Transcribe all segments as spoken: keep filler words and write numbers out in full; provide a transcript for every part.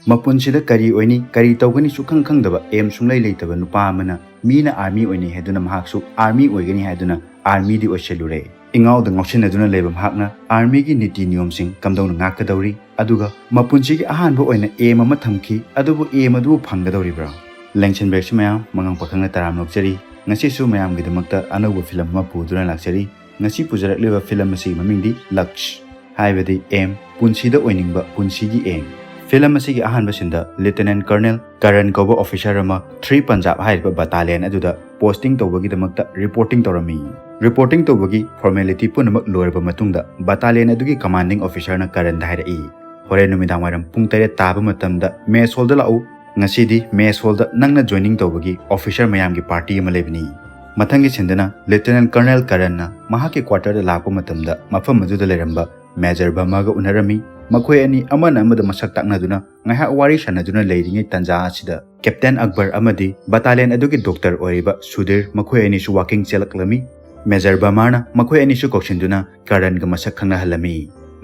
ꯃꯄꯨꯟꯁꯤꯗ ꯀꯔꯤ ꯑꯣꯏꯅꯤ, ꯀꯔꯤ ꯇꯧꯒꯅꯤ ꯁꯨꯈꯪ ꯈꯪꯗꯕ aim ꯁꯨꯡꯂꯩ ꯂꯩꯇꯕ ꯅꯨꯄꯥ ꯑꯃꯅ ꯃꯤꯅ army ꯑꯣꯏꯅꯩ ꯍꯥꯏꯗꯨꯅ ꯃꯍꯥꯛꯁꯨ army ꯑꯣꯏꯒꯅꯤ ꯍꯥꯏꯗꯨꯅ army ꯗꯤ ꯑꯣꯏꯁꯤꯜꯂꯨꯔꯦ꯫ ꯏꯉꯥꯎꯗ ꯉꯥꯎꯁꯤꯟꯅꯗꯨꯅ ꯂꯩꯕ ꯃꯍꯥꯛꯅ army ꯒꯤ ꯅꯤꯇꯤ ꯅꯤꯌꯣꯝꯁꯤꯡ ꯀꯝꯗꯧꯅ ꯉꯥꯛꯀꯗꯧꯔꯤ, ꯑꯗꯨꯒ ꯃꯄꯨꯟꯁꯤꯒꯤ ꯑꯍꯥꯟꯕ ꯑꯣꯏꯅ aim ꯑꯃ ꯊꯝꯈꯤ, ꯑꯗꯨꯕꯨ aim ꯑꯗꯨꯕꯨ ꯐꯪꯒꯗꯧꯔꯤꯕ꯭ꯔꯥ? ꯂꯦꯡꯁꯟꯕꯤꯔꯛꯁꯤ ꯃꯌꯥꯝ, ꯃꯉꯥꯡ ꯄꯥꯈꯪꯅ ꯇꯔꯥꯝ ꯅꯣꯛꯆꯔꯤ꯫ ꯉꯁꯤꯁꯨ ꯃꯌꯥꯝꯒꯤꯗꯃꯛꯇ ꯑꯅꯧꯕ film ꯑꯃ ꯄꯨꯗꯨꯅ ꯂꯥꯛꯆꯔꯤ꯫ ꯉꯁꯤ ꯄꯨꯖꯔꯛꯂꯤꯕ film ꯑꯁꯤꯒꯤ ꯃꯃꯤꯡꯗꯤ ꯂꯛꯁ, ꯍꯥꯏꯕꯗꯤ aim, ꯄꯨꯟꯁꯤꯗ ꯑꯣꯏꯅꯤꯡꯕ, ꯄꯨꯟꯁꯤꯒꯤ aim꯫ Film ꯑꯁꯤꯒꯤ ꯑꯍꯥꯟꯕ scene ꯗ Lieutenant Colonel ꯀꯔꯟ ꯀꯧꯕ officer ꯑꯃ three Punjab ꯍꯥꯏꯔꯤꯕ battalion ꯑꯗꯨꯗ posting ꯇꯧꯕꯒꯤꯗꯃꯛꯇ reporting ꯇꯧꯔꯝꯃꯤ꯫ Reporting ꯇꯧꯕꯒꯤ formality ꯄꯨꯝꯅꯃꯛ ꯂꯣꯏꯔꯕ ꯃꯇꯨꯡꯗ battalion ꯑꯗꯨꯒꯤ commanding officer ꯅ ꯀꯔꯟꯗ ꯍꯥꯏꯔꯛꯏ, "ꯍꯣꯔꯦꯟ ꯅꯨꯃꯤꯗꯥꯡ ꯋꯥꯏꯔꯝ ꯄꯨꯡ ꯇꯔꯦꯠ ꯇꯥꯕ ꯃꯇꯝꯗ mess hall ꯗ ꯂꯥꯛꯎ꯫ ꯉꯁꯤꯗꯤ mess hall ꯗ ꯅꯪꯅ joining ꯇꯧꯕꯒꯤ officer ꯃꯌꯥꯝꯒꯤ party ꯑꯃ ꯂꯩꯕꯅꯤ"꯫ ꯃꯊꯪꯒꯤ scene ꯗꯅ Lieutenant Colonel ꯀꯔꯟꯅ ꯃꯍꯥꯛꯀꯤ quarter ꯗ ꯂꯥꯛꯄ ꯃꯇꯝꯗ ꯃꯐꯝ ꯑꯗꯨꯗ ꯂꯩꯔꯝꯕ Major ꯕꯔꯃꯥꯒ ꯎꯅꯔꯝꯃꯤ꯫ ꯃꯈꯣꯏ ꯑꯅꯤ ꯑꯃꯅ ꯑꯃꯗ ꯃꯁꯛ ꯇꯥꯛꯅꯗꯨꯅ ꯉꯥꯏꯍꯥꯛ ꯋꯥꯔꯤ ꯁꯥꯟꯅꯗꯨꯅ ꯂꯩꯔꯤꯉꯩ ꯇꯥꯟꯖꯥ ꯑꯁꯤꯗ Captain ꯑꯛꯕꯔ ꯑꯃꯗꯤ battalion ꯑꯗꯨꯒꯤ doctor ꯑꯣꯏꯔꯤꯕ ꯁꯨꯙꯤꯔ ꯃꯈꯣꯏ ꯑꯅꯤꯁꯨ walking ꯆꯦꯜꯂꯛꯂꯝꯃꯤ꯫ Major ꯕꯔꯃꯥꯅ ꯃꯈꯣꯏ ꯑꯅꯤꯁꯨ ꯀꯧꯁꯤꯟꯗꯨꯅ ꯀꯔꯟꯒ ꯃꯁꯛ ꯈꯪꯅꯍꯜꯂꯝꯃꯤ꯫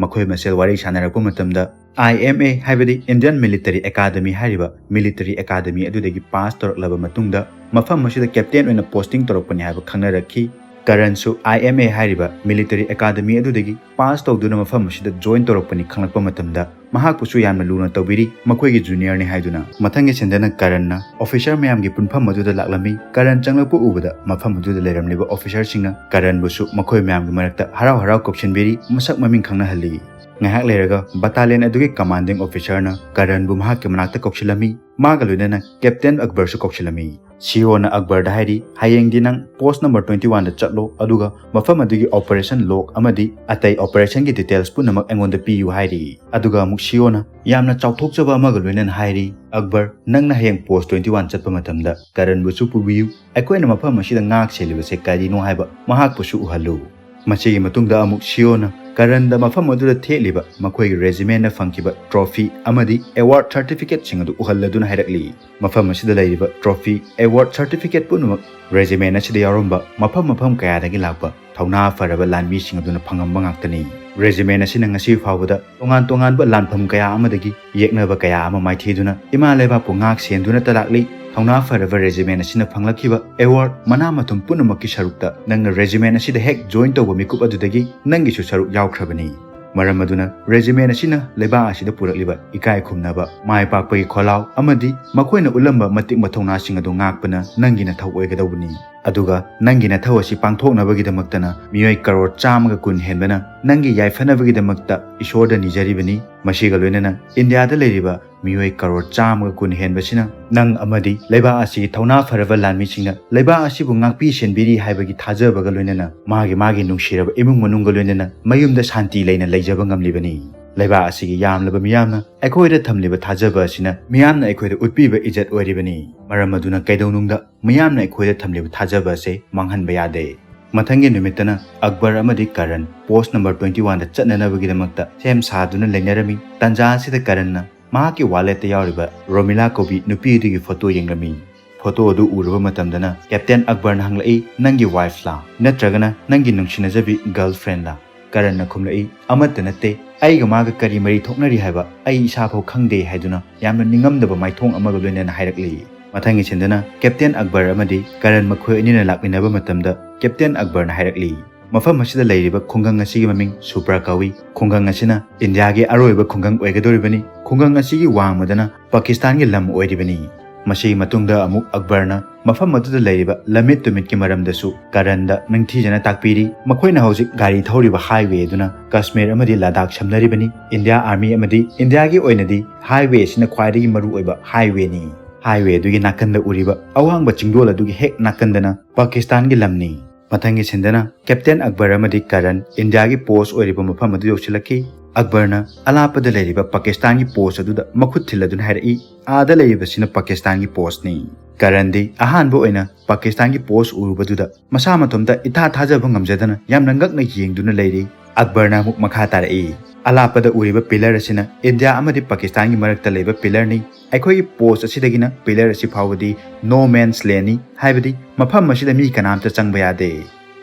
ꯃꯈꯣꯏ ꯃꯁꯦꯜ ꯋꯥꯔꯤ ꯁꯥꯟꯅꯔꯛꯄ ꯃꯇꯝꯗ I M A ꯍꯥꯏꯕꯗꯤ Indian Military Academy ꯍꯥꯏꯔꯤꯕ military academy ꯑꯗꯨꯗꯒꯤ pass ꯇꯧꯔꯛꯂꯕ ꯃꯇꯨꯡꯗ ꯃꯐꯝ ꯑꯁꯤꯗ captain ꯑꯣꯏꯅ posting ꯇꯧꯔꯛꯄꯅꯤ ꯍꯥꯏꯕ ꯈꯪꯅꯔꯛꯈꯤ꯫ ꯀꯔꯟꯁꯨ I M A ꯍꯥꯏꯔꯤꯕ military academy ꯑꯗꯨꯗꯒꯤ pass ꯇꯧꯗꯨꯅ ꯃꯐꯝ ꯑꯁꯤꯗ join ꯇꯧꯔꯛꯄꯅꯤ ꯈꯪꯂꯛꯄ ꯃꯇꯝꯗ ꯃꯍꯥꯛꯄꯨꯁꯨ ꯌꯥꯝꯅ ꯂꯨꯅ ꯇꯧꯕꯤꯔꯤ꯫ ꯃꯈꯣꯏꯒꯤ junior ꯅꯤ ꯍꯥꯏꯗꯨꯅ꯫ ꯃꯊꯪꯒꯤ scene ꯗꯅ ꯀꯔꯟꯅ officer ꯃꯌꯥꯝꯒꯤ ꯄꯨꯟꯐꯝ ꯑꯗꯨꯗ ꯂꯥꯛꯂꯝꯃꯤ꯫ ꯀꯔꯟ ꯆꯪꯂꯛꯄ ꯎꯕꯗ ꯃꯐꯝ ꯑꯗꯨꯗ ꯂꯩꯔꯝꯂꯤꯕ officer ꯁꯤꯡꯅ ꯀꯔꯟꯕꯨꯁꯨ ꯃꯈꯣꯏ ꯃꯌꯥꯝꯒꯤ ꯃꯔꯛꯇ ꯍꯔꯥꯎ ꯍꯔꯥꯎ ꯀꯧꯁꯤꯟꯕꯤꯔꯤ, ꯃꯁꯛ ꯃꯃꯤꯡ ꯈꯪꯅꯍꯜꯂꯤ꯫ ꯉꯥꯏꯍꯥꯛ ꯂꯩꯔꯒ battalion ꯑꯗꯨꯒꯤ commanding officer ꯅ ꯀꯔꯟꯕꯨ ꯃꯍꯥꯛꯀꯤ ꯃꯅꯥꯛꯇ ꯀꯧꯁꯤꯜꯂꯝꯃꯤ꯫ ꯃꯥꯒ ꯂꯣꯏꯅꯅ Captain ꯑꯛꯕꯔꯁꯨ ꯀꯧꯁꯤꯜꯂꯝꯃꯤ꯫ C O ꯅ ꯑꯛꯕꯔꯗ ꯍꯥꯏꯔꯤ, "ꯍꯌꯦꯡꯗꯤ ꯅꯪ post number twenty one ꯗ ꯆꯠꯂꯣ, ꯑꯗꯨꯒ ꯃꯐꯝ ꯑꯗꯨꯒꯤ operation log ꯑꯃꯗꯤ ꯑꯇꯩ operation ꯒꯤ details ꯄꯨꯝꯅꯃꯛ ꯑꯩꯉꯣꯟꯗ ꯄꯤꯌꯨ" ꯍꯥꯏꯔꯤ꯫ ꯑꯗꯨꯒ ꯑꯃꯨꯛ C O ꯅ ꯌꯥꯝꯅ ꯆꯥꯎꯊꯣꯛꯆꯕ ꯑꯃꯒ ꯂꯣꯏꯅꯅ ꯍꯥꯏꯔꯤ, "ꯑꯛꯕꯔ, ꯅꯪꯅ ꯍꯌꯦꯡ post twenty one ꯆꯠꯄ ꯃꯇꯝꯗ ꯀꯔꯟꯕꯨꯁꯨ ꯄꯨꯕꯤꯌꯨ, ꯑꯩꯈꯣꯏꯅ ꯃꯐꯝ ꯑꯁꯤꯗ ꯉꯥꯛ ꯁꯦꯜꯂꯤꯕꯁꯦ ꯀꯔꯤꯅꯣ ꯍꯥꯏꯕ ꯃꯍꯥꯛꯄꯨꯁꯨ ꯎꯍꯜꯂꯨ"꯫ ꯃꯁꯤꯒꯤ ꯃꯇꯨꯡꯗ ꯑꯃꯨꯛ C O ꯅ ꯀꯔꯟꯗ ꯃꯐꯝ ꯑꯗꯨꯗ ꯊꯦꯠꯂꯤꯕ ꯃꯈꯣꯏꯒꯤ regiment ꯅ ꯐꯪꯈꯤꯕ trophy ꯑꯃꯗꯤ award certificate ꯁꯤꯡ ꯑꯗꯨ ꯎꯍꯜꯂꯗꯨꯅ ꯍꯥꯏꯔꯛꯂꯤ, "ꯃꯐꯝ ꯑꯁꯤꯗ ꯂꯩꯔꯤꯕ trophy, award certificate ꯄꯨꯝꯅꯃꯛ regiment ꯑꯁꯤꯗ ꯌꯥꯎꯔꯝꯕ ꯃꯐꯝ ꯃꯐꯝ ꯀꯌꯥꯗꯒꯤ ꯂꯥꯛꯄ ꯊꯧꯅꯥ ꯐꯔꯕ ꯂꯥꯟꯃꯤꯁꯤꯡ ꯑꯗꯨꯅ ꯐꯪꯉꯝꯕ ꯉꯥꯛꯇꯅꯤ꯫ Regiment ꯑꯁꯤꯅ ꯉꯁꯤ ꯐꯥꯎꯕꯗ ꯇꯣꯉꯥꯟ ꯇꯣꯉꯥꯟꯕ ꯂꯥꯟꯐꯝ ꯀꯌꯥ ꯑꯃꯗꯒꯤ ꯌꯦꯛꯅꯕ ꯀꯌꯥ ꯑꯃ ꯃꯥꯏꯊꯤꯗꯨꯅ ꯏꯃꯥ ꯂꯩꯕꯥꯛꯄꯨ ꯉꯥꯛ ꯁꯦꯟꯗꯨꯅꯇ ꯂꯥꯛꯂꯤ꯫ ꯊꯧꯅꯥ ꯐꯔꯕ regiment ꯑꯁꯤꯅ ꯐꯪꯂꯛꯈꯤꯕ award ꯃꯅꯥ ꯃꯊꯨꯝ ꯄꯨꯝꯅꯃꯛꯀꯤ ꯁꯔꯨꯛꯇ ꯅꯪꯅ regiment ꯑꯁꯤꯗ ꯍꯦꯛ join ꯇꯧꯕ ꯃꯤꯀꯨꯞ ꯑꯗꯨꯗꯒꯤ ꯅꯪꯒꯤꯁꯨ ꯁꯔꯨꯛ ꯌꯥꯎꯈ꯭ꯔꯕꯅꯤ꯫ ꯃꯔꯝ ꯑꯗꯨꯅ regiment ꯑꯁꯤꯅ ꯂꯩꯕꯥꯛ ꯑꯁꯤꯗ ꯄꯨꯔꯛꯂꯤꯕ ꯏꯀꯥꯏ ꯈꯨꯝꯅꯕ, ꯃꯥꯏ ꯄꯥꯛꯄꯒꯤ ꯈꯣꯜꯂꯥꯎ ꯑꯃꯗꯤ ꯃꯈꯣꯏꯅ ꯎꯠꯂꯝꯕ ꯃꯇꯤꯛ ꯃꯊꯧꯅꯥꯁꯤꯡ ꯑꯗꯨ ꯉꯥꯛꯄꯅ ꯅꯪꯒꯤ ꯅꯊꯧ ꯑꯣꯏꯒꯗꯧꯕꯅꯤ꯫ ꯑꯗꯨꯒ ꯅꯪꯒꯤ ꯅꯊꯧ ꯑꯁꯤ ꯄꯥꯡꯊꯣꯛꯅꯕꯒꯤꯗꯃꯛꯇꯅ ꯃꯤꯑꯣꯏ ꯀꯔꯣꯔ ꯆꯥꯝꯃꯒ ꯀꯨꯟ ꯍꯦꯟꯕꯅ ꯅꯪꯒꯤ ꯌꯥꯏꯐꯅꯕꯒꯤꯗꯃꯛꯇ ꯏꯁꯣꯔꯗ ꯅꯤꯖꯔꯤꯕꯅꯤ꯫ ꯃꯁꯤꯒ ꯂꯣꯏꯅꯅ ꯏꯟꯗꯤꯌꯥꯗ ꯂꯩꯔꯤꯕ ꯃꯤꯑꯣꯏ ꯀꯔꯣꯔ ꯆꯥꯝꯃꯒ ꯀꯨꯟ ꯍꯦꯟꯕꯁꯤꯅ ꯅꯪ ꯑꯃꯗꯤ ꯂꯩꯕꯥꯛ ꯑꯁꯤꯒꯤ ꯊꯧꯅꯥ ꯐꯔꯕ ꯂꯥꯟꯃꯤꯁꯤꯡꯅ ꯂꯩꯕꯥꯛ ꯑꯁꯤꯕꯨ ꯉꯥꯛꯄꯤ ꯁꯦꯟꯕꯤꯔꯤ ꯍꯥꯏꯕꯒꯤ ꯊꯥꯖꯕꯒ ꯂꯣꯏꯅꯅ ꯃꯥꯒꯤ ꯃꯥꯒꯤ ꯅꯨꯡꯁꯤꯔꯕ ꯏꯃꯨꯡ ꯃꯅꯨꯡꯒ ꯂꯣꯏꯅꯅ ꯃꯌꯨꯝꯗ ꯁꯥꯟꯇꯤ ꯂꯩꯅ ꯂꯩꯖꯕ ꯉꯝꯂꯤꯕꯅꯤ꯫ ꯂꯩꯕꯥꯛ ꯑꯁꯤꯒꯤ ꯌꯥꯝꯂꯕ ꯃꯤꯌꯥꯝꯅ ꯑꯩꯈꯣꯏꯗ ꯊꯝꯂꯤꯕ ꯊꯥꯖꯕ ꯑꯁꯤꯅ ꯃꯤꯌꯥꯝꯅ ꯑꯩꯈꯣꯏꯗ ꯎꯠꯄꯤꯕ ꯏꯖꯠ ꯑꯣꯏꯔꯤꯕꯅꯤ꯫ ꯃꯔꯝ ꯑꯗꯨꯅ ꯀꯩꯗꯧꯅꯨꯡꯗ ꯃꯤꯌꯥꯝꯅ ꯑꯩꯈꯣꯏꯗ ꯊꯝꯂꯤꯕ ꯊꯥꯖꯕ ꯑꯁꯤ ꯃꯥꯡꯍꯟꯕ ꯌꯥꯗꯦ꯫ ꯃꯊꯪꯒꯤ ꯅꯨꯃꯤꯠꯇꯅ ꯑꯛꯕꯔ ꯑꯃꯗꯤ ꯀꯔꯟ post number twenty one ꯗ ꯆꯠꯅꯅꯕꯒꯤꯗꯃꯛꯇ ꯁꯦꯝ ꯁꯥꯗꯨꯅ ꯂꯩꯅꯔꯝꯃꯤ꯫ ꯇꯥꯟꯖꯥ ꯑꯁꯤꯗ ꯀꯔꯟꯅ ꯃꯍꯥꯛꯀꯤ wallet ꯇ ꯌꯥꯎꯔꯤꯕ ꯔꯣꯃꯤꯂꯥ ꯀꯧꯕꯤ ꯅꯨꯄꯤ ꯑꯗꯨꯒꯤ photo ꯌꯦꯡꯂꯝꯃꯤ꯫ Photo ꯑꯗꯨ ꯎꯔꯕ ꯃꯇꯝꯗꯅ Captain ꯑꯛꯕꯔꯅ ꯍꯪꯂꯛꯏ, "ꯅꯪꯒꯤ wife ꯂꯥ? ꯅꯠꯇ꯭ꯔꯒꯅ ꯅꯪꯒꯤ ꯅꯨꯡꯁꯤꯅꯖꯕꯤ girlfriend ꯂꯥ?" ꯀꯔꯟꯅ ꯈꯨꯝꯂꯛꯏ, "ꯑꯃꯠꯇ ꯅꯠꯇꯦ, ꯑꯩꯒ ꯃꯥꯒ ꯀꯔꯤ ꯃꯔꯤ ꯊꯣꯛꯅꯔꯤ ꯍꯥꯏꯕ ꯑꯩ ꯏꯁꯥꯐꯥꯎ ꯈꯪꯗꯦ" ꯍꯥꯏꯗꯨꯅ ꯌꯥꯝꯅ ꯅꯤꯡꯉꯝꯗꯕ ꯃꯥꯏꯊꯣꯡ ꯑꯃꯒ ꯂꯣꯏꯅꯅ ꯍꯥꯏꯔꯛꯂꯤ꯫ ꯃꯊꯪꯒꯤ ꯁꯤꯟꯗꯅ Captain ꯑꯛꯕꯔ ꯑꯃꯗꯤ ꯀꯔꯟ ꯃꯈꯣꯏ ꯑꯅꯤꯅ ꯂꯥꯛꯃꯤꯟꯅꯕ ꯃꯇꯝꯗ Captain ꯑꯛꯕꯔꯅ ꯍꯥꯏꯔꯛꯂꯤ, "ꯃꯐꯝ ꯑꯁꯤꯗ ꯂꯩꯔꯤꯕ ꯈꯨꯡꯒꯪ ꯑꯁꯤꯒꯤ ꯃꯃꯤꯡ ꯁꯨꯄ꯭ꯔꯥ ꯀꯧꯏ꯫ ꯈꯨꯡꯒꯪ ꯑꯁꯤꯅ ꯏꯟꯗꯤꯌꯥꯒꯤ ꯑꯔꯣꯏꯕ ꯈꯨꯡꯒꯪ ꯑꯣꯏꯒꯗꯧꯔꯤꯕꯅꯤ꯫ ꯈꯨꯡꯒꯪ ꯑꯁꯤꯒꯤ ꯋꯥꯡꯃꯗꯅ ꯄꯥꯀꯤꯁꯇꯥꯟꯒꯤ ꯂꯝ ꯑꯣꯏꯔꯤꯕꯅꯤ꯫ ꯃꯁꯤꯒꯤ ꯃꯇꯨꯡꯗ ꯑꯃꯨꯛ ꯑꯛꯕꯔꯅ ꯃꯐꯝ ꯑꯗꯨꯗ ꯂꯩꯔꯤꯕ ꯂꯝꯃꯤꯠ ꯇꯨꯃꯤꯠꯀꯤ ꯃꯔꯝꯗꯁꯨ ꯀꯔꯟꯗ ꯅꯤꯡꯊꯤꯖꯅ ꯇꯥꯛꯄꯤꯔꯤ꯫ ꯃꯈꯣꯏꯅ ꯍꯧꯖꯤꯛ ꯒꯥꯔꯤ ꯊꯧꯔꯤꯕ highway ꯑꯗꯨꯅ ꯀꯥꯁꯃꯤꯔ ꯑꯃꯗꯤ ꯂꯗꯥꯈ ꯁꯝꯅꯔꯤꯕꯅꯤ꯫ ꯏꯟꯗꯤꯌꯥ Army ꯑꯃꯗꯤ ꯏꯟꯗꯤꯌꯥꯒꯤ ꯑꯣꯏꯅꯗꯤ highway ꯑꯁꯤꯅ ꯈ꯭ꯋꯥꯏꯗꯒꯤ ꯃꯔꯨꯑꯣꯏꯕ highway ꯅꯤ꯫ Highway ꯑꯗꯨꯒꯤ ꯅꯥꯀꯟꯗ ꯎꯔꯤꯕ ꯑꯋꯥꯡꯕ ꯆꯤꯡꯗꯣꯜ ꯑꯗꯨꯒꯤ ꯍꯦꯛ ꯅꯥꯀꯟꯗꯅ ꯄꯥꯀꯤꯁꯇꯥꯟꯒꯤ ꯂꯝꯅꯤ"꯫ ꯃꯊꯪꯒꯤ ꯁꯤꯟꯗꯅ Captain ꯑꯛꯕꯔ ꯑꯃꯗꯤ ꯀꯔꯟ ꯏꯟꯗꯤꯌꯥꯒꯤ post ꯑꯣꯏꯔꯤꯕ ꯃꯐꯝ ꯑꯗꯨ ꯌꯧꯁꯤꯜꯂꯛꯈꯤ꯫ ꯑꯛꯕꯔꯅ ꯑꯂꯥꯞꯄꯗ ꯂꯩꯔꯤꯕ ꯄꯥꯀꯤꯁꯇꯥꯟꯒꯤ post ꯑꯗꯨꯗ ꯃꯈꯨꯠ ꯊꯤꯜꯂꯗꯨꯅ ꯍꯥꯏꯔꯛꯏ, "ꯑꯥꯗ ꯂꯩꯔꯤꯕꯁꯤꯅ ꯄꯥꯀꯤꯁꯇꯥꯟꯒꯤ post ꯅꯤ"꯫ ꯀꯔꯟꯗꯤ ꯑꯍꯥꯟꯕ ꯑꯣꯏꯅ ꯄꯥꯀꯤꯁꯇꯥꯟꯒꯤ post ꯎꯔꯨꯕꯗꯨꯗ ꯃꯁꯥ ꯃꯇꯣꯝꯇ ꯏꯊꯥ ꯊꯥꯖꯕ ꯉꯝꯖꯗꯅ ꯌꯥꯝꯅ ꯉꯛꯅ ꯌꯦꯡꯗꯨꯅ ꯂꯩꯔꯤ꯫ ꯑꯛꯕꯔꯅ ꯑꯃꯨꯛ ꯃꯈꯥ ꯇꯥꯔꯛꯏ, "ꯑꯂꯥꯞꯄꯗ ꯎꯔꯤꯕ pillar ꯑꯁꯤꯅ ꯏꯟꯗꯤꯌꯥ ꯑꯃꯗꯤ ꯄꯥꯀꯤꯁꯇꯥꯟꯒꯤ ꯃꯔꯛꯇ ꯂꯩꯕ pillar ꯅꯤ꯫ ꯑꯩꯈꯣꯏꯒꯤ post ꯑꯁꯤꯗꯒꯤꯅ pillar ꯑꯁꯤ ꯐꯥꯎꯕꯗꯤ no man's land ꯅꯤ, ꯍꯥꯏꯕꯗꯤ ꯃꯐꯝ ꯑꯁꯤꯗ ꯃꯤ ꯀꯅꯥꯝꯇ ꯆꯪꯕ ꯌꯥꯗꯦ"꯫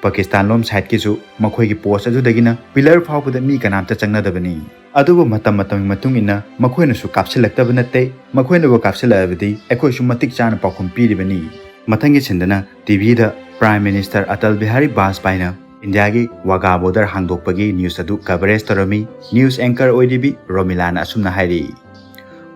ꯄꯥꯀꯤꯁꯇꯥꯟ ꯂꯣꯝ ꯁꯥꯏꯠꯀꯤꯁꯨ ꯃꯈꯣꯏꯒꯤ ꯄꯣꯁ ꯑꯗꯨꯗꯒꯤꯅ ꯄꯤꯂꯔ ꯐꯥꯎꯕꯗ ꯃꯤ ꯀꯅꯥꯝꯇ ꯆꯪꯅꯗꯕꯅꯤ꯫ ꯑꯗꯨꯕꯨ ꯃꯇꯝ ꯃꯇꯝꯒꯤ ꯃꯇꯨꯡ ꯏꯟꯅ ꯃꯈꯣꯏꯅꯁꯨ ꯀꯥꯞꯁꯤꯜꯂꯛꯇꯕ ꯅꯠꯇꯦ, ꯃꯈꯣꯏꯅꯕꯨ ꯀꯥꯞꯁꯤꯜꯂꯛꯂꯕꯗꯤ ꯑꯩꯈꯣꯏꯁꯨ ꯃꯇꯤꯛ ꯆꯥꯅ ꯄꯥꯎꯈꯨꯝ ꯄꯤꯔꯤꯕꯅꯤ꯫ ꯃꯊꯪꯒꯤ ꯁꯤꯟꯗꯅ ꯇꯤꯚꯤꯗ ꯄ꯭ꯔꯥꯏꯝ ꯃꯤꯅꯤꯁꯇꯔ ꯑꯇꯜ ꯕꯤꯍꯥꯔꯤ ꯕꯥꯖꯄꯥꯏꯅ ꯏꯟꯗꯤꯌꯥꯒꯤ ꯋꯥꯒꯥ ꯕꯣꯔꯗꯔ ꯍꯥꯡꯗꯣꯛꯄꯒꯤ ꯅ꯭ꯌꯨꯁ ꯑꯗꯨ ꯀꯚꯔꯦꯖ ꯇꯧꯔꯝꯃꯤ꯫ ꯅ꯭ꯌꯨꯁ ꯑꯦꯡꯀꯔ ꯑꯣꯏꯔꯤꯕꯤ ꯔꯣꯃꯤꯂꯥꯅ ꯑꯁꯨꯝꯅ ꯍꯥꯏꯔꯤ,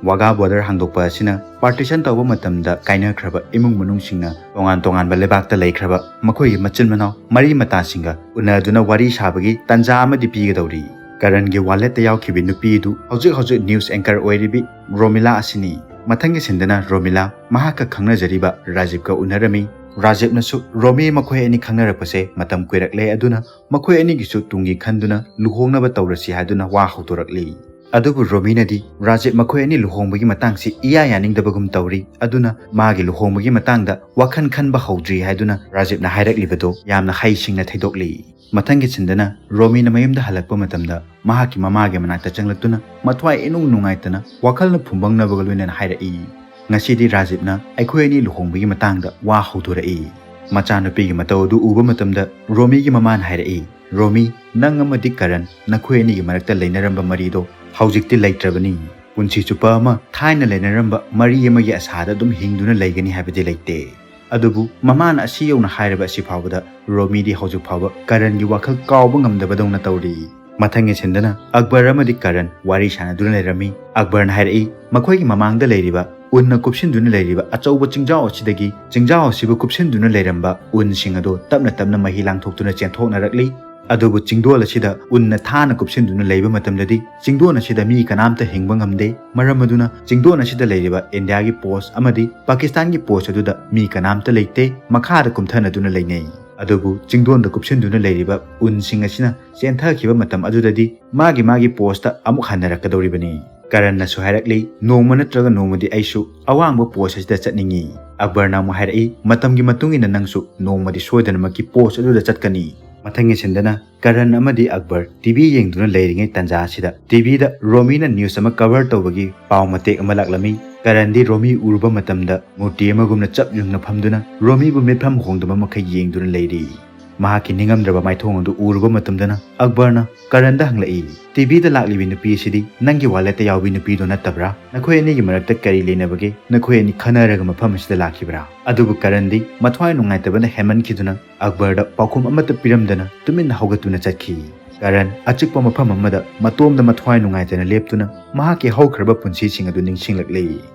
ꯋꯥꯒꯥ ꯕꯣꯔꯗꯔ ꯍꯥꯡꯗꯣꯛꯄ ꯑꯁꯤꯅ ꯄꯥꯔꯇꯤꯁꯟ ꯇꯧꯕ ꯃꯇꯝꯗ ꯀꯥꯏꯅꯈ꯭ꯔꯕ ꯏꯃꯨꯡ ꯃꯅꯨꯡꯁꯤꯡꯅ ꯇꯣꯉꯥꯟ ꯇꯣꯉꯥꯟꯕ ꯂꯩꯕꯥꯛꯇ ꯂꯩꯈ꯭ꯔꯕ ꯃꯈꯣꯏꯒꯤ ꯃꯆꯤꯟ ꯃꯅꯥꯎ ꯃꯔꯤ ꯃꯇꯥꯁꯤꯡꯒ ꯎꯅꯗꯨꯅ ꯋꯥꯔꯤ ꯁꯥꯕꯒꯤ ꯇꯥꯟꯖꯥ ꯑꯃꯗꯤ ꯄꯤꯒꯗꯧꯔꯤ꯫ ꯀꯔꯟꯒꯤ ꯋꯥꯂꯦꯠꯇ ꯌꯥꯎꯈꯤꯕ ꯅꯨꯄꯤ ꯑꯗꯨ ꯍꯧꯖꯤꯛ ꯍꯧꯖꯤꯛ ꯅ꯭ꯌꯨꯁ ꯑꯦꯡꯀꯔ ꯑꯣꯏꯔꯤꯕꯤ ꯔꯣꯃꯤꯂꯥ ꯑꯁꯤꯅꯤ꯫ ꯃꯊꯪꯒꯤ ꯁꯤꯟꯗꯅ ꯔꯣꯃꯤꯂꯥ ꯃꯍꯥꯛꯀ ꯈꯪꯅꯖꯔꯤꯕ ꯔꯥꯖꯤꯕꯀ ꯎꯅꯔꯝꯃꯤ꯫ ꯔꯥꯖꯤꯕꯅꯁꯨ ꯔꯣꯃꯤ ꯃꯈꯣꯏ ꯑꯅꯤ ꯈꯪꯅꯔꯛꯄꯁꯦ ꯃꯇꯝ ꯀꯨꯏꯔꯛꯂꯦ, ꯑꯗꯨꯅ ꯃꯈꯣꯏ ꯑꯅꯤꯒꯤꯁꯨ ꯇꯨꯡꯒꯤ ꯈꯟꯗꯨꯅ ꯂꯨꯍꯣꯡꯅꯕ ꯇꯧꯔꯁꯤ ꯍꯥꯏꯗꯨꯅ ꯋꯥ ꯍꯧꯗꯣꯔꯛꯂꯤ꯫ ꯑꯗꯨꯕꯨ ꯔꯣꯃꯤꯅꯗꯤ ꯔꯥꯖꯤꯕ ꯃꯈꯣꯏ ꯑꯅꯤ ꯂꯨꯍꯣꯡꯕꯒꯤ ꯃꯇꯥꯡꯁꯤ ꯏꯌꯥ ꯌꯥꯅꯤꯡꯗꯕꯒꯨꯝ ꯇꯧꯔꯤ, ꯑꯗꯨꯅ ꯃꯥꯒꯤ ꯂꯨꯍꯣꯡꯕꯒꯤ ꯃꯇꯥꯡꯗ ꯋꯥꯈꯜ ꯈꯟꯕ ꯍꯧꯗ꯭ꯔꯤ ꯍꯥꯏꯗꯨꯅ ꯔꯥꯖꯤꯕꯅ ꯍꯥꯏꯔꯛꯂꯤꯕꯗꯨ ꯌꯥꯝꯅ ꯍꯩꯁꯤꯡꯅ ꯊꯩꯗꯣꯛꯂꯤ꯫ ꯃꯊꯪꯒꯤ ꯁꯤꯟꯗꯅ ꯔꯣꯃꯤꯅ ꯃꯌꯨꯝꯗ ꯍꯜꯂꯛꯄ ꯃꯇꯝꯗ ꯃꯍꯥꯛꯀꯤ ꯃꯃꯥꯒꯤ ꯃꯅꯥꯛꯇ ꯆꯪꯂꯛꯇꯨꯅ ꯃꯊ꯭ꯋꯥꯏ ꯏꯅꯨꯡ ꯅꯨꯡꯉꯥꯏꯇꯅ ꯋꯥꯈꯜꯅ ꯐꯨꯝꯕꯪꯅꯕꯒ ꯂꯣꯏꯅꯅ ꯍꯥꯏꯔꯛꯏ, ꯉꯁꯤꯗꯤ ꯔꯥꯖꯤꯕꯅ ꯑꯩꯈꯣꯏ ꯑꯅꯤ ꯂꯨꯍꯣꯡꯕꯒꯤ ꯃꯇꯥꯡꯗ ꯋꯥ ꯍꯧꯗꯣꯔꯛꯏ꯫ ꯃꯆꯥꯅꯨꯄꯤꯒꯤ ꯃꯇꯧ ꯑꯗꯨ ꯎꯕ ꯃꯇꯝꯗ ꯔꯣꯃꯤꯒꯤ ꯃꯃꯥꯅ ꯍꯥꯏꯔꯛꯏ, ꯔꯣꯃꯤ, ꯅꯪ ꯑꯃꯗꯤ ꯀꯔꯟ, ꯅꯈꯣꯏ ꯑꯅꯤꯒꯤ ꯃꯔꯛꯇ ꯂꯩꯅꯔꯝꯕ ꯃꯔꯤꯗꯣ ꯍꯧꯖꯤꯛꯇꯤ ꯂꯩꯇ꯭ꯔꯕꯅꯤ꯫ ꯄꯨꯟꯁꯤ ꯆꯨꯞꯄ ꯑꯃ ꯊꯥꯏꯅ ꯂꯩꯅꯔꯝꯕ ꯃꯔꯤ ꯑꯃꯒꯤ ꯑꯁꯥꯗ ꯑꯗꯨꯝ ꯍꯤꯡꯗꯨꯅ ꯂꯩꯒꯅꯤ ꯍꯥꯏꯕꯗꯤ ꯂꯩꯇꯦ꯫ ꯑꯗꯨꯕꯨ ꯃꯃꯥꯅ ꯑꯁꯤ ꯌꯧꯅ ꯍꯥꯏꯔꯕ ꯑꯁꯤ ꯐꯥꯎꯕꯗ ꯔꯣꯃꯤꯗꯤ ꯍꯧꯖꯤꯛ ꯐꯥꯎꯕ ꯀꯔꯟꯒꯤ ꯋꯥꯈꯜ ꯀꯥꯎꯕ ꯉꯝꯗꯕꯗꯧꯅ ꯇꯧꯔꯤ꯫ ꯃꯊꯪꯒꯤ ꯁꯤꯟꯗꯅ ꯑꯛꯕꯔ ꯑꯃꯗꯤ ꯀꯔꯟ ꯋꯥꯔꯤ ꯁꯥꯟꯅꯗꯨꯅ ꯂꯩꯔꯝꯃꯤ꯫ ꯑꯛꯕꯔꯅ ꯍꯥꯏꯔꯛꯏ, ꯃꯈꯣꯏꯒꯤ ꯃꯃꯥꯡꯗ ꯂꯩꯔꯤꯕ ꯎꯟꯅ ꯀꯨꯞꯁꯤꯟꯗꯨꯅ ꯂꯩꯔꯤꯕ ꯑꯆꯧꯕ ꯆꯤꯡꯖꯥꯎ ꯑꯁꯤꯗꯒꯤ ꯆꯤꯡꯖꯥꯎ ꯑꯁꯤꯕꯨ ꯀꯨꯞꯁꯤꯟꯗꯨꯅ ꯂꯩꯔꯝꯕ ꯎꯟꯁꯤꯡ ꯑꯗꯨ ꯇꯞꯅ ꯇꯞꯅ ꯃꯍꯤ ꯂꯥꯡꯊꯣꯛꯇꯨꯅ ꯆꯦꯟꯊꯣꯛꯅꯔꯛꯂꯤ꯫ ꯑꯗꯨꯕꯨ ꯆꯤꯡꯗꯣꯜ ꯑꯁꯤꯗ ꯎꯟꯅ ꯊꯥꯅ ꯀꯨꯞꯁꯤꯟꯗꯨꯅ ꯂꯩꯕ ꯃꯇꯝꯗꯗꯤ ꯆꯤꯡꯗꯣꯜ ꯑꯁꯤꯗ ꯃꯤ ꯀꯅꯥꯝꯇ ꯍꯤꯡꯕ ꯉꯝꯗꯦ꯫ ꯃꯔꯝ ꯑꯗꯨꯅ ꯆꯤꯡꯗꯣꯜ ꯑꯁꯤꯗ ꯂꯩꯔꯤꯕ ꯏꯟꯗꯤꯌꯥꯒꯤ ꯄꯣꯁ ꯑꯃꯗꯤ ꯄꯥꯀꯤꯁꯇꯥꯟꯒꯤ ꯄꯣꯁ ꯑꯗꯨꯗ ꯃꯤ ꯀꯅꯥꯝꯇ ꯂꯩꯇꯦ, ꯃꯈꯥꯗ ꯀꯨꯝꯊꯅꯗꯨꯅ ꯂꯩꯅꯩ꯫ ꯑꯗꯨꯕꯨ ꯆꯤꯡꯗꯣꯟꯗ ꯀꯨꯞꯁꯤꯟꯗꯨꯅ ꯂꯩꯔꯤꯕ ꯎꯟꯁꯤꯡ ꯑꯁꯤꯅ ꯆꯦꯟꯊꯈꯤꯕ ꯃꯇꯝ ꯑꯗꯨꯗꯗꯤ ꯃꯥꯒꯤ ꯃꯥꯒꯤ ꯄꯣꯁꯇ ꯑꯃꯨꯛ ꯍꯟꯅꯔꯛꯀꯗꯧꯔꯤꯕꯅꯤ꯫ ꯀꯔꯟꯅꯁꯨ ꯍꯥꯏꯔꯛꯂꯤ, ꯅꯣꯡꯃ ꯅꯠꯇ꯭ꯔꯒ ꯅꯣꯡꯃꯗꯤ ꯑꯩꯁꯨ ꯑꯋꯥꯡꯕ ꯄꯣꯁ ꯑꯁꯤꯗ ꯆꯠꯅꯤꯡꯏ꯫ ꯑꯛꯕꯔꯅ ꯑꯃꯨꯛ ꯍꯥꯏꯔꯛꯏ, ꯃꯇꯝꯒꯤ ꯃꯇꯨꯡ ꯏꯟꯅ ꯅꯪꯁꯨ ꯅꯣꯡꯃꯗꯤ ꯁꯣꯏꯗꯅꯃꯛꯀꯤ ꯄꯣꯁ ꯑꯗꯨꯗ ꯆꯠꯀꯅꯤ꯫ ꯃꯊꯪꯒꯤ ꯁꯤꯟꯗꯅ ꯀꯔꯟ ꯑꯃꯗꯤ ꯑꯛꯕꯔ ꯇꯤꯚꯤ ꯌꯦꯡꯗꯨꯅ ꯂꯩꯔꯤꯉꯩ ꯇꯥꯟꯖꯥ ꯑꯁꯤꯗ ꯇꯤꯚꯤꯗ ꯔꯣꯃꯤꯅ ꯅ꯭ꯌꯨꯁ ꯑꯃ ꯀꯚꯔ ꯇꯧꯕꯒꯤ ꯄꯥꯎ ꯃꯇꯦꯛ ꯑꯃ ꯂꯥꯛꯂꯝꯃꯤ꯫ ꯀꯔꯟꯗꯤ ꯔꯣꯃꯤ ꯎꯔꯨꯕ ꯃꯇꯝꯗ ꯃꯨꯔꯇꯤ ꯑꯃꯒꯨꯝꯅ ꯆꯞ ꯌꯨꯡꯅ ꯐꯝꯗꯨꯅ ꯔꯣꯃꯤꯕꯨ ꯃꯤꯠꯐꯝ ꯍꯣꯡꯗꯕ ꯃꯈꯩ ꯌꯦꯡꯗꯨꯅ ꯂꯩꯔꯤ꯫ ꯃꯍꯥꯛꯀꯤ ꯅꯤꯡꯉꯝꯗ꯭ꯔꯕ ꯃꯥꯏꯊꯣꯡ ꯑꯗꯨ ꯎꯔꯨꯕ ꯃꯇꯝꯗꯅ ꯑꯛꯕꯔꯅ ꯀꯔꯟꯗ ꯍꯪꯂꯛꯏ, "ꯇꯤꯚꯤꯗ ꯂꯥꯛꯂꯤꯕꯤ ꯅꯨꯄꯤ ꯑꯁꯤꯗꯤ ꯅꯪꯒꯤ ꯋꯥꯂꯦꯠꯇ ꯌꯥꯎꯕꯤ ꯅꯨꯄꯤꯗꯣ ꯅꯠꯇꯕ꯭ꯔꯥ? ꯅꯈꯣꯏ ꯑꯅꯤꯒꯤ ꯃꯔꯛꯇ ꯀꯔꯤ ꯂꯩꯅꯕꯒꯦ? ꯅꯈꯣꯏ ꯑꯅꯤ ꯈꯟꯅꯔꯒ ꯃꯐꯝ ꯑꯁꯤꯗ ꯂꯥꯛꯈꯤꯕ꯭ꯔꯥ?" ꯑꯗꯨꯕꯨ ꯀꯔꯟꯗꯤ ꯃꯊ꯭ꯋꯥꯏ ꯅꯨꯡꯉꯥꯏꯇꯕꯅ ꯍꯦꯟꯃꯟꯈꯤꯗꯨꯅ ꯑꯛꯕꯔꯗ ꯄꯥꯎꯈꯨꯝ ꯑꯃꯠꯇ ꯄꯤꯔꯝꯗꯅ ꯇꯨꯃꯤꯟꯅ ꯍꯧꯒꯠꯇꯨꯅ ꯆꯠꯈꯤ꯫ ꯀꯔꯟ ꯑꯆꯤꯛꯄ ꯃꯐꯝ ꯑꯃꯗ ꯃꯇꯣꯝꯗ ꯃꯊ꯭ꯋꯥꯏ ꯅꯨꯡꯉꯥꯏꯇꯅ ꯂꯦꯞꯇꯨꯅ ꯃꯍꯥꯛꯀꯤ ꯍꯧꯈ꯭ꯔꯕ ꯄꯨꯟꯁꯤꯁꯤꯡ ꯑꯗꯨ ꯅꯤꯡꯁꯤꯡꯂꯛꯂꯤ꯫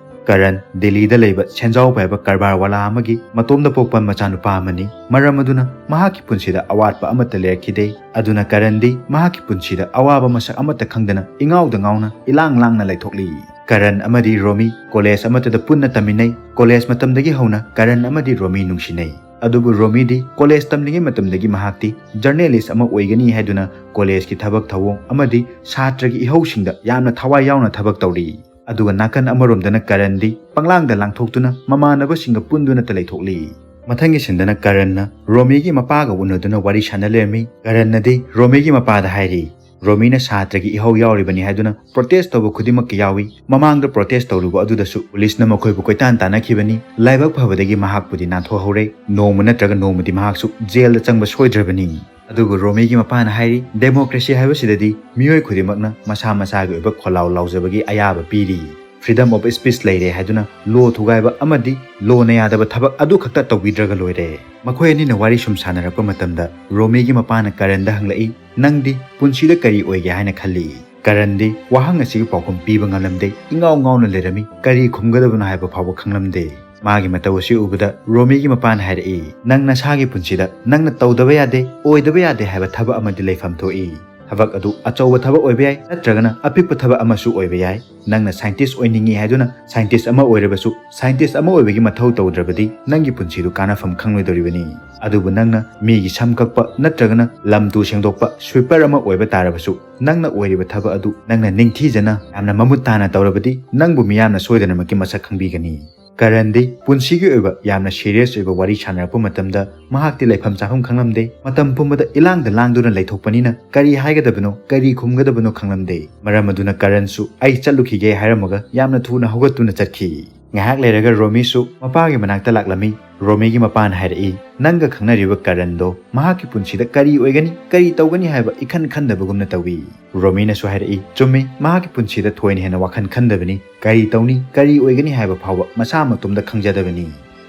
ꯀꯔꯟ ꯗꯦꯜꯂꯤꯗ ꯂꯩꯕ ꯁꯦꯟꯖꯥꯎ ꯄꯥꯏꯕ ꯀꯔꯕꯥꯔ ꯋꯥꯂꯥ ꯑꯃꯒꯤ ꯃꯇꯣꯝꯗ ꯄꯣꯛꯄ ꯃꯆꯥꯅꯨꯄꯥ ꯑꯃꯅꯤ꯫ ꯃꯔꯝ ꯑꯗꯨꯅ ꯃꯍꯥꯛꯀꯤ ꯄꯨꯟꯁꯤꯗ ꯑꯋꯥꯠꯄ ꯑꯃꯠꯇ ꯂꯩꯔꯛꯈꯤꯗꯦ꯫ ꯑꯗꯨꯅ ꯀꯔꯟꯗꯤ ꯃꯍꯥꯛꯀꯤ ꯄꯨꯟꯁꯤꯗ ꯑꯋꯥꯕ ꯃꯁꯛ ꯑꯃꯠꯇ ꯈꯪꯗꯅ ꯏꯉꯥꯎꯗ ꯉꯥꯎꯅ ꯏꯂꯥꯡ ꯂꯥꯡꯅ ꯂꯩꯊꯣꯛꯂꯤ꯫ ꯀꯔꯟ ꯑꯃꯗꯤ ꯔꯣꯃꯤ ꯀꯣꯂꯦꯖ ꯑꯃꯠꯇꯗ ꯄꯨꯟꯅ ꯇꯝꯃꯤꯟꯅꯩ꯫ ꯀꯣꯂꯦꯖ ꯃꯇꯝꯗꯒꯤ ꯍꯧꯅ ꯀꯔꯟ ꯑꯃꯗꯤ ꯔꯣꯃꯤ ꯅꯨꯡꯁꯤꯅꯩ꯫ ꯑꯗꯨꯕꯨ ꯔꯣꯃꯤꯗꯤ ꯀꯣꯂꯦꯖ ꯇꯝꯂꯤꯉꯩ ꯃꯇꯝꯗꯒꯤ ꯃꯍꯥꯛꯇꯤ ꯖꯔꯅꯦꯂꯤꯁ ꯑꯃ ꯑꯣꯏꯒꯅꯤ ꯍꯥꯏꯗꯨꯅ ꯀꯣꯂꯦꯖꯀꯤ ꯊꯕꯛ ꯊꯧꯑꯣꯡ ꯑꯃꯗꯤ ꯁꯥꯇ꯭ꯔꯒꯤ ꯏꯍꯧꯁꯤꯡꯗ ꯌꯥꯝꯅ ꯊꯋꯥꯏ ꯌꯥꯎꯅ ꯊꯕꯛ ꯇꯧꯔꯤ꯫ ꯑꯗꯨꯒ ꯅꯥꯀꯟ ꯑꯃꯔꯣꯝꯗꯅ ꯀꯔꯟꯗꯤ ꯄꯪꯂꯥꯡꯗ ꯂꯥꯡꯊꯣꯛꯇꯨꯅ ꯃꯃꯥꯟꯅꯕꯁꯤꯡꯒ ꯄꯨꯟꯗꯨꯅꯇ ꯂꯩꯊꯣꯛꯂꯤ꯫ ꯃꯊꯪꯒꯤ ꯁꯤꯟꯗꯅ ꯀꯔꯟꯅ ꯔꯣꯃꯤꯒꯤ ꯃꯄꯥꯒ ꯎꯅꯗꯨꯅ ꯋꯥꯔꯤ ꯁꯥꯟꯅ ꯂꯩꯔꯝꯃꯤ꯫ ꯀꯔꯟꯅꯗꯤ ꯔꯣꯃꯤꯒꯤ ꯃꯄꯥꯗ ꯍꯥꯏꯔꯤ, ꯔꯣꯃꯤꯅ ꯁꯥꯇ꯭ꯔꯒꯤ ꯏꯍꯧ ꯌꯥꯎꯔꯤꯕꯅꯤ ꯍꯥꯏꯗꯨꯅ ꯄ꯭ꯔꯣꯇꯦꯁ ꯇꯧꯕ ꯈꯨꯗꯤꯡꯃꯛꯀꯤ ꯌꯥꯎꯏ꯫ ꯃꯃꯥꯡꯗ ꯄ꯭ꯔꯣꯇꯦꯁ ꯇꯧꯔꯨꯕ ꯑꯗꯨꯗꯁꯨ ꯄꯨꯂꯤꯁꯅ ꯃꯈꯣꯏꯕꯨ ꯀꯣꯏꯇꯥꯟ ꯇꯥꯟꯅꯈꯤꯕꯅꯤ꯫ ꯂꯥꯏꯕꯛ ꯐꯕꯗꯒꯤ ꯃꯍꯥꯛꯄꯨꯗꯤ ꯅꯥꯟꯊꯣꯛꯍꯧꯔꯦ꯫ ꯅꯣꯡꯃ ꯅꯠꯇ꯭ꯔꯒ ꯅꯣꯡꯃꯗꯤ ꯃꯍꯥꯛꯁꯨ ꯖꯦꯜꯗ ꯆꯪꯕ ꯁꯣꯏꯗ꯭ꯔꯕꯅꯤ꯫ ꯑꯗꯨꯕꯨ ꯔꯣꯃꯤꯒꯤ ꯃꯄꯥꯅ ꯍꯥꯏꯔꯤ, ꯗꯦꯃꯣꯀ꯭ꯔꯦꯁꯤ ꯍꯥꯏꯕꯁꯤꯗꯗꯤ ꯃꯤꯑꯣꯏ ꯈꯨꯗꯤꯡꯃꯛꯅ ꯃꯁꯥ ꯃꯁꯥꯒꯤ ꯑꯣꯏꯕ ꯈꯣꯜꯂꯥꯎ ꯂꯥꯎꯖꯕꯒꯤ ꯑꯌꯥꯕ ꯄꯤꯔꯤ꯫ Freedom of speech ꯂꯩꯔꯦ ꯍꯥꯏꯗꯨꯅ ꯂꯣ ꯊꯨꯒꯥꯏꯕ ꯑꯃꯗꯤ ꯂꯣꯅ ꯌꯥꯗꯕ ꯊꯕꯛ ꯑꯗꯨ ꯈꯛꯇ ꯇꯧꯕꯤꯗ꯭ꯔꯒ ꯂꯣꯏꯔꯦ꯫ ꯃꯈꯣꯏ ꯑꯅꯤꯅ ꯋꯥꯔꯤ ꯁꯨꯝ ꯁꯥꯟꯅꯔꯛꯄ ꯃꯇꯝꯗ ꯔꯣꯃꯤꯒꯤ ꯃꯄꯥꯅ ꯀꯔꯟꯗ ꯍꯪꯂꯛꯏ, "ꯅꯪꯗꯤ ꯄꯨꯟꯁꯤꯗ ꯀꯔꯤ ꯑꯣꯏꯒꯦ ꯍꯥꯏꯅ ꯈꯜꯂꯤ?" ꯀꯔꯟꯗꯤ ꯋꯥꯍꯪ ꯑꯁꯤꯒꯤ ꯄꯥꯎꯈꯨꯝ ꯄꯤꯕ ꯉꯝꯂꯝꯗꯦ꯫ ꯏꯉꯥꯎ ꯉꯥꯎꯅ ꯂꯩꯔꯝꯃꯤ꯫ ꯀꯔꯤ ꯈꯨꯝꯒꯗꯕꯅꯣ ꯍꯥꯏꯕ ꯐꯥꯎꯕ ꯈꯪꯂꯝꯗꯦ꯫ ꯃꯥꯒꯤ ꯃꯇꯧ ꯑꯁꯤ ꯎꯕꯗ ꯔꯣꯃꯤꯒꯤ ꯃꯄꯥꯅ ꯍꯥꯏꯔꯛꯏ, "ꯅꯪ ꯅꯁꯥꯒꯤ ꯄꯨꯟꯁꯤꯗ ꯅꯪꯅ ꯇꯧꯗꯕ ꯌꯥꯗꯦ, ꯑꯣꯏꯗꯕ ꯌꯥꯗꯦ ꯍꯥꯏꯕ ꯊꯕꯛ ꯑꯃꯗꯤ ꯂꯩꯐꯝ ꯊꯣꯛꯏ꯫ ꯊꯕꯛ ꯑꯗꯨ ꯑꯆꯧꯕ ꯊꯕꯛ ꯑꯣꯏꯕ ꯌꯥꯏ, ꯅꯠꯇ꯭ꯔꯒꯅ ꯑꯄꯤꯛꯄ ꯊꯕꯛ ꯑꯃꯁꯨ ꯑꯣꯏꯕ ꯌꯥꯏ꯫ ꯅꯪꯅ ꯁꯥꯏꯟꯇꯤꯁ ꯑꯣꯏꯅꯤꯡꯏ ꯍꯥꯏꯗꯨꯅ ꯁꯥꯏꯟꯇꯤꯁ ꯑꯃ ꯑꯣꯏꯔꯕꯁꯨ, ꯁꯥꯏꯟꯇꯤꯁ ꯑꯃ ꯑꯣꯏꯕꯒꯤ ꯃꯊꯧ ꯇꯧꯗ꯭ꯔꯕꯗꯤ ꯅꯪꯒꯤ ꯄꯨꯟꯁꯤꯗꯨ ꯀꯥꯟꯅꯐꯝ ꯈꯪꯂꯣꯏꯗꯧꯔꯤꯕꯅꯤ꯫ ꯑꯗꯨꯕꯨ ꯅꯪꯅ ꯃꯤꯒꯤ ꯁꯝ ꯀꯛꯄ ꯅꯠꯇ꯭ꯔꯒꯅ ꯂꯝ ꯇꯨ ꯁꯦꯡꯗꯣꯛꯄ ꯁ꯭ꯋꯤꯄꯔ ꯑꯃ ꯑꯣꯏꯕ ꯇꯥꯔꯕꯁꯨ, ꯅꯪꯅ ꯑꯣꯏꯔꯤꯕ ꯊꯕꯛ ꯑꯗꯨ ꯅꯪꯅ ꯅꯤꯡꯊꯤꯖꯅ ꯌꯥꯝꯅ ꯃꯃꯨꯠ ꯇꯥꯅ ꯇꯧꯔꯕꯗꯤ ꯅꯪꯕꯨ ꯃꯤꯌꯥꯝꯅ ꯁꯣꯏꯗꯅꯃꯛꯀꯤ ꯃꯁꯛ ꯈꯪꯕꯤꯒꯅꯤ꯫" ꯀꯔꯟꯗꯤ ꯄꯨꯟꯁꯤꯒꯤ ꯑꯣꯏꯕ ꯌꯥꯝꯅ ꯁꯤꯔꯤꯌꯁ ꯑꯣꯏꯕ ꯋꯥꯔꯤ ꯁꯥꯟꯅꯔꯛꯄ ꯃꯇꯝꯗ ꯃꯍꯥꯛꯇꯤ ꯂꯩꯐꯝ ꯆꯥꯐꯝ ꯈꯪꯂꯝꯗꯦ꯫ ꯃꯇꯝ ꯄꯨꯝꯕꯗ ꯏꯂꯥꯡꯗ ꯂꯥꯡꯗꯨꯅ ꯂꯩꯊꯣꯛꯄꯅꯤꯅ ꯀꯔꯤ ꯍꯥꯏꯒꯗꯕꯅꯣ, ꯀꯔꯤ ꯈꯨꯝꯒꯗꯕꯅꯣ ꯈꯪꯂꯝꯗꯦ꯫ ꯃꯔꯝ ꯑꯗꯨꯅ ꯀꯔꯟꯁꯨ "ꯑꯩ ꯆꯠꯂꯨꯈꯤꯒꯦ" ꯍꯥꯏꯔꯝꯃꯒ ꯌꯥꯝꯅ ꯊꯨꯅ ꯍꯧꯒꯠꯇꯨꯅ ꯆꯠꯈꯤ꯫ ꯉꯥꯏꯍꯥꯛ ꯂꯩꯔꯒ ꯔꯣꯃꯤꯁꯨ ꯃꯄꯥꯒꯤ ꯃꯅꯥꯛꯇ ꯂꯥꯛꯂꯝꯃꯤ꯫ ꯔꯣꯃꯤꯒꯤ ꯃꯄꯥꯅ ꯍꯥꯏꯔꯛꯏ, "ꯅꯪꯒ ꯈꯪꯅꯔꯤꯕ ꯀꯔꯟꯗꯣ ꯃꯍꯥꯛꯀꯤ ꯄꯨꯟꯁꯤꯗ ꯀꯔꯤ ꯑꯣꯏꯒꯅꯤ, ꯀꯔꯤ ꯇꯧꯒꯅꯤ ꯍꯥꯏꯕ ꯏꯈꯟ ꯈꯟꯗꯕꯒꯨꯝꯅ ꯇꯧꯏ꯫" ꯔꯣꯃꯤꯅꯁꯨ ꯍꯥꯏꯔꯛꯏ, "ꯆꯨꯝꯃꯤ, ꯃꯍꯥꯛꯀꯤ ꯄꯨꯟꯁꯤꯗ ꯊꯣꯏꯅ ꯍꯦꯟꯅ ꯋꯥꯈꯜ ꯈꯟꯗꯕꯅꯤ꯫ ꯀꯔꯤ ꯇꯧꯅꯤ, ꯀꯔꯤ ꯑꯣꯏꯒꯅꯤ ꯍꯥꯏꯕ ꯐꯥꯎꯕ ꯃꯁꯥ ꯃꯇꯣꯝꯗ ꯈꯪꯖꯗꯕꯅꯤ꯫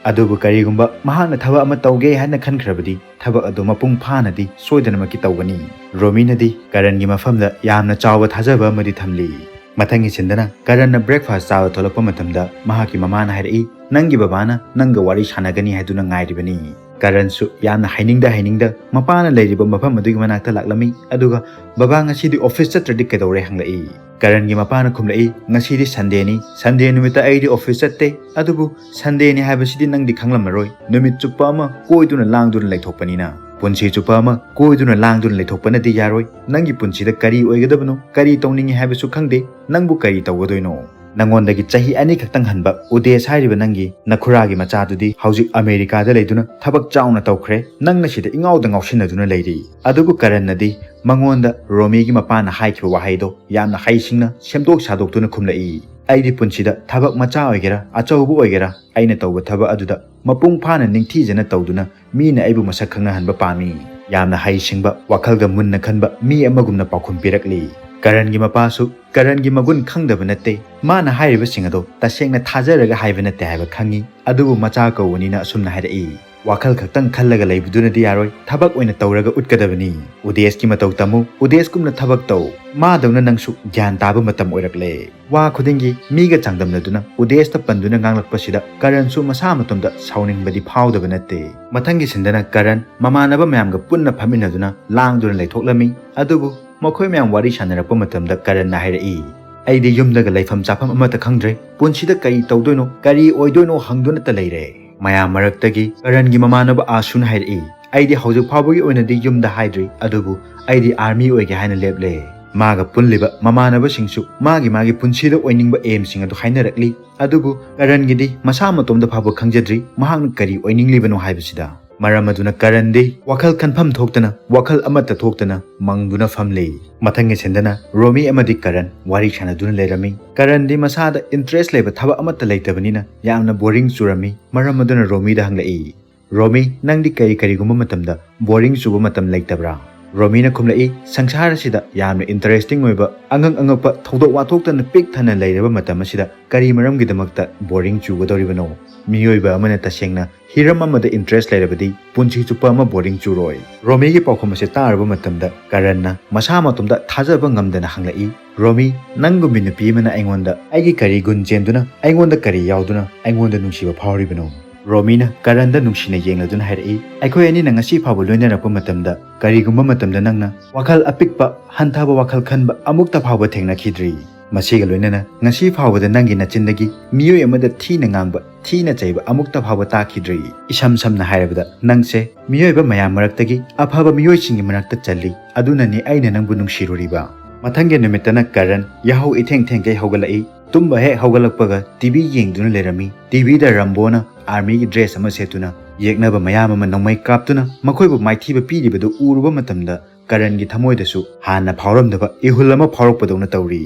ꯑꯗꯨꯕꯨ ꯀꯔꯤꯒꯨꯝꯕ ꯃꯍꯥꯛꯅ ꯊꯕꯛ ꯑꯃ ꯇꯧꯒꯦ ꯍꯥꯏꯅ ꯈꯟꯈ꯭ꯔꯕꯗꯤ ꯊꯕꯛ ꯑꯗꯨ ꯃꯄꯨꯡ ꯐꯥꯅꯗꯤ ꯁꯣꯏꯗꯅꯃꯛꯀꯤ ꯇꯧꯒꯅꯤ꯫" ꯔꯣꯃꯤꯅꯗꯤ ꯀꯔꯟꯒꯤ ꯃꯐꯝꯗ ꯌꯥꯝꯅ ꯆꯥꯎꯕ ꯊꯥꯖꯕ ꯑꯃꯗꯤ ꯊꯝꯂꯤ꯫ ꯃꯊꯪꯒꯤ ꯁꯤꯟꯗꯅ ꯀꯔꯟꯅ breakfast ꯆꯥꯕ ꯊꯣꯛꯂꯛꯄ ꯃꯇꯝꯗ ꯃꯍꯥꯛꯀꯤ ꯃꯃꯥꯅ ꯍꯥꯏꯔꯛꯏ, "ꯅꯪꯒꯤ ꯕꯕꯥꯅ ꯅꯪꯒ ꯋꯥꯔꯤ ꯁꯥꯟꯅꯒꯅꯤ ꯍꯥꯏꯗꯨꯅ ꯉꯥꯏꯔꯤꯕꯅꯤ꯫" ꯀꯔꯟꯁꯨ ꯌꯥꯝꯅ ꯍꯥꯏꯅꯤꯡꯗ ꯍꯥꯏꯅꯤꯡꯗ ꯃꯄꯥꯅ ꯂꯩꯔꯤꯕ ꯃꯐꯝ ꯑꯗꯨꯒꯤ ꯃꯅꯥꯛꯇ ꯂꯥꯛꯂꯝꯃꯤ, ꯑꯗꯨꯒ, "ꯕꯕꯥ, ꯉꯁꯤꯗꯤ office ꯆꯠꯇ꯭ꯔꯗꯤ ꯀꯩꯗꯧꯔꯦ?" ꯍꯪꯂꯛꯏ꯫ ꯀꯔꯟꯒꯤ ꯃꯄꯥꯅ ꯈꯨꯝꯂꯛꯏ, "ꯉꯁꯤꯗꯤ Sundayꯅꯤ, Sunday ꯅꯨꯃꯤꯠꯇ ꯑꯩꯗꯤ office ꯆꯠꯇꯦ, ꯑꯗꯨꯕꯨ Sundayꯅꯤ ꯍꯥꯏꯕꯁꯤꯗꯤ ꯅꯪꯗꯤ ꯈꯪꯂꯝꯃꯔꯣꯏ, ꯅꯨꯃꯤꯠ ꯆꯨꯞꯄ ꯑꯃ ꯀꯣꯏꯗꯨꯅ ꯂꯥꯡꯗꯨꯅ ꯂꯩꯊꯣꯛꯄꯅꯤꯅ꯫ ꯄꯨꯟꯁꯤ ꯆꯨꯞꯄ ꯑꯃ ꯀꯣꯏꯗꯨꯅ ꯂꯥꯡꯗꯨꯅ ꯂꯩꯊꯣꯛꯄꯅꯗꯤ ꯌꯥꯔꯣꯏ꯫ ꯅꯪꯒꯤ ꯄꯨꯟꯁꯤꯗ ꯀꯔꯤ ꯑꯣꯏꯒꯗꯕꯅꯣ, ꯀꯔꯤ ꯇꯧꯅꯤꯡꯉꯤ ꯍꯥꯏꯕꯁꯨ ꯈꯪꯗꯦ, ꯅꯪꯕꯨ ꯀꯔꯤ ꯇꯧꯒꯗꯣꯏꯅꯣ?" ꯅꯪꯉꯣꯟꯗꯒꯤ ꯆꯍꯤ ꯑꯅꯤ ꯈꯛꯇꯪ ꯍꯟꯕ ꯎꯗꯦꯁ ꯍꯥꯏꯔꯤꯕ ꯅꯪꯒꯤ ꯅꯈꯨꯔꯥꯒꯤ ꯃꯆꯥꯗꯨꯗꯤ ꯍꯧꯖꯤꯛ ꯑꯃꯦꯔꯤꯀꯥꯗ ꯂꯩꯗꯨꯅ ꯊꯕꯛ ꯆꯥꯎꯅ ꯇꯧꯈ꯭ꯔꯦ꯫ ꯅꯪꯅ ꯁꯤꯗ ꯏꯉꯥꯎꯗ ꯉꯥꯎꯁꯤꯟꯅꯗꯨꯅ ꯂꯩꯔꯤ꯫ ꯑꯗꯨꯕꯨ ꯀꯔꯟꯅꯗꯤ ꯃꯉꯣꯟꯗ ꯔꯣꯃꯤꯒꯤ ꯃꯄꯥꯅ ꯍꯥꯏꯈꯤꯕ ꯋꯥꯍꯩꯗꯣ ꯌꯥꯝꯅ ꯍꯩꯁꯤꯡꯅ ꯁꯦꯝꯗꯣꯛ ꯁꯥꯗꯣꯛꯇꯨꯅ ꯈꯨꯝꯂꯛꯏ, "ꯑꯩꯗꯤ ꯄꯨꯟꯁꯤꯗ ꯊꯕꯛ ꯃꯆꯥ ꯑꯣꯏꯒꯦꯔꯥ, ꯑꯆꯧꯕ ꯑꯣꯏꯒꯦꯔꯥ, ꯑꯩꯅ ꯇꯧꯕ ꯊꯕꯛ ꯑꯗꯨꯗ ꯃꯄꯨꯡ ꯐꯥꯅ ꯅꯤꯡꯊꯤꯖꯅ ꯇꯧꯗꯨꯅ ꯃꯤꯅ ꯑꯩꯕꯨ ꯃꯁꯛ ꯈꯪꯅꯍꯟꯕ ꯄꯥꯝꯃꯤ꯫" ꯌꯥꯝꯅ ꯍꯩꯁꯤꯡꯕ, ꯋꯥꯈꯜꯒ ꯃꯨꯟꯅ ꯈꯟꯕ ꯃꯤ ꯑꯃꯒꯨꯝꯅ ꯄꯥꯎꯈꯨꯝ ꯄꯤꯔꯛꯂꯤ꯫ ꯀꯔꯟꯒꯤ ꯃꯄꯥꯁꯨ ꯀꯔꯟꯒꯤ ꯃꯒꯨꯟ ꯈꯪꯗꯕ ꯅꯠꯇꯦ꯫ ꯃꯥꯅ ꯍꯥꯏꯔꯤꯕꯁꯤꯡ ꯑꯗꯣ ꯇꯁꯦꯡꯅ ꯊꯥꯖꯔꯒ ꯍꯥꯏꯕ ꯅꯠꯇꯦ ꯍꯥꯏꯕ ꯈꯪꯉꯤ, ꯑꯗꯨꯕꯨ ꯃꯆꯥ ꯀꯧꯕꯅꯤꯅ ꯑꯁꯨꯝꯅ ꯍꯥꯏꯔꯛꯏ, "ꯋꯥꯈꯜ ꯈꯛꯇꯪ ꯈꯜꯂꯒ ꯂꯩꯕꯗꯨꯅꯗꯤ ꯌꯥꯔꯣꯏ, ꯊꯕꯛ ꯑꯣꯏꯅ ꯇꯧꯔꯒ ꯎꯠꯀꯗꯕꯅꯤ꯫ ꯎꯗꯦꯁꯀꯤ ꯃꯇꯧ ꯇꯝꯃꯨ, ꯎꯗꯦꯁꯀꯨꯝꯅ ꯊꯕꯛ ꯇꯧ꯫ ꯃꯥꯗꯧꯅ ꯅꯪꯁꯨ ꯒ꯭ꯌꯥꯟ ꯇꯥꯕ ꯃꯇꯝ ꯑꯣꯏꯔꯛꯂꯦ꯫" ꯋꯥ ꯈꯨꯗꯤꯡꯒꯤ ꯃꯤꯒ ꯆꯥꯡꯗꯝꯅꯗꯨꯅ ꯎꯗꯦꯁꯇ ꯄꯟꯗꯨꯅ ꯉꯥꯡꯂꯛꯄꯁꯤꯗ ꯀꯔꯟꯁꯨ ꯃꯁꯥ ꯃꯇꯣꯝꯗ ꯁꯥꯎꯅꯤꯡꯕꯗꯤ ꯐꯥꯎꯗꯕ ꯅꯠꯇꯦ꯫ ꯃꯊꯪꯒꯤ ꯁꯤꯟꯗꯅ ꯀꯔꯟ ꯃꯃꯥꯟꯅꯕ ꯃꯌꯥꯝꯒ ꯄꯨꯟꯅ ꯐꯝꯃꯤꯟꯅꯗꯨꯅ ꯂꯥꯡꯗꯨꯅ ꯂꯩꯊꯣꯛꯂꯝꯃꯤ꯫ ꯑꯗꯨꯕꯨ ꯃꯈꯣꯏ ꯃꯌꯥꯝ ꯋꯥꯔꯤ ꯁꯥꯟꯅꯔꯛꯄ ꯃꯇꯝꯗ ꯀꯔꯟꯅ ꯍꯥꯏꯔꯛꯏ, "ꯑꯩꯗꯤ ꯌꯨꯝꯗꯒ ꯂꯩꯐꯝ ꯆꯥꯐꯝ ꯑꯃꯠꯇ ꯈꯪꯗ꯭ꯔꯦ꯫ ꯄꯨꯟꯁꯤꯗ ꯀꯔꯤ ꯇꯧꯗꯣꯏꯅꯣ, ꯀꯔꯤ ꯑꯣꯏꯗꯣꯏꯅꯣ ꯍꯪꯗꯨꯅꯇ ꯂꯩꯔꯦ꯫" ꯃꯌꯥꯝ ꯃꯔꯛꯇꯒꯤ ꯀꯔꯟꯒꯤ ꯃꯃꯥꯟꯅꯕ ꯑꯥꯁꯨꯅ ꯍꯥꯏꯔꯛꯏ, "ꯑꯩꯗꯤ ꯍꯧꯖꯤꯛ ꯐꯥꯎꯕꯒꯤ ꯑꯣꯏꯅꯗꯤ ꯌꯨꯝꯗ ꯍꯥꯏꯗ꯭ꯔꯤ, ꯑꯗꯨꯕꯨ ꯑꯩꯗꯤ army ꯑꯣꯏꯒꯦ ꯍꯥꯏꯅ ꯂꯦꯞꯂꯦ꯫ ꯃꯥꯒ ꯄꯨꯜꯂꯤꯕ ꯃꯃꯥꯟꯅꯕꯁꯤꯡꯁꯨ ꯃꯥꯒꯤ ꯃꯥꯒꯤ ꯄꯨꯟꯁꯤꯗ ꯑꯣꯏꯅꯤꯡꯕ aimꯁꯤꯡ ꯑꯗꯨ ꯍꯥꯏꯅꯔꯛꯂꯤ꯫ ꯑꯗꯨꯕꯨ ꯀꯔꯟꯒꯤꯗꯤ ꯃꯁꯥ ꯃꯇꯣꯝꯗ ꯐꯥꯎꯕ ꯈꯪꯖꯗ꯭ꯔꯤ ꯃꯍꯥꯛꯅ ꯀꯔꯤ ꯑꯣꯏꯅꯤꯡꯂꯤꯕꯅꯣ ꯍꯥꯏꯕꯁꯤꯗ꯫ ꯃꯔꯝ ꯑꯗꯨꯅ ꯀꯔꯟꯗꯤ ꯋꯥꯈꯜ ꯈꯟꯐꯝ ꯊꯣꯛꯇꯅ, ꯋꯥꯈꯜ ꯑꯃꯠꯇ ꯊꯣꯛꯇꯅ ꯃꯪꯗꯨꯅ ꯐꯝꯂꯤ꯫ ꯃꯊꯪꯒꯤ ꯁꯤꯟꯗꯅ ꯔꯣꯃꯤ ꯑꯃꯗꯤ ꯀꯔꯟ ꯋꯥꯔꯤ ꯁꯥꯟꯅꯗꯨꯅ ꯂꯩꯔꯝꯃꯤ꯫ ꯀꯔꯟꯗꯤ ꯃꯁꯥꯗ ꯏꯟꯇꯔꯦꯁ ꯂꯩꯕ ꯊꯕꯛ ꯑꯃꯠꯇ ꯂꯩꯇꯕꯅꯤꯅ ꯌꯥꯝꯅ ꯕꯣꯔꯤꯡ ꯆꯨꯔꯝꯃꯤ꯫ ꯃꯔꯝ ꯑꯗꯨꯅ ꯔꯣꯃꯤꯗ ꯍꯪꯂꯛꯏ, "ꯔꯣꯃꯤ, ꯅꯪꯗꯤ ꯀꯔꯤ ꯀꯔꯤꯒꯨꯝꯕ ꯃꯇꯝꯗ ꯕꯣꯔꯤꯡ ꯆꯨꯕ ꯃꯇꯝ ꯂꯩꯇꯕ꯭ꯔꯥ?" ꯔꯣꯃꯤꯅ ꯈꯨꯝꯂꯛꯏ, "ꯁꯪꯁꯥꯔ ꯑꯁꯤꯗ ꯌꯥꯝꯅ ꯏꯟꯇꯔꯦꯁꯇꯤꯡ ꯑꯣꯏꯕ, ꯑꯉꯛ ꯑꯉꯛꯄ ꯊꯧꯗꯣꯛ ꯋꯥꯊꯣꯛꯇꯅ ꯄꯤꯛ ꯊꯟꯅ ꯂꯩꯔꯕ ꯃꯇꯝ ꯑꯁꯤꯗ ꯀꯔꯤ ꯃꯔꯝꯒꯤꯗꯃꯛꯇ ꯕꯣꯔꯤꯡ ꯆꯨꯒꯗꯧꯔꯤꯕꯅꯣ? ꯃꯤꯑꯣꯏꯕ ꯑꯃꯅ ꯇꯁꯦꯡꯅ ꯍꯤꯔꯝ ꯑꯃꯗ ꯏꯟꯇꯔꯦꯁ ꯂꯩꯔꯕꯗꯤ ꯄꯨꯟꯁꯤ ꯆꯨꯞꯄ ꯑꯃ ꯕꯣꯔꯤꯡ ꯆꯨꯔꯣꯏ꯫" ꯔꯣꯃꯤꯒꯤ ꯄꯥꯎꯈꯨꯝ ꯑꯁꯤ ꯇꯥꯔꯕ ꯃꯇꯝꯗ ꯀꯔꯟꯅ ꯃꯁꯥ ꯃꯇꯣꯝꯇ ꯊꯥꯖꯕ ꯉꯝꯗꯅ ꯍꯪꯂꯛꯏ, "ꯔꯣꯃꯤ, ꯅꯪꯒꯨꯝꯕꯤ ꯅꯨꯄꯤ ꯑꯃꯅ ꯑꯩꯉꯣꯟꯗ ꯑꯩꯒꯤ ꯀꯔꯤ ꯒꯨꯟ ꯆꯦꯟꯗꯨꯅ, ꯑꯩꯉꯣꯟꯗ ꯀꯔꯤ ꯌꯥꯎꯗꯨꯅ ꯑꯩꯉꯣꯟꯗ ꯅꯨꯡꯁꯤꯕ ꯐꯥꯎꯔꯤꯕꯅꯣ?" ꯔꯣꯃꯤꯅ ꯀꯔꯟꯗ ꯅꯨꯡꯁꯤꯅ ꯌꯦꯡꯂꯗꯨꯅ ꯍꯥꯏꯔꯛꯏ, "ꯑꯩꯈꯣꯏ ꯑꯅꯤꯅ ꯉꯁꯤ ꯐꯥꯎꯕ ꯂꯣꯏꯅꯔꯛꯄ ꯃꯇꯝꯗ ꯀꯔꯤꯒꯨꯝꯕ ꯃꯇꯝꯗ ꯅꯪꯅ ꯋꯥꯈꯜ ꯑꯄꯤꯛꯄ, ꯍꯟꯊꯕ ꯋꯥꯈꯜ ꯈꯟꯕ ꯑꯃꯨꯛꯇ ꯐꯥꯎꯕ ꯊꯦꯡꯅꯈꯤꯗ꯭ꯔꯤ꯫ ꯃꯁꯤꯒ ꯂꯣꯏꯅꯅ ꯉꯁꯤ ꯐꯥꯎꯕꯗ ꯅꯪꯒꯤ ꯅꯆꯤꯟꯗꯒꯤ ꯃꯤꯑꯣꯏ ꯑꯃꯗ ꯊꯤꯅ ꯉꯥꯡꯕ, ꯊꯤꯅ ꯆꯩꯕ ꯑꯃꯨꯛꯇ ꯐꯥꯎꯕ ꯇꯥꯈꯤꯗ꯭ꯔꯤ꯫ ꯏꯁꯝ ꯁꯝꯅ ꯍꯥꯏꯔꯕꯗ ꯅꯪꯁꯦ ꯃꯤꯑꯣꯏꯕ ꯃꯌꯥꯝ ꯃꯔꯛꯇꯒꯤ ꯑꯐꯕ ꯃꯤꯑꯣꯏꯁꯤꯡꯒꯤ ꯃꯔꯛꯇ ꯆꯜꯂꯤ꯫ ꯑꯗꯨꯅꯅꯤ ꯑꯩꯅ ꯅꯪꯕꯨ ꯅꯨꯡꯁꯤꯔꯨꯔꯤꯕ꯫" ꯃꯊꯪꯒꯤ ꯅꯨꯃꯤꯠꯇꯅ ꯀꯔꯟ ꯌꯥꯍꯧ ꯏꯊꯦꯡ ꯊꯦꯡꯈꯩ ꯍꯧꯒꯠꯂꯛꯏ꯫ ꯇꯨꯝꯕ ꯍꯦꯛ ꯍꯧꯒꯠꯂꯛꯄꯒ ꯇꯤ ꯚꯤ ꯌꯦꯡꯗꯨꯅ ꯂꯩꯔꯝꯃꯤ꯫ ꯇꯤ ꯚꯤꯗ ꯔꯝꯕꯣꯅ ꯑꯥꯔꯃꯤꯒꯤ ꯗ꯭ꯔꯦꯁ ꯑꯃ ꯁꯦꯠꯇꯨꯅ ꯌꯦꯛꯅꯕ ꯃꯌꯥꯝ ꯑꯃ ꯅꯣꯡꯃꯩ ꯀꯥꯞꯇꯨꯅ ꯃꯈꯣꯏꯕꯨ ꯃꯥꯏꯊꯤꯕ ꯄꯤꯔꯤꯕꯗꯨ ꯎꯔꯨꯕ ꯃꯇꯝꯗ ꯀꯔꯟꯒꯤ ꯊꯃꯣꯏꯗꯁꯨ ꯍꯥꯟꯅ ꯐꯥꯎꯔꯝꯗꯕ ꯏꯍꯨꯜ ꯑꯃ ꯐꯥꯎꯔꯛꯄꯗꯧꯅ ꯇꯧꯔꯤ꯫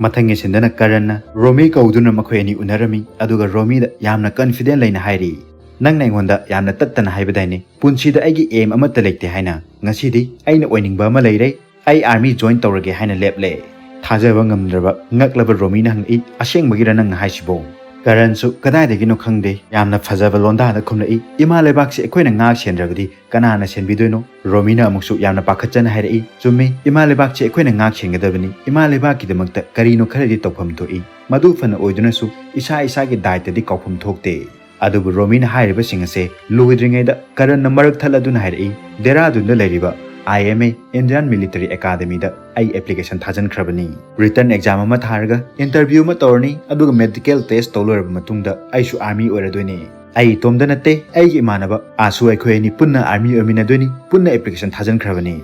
ꯃꯊꯪꯒꯤ ꯁꯤꯟꯗꯅ ꯀꯔꯟꯅ ꯔꯣꯃꯤ ꯀꯧꯗꯨꯅ ꯃꯈꯣꯏ ꯑꯅꯤ ꯎꯅꯔꯝꯃꯤ, ꯑꯗꯨꯒ ꯔꯣꯃꯤꯗ ꯌꯥꯝꯅ ꯀꯟꯐꯤꯗꯦꯟ ꯂꯩꯅ ꯍꯥꯏꯔꯤ, "ꯅꯪꯅ ꯑꯩꯉꯣꯟꯗ ꯌꯥꯝꯅ ꯇꯠꯇꯅ ꯍꯥꯏꯕꯗꯥꯏꯅꯦ, ꯄꯨꯟꯁꯤꯗ ꯑꯩꯒꯤ ꯑꯦꯝ ꯑꯃꯠꯇ ꯂꯩꯇꯦ ꯍꯥꯏꯅ꯫ ꯉꯁꯤꯗꯤ ꯑꯩꯅ ꯑꯣꯏꯅꯤꯡꯕ ꯑꯃ ꯂꯩꯔꯦ, ꯑꯩ ꯑꯥꯔꯃꯤ ꯖꯣꯏꯟ ꯇꯧꯔꯒꯦ ꯍꯥꯏꯅ ꯂꯦꯞꯂꯦ꯫" ꯊꯥꯖꯕ ꯉꯝꯗ꯭ꯔꯕ ꯉꯛꯂꯕ ꯔꯣꯃꯤꯅ ꯍꯪꯂꯛꯏ, "ꯑꯁꯦꯡꯕꯒꯤꯔ ꯅꯪꯅ ꯍꯥꯏꯁꯤꯕꯣ?" ꯀꯔꯟꯁꯨ ꯀꯗꯥꯏꯗꯒꯤꯅꯣ ꯈꯪꯗꯦ, ꯌꯥꯝꯅ ꯐꯖꯕ ꯂꯣꯟꯗꯥꯗ ꯈꯨꯝꯂꯛꯏ, "ꯏꯃꯥ ꯂꯩꯕꯥꯛꯁꯤ ꯑꯩꯈꯣꯏꯅ ꯉꯥꯛ ꯁꯦꯟꯗ꯭ꯔꯕꯗꯤ ꯀꯅꯥꯅ ꯁꯦꯟꯕꯤꯗꯣꯏꯅꯣ?" ꯔꯣꯃꯤꯅ ꯑꯃꯨꯛꯁꯨ ꯌꯥꯝꯅ ꯄꯥꯈꯠꯆꯅ ꯍꯥꯏꯔꯛꯏ, "ꯆꯨꯝꯃꯤ, ꯏꯃꯥ ꯂꯩꯕꯥꯛꯁꯤ ꯑꯩꯈꯣꯏꯅ ꯉꯥꯛ ꯁꯦꯟꯒꯗꯕꯅꯤ꯫ ꯏꯃꯥ ꯂꯩꯕꯥꯛꯀꯤꯗꯃꯛꯇ ꯀꯔꯤꯅꯣ ꯈꯔꯗꯤ ꯇꯧꯐꯝ ꯊꯣꯛꯏ꯫ ꯃꯗꯨ ꯐꯅ ꯑꯣꯏꯗꯨꯅꯁꯨ ꯏꯁꯥ ꯏꯁꯥꯒꯤ ꯗꯥꯏꯇꯗꯤ ꯀꯥꯎꯐꯝ ꯊꯣꯛꯇꯦ꯫" ꯑꯗꯨꯕꯨ ꯔꯣꯃꯤꯅ ꯍꯥꯏꯔꯤꯕꯁꯤꯡ ꯑꯁꯦ ꯂꯣꯏꯗ꯭ꯔꯤꯉꯩꯗ ꯀꯔꯟꯅ ꯃꯔꯛ ꯊꯠꯂꯗꯨꯅ ꯍꯥꯏꯔꯛꯏ, "ꯗꯦꯔꯥꯗꯨꯟꯗ ꯂꯩꯔꯤꯕ ꯑꯥꯏ ꯑꯦꯝ ꯑꯦ, ꯏꯟꯗꯤꯌꯥꯟ ꯃꯤꯂꯤꯇꯔꯤ ꯑꯦꯀꯥꯗꯃꯤꯗ ꯑꯩ ꯑꯦꯄ꯭ꯂꯤꯀꯦꯁꯟ ꯊꯥꯖꯤꯟꯈ꯭ꯔꯕꯅꯤ꯫ ꯔꯤꯇꯟ ꯑꯦꯛꯖꯥꯝ ꯑꯃ ꯊꯥꯔꯒ ꯏꯟꯇꯔꯚ꯭ꯌꯨ ꯑꯃ ꯇꯧꯔꯅꯤ, ꯑꯗꯨꯒ ꯃꯦꯗꯤꯀꯦꯜ ꯇꯦꯁ ꯇꯧ ꯂꯣꯏꯔꯕ ꯃꯇꯨꯡꯗ ꯑꯩꯁꯨ ꯑꯥꯔꯃꯤ ꯑꯣꯏꯔꯗꯣꯏꯅꯤ꯫ ꯑꯩ ꯏꯇꯣꯝꯗ ꯅꯠꯇꯦ, ꯑꯩꯒꯤ ꯏꯃꯥꯟꯅꯕ ꯑꯥꯁꯨ ꯑꯩꯈꯣꯏ ꯑꯅꯤ ꯄꯨꯟꯅ ꯑꯥꯔꯃꯤ ꯑꯣꯏꯃꯤꯟꯅꯗꯣꯏꯅꯤ, ꯄꯨꯟꯅ ꯑꯦꯄ꯭ꯂꯤꯀꯦꯁꯟ ꯊꯥꯖꯤꯟꯈ꯭ꯔꯕꯅꯤ꯫"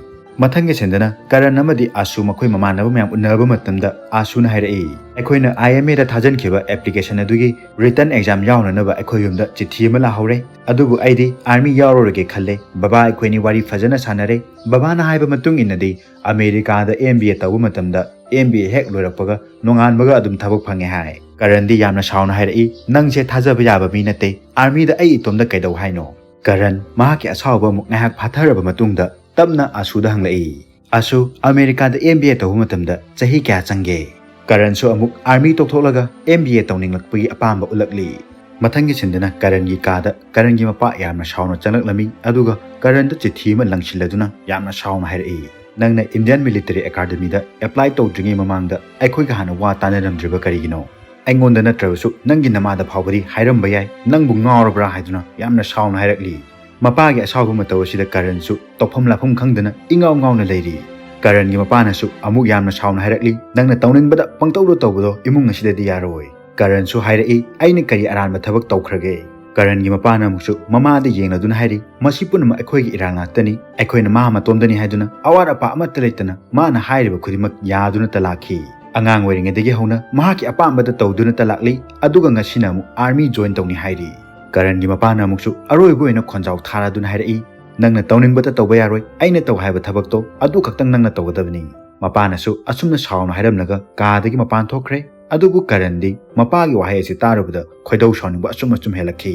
ꯃꯊꯪꯒꯤ ꯁꯤꯟꯗꯅ ꯀꯔꯟ ꯑꯃꯗꯤ ꯑꯥꯁꯨ ꯃꯈꯣꯏ ꯃꯃꯥꯟꯅꯕ ꯃꯌꯥꯝ ꯎꯅꯕ ꯃꯇꯝꯗ ꯑꯥꯁꯨꯅ ꯍꯥꯏꯔꯛꯏ, "ꯑꯩꯈꯣꯏꯅ ꯑꯥꯏ ꯑꯦꯝ ꯑꯦꯗ ꯊꯥꯖꯤꯟꯈꯤꯕ ꯑꯦꯄ꯭ꯂꯤꯀꯦꯁꯟ ꯑꯗꯨꯒꯤ ꯔꯤꯇꯟ ꯑꯦꯛꯖꯥꯝ ꯌꯥꯎꯅꯅꯕ ꯑꯩꯈꯣꯏ ꯌꯨꯝꯗ ꯆꯤꯊꯤ ꯑꯃ ꯂꯥꯛꯍꯧꯔꯦ꯫ ꯑꯗꯨꯕꯨ ꯑꯩꯗꯤ ꯑꯥꯔꯃꯤ ꯌꯥꯎꯔꯔꯣꯏꯒꯦ ꯈꯜꯂꯦ꯫ ꯕꯕꯥ ꯑꯩꯈꯣꯏꯅꯤ ꯋꯥꯔꯤ ꯐꯖꯅ ꯁꯥꯟꯅꯔꯦ꯫ ꯕꯕꯥꯅ ꯍꯥꯏꯕ ꯃꯇꯨꯡ ꯏꯟꯅꯗꯤ ꯑꯃꯦꯔꯤꯀꯥꯗ ꯑꯦꯝ ꯕꯤ ꯑꯦ ꯇꯧꯕ ꯃꯇꯝꯗ ꯑꯦꯝ ꯕꯤ ꯑꯦ ꯍꯦꯛ ꯂꯣꯏꯔꯛꯄꯒ ꯅꯣꯡꯉꯥꯟꯕꯒ ꯑꯗꯨꯝ ꯊꯕꯛ ꯐꯪꯉꯦ" ꯍꯥꯏ꯫ ꯀꯔꯟꯗꯤ ꯌꯥꯝꯅ ꯁꯥꯎꯅ ꯍꯥꯏꯔꯛꯏ, "ꯅꯪꯁꯦ ꯊꯥꯖꯕ ꯌꯥꯕ ꯃꯤ ꯅꯠꯇꯦ꯫ ꯑꯥꯔꯃꯤꯗ ꯑꯩ ꯏꯇꯣꯝꯗ ꯀꯩꯗꯧ ꯍꯥꯏꯅꯣ?" ꯀꯔꯟ ꯃꯍꯥꯛꯀꯤ ꯑꯁꯥꯎꯕ ꯑꯃꯨꯛ ꯉꯥꯏꯍꯥꯛ ꯐꯥꯊꯔꯕ ꯃꯇꯨꯡꯗ ꯇꯞꯅ ꯑꯥꯁꯨꯗ ꯍꯪꯂꯛꯏ, "ꯑꯥꯁꯨ, ꯑꯃꯦꯔꯤꯀꯥꯗ ꯑꯦꯝ ꯕꯤ ꯑꯦ ꯇꯧꯕ ꯃꯇꯝꯗ ꯆꯍꯤ ꯀꯌꯥ ꯆꯪꯒꯦ?" ꯀꯔꯟꯁꯨ ꯑꯃꯨꯛ ꯑꯥꯔꯃꯤ ꯇꯣꯛꯊꯣꯛꯂꯒ ꯑꯦꯝ ꯕꯤ ꯑꯦ ꯇꯧꯅꯤꯡꯂꯛꯄꯒꯤ ꯑꯄꯥꯝꯕ ꯎꯠꯂꯛꯂꯤ꯫ ꯃꯊꯪꯒꯤ ꯁꯤꯟꯗꯅ ꯀꯔꯟꯒꯤ ꯀꯥꯗ ꯀꯔꯟꯒꯤ ꯃꯄꯥ ꯌꯥꯝꯅ ꯁꯥꯎꯅ ꯆꯪꯂꯛꯂꯝꯃꯤ, ꯑꯗꯨꯒ ꯀꯔꯟꯗ ꯆꯤꯊꯤ ꯑꯃ ꯂꯪꯁꯤꯜꯂꯗꯨꯅ ꯌꯥꯝꯅ ꯁꯥꯎꯅ ꯍꯥꯏꯔꯛꯏ, "ꯅꯪꯅ ꯏꯟꯗꯤꯌꯟ ꯃꯤꯂꯤꯇꯔꯤ ꯑꯦꯀꯥꯗꯃꯤꯗ ꯑꯦꯄ꯭ꯂꯥꯏ ꯇꯧꯗ꯭ꯔꯤꯉꯩ ꯃꯃꯥꯡꯗ ꯑꯩꯈꯣꯏꯒ ꯍꯥꯟꯅ ꯋꯥ ꯇꯥꯅꯔꯝꯗ꯭ꯔꯤꯕ ꯀꯔꯤꯒꯤꯅꯣ? ꯑꯩꯉꯣꯟꯗ ꯅꯠꯇ꯭ꯔꯕꯁꯨ ꯅꯪꯒꯤ ꯅꯃꯥꯗ ꯐꯥꯎꯕꯗꯤ ꯍꯥꯏꯔꯝꯕ ꯌꯥꯏ, ꯅꯪꯕꯨ ꯉꯥꯎꯔꯕ꯭ꯔꯥ?" ꯍꯥꯏꯗꯨꯅ ꯌꯥꯝꯅ ꯁꯥꯎꯅ ꯍꯥꯏꯔꯛꯂꯤ꯫ ꯃꯄꯥꯒꯤ ꯑꯁꯥꯎꯕ ꯃꯇꯧ ꯑꯁꯤꯗ ꯀꯔꯟꯁꯨ ꯇꯧꯐꯝ ꯂꯥꯛꯐꯝ ꯈꯪꯗꯅ ꯏꯉꯥꯎ ꯉꯥꯎꯅ ꯂꯩꯔꯤ꯫ ꯀꯔꯟꯒꯤ ꯃꯄꯥꯅꯁꯨ ꯑꯃꯨꯛ ꯌꯥꯝꯅ ꯁꯥꯎꯅ ꯍꯥꯏꯔꯛꯂꯤ, "ꯅꯪꯅ ꯇꯧꯅꯤꯡꯕꯗ ꯄꯪꯇꯧꯗ ꯇꯧꯕꯗꯣ ꯏꯃꯨꯡ ꯑꯁꯤꯗꯗꯤ ꯌꯥꯔꯣꯏ꯫" ꯀꯔꯟꯁꯨ ꯍꯥꯏꯔꯛꯏ, "ꯑꯩꯅ ꯀꯔꯤ ꯑꯔꯥꯟꯕ ꯊꯕꯛ ꯇꯧꯈ꯭ꯔꯒꯦ?" ꯀꯔꯟꯒꯤ ꯃꯄꯥꯅ ꯑꯃꯨꯛꯁꯨ ꯃꯃꯥꯗ ꯌꯦꯡꯂꯗꯨꯅ ꯍꯥꯏꯔꯤ, "ꯃꯁꯤ ꯄꯨꯝꯅꯃꯛ ꯑꯩꯈꯣꯏꯒꯤ ꯏꯔꯥꯜ ꯉꯥꯛꯇꯅꯤ꯫ ꯑꯩꯈꯣꯏꯅ ꯃꯥ ꯃꯇꯣꯝꯗꯅꯤ ꯍꯥꯏꯗꯨꯅ ꯑꯋꯥꯠ ꯑꯄꯥ ꯑꯃꯠꯇ ꯂꯩꯇꯅ ꯃꯥꯅ ꯍꯥꯏꯔꯤꯕ ꯈꯨꯗꯤꯡꯃꯛ ꯌꯥꯗꯨꯅꯇ ꯂꯥꯛꯈꯤ꯫ ꯑꯉꯥꯡ ꯑꯣꯏꯔꯤꯉꯩꯗꯒꯤ ꯍꯧꯅ ꯃꯍꯥꯛꯀꯤ ꯑꯄꯥꯝꯕꯗ ꯇꯧꯗꯨꯅꯇ ꯂꯥꯛꯂꯤ, ꯑꯗꯨꯒ ꯉꯁꯤꯅ ꯑꯃꯨꯛ ꯑꯥꯔꯃꯤ ꯖꯣꯏꯟ ꯇꯧꯅꯤ ꯍꯥꯏꯔꯤ꯫" ꯀꯔꯟꯒꯤ ꯃꯄꯥꯅ ꯑꯃꯨꯛꯁꯨ ꯑꯔꯣꯏꯕ ꯑꯣꯏꯅ ꯈꯣꯟꯖꯥꯎ ꯊꯥꯔꯗꯨꯅ ꯍꯥꯏꯔꯛꯏ, "ꯅꯪꯅ ꯇꯧꯅꯤꯡꯕꯇ ꯇꯧꯕ ꯌꯥꯔꯣꯏ꯫ ꯑꯩꯅ ꯇꯧ ꯍꯥꯏꯕ ꯊꯕꯛꯇꯣ ꯑꯗꯨ ꯈꯛꯇꯪ ꯅꯪꯅ ꯇꯧꯒꯗꯕꯅꯤ꯫" ꯃꯄꯥꯅꯁꯨ ꯑꯁꯨꯝꯅ ꯁꯥꯎꯅ ꯍꯥꯏꯔꯝꯂꯒ ꯀꯥꯗꯒꯤ ꯃꯄꯥꯟ ꯊꯣꯛꯈ꯭ꯔꯦ꯫ ꯑꯗꯨꯕꯨ ꯀꯔꯟꯗꯤ ꯃꯄꯥꯒꯤ ꯋꯥꯍꯩ ꯑꯁꯤ ꯇꯥꯔꯨꯕꯗ ꯈꯣꯏꯗꯧ ꯁꯥꯎꯅꯤꯡꯕ ꯑꯆꯨꯝ ꯑꯆꯨꯝ ꯍꯦꯜꯂꯛꯈꯤ꯫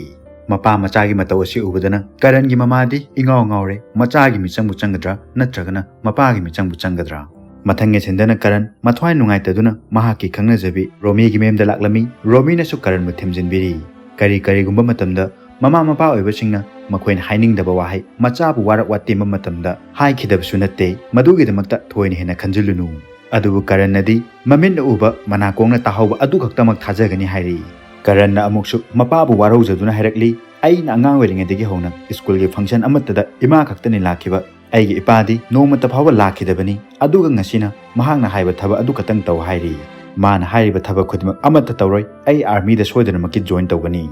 ꯃꯄꯥ ꯃꯆꯥꯒꯤ ꯃꯇꯧ ꯑꯁꯤ ꯎꯕꯗꯅ ꯀꯔꯟꯒꯤ ꯃꯃꯥꯗꯤ ꯏꯉꯥꯎ ꯉꯥꯎꯔꯦ꯫ ꯃꯆꯥꯒꯤ ꯃꯤꯆꯪꯕꯨ ꯆꯪꯒꯗ꯭ꯔꯥ ꯅꯠꯇ꯭ꯔꯒꯅ ꯃꯄꯥꯒꯤ ꯃꯤꯆꯪꯕꯨ ꯆꯪꯒꯗ꯭ꯔꯥ? ꯃꯊꯪꯒꯤ ꯁꯤꯟꯗꯅ ꯀꯔꯟ ꯃꯊ꯭ꯋꯥꯏ ꯅꯨꯡꯉꯥꯏꯇꯗꯨꯅ ꯃꯍꯥꯛꯀꯤ ꯈꯪꯅꯖꯕꯤ ꯔꯣꯃꯤꯒꯤ ꯃꯌꯨꯝꯗ ꯂꯥꯛꯂꯝꯃꯤ꯫ ꯔꯣꯃꯤꯅꯁꯨ ꯀꯔꯟꯕꯨ ꯊꯦꯝꯖꯤꯟꯕꯤꯔꯤ꯫ ꯀꯔꯤ ꯀꯔꯤꯒꯨꯝꯕ ꯃꯇꯝꯗ ꯃꯃꯥ ꯃꯄꯥ ꯑꯣꯏꯕꯁꯤꯡꯅ ꯃꯈꯣꯏꯅ ꯍꯥꯏꯅꯤꯡꯗꯕ ꯋꯥꯍꯩ ꯃꯆꯥꯕꯨ ꯋꯥꯔꯛ ꯋꯥꯇꯦꯝꯕ ꯃꯇꯝꯗ ꯍꯥꯏꯈꯤꯗꯕꯁꯨ ꯅꯠꯇꯦ꯫ ꯃꯗꯨꯒꯤꯗꯃꯛꯇ ꯊꯣꯏꯅ ꯍꯦꯟꯅ ꯈꯟꯖꯤꯜꯂꯨꯅꯨ꯫ ꯑꯗꯨꯕꯨ ꯀꯔꯟꯅꯗꯤ ꯃꯃꯤꯠꯅ ꯎꯕ, ꯃꯅꯥꯀꯣꯡꯅ ꯇꯥꯍꯧꯕ ꯑꯗꯨ ꯈꯛꯇꯃꯛ ꯊꯥꯖꯒꯅꯤ ꯍꯥꯏꯔꯤ꯫ ꯀꯔꯟꯅ ꯑꯃꯨꯛꯁꯨ ꯃꯄꯥꯕꯨ ꯋꯥꯔꯧꯖꯗꯨꯅ ꯍꯥꯏꯔꯛꯂꯤ, "ꯑꯩꯅ ꯑꯉꯥꯡ ꯑꯣꯏꯔꯤꯉꯩꯗꯒꯤ ꯍꯧꯅ ꯁ꯭ꯀꯨꯜꯒꯤ ꯐꯪꯁꯟ ꯑꯃꯠꯇꯗ ꯏꯃꯥ ꯈꯛꯇꯅꯤ ꯂꯥꯛꯈꯤꯕ꯫ ꯑꯩꯒꯤ ꯏꯄꯥꯗꯤ ꯅꯣꯡꯃꯇ ꯐꯥꯎꯕ ꯂꯥꯛꯈꯤꯗꯕꯅꯤ꯫ ꯑꯗꯨꯒ ꯉꯁꯤꯅ ꯃꯍꯥꯛꯅ ꯍꯥꯏꯕ ꯊꯕꯛ ꯑꯗꯨ ꯈꯛꯇꯪ ꯇꯧ ꯍꯥꯏꯔꯤ꯫ ꯃꯥꯅ ꯍꯥꯏꯔꯤꯕ ꯊꯕꯛ ꯈꯨꯗꯤꯡꯃꯛ ꯑꯃꯠꯇ ꯇꯧꯔꯣꯏ꯫ ꯑꯩ ꯑꯥꯔꯃꯤꯗ ꯁꯣꯏꯗꯅꯃꯛꯀꯤ ꯖꯣꯏꯟ ꯇꯧꯒꯅꯤ꯫"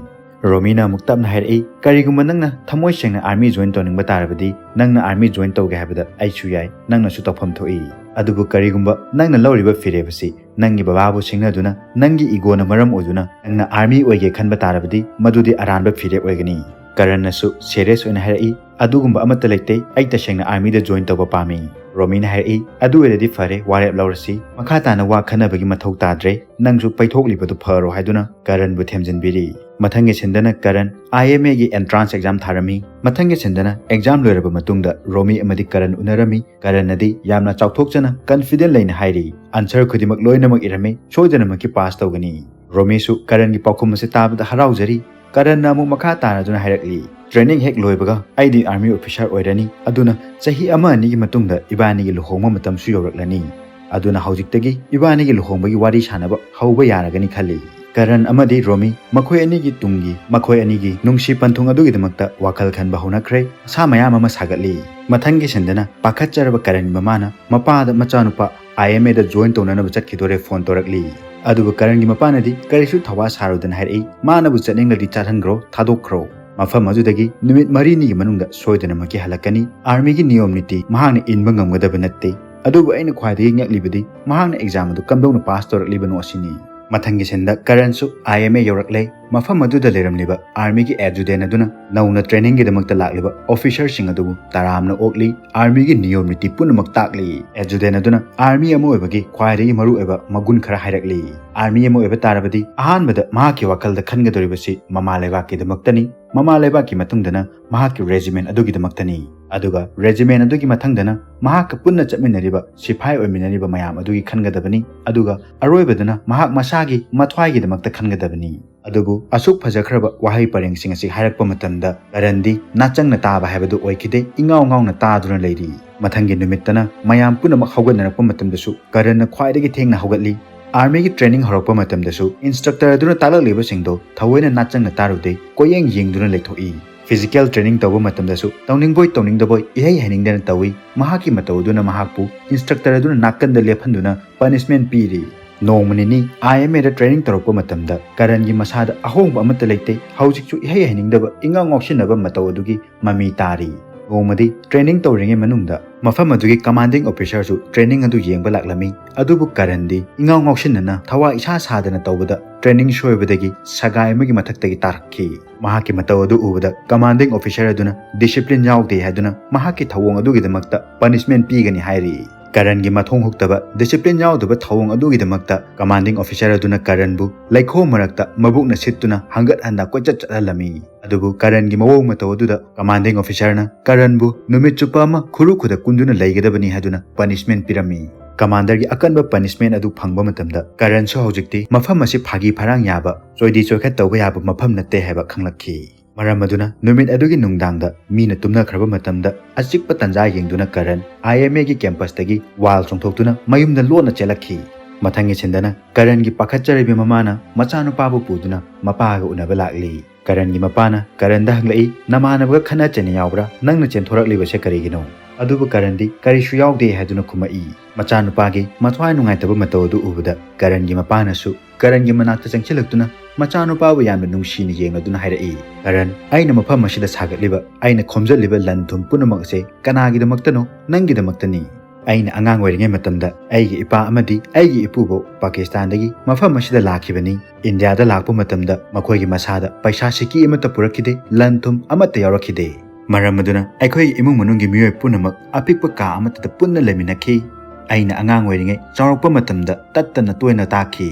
ꯔꯣꯃꯤꯅ ꯑꯃꯨꯛ ꯇꯞꯅ ꯍꯥꯏꯔꯛꯏ, "ꯀꯔꯤꯒꯨꯝꯕ ꯅꯪꯅ ꯊꯃꯣꯏ ꯁꯦꯡꯅ ꯑꯥꯔꯃꯤ ꯖꯣꯏꯟ ꯇꯧꯅꯤꯡꯕ ꯇꯥꯔꯕꯗꯤ, ꯅꯪꯅ ꯑꯥꯔꯃꯤ ꯖꯣꯏꯟ ꯇꯧꯒꯦ ꯍꯥꯏꯕꯗ ꯑꯩꯁꯨ ꯌꯥꯏ, ꯅꯪꯅꯁꯨ ꯇꯧꯐꯝ ꯊꯣꯛꯏ꯫ ꯑꯗꯨꯕꯨ ꯀꯔꯤꯒꯨꯝꯕ ꯅꯪꯅ ꯂꯧꯔꯤꯕ ꯐꯤꯔꯦꯞ ꯑꯁꯤ ꯅꯪꯒꯤ ꯕꯕꯥꯕꯨ ꯁꯤꯡꯅꯗꯨꯅ, ꯅꯪꯒꯤ ꯏꯒꯣꯅ ꯃꯔꯝ ꯑꯣꯏꯗꯨꯅ ꯅꯪꯅ ꯑꯥꯔꯃꯤ ꯑꯣꯏꯒꯦ ꯈꯟꯕ ꯇꯥꯔꯕꯗꯤ, ꯃꯗꯨꯗꯤ ꯑꯔꯥꯟꯕ ꯐꯤꯔꯦꯞ ꯑꯣꯏꯒꯅꯤ꯫" ꯀꯔꯟꯅꯁꯨ ꯁꯦꯔꯤꯌꯁ ꯑꯣꯏꯅ ꯍꯥꯏꯔꯛꯏ, "ꯑꯗꯨꯒꯨꯝꯕ ꯑꯃꯠꯇ ꯂꯩꯇꯦ, ꯑꯩ ꯇꯁꯦꯡꯅ ꯑꯥꯔꯃꯤꯗ ꯖꯣꯏꯟ ꯇꯧꯕ ꯄꯥꯝꯃꯤ꯫" ꯔꯣꯃꯤꯅ ꯍꯥꯏꯔꯛꯏ, "ꯑꯗꯨ ꯑꯣꯏꯔꯗꯤ ꯐꯔꯦ, ꯋꯥꯔꯦꯞ ꯂꯧꯔꯁꯤ, ꯃꯈꯥ ꯇꯥꯅ ꯋꯥ ꯈꯟꯅꯕꯒꯤ ꯃꯊꯧ ꯇꯥꯗ꯭ꯔꯦ, ꯅꯪꯁꯨ ꯄꯩꯊꯣꯛꯂꯤꯕꯗꯨ ꯐꯔꯣ" ꯍꯥꯏꯗꯨꯅ ꯀꯔꯟꯕꯨ ꯊꯦꯝꯖꯤꯟꯕꯤꯔꯤ꯫ ꯃꯊꯪꯒꯤ ꯁꯤꯟꯗꯅ ꯀꯔꯟ ꯑꯥꯏ ꯑꯦꯝ ꯑꯦꯒꯤ ꯑꯦꯟꯇ꯭ꯔꯥꯟꯁ ꯑꯦꯛꯖꯥꯝ ꯊꯥꯔꯝꯃꯤ꯫ ꯃꯊꯪꯒꯤ ꯁꯤꯟꯗꯅ ꯑꯦꯛꯖꯥꯝ ꯂꯣꯏꯔꯕ ꯃꯇꯨꯡꯗ ꯔꯣꯃꯤ ꯑꯃꯗꯤ ꯀꯔꯟ ꯎꯅꯔꯝꯃꯤ꯫ ꯀꯔꯟꯅꯗꯤ ꯌꯥꯝꯅ ꯆꯥꯎꯊꯣꯛꯆꯅ ꯀꯟꯐꯤꯗꯦꯟ ꯂꯩꯅ ꯍꯥꯏꯔꯤ, "ꯑꯟꯁꯔ ꯈꯨꯗꯤꯡꯃꯛ ꯂꯣꯏꯅꯃꯛ ꯏꯔꯝꯃꯤ, ꯁꯣꯏꯗꯅꯃꯛꯀꯤ ꯄꯥꯁ ꯇꯧꯒꯅꯤ꯫" ꯔꯣꯃꯤꯁꯨ ꯀꯔꯟꯒꯤ ꯄꯥꯎꯈꯨꯝ ꯑꯁꯤ ꯇꯥꯕꯗ ꯍꯔꯥꯎꯖꯔꯤ꯫ ꯀꯔꯟꯅ ꯑꯃꯨꯛ ꯃꯈꯥ ꯇꯥꯅꯗꯨꯅ ꯍꯥꯏꯔꯛꯂꯤ, "ꯇ꯭ꯔꯦꯅꯤꯡ ꯍꯦꯛ ꯂꯣꯏꯕꯒ ꯑꯩꯗꯤ ꯑꯥꯔꯃꯤ ꯑꯣꯐꯤꯁꯥꯔ ꯑꯣꯏꯔꯅꯤ, ꯑꯗꯨꯅ ꯆꯍꯤ ꯑꯃ ꯑꯅꯤꯒꯤ ꯃꯇꯨꯡꯗ ꯏꯕꯥꯅꯤꯒꯤ ꯂꯨꯍꯣꯡꯕ ꯃꯇꯝꯁꯨ ꯌꯧꯔꯛꯂꯅꯤ꯫ ꯑꯗꯨꯅ ꯍꯧꯖꯤꯛꯇꯒꯤ ꯏꯕꯥꯅꯤꯒꯤ ꯂꯨꯍꯣꯡꯕꯒꯤ ꯋꯥꯔꯤ ꯁꯥꯟꯅꯕ ꯍꯧꯕ ꯌꯥꯔꯒꯅꯤ ꯈꯜꯂꯤ꯫" ꯀꯔꯟ ꯑꯃꯗꯤ ꯔꯣꯃꯤ ꯃꯈꯣꯏ ꯑꯅꯤꯒꯤ ꯇꯨꯡꯒꯤ, ꯃꯈꯣꯏ ꯑꯅꯤꯒꯤ ꯅꯨꯡꯁꯤ ꯄꯟꯊꯨꯡ ꯑꯗꯨꯒꯤꯗꯃꯛꯇ ꯋꯥꯈꯜ ꯈꯟꯕ ꯍꯧꯅꯈ꯭ꯔꯦ꯫ ꯑꯁꯥ ꯃꯌꯥꯝ ꯑꯃ ꯁꯥꯒꯠꯂꯤ꯫ ꯃꯊꯪꯒꯤ ꯁꯤꯟꯗꯅ ꯄꯥꯈꯠꯆꯔꯕ ꯀꯔꯟꯒꯤ ꯃꯃꯥꯅ ꯃꯄꯥꯗ ꯃꯆꯥꯅꯨꯄꯥ ꯑꯥꯏ ꯑꯦꯝ ꯑꯦꯗ ꯖꯣꯏꯟ ꯇꯧꯅꯅꯕ ꯆꯠꯈꯤꯗꯣꯔꯦ ꯐꯣꯟ ꯇꯧꯔꯛꯂꯤ꯫ ꯑꯗꯨꯕꯨ ꯀꯔꯟꯒꯤ ꯃꯄꯥꯅꯗꯤ ꯀꯔꯤꯁꯨ ꯊꯧꯋꯥ ꯁꯥꯔꯨꯗꯅ ꯍꯥꯏꯔꯛꯏ, "ꯃꯥꯅꯕꯨ ꯆꯠꯅꯤꯡꯂꯗꯤ ꯆꯠꯍꯟꯈ꯭ꯔꯣ, ꯊꯥꯗꯣꯛꯈ꯭ꯔꯣ꯫ ꯃꯐꯝ ꯑꯗꯨꯗꯒꯤ ꯅꯨꯃꯤꯠ ꯃꯔꯤꯅꯤꯒꯤ ꯃꯅꯨꯡꯗ ꯁꯣꯏꯗꯅꯃꯛꯀꯤ ꯍꯜꯂꯛꯀꯅꯤ꯫ ꯑꯥꯔꯃꯤꯒꯤ ꯅꯤꯌꯣꯝ ꯅꯤꯇꯤ ꯃꯍꯥꯛꯅ ꯏꯟꯕ ꯉꯝꯒꯗꯕ ꯅꯠꯇꯦ꯫ ꯑꯗꯨꯕꯨ ꯑꯩꯅ ꯈ꯭ꯋꯥꯏꯗꯒꯤ ꯉꯛꯂꯤꯕꯗꯤ ꯃꯍꯥꯛꯅ ꯑꯦꯛꯖꯥꯝ ꯑꯗꯨ ꯀꯝꯗꯧꯅ ꯄꯥꯁ ꯇꯧꯔꯛꯂꯤꯕꯅꯣ ꯑꯁꯤꯅꯤ꯫" ꯃꯊꯪꯒꯤ ꯁꯤꯟꯗ ꯀꯔꯟꯁꯨ ꯑꯥꯏ ꯑꯦꯝ ꯑꯦ ꯌꯧꯔꯛꯂꯦ꯫ ꯃꯐꯝ ꯑꯗꯨꯗ ꯂꯩꯔꯝꯂꯤꯕ ꯑꯥꯔꯃꯤꯒꯤ ꯑꯦꯖꯨꯗꯦꯟ ꯑꯗꯨꯅ ꯅꯧꯅ ꯇ꯭ꯔꯦꯅꯤꯡꯒꯤꯗꯃꯛꯇ ꯂꯥꯛꯂꯤꯕ ꯑꯣꯐꯤꯁꯔꯁꯤꯡ ꯑꯗꯨꯕꯨ ꯇꯔꯥꯝꯅ ꯑꯣꯛꯂꯤ, ꯑꯥꯔꯃꯤꯒꯤ ꯅꯤꯌꯣꯝ ꯅꯤꯇꯤ ꯄꯨꯝꯅꯃꯛ ꯇꯥꯛꯂꯤ꯫ ꯑꯦꯖꯨꯗꯦꯟ ꯑꯗꯨꯅ ꯑꯥꯔꯃꯤ ꯑꯃ ꯑꯣꯏꯕꯒꯤ ꯈ꯭ꯋꯥꯏꯗꯒꯤ ꯃꯔꯨꯑꯣꯏꯕ ꯃꯒꯨꯟ ꯈꯔ ꯍꯥꯏꯔꯛꯂꯤ꯫ ꯑꯥꯔꯃꯤ ꯑꯃ ꯑꯣꯏꯕ ꯇꯥꯔꯕꯗꯤ ꯑꯍꯥꯟꯕꯗ ꯃꯍꯥꯛꯀꯤ ꯋꯥꯈꯜꯗ ꯈꯟꯒꯗꯧꯔꯤꯕꯁꯤ ꯃꯃꯥ ꯂꯩꯕꯥꯛꯀꯤꯗꯃꯛꯇꯅꯤ, ꯃꯃꯥ ꯂꯩꯕꯥꯛꯀꯤ ꯃꯇꯨꯡꯗꯅ ꯃꯍꯥꯛꯀꯤ ꯔꯦꯖꯤꯃꯦꯟ ꯑꯗꯨꯒꯤꯗꯃꯛꯇꯅꯤ꯫ ꯑꯗꯨꯒ ꯔꯦꯖꯤꯃꯦꯟ ꯑꯗꯨꯒꯤ ꯃꯊꯪꯗꯅ ꯃꯍꯥꯛꯀ ꯄꯨꯟꯅ ꯆꯠꯃꯤꯟꯅꯔꯤꯕ, ꯁꯤꯐꯥꯏ ꯑꯣꯏꯃꯤꯟꯅꯔꯤꯕ ꯃꯌꯥꯝ ꯑꯗꯨꯒꯤ ꯈꯟꯒꯗꯕꯅꯤ꯫ ꯑꯗꯨꯒ ꯑꯔꯣꯏꯕꯗꯅ ꯃꯍꯥꯛ ꯃꯁꯥꯒꯤ ꯃꯊ꯭ꯋꯥꯏꯒꯤꯗꯃꯛꯇ ꯈꯟꯒꯗꯕꯅꯤ꯫ ꯑꯗꯨꯕꯨ ꯑꯁꯨꯛ ꯐꯖꯈ꯭ꯔꯕ ꯋꯥꯍꯩ ꯄꯔꯦꯡꯁꯤꯡ ꯑꯁꯤ ꯍꯥꯏꯔꯛꯄ ꯃꯇꯝꯗ ꯀꯔꯟꯗꯤ ꯅꯥꯆꯪꯅ ꯇꯥꯕ ꯍꯥꯏꯕꯗꯨ ꯑꯣꯏꯈꯤꯗꯦ, ꯏꯉꯥꯎ ꯉꯥꯎꯅ ꯇꯥꯗꯨꯅ ꯂꯩꯔꯤ꯫ ꯃꯊꯪꯒꯤ ꯅꯨꯃꯤꯠꯇꯅ ꯃꯌꯥꯝ ꯄꯨꯝꯅꯃꯛ ꯍꯧꯒꯠꯅꯔꯛꯄ ꯃꯇꯝꯗꯁꯨ ꯀꯔꯟꯅ ꯈ꯭ꯋꯥꯏꯗꯒꯤ ꯊꯦꯡꯅ ꯍꯧꯒꯠꯂꯤ꯫ ꯑꯥꯔꯃꯤꯒꯤ ꯇ꯭ꯔꯦꯅꯤꯡ ꯍꯧꯔꯛꯄ ꯃꯇꯝꯗꯁꯨ ꯏꯟꯁꯇ꯭ꯔꯛꯇꯔ ꯑꯗꯨꯅ ꯇꯥꯛꯂꯛꯂꯤꯕꯁꯤꯡꯗꯣ ꯊꯑꯣꯏꯅ ꯅꯥꯆꯪꯅ ꯇꯥꯔꯨꯗꯦ, ꯀꯣꯏꯌꯦꯡ ꯌꯦꯡꯗꯨꯅ ꯂꯩꯊꯣꯛꯏ꯫ ꯐꯤꯖꯤꯀꯦꯜ ꯇ꯭ꯔꯦꯅꯤꯡ ꯇꯧꯕ ꯃꯇꯝꯗꯁꯨ ꯇꯧꯅꯤꯡꯕꯣꯏ ꯇꯧꯅꯤꯡꯗꯕꯣꯏ, ꯏꯍꯩ ꯍꯩꯅꯤꯡꯗꯅ ꯇꯧꯏ꯫ ꯃꯍꯥꯛꯀꯤ ꯃꯇꯧ ꯑꯗꯨꯅ ꯃꯍꯥꯛꯄꯨ ꯏꯟꯁꯇ꯭ꯔꯛꯇꯔ ꯑꯗꯨꯅ ꯅꯥꯀꯟꯗ ꯂꯦꯞꯍꯟꯗꯨꯅ ꯄꯅꯤꯁꯃꯦꯟ ꯄꯤꯔꯤ꯫ ꯅꯣꯡꯃ ꯅꯤꯅꯤ ꯑꯥꯏ ꯑꯦꯝ ꯑꯦꯗ ꯇ꯭ꯔꯦꯅꯤꯡ ꯇꯧꯔꯛꯄ ꯃꯇꯝꯗ ꯀꯔꯟꯒꯤ ꯃꯁꯥꯗ ꯑꯍꯣꯡꯕ ꯑꯃꯠꯇ ꯂꯩꯇꯦ꯫ ꯍꯧꯖꯤꯛꯁꯨ ꯏꯍꯩ ꯍꯩꯅꯤꯡꯗꯕ, ꯏꯉꯥꯎ ꯉꯥꯎꯁꯤꯟꯅꯕ ꯃꯇꯧ ꯑꯗꯨꯒꯤ ꯃꯃꯤ ꯇꯥꯔꯤ꯫ ꯅꯣꯡꯃꯗꯤ ꯇ꯭ꯔꯦꯅꯤꯡ ꯇꯧꯔꯤꯉꯩ ꯃꯅꯨꯡꯗ ꯃꯐꯝ ꯑꯗꯨꯒꯤ ꯀꯃꯥꯟꯗꯤꯡ ꯑꯣꯐꯤꯁꯥꯔꯁꯨ ꯇ꯭ꯔꯦꯅꯤꯡ ꯑꯗꯨ ꯌꯦꯡꯕ ꯂꯥꯛꯂꯝꯃꯤ꯫ ꯑꯗꯨꯕꯨ ꯀꯔꯟꯗꯤ ꯏꯉꯥꯎ ꯉꯥꯎꯁꯤꯟꯅꯅ ꯊꯋꯥ ꯏꯁꯥ ꯁꯥꯗꯅ ꯇꯧꯕꯗ ꯇ꯭ꯔꯦꯅꯤꯡ ꯁꯣꯏꯕꯗꯒꯤ ꯁꯒꯥꯏ ꯑꯃꯒꯤ ꯃꯊꯛꯇꯒꯤ ꯇꯥꯔꯛꯈꯤ꯫ ꯃꯍꯥꯛꯀꯤ ꯃꯇꯧ ꯑꯗꯨ ꯎꯕꯗ ꯀꯃꯥꯟꯗꯤꯡ ꯑꯣꯐꯤꯁꯥꯔ ꯑꯗꯨꯅ ꯗꯤꯁꯤꯄ꯭ꯂꯤꯟ ꯌꯥꯎꯗꯦ ꯍꯥꯏꯗꯨꯅ ꯃꯍꯥꯛꯀꯤ ꯊꯧꯑꯣꯡ ꯑꯗꯨꯒꯤꯗꯃꯛꯇ ꯄꯅꯤꯁꯃꯦꯟ ꯄꯤꯒꯅꯤ ꯍꯥꯏꯔꯤ꯫ ꯀꯔꯟꯒꯤ ꯃꯊꯣꯡ ꯍꯨꯛꯇꯕ, ꯗꯤꯁꯤꯄ꯭ꯂꯤꯟ ꯌꯥꯎꯗꯕ ꯊꯧꯑꯣꯡ ꯑꯗꯨꯒꯤꯗꯃꯛꯇ ꯀꯃꯥꯟꯗꯤꯡ ꯑꯣꯐꯤꯁꯥꯔ ꯑꯗꯨꯅ ꯀꯔꯟꯕꯨ ꯂꯩꯈꯣꯝ ꯃꯔꯛꯇ ꯃꯕꯨꯛꯅ ꯁꯤꯠꯇꯨꯅ ꯍꯪꯒꯠ ꯍꯟꯗ ꯀꯣꯏꯆꯠ ꯆꯠꯍꯜꯂꯝꯃꯤ꯫ ꯑꯗꯨꯕꯨ ꯀꯔꯟꯒꯤ ꯃꯑꯣꯡ ꯃꯇꯧ ꯑꯗꯨꯗ ꯀꯃꯥꯟꯗꯤꯡ ꯑꯣꯐꯤꯁꯥꯔꯅ ꯀꯔꯟꯕꯨ ꯅꯨꯃꯤꯠ ꯆꯨꯞꯄ ꯑꯃ ꯈꯨꯔꯨ ꯈꯨꯗ ꯀꯨꯟꯗꯨꯅ ꯂꯩꯒꯗꯕꯅꯤ ꯍꯥꯏꯗꯨꯅ ꯄꯅꯤꯁꯃꯦꯟ ꯄꯤꯔꯝꯃꯤ꯫ ꯀꯃꯥꯟꯗꯔꯒꯤ ꯑꯀꯟꯕ ꯄꯅꯤꯁꯃꯦꯟ ꯑꯗꯨ ꯐꯪꯕ ꯃꯇꯝꯗ ꯀꯔꯟꯁꯨ ꯍꯧꯖꯤꯛꯇꯤ ꯃꯐꯝ ꯑꯁꯤ ꯐꯥꯒꯤ ꯐꯔꯥꯡ ꯌꯥꯕ, ꯆꯣꯏꯗꯤ ꯆꯣꯏꯈꯠ ꯇꯧꯕ ꯌꯥꯕ ꯃꯐꯝ ꯅꯠꯇꯦ ꯍꯥꯏꯕ ꯈꯪꯂꯛꯈꯤ꯫ ꯃꯔꯝ ꯑꯗꯨꯅ ꯅꯨꯃꯤꯠ ꯑꯗꯨꯒꯤ ꯅꯨꯡꯗꯥꯡꯗ ꯃꯤꯅ ꯇꯨꯝꯅꯈ꯭ꯔꯕ ꯃꯇꯝꯗ ꯑꯆꯤꯛꯄ ꯇꯥꯟꯖꯥ ꯌꯦꯡꯗꯨꯅ ꯀꯔꯟ ꯑꯥꯏ ꯑꯦꯝ ꯑꯦꯒꯤ ꯀꯦꯝꯄꯁꯇꯒꯤ ꯋꯥꯜ ꯆꯣꯡꯊꯣꯛꯇꯨꯅ ꯃꯌꯨꯝꯗ ꯂꯣꯟꯅ ꯆꯦꯜꯂꯛꯈꯤ꯫ ꯃꯊꯪꯒꯤ ꯁꯤꯟꯗꯅ ꯀꯔꯟꯒꯤ ꯄꯥꯈꯠꯆꯔꯤꯕ ꯃꯃꯥꯅ ꯃꯆꯥꯅꯨꯄꯥꯕꯨ ꯄꯨꯗꯨꯅ ꯃꯄꯥꯒ ꯎꯅꯕ ꯂꯥꯛꯂꯤ꯫ ꯀꯔꯟꯒꯤ ꯃꯄꯥꯅ ꯀꯔꯟꯗ ꯍꯪꯂꯛꯏ, "ꯅꯃꯥꯟꯅꯕꯒ ꯈꯠꯅ ꯆꯩꯅ ꯌꯥꯎꯕ꯭ꯔꯥ? ꯅꯪꯅ ꯆꯦꯟꯊꯣꯔꯛꯂꯤꯕꯁꯦ ꯀꯔꯤꯒꯤꯅꯣ?" ꯑꯗꯨꯕꯨ ꯀꯔꯟꯗꯤ ꯀꯔꯤꯁꯨ ꯌꯥꯎꯗꯦ ꯍꯥꯏꯗꯨꯅ ꯈꯨꯝꯃꯛꯏ꯫ ꯃꯆꯥꯅꯨꯄꯥꯒꯤ ꯃꯊ꯭ꯋꯥꯏ ꯅꯨꯡꯉꯥꯏꯇꯕ ꯃꯇꯧ ꯑꯗꯨ ꯎꯕꯗ ꯀꯔꯟꯒꯤ ꯃꯄꯥꯅꯁꯨ ꯀꯔꯟꯒꯤ ꯃꯅꯥꯛꯇ ꯆꯪꯁꯤꯜꯂꯛꯇꯨꯅ ꯃꯆꯥꯅꯨꯄꯥꯕꯨ ꯌꯥꯝꯅ ꯅꯨꯡꯁꯤꯅ ꯌꯦꯡꯂꯗꯨꯅ ꯍꯥꯏꯔꯛꯏ, "ꯀꯔꯟ, ꯑꯩꯅ ꯃꯐꯝ ꯑꯁꯤꯗ ꯁꯥꯒꯠꯂꯤꯕ, ꯑꯩꯅ ꯈꯣꯝꯖꯤꯜꯂꯤꯕ ꯂꯟ ꯊꯨꯝ ꯄꯨꯝꯅꯃꯛ ꯑꯁꯦ ꯀꯅꯥꯒꯤꯗꯃꯛꯇꯅꯣ? ꯅꯪꯒꯤꯗꯃꯛꯇꯅꯤ꯫ ꯑꯩꯅ ꯑꯉꯥꯡ ꯑꯣꯏꯔꯤꯉꯩ ꯃꯇꯝꯗ ꯑꯩꯒꯤ ꯏꯄꯥ ꯑꯃꯗꯤ ꯑꯩꯒꯤ ꯏꯄꯨꯕꯧ ꯄꯥꯀꯤꯁꯇꯥꯟꯗꯒꯤ ꯃꯐꯝ ꯑꯁꯤꯗ ꯂꯥꯛꯈꯤꯕꯅꯤ꯫ ꯏꯟꯗꯤꯌꯥꯗ ꯂꯥꯛꯄ ꯃꯇꯝꯗ ꯃꯈꯣꯏꯒꯤ ꯃꯁꯥꯗ ꯄꯩꯁꯥ ꯁꯤꯀꯤ ꯑꯃꯠꯇ ꯄꯨꯔꯛꯈꯤꯗꯦ, ꯂꯟ ꯊꯨꯝ ꯑꯃꯠꯇ ꯌꯥꯎꯔꯛꯈꯤꯗꯦ꯫ ꯃꯔꯝ ꯑꯗꯨꯅ ꯑꯩꯈꯣꯏꯒꯤ ꯏꯃꯨꯡ ꯃꯅꯨꯡꯒꯤ ꯃꯤꯑꯣꯏ ꯄꯨꯝꯅꯃꯛ ꯑꯄꯤꯛꯄ ꯀꯥ ꯑꯃꯠꯇꯗ ꯄꯨꯟꯅ ꯂꯩꯃꯤꯟꯅꯈꯤ꯫ ꯑꯩꯅ ꯑꯉꯥꯡ ꯑꯣꯏꯔꯤꯉꯩ ꯆꯥꯎꯔꯛꯄ ꯃꯇꯝꯗ ꯇꯠꯇꯅ ꯇꯣꯏꯅ ꯇꯥꯈꯤ꯫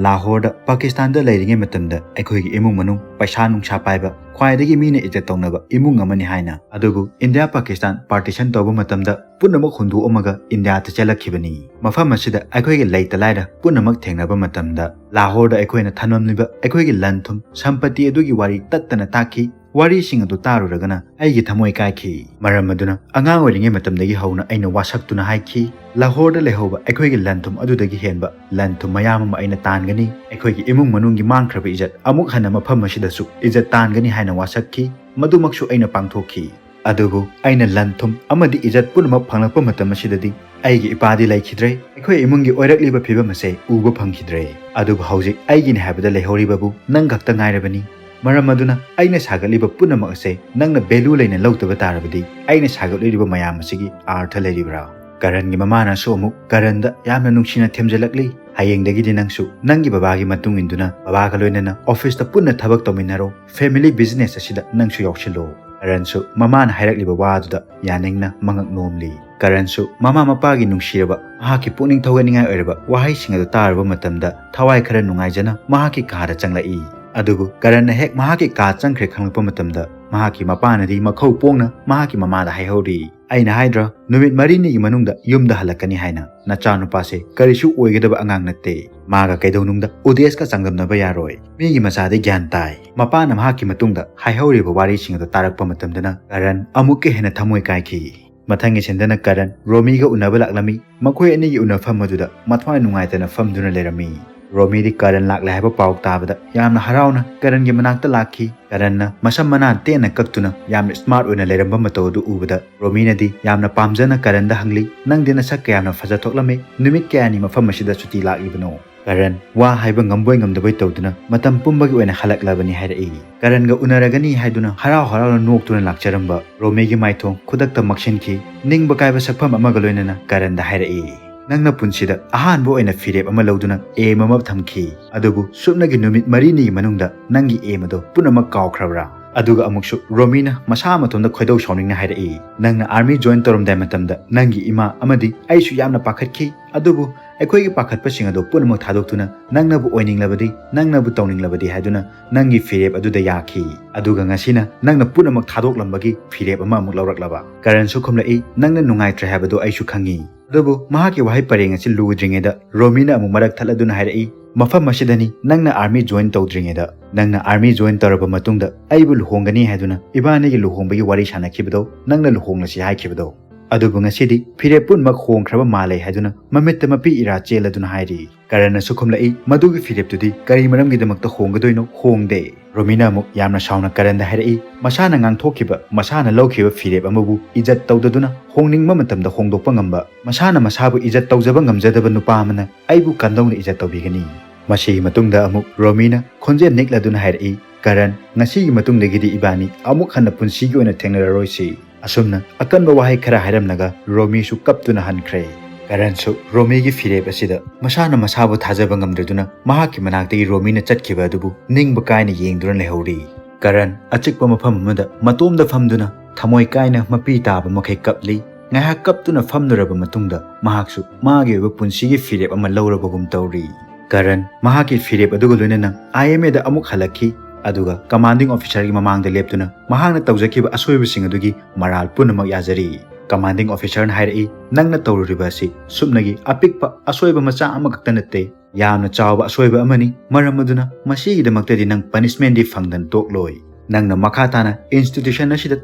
ꯂꯥꯍꯣꯔꯗ ꯄꯥꯀꯤꯁꯇꯥꯟꯗ ꯂꯩꯔꯤꯉꯩ ꯃꯇꯝꯗ ꯑꯩꯈꯣꯏꯒꯤ ꯏꯃꯨꯡ ꯃꯅꯨꯡ ꯄꯩꯁꯥ ꯅꯨꯡꯁꯥ ꯄꯥꯏꯕ, ꯈ꯭ꯋꯥꯏꯗꯒꯤ ꯃꯤꯅ ꯏꯖꯠ ꯇꯧꯅꯕ ꯏꯃꯨꯡ ꯑꯃꯅꯤ ꯍꯥꯏꯅ꯫ ꯑꯗꯨꯕꯨ ꯏꯟꯗꯤꯌꯥ ꯄꯥꯀꯤꯁꯇꯥꯟ ꯄꯥꯔꯇꯤꯁꯟ ꯇꯧꯕ ꯃꯇꯝꯗ ꯄꯨꯝꯅꯃꯛ ꯍꯨꯟꯗꯣꯛꯑꯝꯃꯒ ꯏꯟꯗꯤꯌꯥꯗ ꯆꯦꯜꯂꯛꯈꯤꯕꯅꯤ꯫ ꯃꯐꯝ ꯑꯁꯤꯗ ꯑꯩꯈꯣꯏꯒꯤ ꯂꯩꯇ ꯂꯥꯏꯔ ꯄꯨꯝꯅꯃꯛ ꯊꯦꯡꯅꯕ ꯃꯇꯝꯗ ꯂꯥꯍꯣꯔꯗ ꯑꯩꯈꯣꯏꯅ ꯊꯝꯂꯝꯂꯤꯕ ꯑꯩꯈꯣꯏꯒꯤ ꯂꯟ ꯊꯨꯝ, ꯁꯝꯄꯇꯤ ꯑꯗꯨꯒꯤ ꯋꯥꯔꯤ ꯇꯠꯇꯅ ꯇꯥꯈꯤ꯫ ꯋꯥꯔꯤꯁꯤꯡ ꯑꯗꯨ ꯇꯥꯔꯨꯔꯒꯅ ꯑꯩꯒꯤ ꯊꯃꯣꯏ ꯀꯥꯏꯈꯤ꯫ ꯃꯔꯝ ꯑꯗꯨꯅ ꯑꯉꯥꯡ ꯑꯣꯏꯔꯤꯉꯩ ꯃꯇꯝꯗꯒꯤ ꯍꯧꯅ ꯑꯩꯅ ꯋꯥꯁꯛꯇꯨꯅ ꯍꯥꯏꯈꯤ, ꯂꯥꯍꯣꯔꯗ ꯂꯩꯍꯧꯕ ꯑꯩꯈꯣꯏꯒꯤ ꯂꯟ ꯊꯨꯝ ꯑꯗꯨꯗꯒꯤ ꯍꯦꯟꯕ ꯂꯟ ꯊꯨꯝ ꯃꯌꯥꯝ ꯑꯃ ꯑꯩꯅ ꯇꯥꯟꯒꯅꯤ꯫ ꯑꯩꯈꯣꯏꯒꯤ ꯏꯃꯨꯡ ꯃꯅꯨꯡꯒꯤ ꯃꯥꯡꯈ꯭ꯔꯕ ꯏꯖꯠ ꯑꯃꯨꯛ ꯍꯟꯅ ꯃꯐꯝ ꯑꯁꯤꯗꯁꯨ ꯏꯖꯠ ꯇꯥꯟꯒꯅꯤ ꯍꯥꯏꯅ ꯋꯥꯁꯛꯈꯤ꯫ ꯃꯗꯨꯃꯛꯁꯨ ꯑꯩꯅ ꯄꯥꯡꯊꯣꯛꯈꯤ꯫ ꯑꯗꯨꯕꯨ ꯑꯩꯅ ꯂꯟ ꯊꯨꯝ ꯑꯃꯗꯤ ꯏꯖꯠ ꯄꯨꯝꯅꯃꯛ ꯐꯪꯂꯛꯄ ꯃꯇꯝ ꯑꯁꯤꯗꯗꯤ ꯑꯩꯒꯤ ꯏꯄꯥꯗꯤ ꯂꯩꯈꯤꯗ꯭ꯔꯦ꯫ ꯑꯩꯈꯣꯏ ꯏꯃꯨꯡꯒꯤ ꯑꯣꯏꯔꯛꯂꯤꯕ ꯐꯤꯕꯝ ꯑꯁꯦ ꯎꯕ ꯐꯪꯈꯤꯗ꯭ꯔꯦ꯫ ꯑꯗꯨꯕꯨ ꯍꯧꯖꯤꯛ ꯑꯩꯒꯤꯅꯤ ꯍꯥꯏꯕꯗ ꯂꯩꯍꯧꯔꯤꯕꯕꯨ ꯅꯪ ꯈꯛꯇ ꯉꯥꯏꯔꯕꯅꯤ꯫ ꯃꯔꯝ ꯑꯗꯨꯅ ꯑꯩꯅ ꯁꯥꯒꯠꯂꯤꯕ ꯄꯨꯝꯅꯃꯛ ꯑꯁꯦ ꯅꯪꯅ ꯚꯦꯂꯨ ꯂꯩꯅ ꯂꯧꯗꯕ ꯇꯥꯔꯕꯗꯤ ꯑꯩꯅ ꯁꯥꯒꯠꯂꯤꯕ ꯃꯌꯥꯝ ꯑꯁꯤꯒꯤ ꯑꯥꯔꯊ ꯂꯩꯔꯤꯕ꯭ꯔꯥ? ꯀꯔꯟꯒꯤ ꯃꯃꯥꯅꯁꯨ ꯑꯃꯨꯛ ꯀꯔꯟꯗ ꯌꯥꯝꯅ ꯅꯨꯡꯁꯤꯅ ꯊꯦꯝꯖꯤꯜꯂꯛꯂꯤ꯫ "ꯍꯌꯦꯡꯗꯒꯤꯗꯤ ꯅꯪꯁꯨ ꯅꯪꯒꯤ ꯕꯕꯥꯒꯤ ꯃꯇꯨꯡ ꯏꯟꯗꯨꯅ ꯕꯕꯥꯒ ꯂꯣꯏꯅꯅ ꯑꯣꯐꯤꯁꯇ ꯄꯨꯟꯅ ꯊꯕꯛ ꯇꯧꯃꯤꯟꯅꯔꯣ꯫ ꯐꯦꯃꯤꯂꯤ ꯕꯤꯖꯤꯅꯦꯁ ꯑꯁꯤꯗ ꯅꯪꯁꯨ ꯌꯥꯎꯁꯤꯜꯂꯣ꯫" ꯀꯔꯟꯁꯨ ꯃꯃꯥꯅ ꯍꯥꯏꯔꯛꯂꯤꯕ ꯋꯥꯗꯨꯗ ꯌꯥꯅꯤꯡꯅ ꯃꯉꯛ ꯅꯣꯝꯂꯤ꯫ ꯀꯔꯟꯁꯨ ꯃꯃꯥ ꯃꯄꯥꯒꯤ ꯅꯨꯡꯁꯤꯔꯕ, ꯃꯍꯥꯛꯀꯤ ꯄꯨꯛꯅꯤꯡ ꯊꯧꯒꯠꯅꯤꯡꯉꯥꯏ ꯑꯣꯏꯔꯕ ꯋꯥꯍꯩꯁꯤꯡ ꯑꯗꯨ ꯇꯥꯔꯨꯕ ꯃꯇꯝꯗ ꯊꯋꯥꯏ ꯈꯔ ꯅꯨꯡꯉꯥꯏꯖꯅ ꯃꯍꯥꯛꯀꯤ ꯀꯥꯗ ꯆꯪꯂꯛꯏ꯫ ꯑꯗꯨꯕꯨ ꯀꯔꯟꯅ ꯍꯦꯛ ꯃꯍꯥꯛꯀꯤ ꯀꯥ ꯆꯪꯈ꯭ꯔꯦ ꯈꯪꯂꯛꯄ ꯃꯇꯝꯗ ꯃꯍꯥꯛꯀꯤ ꯃꯄꯥꯅꯗꯤ ꯃꯈꯧ ꯄꯣꯡꯅ ꯃꯍꯥꯛꯀꯤ ꯃꯃꯥꯗ ꯍꯥꯏꯍꯧꯔꯤ, "ꯑꯩꯅ ꯍꯥꯏꯗ꯭ꯔꯥ, ꯅꯨꯃꯤꯠ ꯃꯔꯤꯅꯤꯒꯤ ꯃꯅꯨꯡꯗ ꯌꯨꯝꯗ ꯍꯜꯂꯛꯀꯅꯤ ꯍꯥꯏꯅ꯫ ꯅꯆꯥꯅꯨꯄꯥꯁꯦ ꯀꯔꯤꯁꯨ ꯑꯣꯏꯒꯗꯕ ꯑꯉꯥꯡ ꯅꯠꯇꯦ꯫ ꯃꯥꯒ ꯀꯩꯗꯧꯅꯨꯡꯗ ꯎꯗꯦꯁꯀ ꯆꯥꯡꯗꯝꯅꯕ ꯌꯥꯔꯣꯏ꯫ ꯃꯤꯒꯤ ꯃꯆꯥꯗꯤ ꯒ꯭ꯌꯥꯟ ꯇꯥꯏ꯫" ꯃꯄꯥꯅ ꯃꯍꯥꯛꯀꯤ ꯃꯇꯨꯡꯗ ꯍꯥꯏꯍꯧꯔꯤꯕ ꯋꯥꯔꯤꯁꯤꯡ ꯑꯗꯨ ꯇꯥꯔꯛꯄ ꯃꯇꯝꯗꯅ ꯀꯔꯟ ꯑꯃꯨꯛꯀ ꯍꯦꯟꯅ ꯊꯃꯣꯏ ꯀꯥꯏꯈꯤ꯫ ꯃꯊꯪꯒꯤ ꯁꯤꯟꯗꯅ ꯀꯔꯟ ꯔꯣꯃꯤꯒ ꯎꯅꯕ ꯂꯥꯛꯂꯝꯃꯤ꯫ ꯃꯈꯣꯏ ꯑꯅꯤꯒꯤ ꯎꯅꯐꯝ ꯑꯗꯨꯗ ꯃꯊ꯭ꯋꯥꯏ ꯅꯨꯡꯉꯥꯏꯇꯅ ꯐꯝꯗꯨꯅ ꯂꯩꯔꯝꯃꯤ꯫ ꯔꯣꯃꯤꯗꯤ ꯀꯔꯟ ꯂꯥꯛꯂꯦ ꯍꯥꯏꯕ ꯄꯥꯎ ꯇꯥꯕꯗ ꯌꯥꯝꯅ ꯍꯔꯥꯎꯅ ꯀꯔꯟꯒꯤ ꯃꯅꯥꯛꯇ ꯂꯥꯛꯈꯤ꯫ ꯀꯔꯟꯅ ꯃꯁꯝ ꯃꯅꯥ ꯇꯦꯟꯅ ꯀꯛꯇꯨꯅ ꯌꯥꯝꯅ ꯁ꯭ꯃꯥꯔꯠ ꯑꯣꯏꯅ ꯂꯩꯔꯝꯕ ꯃꯇꯧ ꯑꯗꯨ ꯎꯕꯗ ꯔꯣꯃꯤꯅꯗꯤ ꯌꯥꯝꯅ ꯄꯥꯝꯖꯅ ꯀꯔꯟꯗ ꯍꯪꯂꯤ, "ꯅꯪꯗꯤ ꯅꯁꯛ ꯀꯌꯥꯝꯅ ꯐꯖ ꯊꯣꯛꯂꯝꯃꯤ? ꯅꯨꯃꯤꯠ ꯀꯌꯥꯅꯤ ꯃꯐꯝ ꯑꯁꯤꯗ ꯁꯨꯇꯤ ꯂꯥꯛꯂꯤꯕꯅꯣ?" ꯀꯔꯟ ꯋꯥ ꯍꯥꯏꯕ ꯉꯝꯕꯣꯏ ꯉꯝꯗꯕꯣꯏ ꯇꯧꯗꯨꯅ ꯃꯇꯝ ꯄꯨꯝꯕꯒꯤ ꯑꯣꯏꯅ ꯍꯜꯂꯛꯂꯕꯅꯤ ꯍꯥꯏꯔꯛꯏ꯫ ꯀꯔꯟꯒ ꯎꯅꯔꯒꯅꯤ ꯍꯥꯏꯗꯨꯅ ꯍꯔꯥꯎ ꯍꯔꯥꯎꯅ ꯅꯣꯛꯇꯨꯅ ꯂꯥꯛꯆꯔꯝꯕ ꯔꯣꯃꯤꯒꯤ ꯃꯥꯏꯊꯣꯡ ꯈꯨꯗꯛꯇ ꯃꯛꯁꯤꯟꯈꯤ꯫ ꯅꯤꯡꯕ ꯀꯥꯏꯕ ꯁꯛꯐꯝ ꯑꯃꯒ ꯂꯣꯏꯅꯅ ꯀꯔꯟꯗ ꯍꯥꯏꯔꯛꯏ, "ꯅꯪꯅ ꯄꯨꯟꯁꯤꯗ ꯑꯍꯥꯟꯕ ꯑꯣꯏꯅ ꯐꯤꯔꯦꯞ ꯑꯃ ꯂꯧꯗꯨꯅ ꯑꯦꯝ ꯑꯃ ꯊꯝꯈꯤ꯫ ꯑꯗꯨꯕꯨ ꯁꯨꯞꯅꯒꯤ ꯅꯨꯃꯤꯠ ꯃꯔꯤꯅꯤꯒꯤ ꯃꯅꯨꯡꯗ ꯅꯪꯒꯤ ꯑꯦꯝ ꯑꯗꯣ ꯄꯨꯝꯅꯃꯛ ꯀꯥꯎꯈ꯭ꯔꯕ꯭ꯔꯥ?" ꯑꯗꯨꯒ ꯑꯃꯨꯛꯁꯨ ꯔꯣꯃꯤꯅ ꯃꯁꯥ ꯃꯇꯣꯝꯗ ꯈꯣꯏꯗꯧ ꯁꯥꯎꯅꯤꯡꯅ ꯍꯥꯏꯔꯛꯏ, "ꯅꯪꯅ ꯑꯥꯔꯃꯤ ꯖꯣꯏꯟ ꯇꯧꯔꯝꯗꯥꯏ ꯃꯇꯝꯗ ꯅꯪꯒꯤ ꯏꯃꯥ ꯑꯃꯗꯤ ꯑꯩꯁꯨ ꯌꯥꯝꯅ ꯄꯥꯈꯠꯈꯤ꯫ ꯑꯗꯨꯕꯨ ꯑꯩꯈꯣꯏꯒꯤ ꯄꯥꯈꯠꯄꯁꯤꯡ ꯑꯗꯨ ꯄꯨꯝꯅꯃꯛ ꯊꯥꯗꯣꯛꯇꯨꯅ ꯅꯪꯅꯕꯨ ꯑꯣꯏꯅꯤꯡꯂꯕꯗꯤ, ꯅꯪꯅꯕꯨ ꯇꯧꯅꯤꯡꯂꯕꯗꯤ ꯍꯥꯏꯗꯨꯅ ꯅꯪꯒꯤ ꯐꯤꯔꯦꯞ ꯑꯗꯨꯗ ꯌꯥꯈꯤ꯫ ꯑꯗꯨꯒ ꯉꯁꯤꯅ ꯅꯪꯅ ꯄꯨꯝꯅꯃꯛ ꯊꯥꯗꯣꯛꯂꯝꯕꯒꯤ ꯐꯤꯔꯦꯞ ꯑꯃ ꯑꯃꯨꯛ ꯂꯧꯔꯛꯂꯕ?" ꯀꯔꯟꯁꯨ ꯈꯨꯝꯂꯛꯏ, "ꯅꯪꯅ ꯅꯨꯡꯉꯥꯏꯇ꯭ꯔꯦ ꯍꯥꯏꯕꯗꯨ ꯑꯩꯁꯨ ꯈꯪꯉꯤ꯫" ꯑꯗꯨꯕꯨ ꯃꯍꯥꯛꯀꯤ ꯋꯥꯍꯩ ꯄꯔꯦꯡ ꯑꯁꯤ ꯂꯣꯏꯗ꯭ꯔꯤꯉꯩꯗ ꯔꯣꯃꯤꯅ ꯑꯃꯨꯛ ꯃꯔꯛ ꯊꯠꯂꯗꯨꯅ ꯍꯥꯏꯔꯛꯏ, "ꯃꯐꯝ ꯑꯁꯤꯗꯅꯤ ꯅꯪꯅ ꯑꯥꯔꯃꯤ ꯖꯣꯏꯟ ꯇꯧꯗ꯭ꯔꯤꯉꯩꯗ, ꯅꯪꯅ ꯑꯥꯔꯃꯤ ꯖꯣꯏꯟ ꯇꯧꯔꯕ ꯃꯇꯨꯡꯗ ꯑꯩꯕꯨ ꯂꯨꯍꯣꯡꯒꯅꯤ ꯍꯥꯏꯗꯨꯅ ꯏꯕꯥꯅꯤꯒꯤ ꯂꯨꯍꯣꯡꯕꯒꯤ ꯋꯥꯔꯤ ꯁꯥꯟꯅꯈꯤꯕꯗꯣ, ꯅꯪꯅ ꯂꯨꯍꯣꯡꯂꯁꯤ ꯍꯥꯏꯈꯤꯕꯗꯣ꯫ ꯑꯗꯨꯕꯨ ꯉꯁꯤꯗꯤ ꯐꯤꯔꯦꯞ ꯄꯨꯝꯅꯃꯛ ꯍꯣꯡꯈ꯭ꯔꯕ ꯃꯥꯜꯂꯦ" ꯍꯥꯏꯗꯨꯅ ꯃꯃꯤꯠꯇ ꯃꯄꯤ ꯏꯔꯥ ꯆꯦꯜꯂꯗꯨꯅ ꯍꯥꯏꯔꯤ꯫ ꯀꯔꯟꯅꯁꯨ ꯈꯨꯝꯂꯛꯏ, "ꯃꯗꯨꯒꯤ ꯐꯤꯔꯦꯞꯇꯨꯗꯤ ꯀꯔꯤ ꯃꯔꯝꯒꯤꯗꯃꯛꯇ ꯍꯣꯡꯒꯗꯣꯏꯅꯣ? ꯍꯣꯡꯗꯦ꯫ ꯔꯣꯃꯤꯅ ꯑꯃꯨꯛ ꯌꯥꯝꯅ ꯁꯥꯎꯅ ꯀꯔꯟꯗ ꯍꯥꯏꯔꯛꯏ, ꯃꯁꯥꯅ ꯉꯥꯡꯊꯣꯛꯈꯤꯕ, ꯃꯁꯥꯅ ꯂꯧꯈꯤꯕ ꯐꯤꯔꯦꯞ ꯑꯃꯕꯨ ꯏꯖꯠ ꯇꯧꯗꯗꯨꯅ ꯍꯣꯡꯅꯤꯡꯕ ꯃꯇꯝꯗ ꯍꯣꯡꯗꯣꯛꯄ ꯉꯝꯕ, ꯃꯁꯥꯅ ꯃꯁꯥꯕꯨ ꯏꯖꯠ ꯇꯧꯖꯕ ꯉꯝꯖꯗꯕ ꯅꯨꯄꯥ ꯑꯃꯅ ꯑꯩꯕꯨ ꯀꯝꯗꯧꯅ ꯏꯖꯠ ꯇꯧꯕꯤꯒꯅꯤ? ꯃꯁꯤꯒꯤ ꯃꯇꯨꯡꯗ ꯑꯃꯨꯛ ꯔꯣꯃꯤꯅ ꯈꯣꯟꯖꯦꯜ ꯅꯤꯛꯂꯗꯨꯅ ꯍꯥꯏꯔꯛꯏ, "ꯀꯔꯟ, ꯉꯁꯤꯒꯤ ꯃꯇꯨꯡꯗꯒꯤꯗꯤ ꯏꯕꯥꯅꯤ ꯑꯃꯨꯛ ꯍꯟꯅ ꯄꯨꯟꯁꯤꯒꯤ ꯑꯣꯏꯅ ꯊꯦꯡꯅꯔꯔꯣꯏꯁꯤ꯫" ꯑꯁꯨꯝꯅ ꯑꯀꯟꯕ ꯋꯥꯍꯩ ꯈꯔ ꯍꯥꯏꯔꯝꯂꯒ ꯔꯣꯃꯤꯁꯨ ꯀꯞꯇꯨꯅ ꯍꯟꯈ꯭ꯔꯦ꯫ ꯀꯔꯟꯁꯨ ꯔꯣꯃꯤꯒꯤ ꯐꯤꯔꯦꯞ ꯑꯁꯤꯗ ꯃꯁꯥꯅ ꯃꯁꯥꯕꯨ ꯊꯥꯖꯕ ꯉꯝꯗ꯭ꯔꯗꯨꯅ ꯃꯍꯥꯛꯀꯤ ꯃꯅꯥꯛꯇꯒꯤ ꯔꯣꯃꯤꯅ ꯆꯠꯈꯤꯕ ꯑꯗꯨꯕꯨ ꯅꯤꯡꯕ ꯀꯥꯏꯅ ꯌꯦꯡꯗꯨꯅ ꯂꯩꯍꯧꯔꯤ꯫ ꯀꯔꯟ ꯑꯆꯤꯛꯄ ꯃꯐꯝ ꯑꯃꯗ ꯃꯇꯣꯝꯗ ꯐꯝꯗꯨꯅ ꯊꯃꯣꯏ ꯀꯥꯏꯅ ꯃꯄꯤ ꯇꯥꯕ ꯃꯈꯩ ꯀꯞꯂꯤ꯫ ꯉꯥꯏꯍꯥꯛ ꯀꯞꯇꯨꯅ ꯐꯝꯂꯨꯔꯕ ꯃꯇꯨꯡꯗ ꯃꯍꯥꯛꯁꯨ ꯃꯥꯒꯤ ꯑꯣꯏꯕ ꯄꯨꯟꯁꯤꯒꯤ ꯐꯤꯔꯦꯞ ꯑꯃ ꯂꯧꯔꯕꯒꯨꯝ ꯇꯧꯔꯤ꯫ ꯀꯔꯟ ꯃꯍꯥꯛꯀꯤ ꯐꯤꯔꯦꯞ ꯑꯗꯨꯒ ꯂꯣꯏꯅꯅ ꯑꯥꯏ ꯑꯦꯝ ꯑꯦꯗ ꯑꯃꯨꯛ ꯍꯜꯂꯛꯈꯤ, ꯑꯗꯨꯒ ꯀꯃꯥꯟꯗꯤꯡ ꯑꯣꯐꯤꯁꯔꯒꯤ ꯃꯃꯥꯡꯗ ꯂꯦꯞꯇꯨꯅ ꯃꯍꯥꯛꯅ ꯇꯧꯖꯈꯤꯕ ꯑꯁꯣꯏꯕꯁꯤꯡ ꯑꯗꯨꯒꯤ ꯃꯔꯥꯜ ꯄꯨꯝꯅꯃꯛ ꯌꯥꯖꯔꯤ꯫ ꯀꯃꯥꯟꯗꯤꯡ ꯑꯣꯐꯤꯁꯔꯅ ꯍꯥꯏꯔꯛꯏ, "ꯅꯪꯅ ꯇꯧꯔꯨꯔꯤꯕ ꯑꯁꯤ ꯁꯨꯞꯅꯒꯤ ꯑꯄꯤꯛꯄ ꯑꯁꯣꯏꯕ ꯃꯆꯥ ꯑꯃꯈꯛꯇ ꯅꯠꯇꯦ, ꯌꯥꯝꯅ ꯆꯥꯎꯕ ꯑꯁꯣꯏꯕ ꯑꯃꯅꯤ꯫ ꯃꯔꯝ ꯑꯗꯨꯅ ꯃꯁꯤꯒꯤꯗꯃꯛꯇꯗꯤ ꯅꯪ ꯄꯅꯤꯁꯃꯦꯟꯗꯤ ꯐꯪꯗꯅ ꯇꯣꯛꯂꯣꯏ꯫ ꯅꯪꯅ ꯃꯈꯥ ꯇꯥꯅ ꯏꯟꯁꯇꯤꯇ꯭ꯌꯨꯁꯟ ꯑꯁꯤꯗ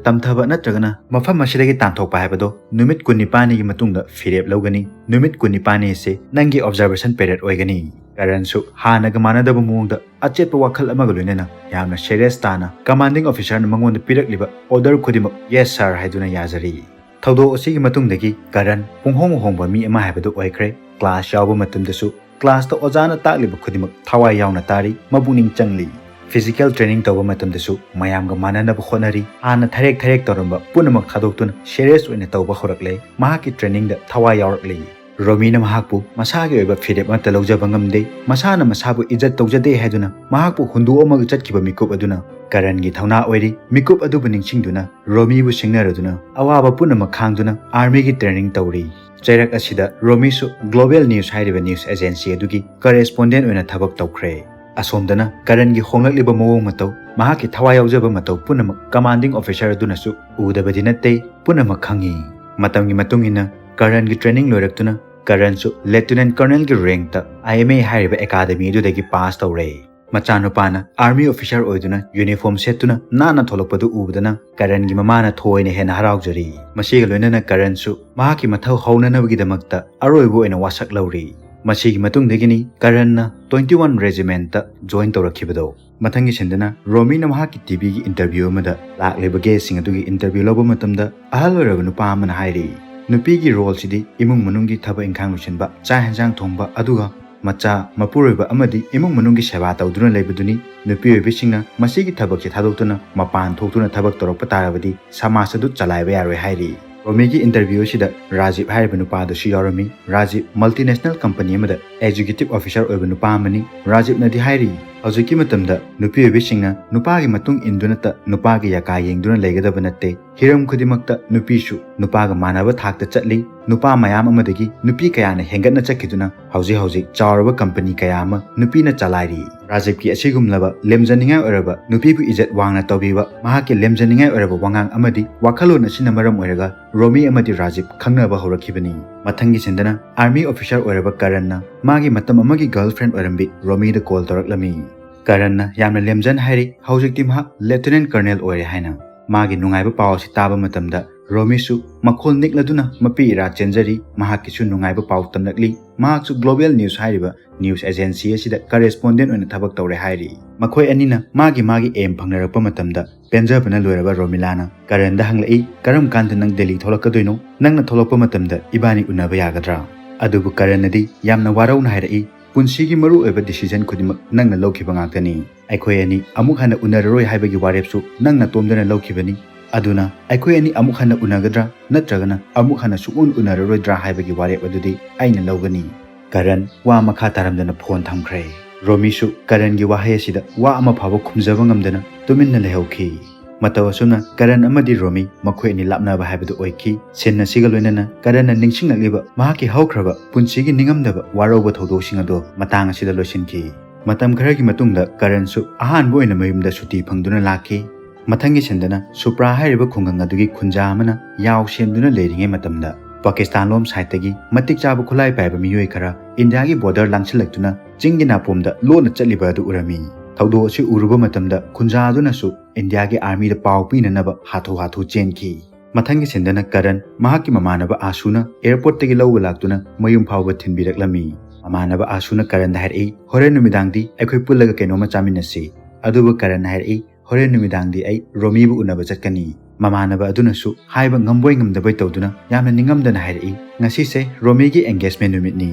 ꯇꯝꯊꯕ ꯅꯠꯇ꯭ꯔꯒꯅ ꯃꯐꯝ ꯑꯁꯤꯗꯒꯤ ꯇꯥꯟꯊꯣꯛꯄ ꯍꯥꯏꯕꯗꯣ ꯅꯨꯃꯤꯠ ꯀꯨꯟꯅꯤꯄꯥꯟꯅꯤꯒꯤ ꯃꯇꯨꯡꯗ ꯐꯤꯔꯦꯞ ꯂꯧꯒꯅꯤ꯫ ꯅꯨꯃꯤꯠ ꯀꯨꯟꯅꯤꯄꯥꯟꯅꯤ ꯑꯁꯤ ꯅꯪꯒꯤ ꯑꯣꯕꯖꯔꯕꯦꯁꯟ ꯄꯦꯔꯦꯠ ꯑꯣꯏꯒꯅꯤ꯫" ꯀꯔꯟꯁꯨ ꯍꯥꯟꯅꯒ ꯃꯥꯟꯅꯗꯕ ꯃꯑꯣꯡꯗ ꯑꯆꯦꯠꯄ ꯋꯥꯈꯜ ꯑꯃꯒ ꯂꯣꯏꯅꯅ ꯌꯥꯝꯅ ꯁꯦꯔꯤꯌꯁ ꯇꯥꯅ ꯀꯃꯥꯟꯗꯤꯡ ꯑꯣꯐꯤꯁꯔꯅ ꯃꯉꯣꯟꯗ ꯄꯤꯔꯛꯂꯤꯕ ꯑꯣꯔꯗꯔ ꯈꯨꯗꯤꯡꯃꯛ "ꯌꯦꯁ ꯁꯥꯔ" ꯍꯥꯏꯗꯨꯅ ꯌꯥꯖꯔꯤ꯫ ꯊꯧꯗꯣꯛ ꯑꯁꯤꯒꯤ ꯃꯇꯨꯡꯗꯒꯤ ꯀꯔꯟ ꯄꯨꯡꯍꯣꯡ ꯍꯣꯡꯕ ꯃꯤ ꯑꯃ ꯍꯥꯏꯕꯗꯨ ꯑꯣꯏꯈ꯭ꯔꯦ꯫ ꯀ꯭ꯂꯥꯁ ꯌꯥꯎꯕ ꯃꯇꯝꯗꯁꯨ ꯀ꯭ꯂꯥꯁꯇ ꯑꯣꯖꯥꯅ ꯇꯥꯛꯂꯤꯕ ꯈꯨꯗꯤꯡꯃꯛ ꯊꯋꯥꯏ ꯌꯥꯎꯅ ꯇꯥꯔꯤ, ꯃꯄꯨꯛꯅꯤꯡ ꯆꯪꯂꯤ꯫ ꯐꯤꯖꯤꯀꯦꯜ ꯇ꯭ꯔꯦꯅꯤꯡ ꯇꯧꯕ ꯃꯇꯝꯗꯁꯨ ꯃꯌꯥꯝꯒ ꯃꯥꯟꯅꯅꯕ ꯍꯣꯠꯅꯔꯤ꯫ ꯍꯥꯟꯅ ꯊꯔꯦꯛ ꯊꯔꯦꯛ ꯇꯧꯔꯝꯕ ꯄꯨꯝꯅꯃꯛ ꯊꯥꯗꯣꯛꯇꯨꯅ ꯁꯦꯔꯤꯌꯁ ꯑꯣꯏꯅ ꯇꯧꯕ ꯍꯧꯔꯛꯂꯦ꯫ ꯃꯍꯥꯛꯀꯤ ꯇ꯭ꯔꯦꯅꯤꯡꯗ ꯊꯋꯥꯏ ꯌꯥꯎꯔꯛꯂꯤ꯫ ꯔꯣꯃꯤꯅ ꯃꯍꯥꯛꯄꯨ ꯃꯁꯥꯒꯤ ꯑꯣꯏꯕ ꯐꯤꯔꯦꯞ ꯑꯃꯠꯇ ꯂꯧꯖꯕ ꯉꯝꯗꯦ, ꯃꯁꯥꯅ ꯃꯁꯥꯕꯨ ꯏꯖꯠ ꯇꯧꯖꯗꯦ ꯍꯥꯏꯗꯨꯅ ꯃꯍꯥꯛꯄꯨ ꯍꯨꯟꯗꯣꯛꯑꯝꯃꯒ ꯆꯠꯈꯤꯕ ꯃꯤꯀꯨꯞ ꯑꯗꯨꯅ ꯀꯔꯟꯒꯤ ꯊꯧꯅꯥ ꯑꯣꯏꯔꯤ꯫ ꯃꯤꯀꯨꯞ ꯑꯗꯨꯕꯨ ꯅꯤꯡꯁꯤꯡꯗꯨꯅ ꯔꯣꯃꯤꯕꯨ ꯁꯤꯡꯅꯔꯗꯨꯅ ꯑꯋꯥꯕ ꯄꯨꯝꯅꯃꯛ ꯈꯥꯡꯗꯨꯅ ꯑꯥꯔꯃꯤꯒꯤ ꯇ꯭ꯔꯦꯅꯤꯡ ꯇꯧꯔꯤ꯫ ꯆꯩꯔꯛ ꯑꯁꯤꯗ ꯔꯣꯃꯤꯁꯨ ꯒ꯭ꯂꯣꯕꯦꯜ ꯅ꯭ꯌꯨꯁ ꯍꯥꯏꯔꯤꯕ ꯅ꯭ꯌꯨꯁ ꯑꯦꯖꯦꯟꯁꯤ ꯑꯗꯨꯒꯤ ꯀꯔꯦꯁꯄꯣꯟꯗꯦꯟ ꯑꯣꯏꯅ ꯊꯕꯛ ꯇꯧꯈ꯭ꯔꯦ꯫ ꯑꯁꯣꯝꯗꯅ ꯀꯔꯟꯒꯤ ꯍꯣꯡꯂꯛꯂꯤꯕ ꯃꯑꯣꯡ ꯃꯇꯧ, ꯃꯍꯥꯛꯀꯤ ꯊꯋꯥꯏ ꯌꯥꯎꯖꯕ ꯃꯇꯧ ꯄꯨꯝꯅꯃꯛ ꯀꯃꯥꯟꯗꯤꯡ ꯑꯣꯐꯤꯁꯔ ꯑꯗꯨꯅꯁꯨ ꯎꯗꯕꯗꯤ ꯅꯠꯇꯦ, ꯄꯨꯝꯅꯃꯛ ꯈꯪꯏ꯫ ꯃꯇꯝꯒꯤ ꯃꯇꯨꯡ ꯏꯟꯅ ꯀꯔꯟꯒꯤ ꯇ꯭ꯔꯦꯅꯤꯡ ꯂꯣꯏꯔꯛꯇꯨꯅ ꯀꯔꯟꯁꯨ ꯂꯦꯐꯇꯤꯅꯦꯟ ꯀꯔꯅꯦꯜꯒꯤ ꯔꯦꯡꯛꯇ ꯑꯥꯏ ꯑꯦꯝ ꯑꯦ ꯍꯥꯏꯔꯤꯕ ꯑꯦꯀꯥꯗꯃꯤ ꯑꯗꯨꯗꯒꯤ ꯄꯥꯁ ꯇꯧꯔꯦ꯫ ꯃꯆꯥꯅꯨꯄꯥꯅ ꯑꯥꯔꯃꯤ ꯑꯣꯐꯤꯁꯔ ꯑꯣꯏꯗꯨꯅ ꯌꯨꯅꯤꯐꯣꯔꯝ ꯁꯦꯠꯇꯨꯅ ꯅꯥꯟꯅ ꯊꯣꯛꯂꯛꯄꯗꯨ ꯎꯕꯗꯅ ꯀꯔꯟꯒꯤ ꯃꯃꯥꯅ ꯊꯣꯏꯅ ꯍꯦꯟꯅ ꯍꯔꯥꯎꯖꯔꯤ꯫ ꯃꯁꯤꯒ ꯂꯣꯏꯅꯅ ꯀꯔꯟꯁꯨ ꯃꯍꯥꯛꯀꯤ ꯃꯊꯧ ꯍꯧꯅꯅꯕꯒꯤꯗꯃꯛꯇ ꯑꯔꯣꯏꯕ ꯑꯣꯏꯅ ꯋꯥꯁꯛ ꯂꯧꯔꯤ꯫ ꯃꯁꯤꯒꯤ ꯃꯇꯨꯡꯗꯒꯤꯅꯤ ꯀꯔꯟꯅ twenty one regimentꯇ join ꯇꯧꯔꯛꯈꯤꯕꯗꯣ꯫ ꯃꯊꯪꯒꯤ ꯁꯤꯟꯗꯅ ꯔꯣꯃꯤꯅ ꯃꯍꯥꯛꯀꯤ TVꯒꯤ interview ꯑꯃꯗ ꯂꯥꯛꯂꯤꯕ guestꯁꯤꯡ ꯑꯗꯨꯒꯤ interview ꯂꯧꯕ ꯃꯇꯝꯗ ꯑꯍꯜ ꯑꯣꯏꯔꯕ ꯅꯨꯄꯥ ꯑꯃꯅ ꯍꯥꯏꯔꯤ, "ꯅꯨꯄꯤꯒꯤ roleꯁꯤꯗꯤ ꯏꯃꯨꯡ ꯃꯅꯨꯡꯒꯤ ꯊꯕꯛ ꯏꯪꯈꯥꯡ ꯂꯣꯏꯁꯤꯟꯕ, ꯆꯥꯛ ꯍꯦꯟꯖꯥꯡ ꯊꯣꯡꯕ, ꯑꯗꯨꯒ ꯃꯆꯥ ꯃꯄꯨꯔꯣꯏꯕ ꯑꯃꯗꯤ ꯏꯃꯨꯡ ꯃꯅꯨꯡꯒꯤ ꯁꯦꯕꯥ ꯇꯧꯗꯨꯅ ꯂꯩꯕꯗꯨꯅꯤ꯫ ꯅꯨꯄꯤ ꯑꯣꯏꯕꯤꯁꯤꯡꯅ ꯃꯁꯤꯒꯤ ꯊꯕꯛꯁꯦ ꯊꯥꯗꯣꯛꯇꯨꯅ ꯃꯄꯥꯟ ꯊꯣꯛꯇꯨꯅ ꯊꯕꯛ ꯇꯧꯔꯛꯄ ꯇꯥꯔꯕꯗꯤ ꯁꯃꯥꯖ ꯑꯗꯨ ꯆꯂꯥꯏꯕ ꯌꯥꯔꯣꯏ" ꯍꯥꯏꯔꯤ꯫ ꯔꯣꯃꯤꯒꯤ interview ꯑꯁꯤꯗ ꯔꯥꯖꯤꯕ ꯍꯥꯏꯔꯤꯕ ꯅꯨꯄꯥꯗꯨꯁꯨ ꯌꯥꯎꯔꯝꯃꯤ꯫ ꯔꯥꯖꯤꯕ multinational company ꯑꯃꯗ executive officer ꯑꯣꯏꯕ ꯅꯨꯄꯥ ꯑꯃꯅꯤ꯫ ꯔꯥꯖꯤꯕꯅꯗꯤ ꯍꯥꯏꯔꯤ, "ꯍꯧꯖꯤꯛꯀꯤ ꯃꯇꯝꯗ ꯅꯨꯄꯤ ꯑꯣꯏꯕꯤꯁꯤꯡꯅ ꯅꯨꯄꯥꯒꯤ ꯃꯇꯨꯡ ꯏꯟꯗꯨꯅꯇ ꯅꯨꯄꯥꯒꯤ ꯌꯥꯀꯥ ꯌꯦꯡꯗꯨꯅ ꯂꯩꯒꯗꯕ ꯅꯠꯇꯦ꯫ ꯍꯤꯔꯝ ꯈꯨꯗꯤꯡꯃꯛꯇ ꯅꯨꯄꯤꯁꯨ ꯅꯨꯄꯥꯒ ꯃꯥꯟꯅꯕ ꯊꯥꯛꯇ ꯆꯠꯂꯤ꯫ ꯅꯨꯄꯥ ꯃꯌꯥꯝ ꯑꯃꯗꯒꯤ ꯅꯨꯄꯤ ꯀꯌꯥꯅ ꯍꯦꯟꯒꯠꯅ ꯆꯠꯈꯤꯗꯨꯅ ꯍꯧꯖꯤꯛ ꯍꯧꯖꯤꯛ ꯆꯥꯎꯔꯕ company ꯀꯌꯥ ꯑꯃ ꯅꯨꯄꯤꯅ ꯆꯂꯥꯏꯔꯤ"꯫ ꯔꯥꯖꯤꯕꯀꯤ ꯑꯁꯤꯒꯨꯝꯂꯕ ꯂꯦꯝꯖꯅꯤꯡꯉꯥꯏ ꯑꯣꯏꯔꯕ, ꯅꯨꯄꯤꯕꯨ ꯏꯖꯠ ꯋꯥꯡꯅ ꯇꯧꯕꯤꯕ, ꯃꯍꯥꯛꯀꯤ ꯂꯦꯝꯖꯅꯤꯡꯉꯥꯏ ꯑꯣꯏꯔꯕ ꯋꯥꯉꯥꯡ ꯑꯃꯗꯤ ꯋꯥꯈꯜꯂꯣꯟ ꯑꯁꯤꯅ ꯃꯔꯝ ꯑꯣꯏꯔꯒ ꯔꯣꯃꯤ ꯑꯃꯗꯤ ꯔꯥꯖꯤꯕ ꯈꯪꯅꯕ ꯍꯧꯔꯛꯈꯤꯕꯅꯤ꯫ ꯃꯊꯪꯒꯤ ꯁꯤꯟꯗꯅ army officer ꯑꯣꯏꯔꯕ ꯀꯔꯟꯅ ꯃꯥꯒꯤ ꯃꯇꯝ ꯑꯃꯒꯤ girlfriend ꯑꯣꯏꯔꯝꯕꯤ ꯔꯣꯃꯤꯗ call ꯇꯧꯔꯛꯂꯝꯃꯤ꯫ ꯀꯔꯟꯅ ꯌꯥꯝꯅ ꯂꯦꯝꯖꯅ ꯍꯥꯏꯔꯤ, ꯍꯧꯖꯤꯛꯇꯤ ꯃꯍꯥꯛ lieutenant colonel ꯑꯣꯏꯔꯦ ꯍꯥꯏꯅ꯫ ꯃꯥꯒꯤ ꯅꯨꯡꯉꯥꯏꯕ ꯄꯥꯎ ꯑꯁꯤ ꯇꯥꯕ ꯃꯇꯝꯗ ꯔꯣꯃꯤꯁꯨ ꯃꯈꯣꯜ ꯅꯤꯛꯂꯗꯨꯅ ꯃꯄꯤ ꯏꯔꯥ ꯆꯦꯟꯖꯔꯤ꯫ ꯃꯍꯥꯛꯀꯤꯁꯨ ꯅꯨꯡꯉꯥꯏꯕ ꯄꯥꯎ ꯇꯝꯂꯛꯂꯤ꯫ ꯃꯍꯥꯛꯁꯨ Global News ꯍꯥꯏꯔꯤꯕ news agency ꯑꯁꯤꯗ correspondent ꯑꯣꯏꯅ ꯊꯕꯛ ꯇꯧꯔꯦ ꯍꯥꯏꯔꯤ꯫ ꯃꯈꯣꯏ ꯑꯅꯤꯅ ꯃꯥꯒꯤ ꯃꯥꯒꯤ aim ꯐꯪꯅꯔꯛꯄ ꯃꯇꯝꯗ ꯄꯦꯟꯖꯕꯅ ꯂꯣꯏꯔꯕ ꯔꯣꯃꯤꯂꯥꯅ ꯀꯔꯟꯗ ꯍꯪꯂꯛꯏ, "ꯀꯔꯝ ꯀꯥꯟꯗ ꯅꯪ ꯗꯦꯜꯂꯤ ꯊꯣꯛꯂꯛꯀꯗꯣꯏꯅꯣ? ꯅꯪꯅ ꯊꯣꯛꯂꯛꯄ ꯃꯇꯝꯗ ꯏꯕꯥꯅꯤ ꯎꯅꯕ ꯌꯥꯒꯗ꯭ꯔꯥ?" ꯑꯗꯨꯕꯨ ꯀꯔꯟꯅꯗꯤ ꯌꯥꯝꯅ ꯋꯥꯔꯧꯅ ꯍꯥꯏꯔꯛꯏ, "ꯄꯨꯟꯁꯤꯒꯤ ꯃꯔꯨꯑꯣꯏꯕ decision ꯈꯨꯗꯤꯡꯃꯛ ꯅꯪꯅ ꯂꯧꯈꯤꯕ ꯉꯥꯛꯇꯅꯤ꯫ ꯑꯩꯈꯣꯏ ꯑꯅꯤ ꯑꯃꯨꯛ ꯍꯟꯅ ꯎꯅꯔꯔꯣꯏ ꯍꯥꯏꯕꯒꯤ ꯋꯥꯔꯦꯞꯁꯨ ꯅꯪ ꯅꯇꯣꯝꯗꯅ ꯂꯧꯈꯤꯕꯅꯤ꯫ ꯑꯗꯨꯅ ꯑꯩꯈꯣꯏ ꯑꯅꯤ ꯑꯃꯨꯛ ꯍꯟꯅ ꯎꯅꯒꯗ꯭ꯔꯥ ꯅꯠꯇ꯭ꯔꯒꯅ ꯑꯃꯨꯛ ꯍꯟꯅ ꯁꯨꯛꯎꯟ ꯎꯅꯔꯔꯣꯏꯗ꯭ꯔꯥ ꯍꯥꯏꯕꯒꯤ ꯋꯥꯔꯦꯞ ꯑꯗꯨꯗꯤ ꯑꯩꯅ ꯂꯧꯒꯅꯤ"꯫ ꯀꯔꯟ ꯋꯥ ꯃꯈꯥ ꯇꯥꯔꯝꯗꯅ phone ꯊꯝꯈ꯭ꯔꯦ꯫ ꯔꯣꯃꯤꯁꯨ ꯀꯔꯟꯒꯤ ꯋꯥꯍꯩ ꯑꯁꯤꯗ ꯋꯥ ꯑꯃ ꯐꯥꯎꯕ ꯈꯨꯝꯖꯕ ꯉꯝꯗꯅ ꯇꯨꯃꯤꯟꯅ ꯂꯩꯍꯧꯈꯤ꯫ ꯃꯇꯧ ꯑꯁꯨꯝꯅ ꯀꯔꯟ ꯑꯃꯗꯤ ꯔꯣꯃꯤ ꯃꯈꯣꯏ ꯑꯅꯤ ꯂꯥꯞꯅꯕ ꯍꯥꯏꯕꯗꯨ ꯑꯣꯏꯈꯤ꯫ Scene ꯑꯁꯤꯒ ꯂꯣꯏꯅꯅ ꯀꯔꯟꯅ ꯅꯤꯡꯁꯤꯡꯂꯛꯂꯤꯕ ꯃꯍꯥꯛꯀꯤ ꯍꯧꯈ꯭ꯔꯕ ꯄꯨꯟꯁꯤꯒꯤ ꯅꯤꯡꯉꯝꯗꯕ ꯋꯥꯔꯧꯕ ꯊꯧꯗꯣꯛꯁꯤꯡ ꯑꯗꯨ ꯃꯇꯥꯡ ꯑꯁꯤꯗ ꯂꯣꯏꯁꯤꯟꯈꯤ꯫ ꯃꯇꯝ ꯈꯔꯒꯤ ꯃꯇꯨꯡꯗ ꯀꯔꯟꯁꯨ ꯑꯍꯥꯟꯕ ꯑꯣꯏꯅ ꯃꯌꯨꯝꯗ ꯁꯨꯇꯤ ꯐꯪꯗꯨꯅ ꯂꯥꯛꯈꯤ꯫ ꯃꯊꯪꯒꯤ ꯁꯤꯟꯗꯅ ꯁꯨꯄ꯭ꯔꯥ ꯍꯥꯏꯔꯤꯕ ꯈꯨꯡꯒꯪ ꯑꯗꯨꯒꯤ ꯈꯨꯟꯖꯥ ꯑꯃꯅ ꯌꯥꯎ ꯁꯦꯝꯗꯨꯅ ꯂꯩꯔꯤꯉꯩ ꯃꯇꯝꯗ ꯄꯥꯀꯤꯁꯇꯥꯟ ꯂꯣꯝ sideꯇꯒꯤ ꯃꯇꯤꯛ ꯆꯥꯕ ꯈꯨꯠꯂꯥꯏ ꯄꯥꯏꯕ ꯃꯤꯑꯣꯏ ꯈꯔ ꯏꯟꯗꯤꯌꯥꯒꯤ border ꯂꯥꯟꯁꯤꯜꯂꯛꯇꯨꯅ ꯆꯤꯡꯒꯤ ꯅꯥꯄꯣꯝꯗ ꯂꯣꯠꯅ ꯆꯠꯂꯤꯕ ꯑꯗꯨ ꯎꯔꯝꯃꯤ꯫ ꯊꯧꯗꯣꯛ ꯑꯁꯤ ꯎꯔꯨꯕ ꯃꯇꯝꯗ ꯈꯨꯟꯖꯥ ꯑꯗꯨꯅꯁꯨ ꯏꯟꯗꯤꯌꯥꯒꯤ armyꯗ ꯄꯥꯎ ꯄꯤꯅꯅꯕ ꯍꯥꯊꯨ ꯍꯥꯊꯨ ꯆꯦꯟꯈꯤ꯫ ꯃꯊꯪꯒꯤ ꯁꯤꯟꯗꯅ ꯀꯔꯟ ꯃꯍꯥꯛꯀꯤ ꯃꯃꯥꯟꯅꯕ ꯑꯥꯁꯨꯅ airportꯇꯒꯤ ꯂꯧꯕ ꯂꯥꯛꯇꯨꯅ ꯃꯌꯨꯝ ꯐꯥꯎꯕ ꯊꯤꯟꯕꯤꯔꯛꯂꯝꯃꯤ꯫ ꯃꯃꯥꯟꯅꯕ ꯑꯥꯁꯨꯅ ꯀꯔꯟꯗ ꯍꯥꯏꯔꯛꯏ, "ꯍꯣꯔꯦꯟ ꯅꯨꯃꯤꯗꯥꯡꯗꯤ ꯑꯩꯈꯣꯏ ꯄꯨꯜꯂꯒ ꯀꯩꯅꯣꯝꯃ ꯆꯥꯃꯤꯟꯅꯁꯤ"꯫ ꯑꯗꯨꯕꯨ ꯀꯔꯟꯅ ꯍꯥꯏꯔꯛꯏ, "ꯍꯣꯔꯦꯟ ꯅꯨꯃꯤꯗꯥꯡꯗꯤ ꯑꯩ ꯔꯣꯃꯤꯕꯨ ꯎꯅꯕ ꯆꯠꯀꯅꯤ"꯫ ꯃꯃꯥꯟꯅꯕ ꯑꯗꯨꯅꯁꯨ ꯍꯥꯏꯕ ꯉꯝꯕꯣꯏ ꯉꯝꯗꯕꯣꯏ ꯇꯧꯗꯨꯅ ꯌꯥꯝꯅ ꯅꯤꯡꯉꯝꯗꯅ ꯍꯥꯏꯔꯛꯏ, "ꯉꯁꯤꯁꯦ ꯔꯣꯃꯤꯒꯤ engagement ꯅꯨꯃꯤꯠꯅꯤ"꯫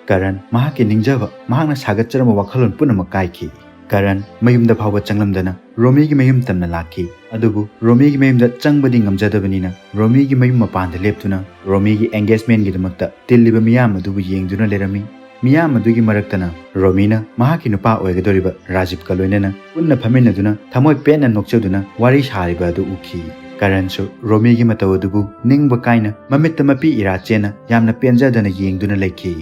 ꯀꯔꯟ ꯃꯍꯥꯛꯀꯤ ꯅꯤꯡꯖꯕ, ꯃꯍꯥꯛꯅ ꯁꯥꯒꯠꯆꯔꯝꯕ ꯋꯥꯈꯜꯂꯣꯟ ꯄꯨꯝꯅꯃꯛ ꯀꯥꯏꯈꯤ꯫ ꯀꯔꯟ ꯃꯌꯨꯝꯗ ꯐꯥꯎꯕ ꯆꯪꯂꯝꯗꯅ ꯔꯣꯃꯤꯒꯤ ꯃꯌꯨꯝ ꯇꯝꯅ ꯂꯥꯛꯈꯤ꯫ ꯑꯗꯨꯕꯨ ꯔꯣꯃꯤꯒꯤ ꯃꯌꯨꯝꯗ ꯆꯪꯕꯗꯤ ꯉꯝꯖꯗꯕꯅꯤꯅ ꯔꯣꯃꯤꯒꯤ ꯃꯌꯨꯝ ꯃꯄꯥꯟꯗ ꯂꯦꯞꯇꯨꯅ ꯔꯣꯃꯤꯒꯤ engagement ꯒꯤꯗꯃꯛꯇ ꯇꯤꯜꯂꯤꯕ ꯃꯤꯌꯥꯝ ꯑꯗꯨꯕꯨ ꯌꯦꯡꯗꯨꯅ ꯂꯩꯔꯝꯃꯤ꯫ ꯃꯤꯌꯥꯝ ꯑꯗꯨꯒꯤ ꯃꯔꯛꯇꯅ ꯔꯣꯃꯤꯅ ꯃꯍꯥꯛꯀꯤ ꯅꯨꯄꯥ ꯑꯣꯏꯒꯗꯧꯔꯤꯕ ꯔꯥꯖꯤꯕꯀ ꯂꯣꯏꯅꯅ ꯄꯨꯟꯅ ꯐꯝꯃꯤꯟꯅꯗꯨꯅ ꯊꯃꯣꯏ ꯄꯦꯟꯅ ꯅꯣꯛꯆꯗꯨꯅ ꯋꯥꯔꯤ ꯁꯥꯔꯤꯕ ꯑꯗꯨ ꯎꯈꯤ꯫ ꯀꯔꯟꯁꯨ ꯔꯣꯃꯤꯒꯤ ꯃꯇꯧ ꯑꯗꯨꯕꯨ ꯅꯤꯡꯕ ꯀꯥꯏꯅ ꯃꯃꯤꯠꯇ ꯃꯄꯤ ꯏꯔꯥ ꯆꯦꯟꯅ ꯌꯥꯝꯅ ꯄꯦꯟꯖꯗꯅ ꯌꯦꯡꯗꯨꯅ ꯂꯩꯈꯤ꯫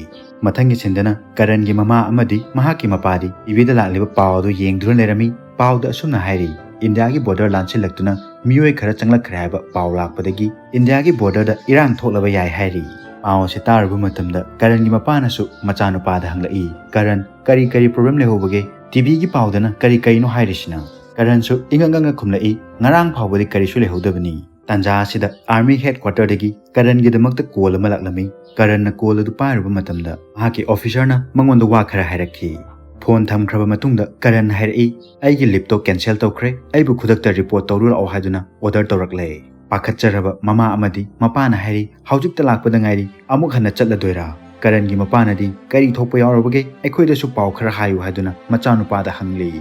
ꯃꯊꯪꯒꯤ ꯁꯤꯟꯗꯅ ꯀꯔꯟꯒꯤ ꯃꯃꯥ ꯑꯃꯗꯤ ꯃꯍꯥꯛꯀꯤ ꯃꯄꯥꯗꯤ ꯇꯤꯚꯤꯗ ꯂꯥꯛꯂꯤꯕ ꯄꯥꯎ ꯑꯗꯨ ꯌꯦꯡꯗꯨꯅ ꯂꯩꯔꯝꯃꯤ꯫ ꯄꯥꯎꯗ ꯑꯁꯨꯝꯅ ꯍꯥꯏꯔꯤ, "ꯏꯟꯗꯤꯌꯥꯒꯤ border ꯂꯥꯟꯁꯤꯜꯂꯛꯇꯨꯅ ꯃꯤꯑꯣꯏ ꯈꯔ ꯆꯪꯂꯛꯈ꯭ꯔꯦ ꯍꯥꯏꯕ ꯄꯥꯎ ꯂꯥꯛꯄꯗꯒꯤ ꯏꯟꯗꯤꯌꯥꯒꯤ border ꯗ ꯏꯔꯥꯡ ꯊꯣꯛꯂꯕ ꯌꯥꯏ" ꯍꯥꯏꯔꯤ꯫ ꯄꯥꯎ ꯑꯁꯤ ꯇꯥꯔꯨꯕ ꯃꯇꯝꯗ ꯀꯔꯟꯒꯤ ꯃꯄꯥꯅꯁꯨ ꯃꯆꯥꯅꯨꯄꯥꯗ ꯍꯪꯂꯛꯏ, "ꯀꯔꯟ, ꯀꯔꯤ ꯀꯔꯤ problem ꯂꯩꯍꯧꯕꯒꯦ? ꯇꯤꯚꯤꯒꯤ ꯄꯥꯎꯗꯅ ꯀꯔꯤ ꯀꯔꯤꯅꯣ ꯍꯥꯏꯔꯤꯁꯤꯅ?" ꯀꯔꯟꯁꯨ ꯏꯉꯛ ꯉꯛꯅ ꯈꯨꯝꯂꯛꯏ, "ꯉꯔꯥꯡ ꯐꯥꯎꯕꯗꯤ ꯀꯔꯤꯁꯨ ꯂꯩꯍꯧꯗꯕꯅꯤ"꯫ ꯇꯥꯟꯖꯥ ꯑꯁꯤꯗ army headquarter ꯗꯒꯤ ꯀꯔꯟꯒꯤꯗꯃꯛꯇ call ꯑꯃ ꯂꯥꯛꯂꯝꯃꯤ꯫ ꯀꯔꯟꯅ call ꯑꯗꯨ ꯄꯥꯏꯔꯨꯕ ꯃꯇꯝꯗ ꯃꯍꯥꯛꯀꯤ officer ꯅ ꯃꯉꯣꯟꯗ ꯋꯥ ꯈꯔ ꯍꯥꯏꯔꯛꯈꯤ꯫ Phone ꯊꯝꯈ꯭ꯔꯕ ꯃꯇꯨꯡꯗ ꯀꯔꯟꯅ ꯍꯥꯏꯔꯛꯏ, "ꯑꯩꯒꯤ leave ꯇꯣ cancel ꯇꯧꯈ꯭ꯔꯦ, ꯑꯩꯕꯨ ꯈꯨꯗꯛꯇ report ꯇꯧꯔꯨ ꯂꯥꯛꯑꯣ" ꯍꯥꯏꯗꯨꯅ order ꯇꯧꯔꯛꯂꯦ꯫ ꯄꯥꯈꯠꯆꯔꯕ ꯃꯃꯥ ꯑꯃꯗꯤ ꯃꯄꯥꯅ ꯍꯥꯏꯔꯤ, "ꯍꯧꯖꯤꯛꯇ ꯂꯥꯛꯄꯗ ꯉꯥꯏꯔꯤ, ꯑꯃꯨꯛ ꯍꯟꯅ ꯆꯠꯂꯗꯣꯏꯔꯥ?" ꯀꯔꯟꯒꯤ ꯃꯄꯥꯅꯗꯤ "ꯀꯔꯤ ꯊꯣꯛꯄ ꯌꯥꯎꯔꯕꯒꯦ? ꯑꯩꯈꯣꯏꯗꯁꯨ ꯄꯥꯎ ꯈꯔ ꯍꯥꯏꯌꯨ" ꯍꯥꯏꯗꯨꯅ ꯃꯆꯥꯅꯨꯄꯥꯗ ꯍꯪꯂꯤ꯫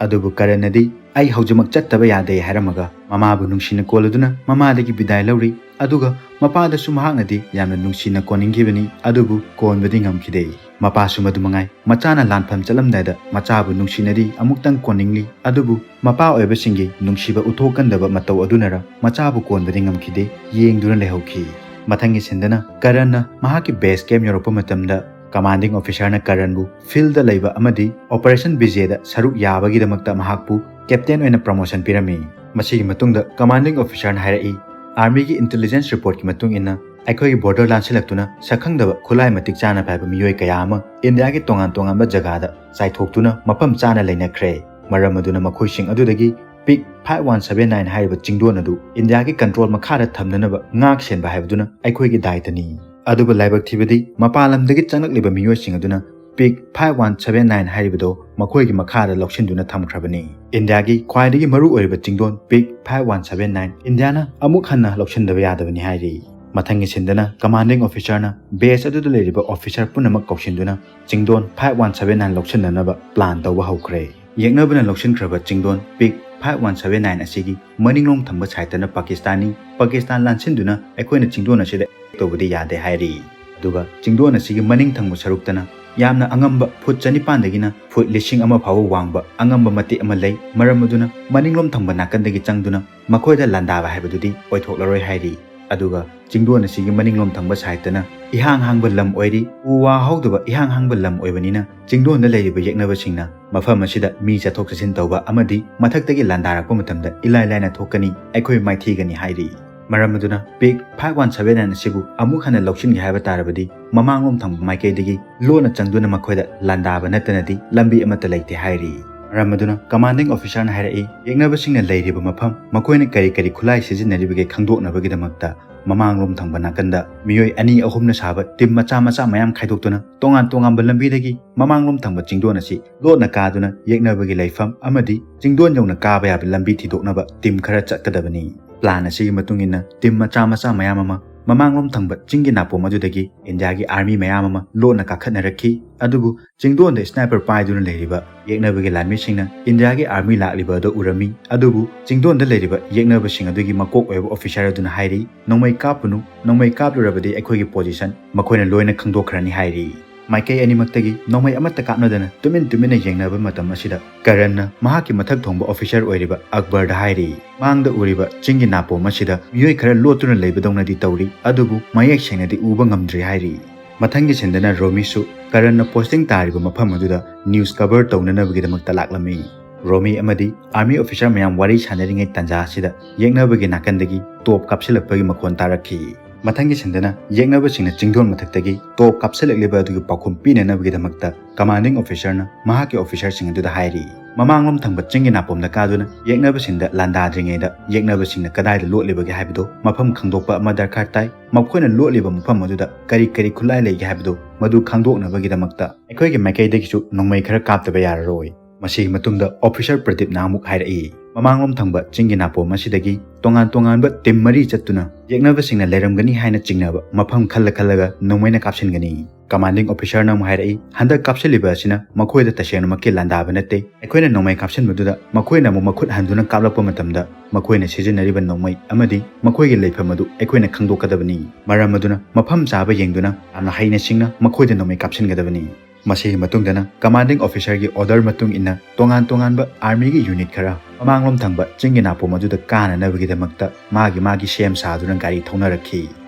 ꯑꯗꯨꯕꯨ ꯀꯔꯟꯅꯗꯤ "ꯑꯩ ꯍꯧꯖꯤꯛꯃꯛ ꯆꯠꯇꯕ ꯌꯥꯗꯦ" ꯍꯥꯏꯔꯝꯃꯒ ꯃꯃꯥꯕꯨ ꯅꯨꯡꯁꯤꯅ ꯀꯣꯜꯂꯗꯨꯅ ꯃꯃꯥꯗꯒꯤ ꯕꯤꯗꯥꯏ ꯂꯧꯔꯤ꯫ ꯑꯗꯨꯒ ꯃꯄꯥꯗꯁꯨ ꯃꯍꯥꯛꯅꯗꯤ ꯌꯥꯝꯅ ꯅꯨꯡꯁꯤꯅ ꯀꯣꯟꯅꯤꯡꯈꯤꯕꯅꯤ, ꯑꯗꯨꯕꯨ ꯀꯣꯟꯕꯗꯤ ꯉꯝꯈꯤꯗꯦ꯫ ꯃꯄꯥꯁꯨ ꯃꯗꯨ ꯃꯉꯥꯏ, ꯃꯆꯥꯅ ꯂꯥꯟꯐꯝ ꯆꯠꯂꯝꯗꯥꯏꯗ ꯃꯆꯥꯕꯨ ꯅꯨꯡꯁꯤꯅꯗꯤ ꯑꯃꯨꯛꯇꯪ ꯀꯣꯟꯅꯤꯡꯂꯤ꯫ ꯑꯗꯨꯕꯨ ꯃꯄꯥ ꯑꯣꯏꯕꯁꯤꯡꯒꯤ ꯅꯨꯡꯁꯤꯕ ꯎꯠꯊꯣꯛꯀꯟꯗꯕ ꯃꯇꯧ ꯑꯗꯨꯅꯔ ꯃꯆꯥꯕꯨ ꯀꯣꯟꯕꯗꯤ ꯉꯝꯈꯤꯗꯦ, ꯌꯦꯡꯗꯨꯅ ꯂꯩꯍꯧꯈꯤ꯫ ꯃꯊꯪꯒꯤ ꯁꯤꯟꯗꯅ ꯀꯔꯟꯅ ꯃꯍꯥꯛꯀꯤ base camp ꯌꯧꯔꯛꯄ ꯃꯇꯝꯗ commanding officer ꯅ ꯀꯔꯟꯕꯨ field ꯗ ꯂꯩꯕ ꯑꯃꯗꯤ Operation ꯕꯤꯖꯦꯗ ꯁꯔꯨꯛ ꯌꯥꯕꯒꯤꯗꯃꯛꯇ ꯃꯍꯥꯛꯄꯨ captain ꯑꯣꯏꯅ promotion ꯄꯤꯔꯝꯃꯤ꯫ ꯃꯁꯤꯒꯤ ꯃꯇꯨꯡꯗ commanding officer ꯅ ꯍꯥꯏꯔꯛꯏ, "Army ꯒꯤ intelligence report ꯀꯤ ꯃꯇꯨꯡ ꯏꯟꯅ ꯑꯩꯈꯣꯏꯒꯤ border ꯂꯥꯟꯁꯤꯜꯂꯛꯇꯨꯅ ꯁꯛꯈꯪꯗꯕ ꯈꯨꯠꯂꯥꯏ ꯃꯇꯤꯛ ꯆꯥꯅ ꯄꯥꯏꯕ ꯃꯤꯑꯣꯏ ꯀꯌꯥ ꯑꯃ ꯏꯟꯗꯤꯌꯥꯒꯤ ꯇꯣꯉꯥꯟ ꯇꯣꯉꯥꯟꯕ ꯖꯒꯥꯗ ꯆꯥꯏꯊꯣꯛꯇꯨꯅ ꯃꯐꯝ ꯆꯥꯅ ꯂꯩꯅꯈ꯭ꯔꯦ꯫ ꯃꯔꯝ ꯑꯗꯨꯅ ꯃꯈꯣꯏꯁꯤꯡ ꯑꯗꯨꯗꯒꯤ ꯄꯤꯛ five one seven nine ꯍꯥꯏꯔꯤꯕ ꯆꯤꯡꯗꯣꯟ ꯑꯗꯨ ꯏꯟꯗꯤꯌꯥꯒꯤ control ꯃꯈꯥꯗ ꯊꯝꯅꯅꯕ ꯉꯥꯛ ꯁꯦꯟꯕ ꯍꯥꯏꯕꯗꯨꯅ ꯑꯩꯈꯣꯏꯒꯤ ꯗꯥꯏꯇꯅꯤ"꯫ ꯑꯗꯨꯕꯨ ꯂꯥꯏꯕꯛ ꯊꯤꯕꯗꯤ ꯃꯄꯥꯟ ꯂꯝꯗꯒꯤ ꯆꯪꯂꯛꯂꯤꯕ ꯃꯤꯑꯣꯏꯁꯤꯡ ꯑꯗꯨꯅ ꯄꯤꯛ ꯐꯥꯏꯚ ꯋꯥꯟ ꯁꯚꯦꯟ ꯅꯥꯏꯟ ꯍꯥꯏꯔꯤꯕꯗꯨ ꯃꯈꯣꯏꯒꯤ ꯃꯈꯥꯗ ꯂꯧꯁꯤꯟꯗꯨꯅ ꯊꯝꯈ꯭ꯔꯕꯅꯤ꯫ ꯏꯟꯗꯤꯌꯥꯒꯤ ꯈ꯭ꯋꯥꯏꯗꯒꯤ ꯃꯔꯨ ꯑꯣꯏꯔꯤꯕ ꯆꯤꯡꯗꯣꯟ peak five one seven nine ꯏꯟꯗꯤꯌꯥꯅ ꯑꯃꯨꯛ ꯍꯟꯅ ꯂꯧꯁꯤꯟꯗꯕ ꯌꯥꯗꯕꯅꯤ ꯍꯥꯏꯔꯤ꯫ ꯃꯊꯪꯒꯤ ꯁꯤꯟꯗꯅ commanding officerꯅ base ꯑꯗꯨꯗ ꯂꯩꯔꯤꯕ officer ꯄꯨꯝꯅꯃꯛ ꯀꯧꯁꯤꯟꯗꯨꯅ ꯆꯤꯡꯗꯣꯟ ꯐꯥꯏꯚ ꯋꯥꯟ ꯁꯚꯦꯟ ꯅꯥꯏꯟ ꯂꯧꯁꯤꯟꯅꯅꯕ plan ꯇꯧꯕ ꯍꯧꯈ꯭ꯔꯦ꯫ ꯌꯦꯛꯅꯕꯅ ꯂꯧꯁꯤꯟꯈ꯭ꯔꯕ ꯆꯤꯡꯗꯣꯟ peak five one seven nine ꯑꯁꯤꯒꯤ ꯃꯅꯤꯡꯂꯣꯝ ꯊꯪꯕ sideꯇꯅ ꯄꯥꯀꯤꯁꯇꯥꯟꯅꯤ꯫ ꯄꯥꯀꯤꯁꯇꯥꯟ ꯂꯥꯟꯁꯤꯟꯗꯨꯅ ꯑꯩꯈꯣꯏꯅ ꯆꯤꯡꯗꯣꯟ ꯑꯁꯤꯗ attack ꯇꯧꯕꯗꯤ ꯌꯥꯗꯦ ꯍꯥꯏꯔꯤ꯫ ꯑꯗꯨꯒ ꯆꯤꯡꯗꯣꯟ ꯑꯁꯤꯒꯤ ꯃꯅꯤꯡ ꯊꯪꯕ ꯁꯔꯨꯛꯇꯅ ꯌꯥꯝꯅ ꯑꯉꯝꯕ ꯐꯨꯠ ꯆꯅꯤꯄꯥꯟꯗꯒꯤꯅ ꯐꯨꯠ ꯂꯤꯁꯤꯡ ꯑꯃ ꯐꯥꯎꯕ ꯋꯥꯡꯕ ꯑꯉꯝꯕ ꯃꯇꯦꯛ ꯑꯃ ꯂꯩ꯫ ꯃꯔꯝ ꯑꯗꯨꯅ ꯃꯅꯤꯡꯂꯣꯝ ꯊꯪꯕ ꯅꯥꯀꯟꯗꯒꯤ ꯆꯪꯗꯨꯅ ꯃꯈꯣꯏꯗ ꯂꯥꯟꯗꯥꯕ ꯍꯥꯏꯕꯗꯨꯗꯤ ꯑꯣꯏꯊꯣꯛꯂꯔꯣꯏ ꯍꯥꯏꯔꯤ꯫ ꯑꯗꯨꯒ ꯆꯤꯡꯗꯣꯟ ꯑꯁꯤꯒꯤ ꯃꯅꯤꯡꯂꯣꯝ ꯊꯪꯕ sideꯇꯅ ꯏꯍꯥꯡ ꯍꯥꯡꯕ ꯂꯝ ꯑꯣꯏꯔꯤ꯫ ꯎ ꯋꯥ ꯍꯧꯗꯕ ꯏꯍꯥꯡ ꯍꯥꯡꯕ ꯂꯝ ꯑꯣꯏꯕꯅꯤꯅ ꯆꯤꯡꯗꯣꯟꯗ ꯂꯩꯔꯤꯕ ꯌꯦꯛꯅꯕꯁꯤꯡꯅ ꯃꯐꯝ ꯑꯁꯤꯗ ꯃꯤ ꯆꯠꯊꯣꯛ ꯆꯠꯁꯤꯟ ꯇꯧꯕ ꯑꯃꯗꯤ ꯃꯊꯛꯇꯒꯤ ꯂꯥꯟꯗꯥꯔꯛꯄ ꯃꯇꯝꯗ ꯏꯂꯥꯏ ꯂꯥꯏꯅ ꯊꯣꯛꯀꯅꯤ, ꯑꯩꯈꯣꯏ ꯃꯥꯏꯊꯤꯒꯅꯤ ꯍꯥꯏꯔꯤ꯫ ꯃꯔꯝ ꯑꯗꯨꯅ ꯄꯤꯛ ꯐꯥꯏꯚ ꯋꯥꯟ ꯁꯚꯦꯟ ꯅꯥꯏꯟ ꯑꯁꯤꯕꯨ ꯑꯃꯨꯛ ꯍꯟꯅ ꯂꯧꯁꯤꯟꯒꯦ ꯍꯥꯏꯕ ꯇꯥꯔꯕꯗꯤ ꯃꯃꯥꯡꯂꯣꯝ ꯊꯪꯕ ꯃꯥꯏꯀꯩꯗꯒꯤ ꯂꯣꯟꯅ ꯆꯪꯗꯨꯅ ꯃꯈꯣꯏꯗ ꯂꯥꯟꯗꯥꯕ ꯅꯠꯇꯅꯗꯤ ꯂꯝꯕꯤ ꯑꯃꯠꯇ ꯂꯩꯇꯦ ꯍꯥꯏꯔꯤ꯫ ꯃꯔꯝ ꯑꯗꯨꯅ commanding officerꯅ ꯍꯥꯏꯔꯛꯏ, ꯌꯦꯛꯅꯕꯁꯤꯡꯅ ꯂꯩꯔꯤꯕ ꯃꯐꯝ ꯃꯈꯣꯏꯅ ꯀꯔꯤ ꯀꯔꯤ ꯈꯨꯠꯂꯥꯏ ꯁꯤꯖꯤꯟꯅꯔꯤꯕꯒꯦ ꯈꯪꯗꯣꯛꯅꯕꯒꯤꯗꯃꯛꯇ ꯃꯃꯥꯡꯂꯣꯝ ꯊꯪꯕ ꯅꯥꯀꯟꯗ ꯃꯤꯑꯣꯏ ꯑꯅꯤ ꯑꯍꯨꯝꯅ ꯁꯥꯕ team ꯃꯆꯥ ꯃꯆꯥ ꯃꯌꯥꯝ ꯈꯥꯏꯗꯣꯛꯇꯨꯅ ꯇꯣꯉꯥꯟ ꯇꯣꯉꯥꯟꯕ ꯂꯝꯕꯤꯗꯒꯤ ꯃꯃꯥꯡꯂꯣꯝ ꯊꯪꯕ ꯆꯤꯡꯗꯣꯟ ꯑꯁꯤ ꯂꯣꯠꯅ ꯀꯥꯗꯨꯅ ꯌꯦꯛꯅꯕꯒꯤ ꯂꯩꯐꯝ ꯑꯃꯗꯤ ꯆꯤꯡꯗꯣꯟ ꯌꯧꯅ ꯀꯥꯕ ꯌꯥꯕ ꯂꯝꯕꯤ ꯊꯤꯗꯣꯛꯅꯕ team ꯈꯔ ꯆꯠꯀꯗꯕꯅꯤ꯫ Plan ꯑꯁꯤꯒꯤ ꯃꯇꯨꯡ ꯏꯟꯅ team ꯃꯆꯥ ꯃꯆꯥ ꯃꯌꯥꯝ ꯑꯃ ꯃꯃꯥꯡꯂꯣꯝ ꯊꯪꯕ ꯆꯤꯡꯒꯤ ꯅꯥꯄꯣꯝ ꯑꯗꯨꯗꯒꯤ ꯏꯟꯗꯤꯌꯥꯒꯤ army ꯃꯌꯥꯝ ꯑꯃ ꯂꯣꯠꯅ ꯀꯥꯈꯠꯅꯔꯛꯈꯤ꯫ ꯑꯗꯨꯕꯨ ꯆꯤꯡꯗꯣꯟꯗ sniper ꯄꯥꯏꯗꯨꯅ ꯂꯩꯔꯤꯕ ꯌꯦꯛꯅꯕꯒꯤ ꯂꯥꯟꯃꯤꯁꯤꯡꯅ ꯏꯟꯗꯤꯌꯥꯒꯤ army ꯂꯥꯛꯂꯤꯕ ꯑꯗꯨ ꯎꯔꯝꯃꯤ꯫ ꯑꯗꯨꯕꯨ ꯆꯤꯡꯗꯣꯟꯗ ꯂꯩꯔꯤꯕ ꯌꯦꯛꯅꯕꯁꯤꯡ ꯑꯗꯨꯒꯤ ꯃꯀꯣꯛ ꯑꯣꯏꯕ officer ꯑꯗꯨꯅ ꯍꯥꯏꯔꯤ, "ꯅꯣꯡꯃꯩ ꯀꯥꯞꯄꯨꯅꯨ, ꯅꯣꯡꯃꯩ ꯀꯥꯞꯂꯨꯔꯕꯗꯤ ꯑꯩꯈꯣꯏꯒꯤ position ꯃꯈꯣꯏꯅ ꯂꯣꯏꯅ ꯈꯪꯗꯣꯛꯈ꯭ꯔꯅꯤ" ꯍꯥꯏꯔꯤ꯫ ꯃꯥꯏꯀꯩ ꯑꯅꯤꯃꯛꯇꯒꯤ ꯅꯣꯡꯃꯩ ꯑꯃꯠꯇ ꯀꯥꯞꯅꯗꯅ ꯇꯨꯃꯤꯟ ꯇꯨꯃꯤꯟꯅ ꯌꯦꯡꯅꯕ ꯃꯇꯝ ꯑꯁꯤꯗ ꯀꯔꯟꯅ ꯃꯍꯥꯛꯀꯤ ꯃꯊꯛ ꯊꯣꯡꯕ officer ꯑꯣꯏꯔꯤꯕ ꯑꯛꯕꯔꯗ ꯍꯥꯏꯔꯤ, "ꯃꯥꯡꯗ ꯎꯔꯤꯕ ꯆꯤꯡꯒꯤ ꯅꯥꯄꯣꯝ ꯑꯁꯤꯗ ꯃꯤꯑꯣꯏ ꯈꯔ ꯂꯣꯠꯇꯨꯅ ꯂꯩꯕꯗꯧꯅꯗꯤ ꯇꯧꯔꯤ, ꯑꯗꯨꯕꯨ ꯃꯌꯦꯛ ꯁꯦꯡꯅꯗꯤ ꯎꯕ ꯉꯝꯗ꯭ꯔꯤ" ꯍꯥꯏꯔꯤ꯫ ꯃꯊꯪꯒꯤ ꯁꯤꯟꯗꯅ ꯔꯣꯃꯤꯁꯨ ꯀꯔꯟꯅ posting ꯇꯥꯔꯤꯕ ꯃꯐꯝ ꯑꯗꯨꯗ news cover ꯇꯧꯅꯅꯕꯒꯤꯗꯃꯛꯇ ꯂꯥꯛꯂꯝꯃꯤ꯫ ꯔꯣꯃꯤ ꯑꯃꯗꯤ army officer ꯃꯌꯥꯝ ꯋꯥꯔꯤ ꯁꯥꯟꯅꯔꯤꯉꯩ ꯇꯥꯟꯖꯥ ꯑꯁꯤꯗ ꯌꯦꯛꯅꯕꯒꯤ ꯅꯥꯀꯟꯗꯒꯤ ꯇꯣꯞ ꯀꯥꯞꯁꯤꯜꯂꯛꯄꯒꯤ ꯃꯈꯣꯟ ꯇꯥꯔꯛꯈꯤ꯫ ꯃꯊꯪꯒꯤ ꯁꯤꯟꯗꯅ ꯌꯦꯛꯅꯕꯁꯤꯡꯅ ꯆꯤꯡꯗꯣꯟ ꯃꯊꯛꯇꯒꯤ ꯇꯣꯞ ꯀꯥꯞꯁꯤꯜꯂꯛꯂꯤꯕ ꯑꯗꯨꯒꯤ ꯄꯥꯎꯈꯨꯝ ꯄꯤꯅꯅꯕꯒꯤꯗꯃꯛꯇ commanding officerꯅ ꯃꯍꯥꯛꯀꯤ officerꯁꯤꯡ ꯑꯗꯨꯗ ꯍꯥꯏꯔꯤ꯫ ꯃꯃꯥꯡꯂꯣꯝ ꯊꯪꯕ ꯆꯤꯡꯒꯤ ꯅꯥꯄꯣꯝꯗ ꯀꯥꯗꯨꯅ ꯌꯦꯛꯅꯕꯁꯤꯡꯗ ꯂꯥꯟꯗꯥꯗ꯭ꯔꯤꯉꯩꯗ ꯌꯦꯛꯅꯕꯁꯤꯡꯅ ꯀꯗꯥꯏꯗ ꯂꯣꯠꯂꯤꯕꯒꯦ ꯍꯥꯏꯕꯗꯨ ꯃꯐꯝ ꯈꯪꯗꯣꯛꯄ ꯑꯃ ꯗꯔꯀꯥꯔ ꯇꯥꯏ꯫ ꯃꯈꯣꯏꯅ ꯂꯣꯠꯂꯤꯕ ꯃꯐꯝ ꯑꯗꯨꯗ ꯀꯔꯤ ꯀꯔꯤ ꯈꯨꯠꯂꯥꯏ ꯂꯩꯒꯦ ꯍꯥꯏꯕꯗꯨ ꯃꯗꯨ ꯈꯪꯗꯣꯛꯅꯕꯒꯤꯗꯃꯛꯇ ꯑꯩꯈꯣꯏꯒꯤ ꯃꯥꯏꯀꯩꯗꯒꯤꯁꯨ ꯅꯣꯡꯃꯩ ꯈꯔ ꯀꯥꯞꯇꯕ ꯌꯥꯔꯔꯣꯏ꯫ ꯃꯁꯤꯒꯤ ꯃꯇꯨꯡꯗ officer ꯄ꯭ꯔꯗꯤꯞꯅ ꯑꯃꯨꯛ ꯍꯥꯏꯔꯛꯏ, ꯃꯃꯥꯡꯂꯣꯝ ꯊꯪꯕ ꯆꯤꯡꯒꯤ ꯅꯥꯄꯣꯝ ꯑꯁꯤꯗꯒꯤ ꯇꯣꯉꯥꯟ ꯇꯣꯉꯥꯟꯕ team ꯃꯔꯤ ꯆꯠꯇꯨꯅ ꯌꯦꯛꯅꯕꯁꯤꯡꯅ ꯂꯩꯔꯝꯒꯅꯤ ꯍꯥꯏꯅ ꯆꯤꯡꯅꯕ ꯃꯐꯝ ꯈꯜꯂ ꯈꯜꯂꯒ ꯅꯣꯡꯃꯩꯅ ꯀꯥꯞꯁꯤꯟꯒꯅꯤ꯫ Commanding officerꯅ ꯑꯃꯨꯛ ꯍꯥꯏꯔꯛꯏ, ꯍꯟꯗꯛ ꯀꯥꯞꯁꯤꯜꯂꯤꯕ ꯑꯁꯤꯅ ꯃꯈꯣꯏꯗ ꯇꯁꯦꯡꯅꯃꯛꯀꯤ ꯂꯥꯟꯗꯥꯕ ꯅꯠꯇꯦ꯫ ꯑꯩꯈꯣꯏꯅ ꯅꯣꯡꯃꯩ ꯀꯥꯞꯁꯤꯟꯕꯗꯨꯗ ꯃꯈꯣꯏꯅ ꯑꯃꯨꯛ ꯃꯈꯨꯠ ꯍꯟꯗꯨꯅ ꯀꯥꯞꯂꯛꯄ ꯃꯇꯝꯗ ꯃꯈꯣꯏꯅ ꯁꯤꯖꯤꯟꯅꯔꯤꯕ ꯅꯣꯡꯃꯩ ꯑꯃꯗꯤ ꯃꯈꯣꯏꯒꯤ ꯂꯩꯐꯝ ꯑꯗꯨ ꯑꯩꯈꯣꯏꯅ ꯈꯪꯗꯣꯛꯀꯗꯕꯅꯤ꯫ ꯃꯔꯝ ꯑꯗꯨꯅ ꯃꯐꯝ ꯆꯥꯕ ꯌꯦꯡꯗꯨꯅ ꯌꯥꯝꯅ ꯍꯩꯅ ꯁꯤꯡꯅ ꯃꯈꯣꯏꯗ ꯅꯣꯡꯃꯩ ꯀꯥꯞꯁꯤꯟꯒꯗꯕꯅꯤ꯫ ꯃꯁꯤꯒꯤ ꯃꯇꯨꯡꯗꯅ commanding officerꯒꯤ order ꯃꯇꯨꯡ ꯏꯟꯅ ꯇꯣꯉꯥꯟ ꯇꯣꯉꯥꯟꯕ armyꯒꯤ unit ꯈꯔ ꯃꯃꯥꯡꯂꯣꯝ ꯊꯪꯕ ꯆꯤꯡꯒꯤ ꯅꯥꯄꯣꯝ ꯑꯗꯨꯗ ꯀꯥꯅꯅꯕꯒꯤꯗꯃꯛꯇ ꯃꯥꯒꯤ ꯃꯥꯒꯤ ꯁꯦꯝ ꯁꯥꯗꯨꯅ ꯒꯥꯔꯤ ꯊꯧꯅꯔꯛꯈꯤ꯫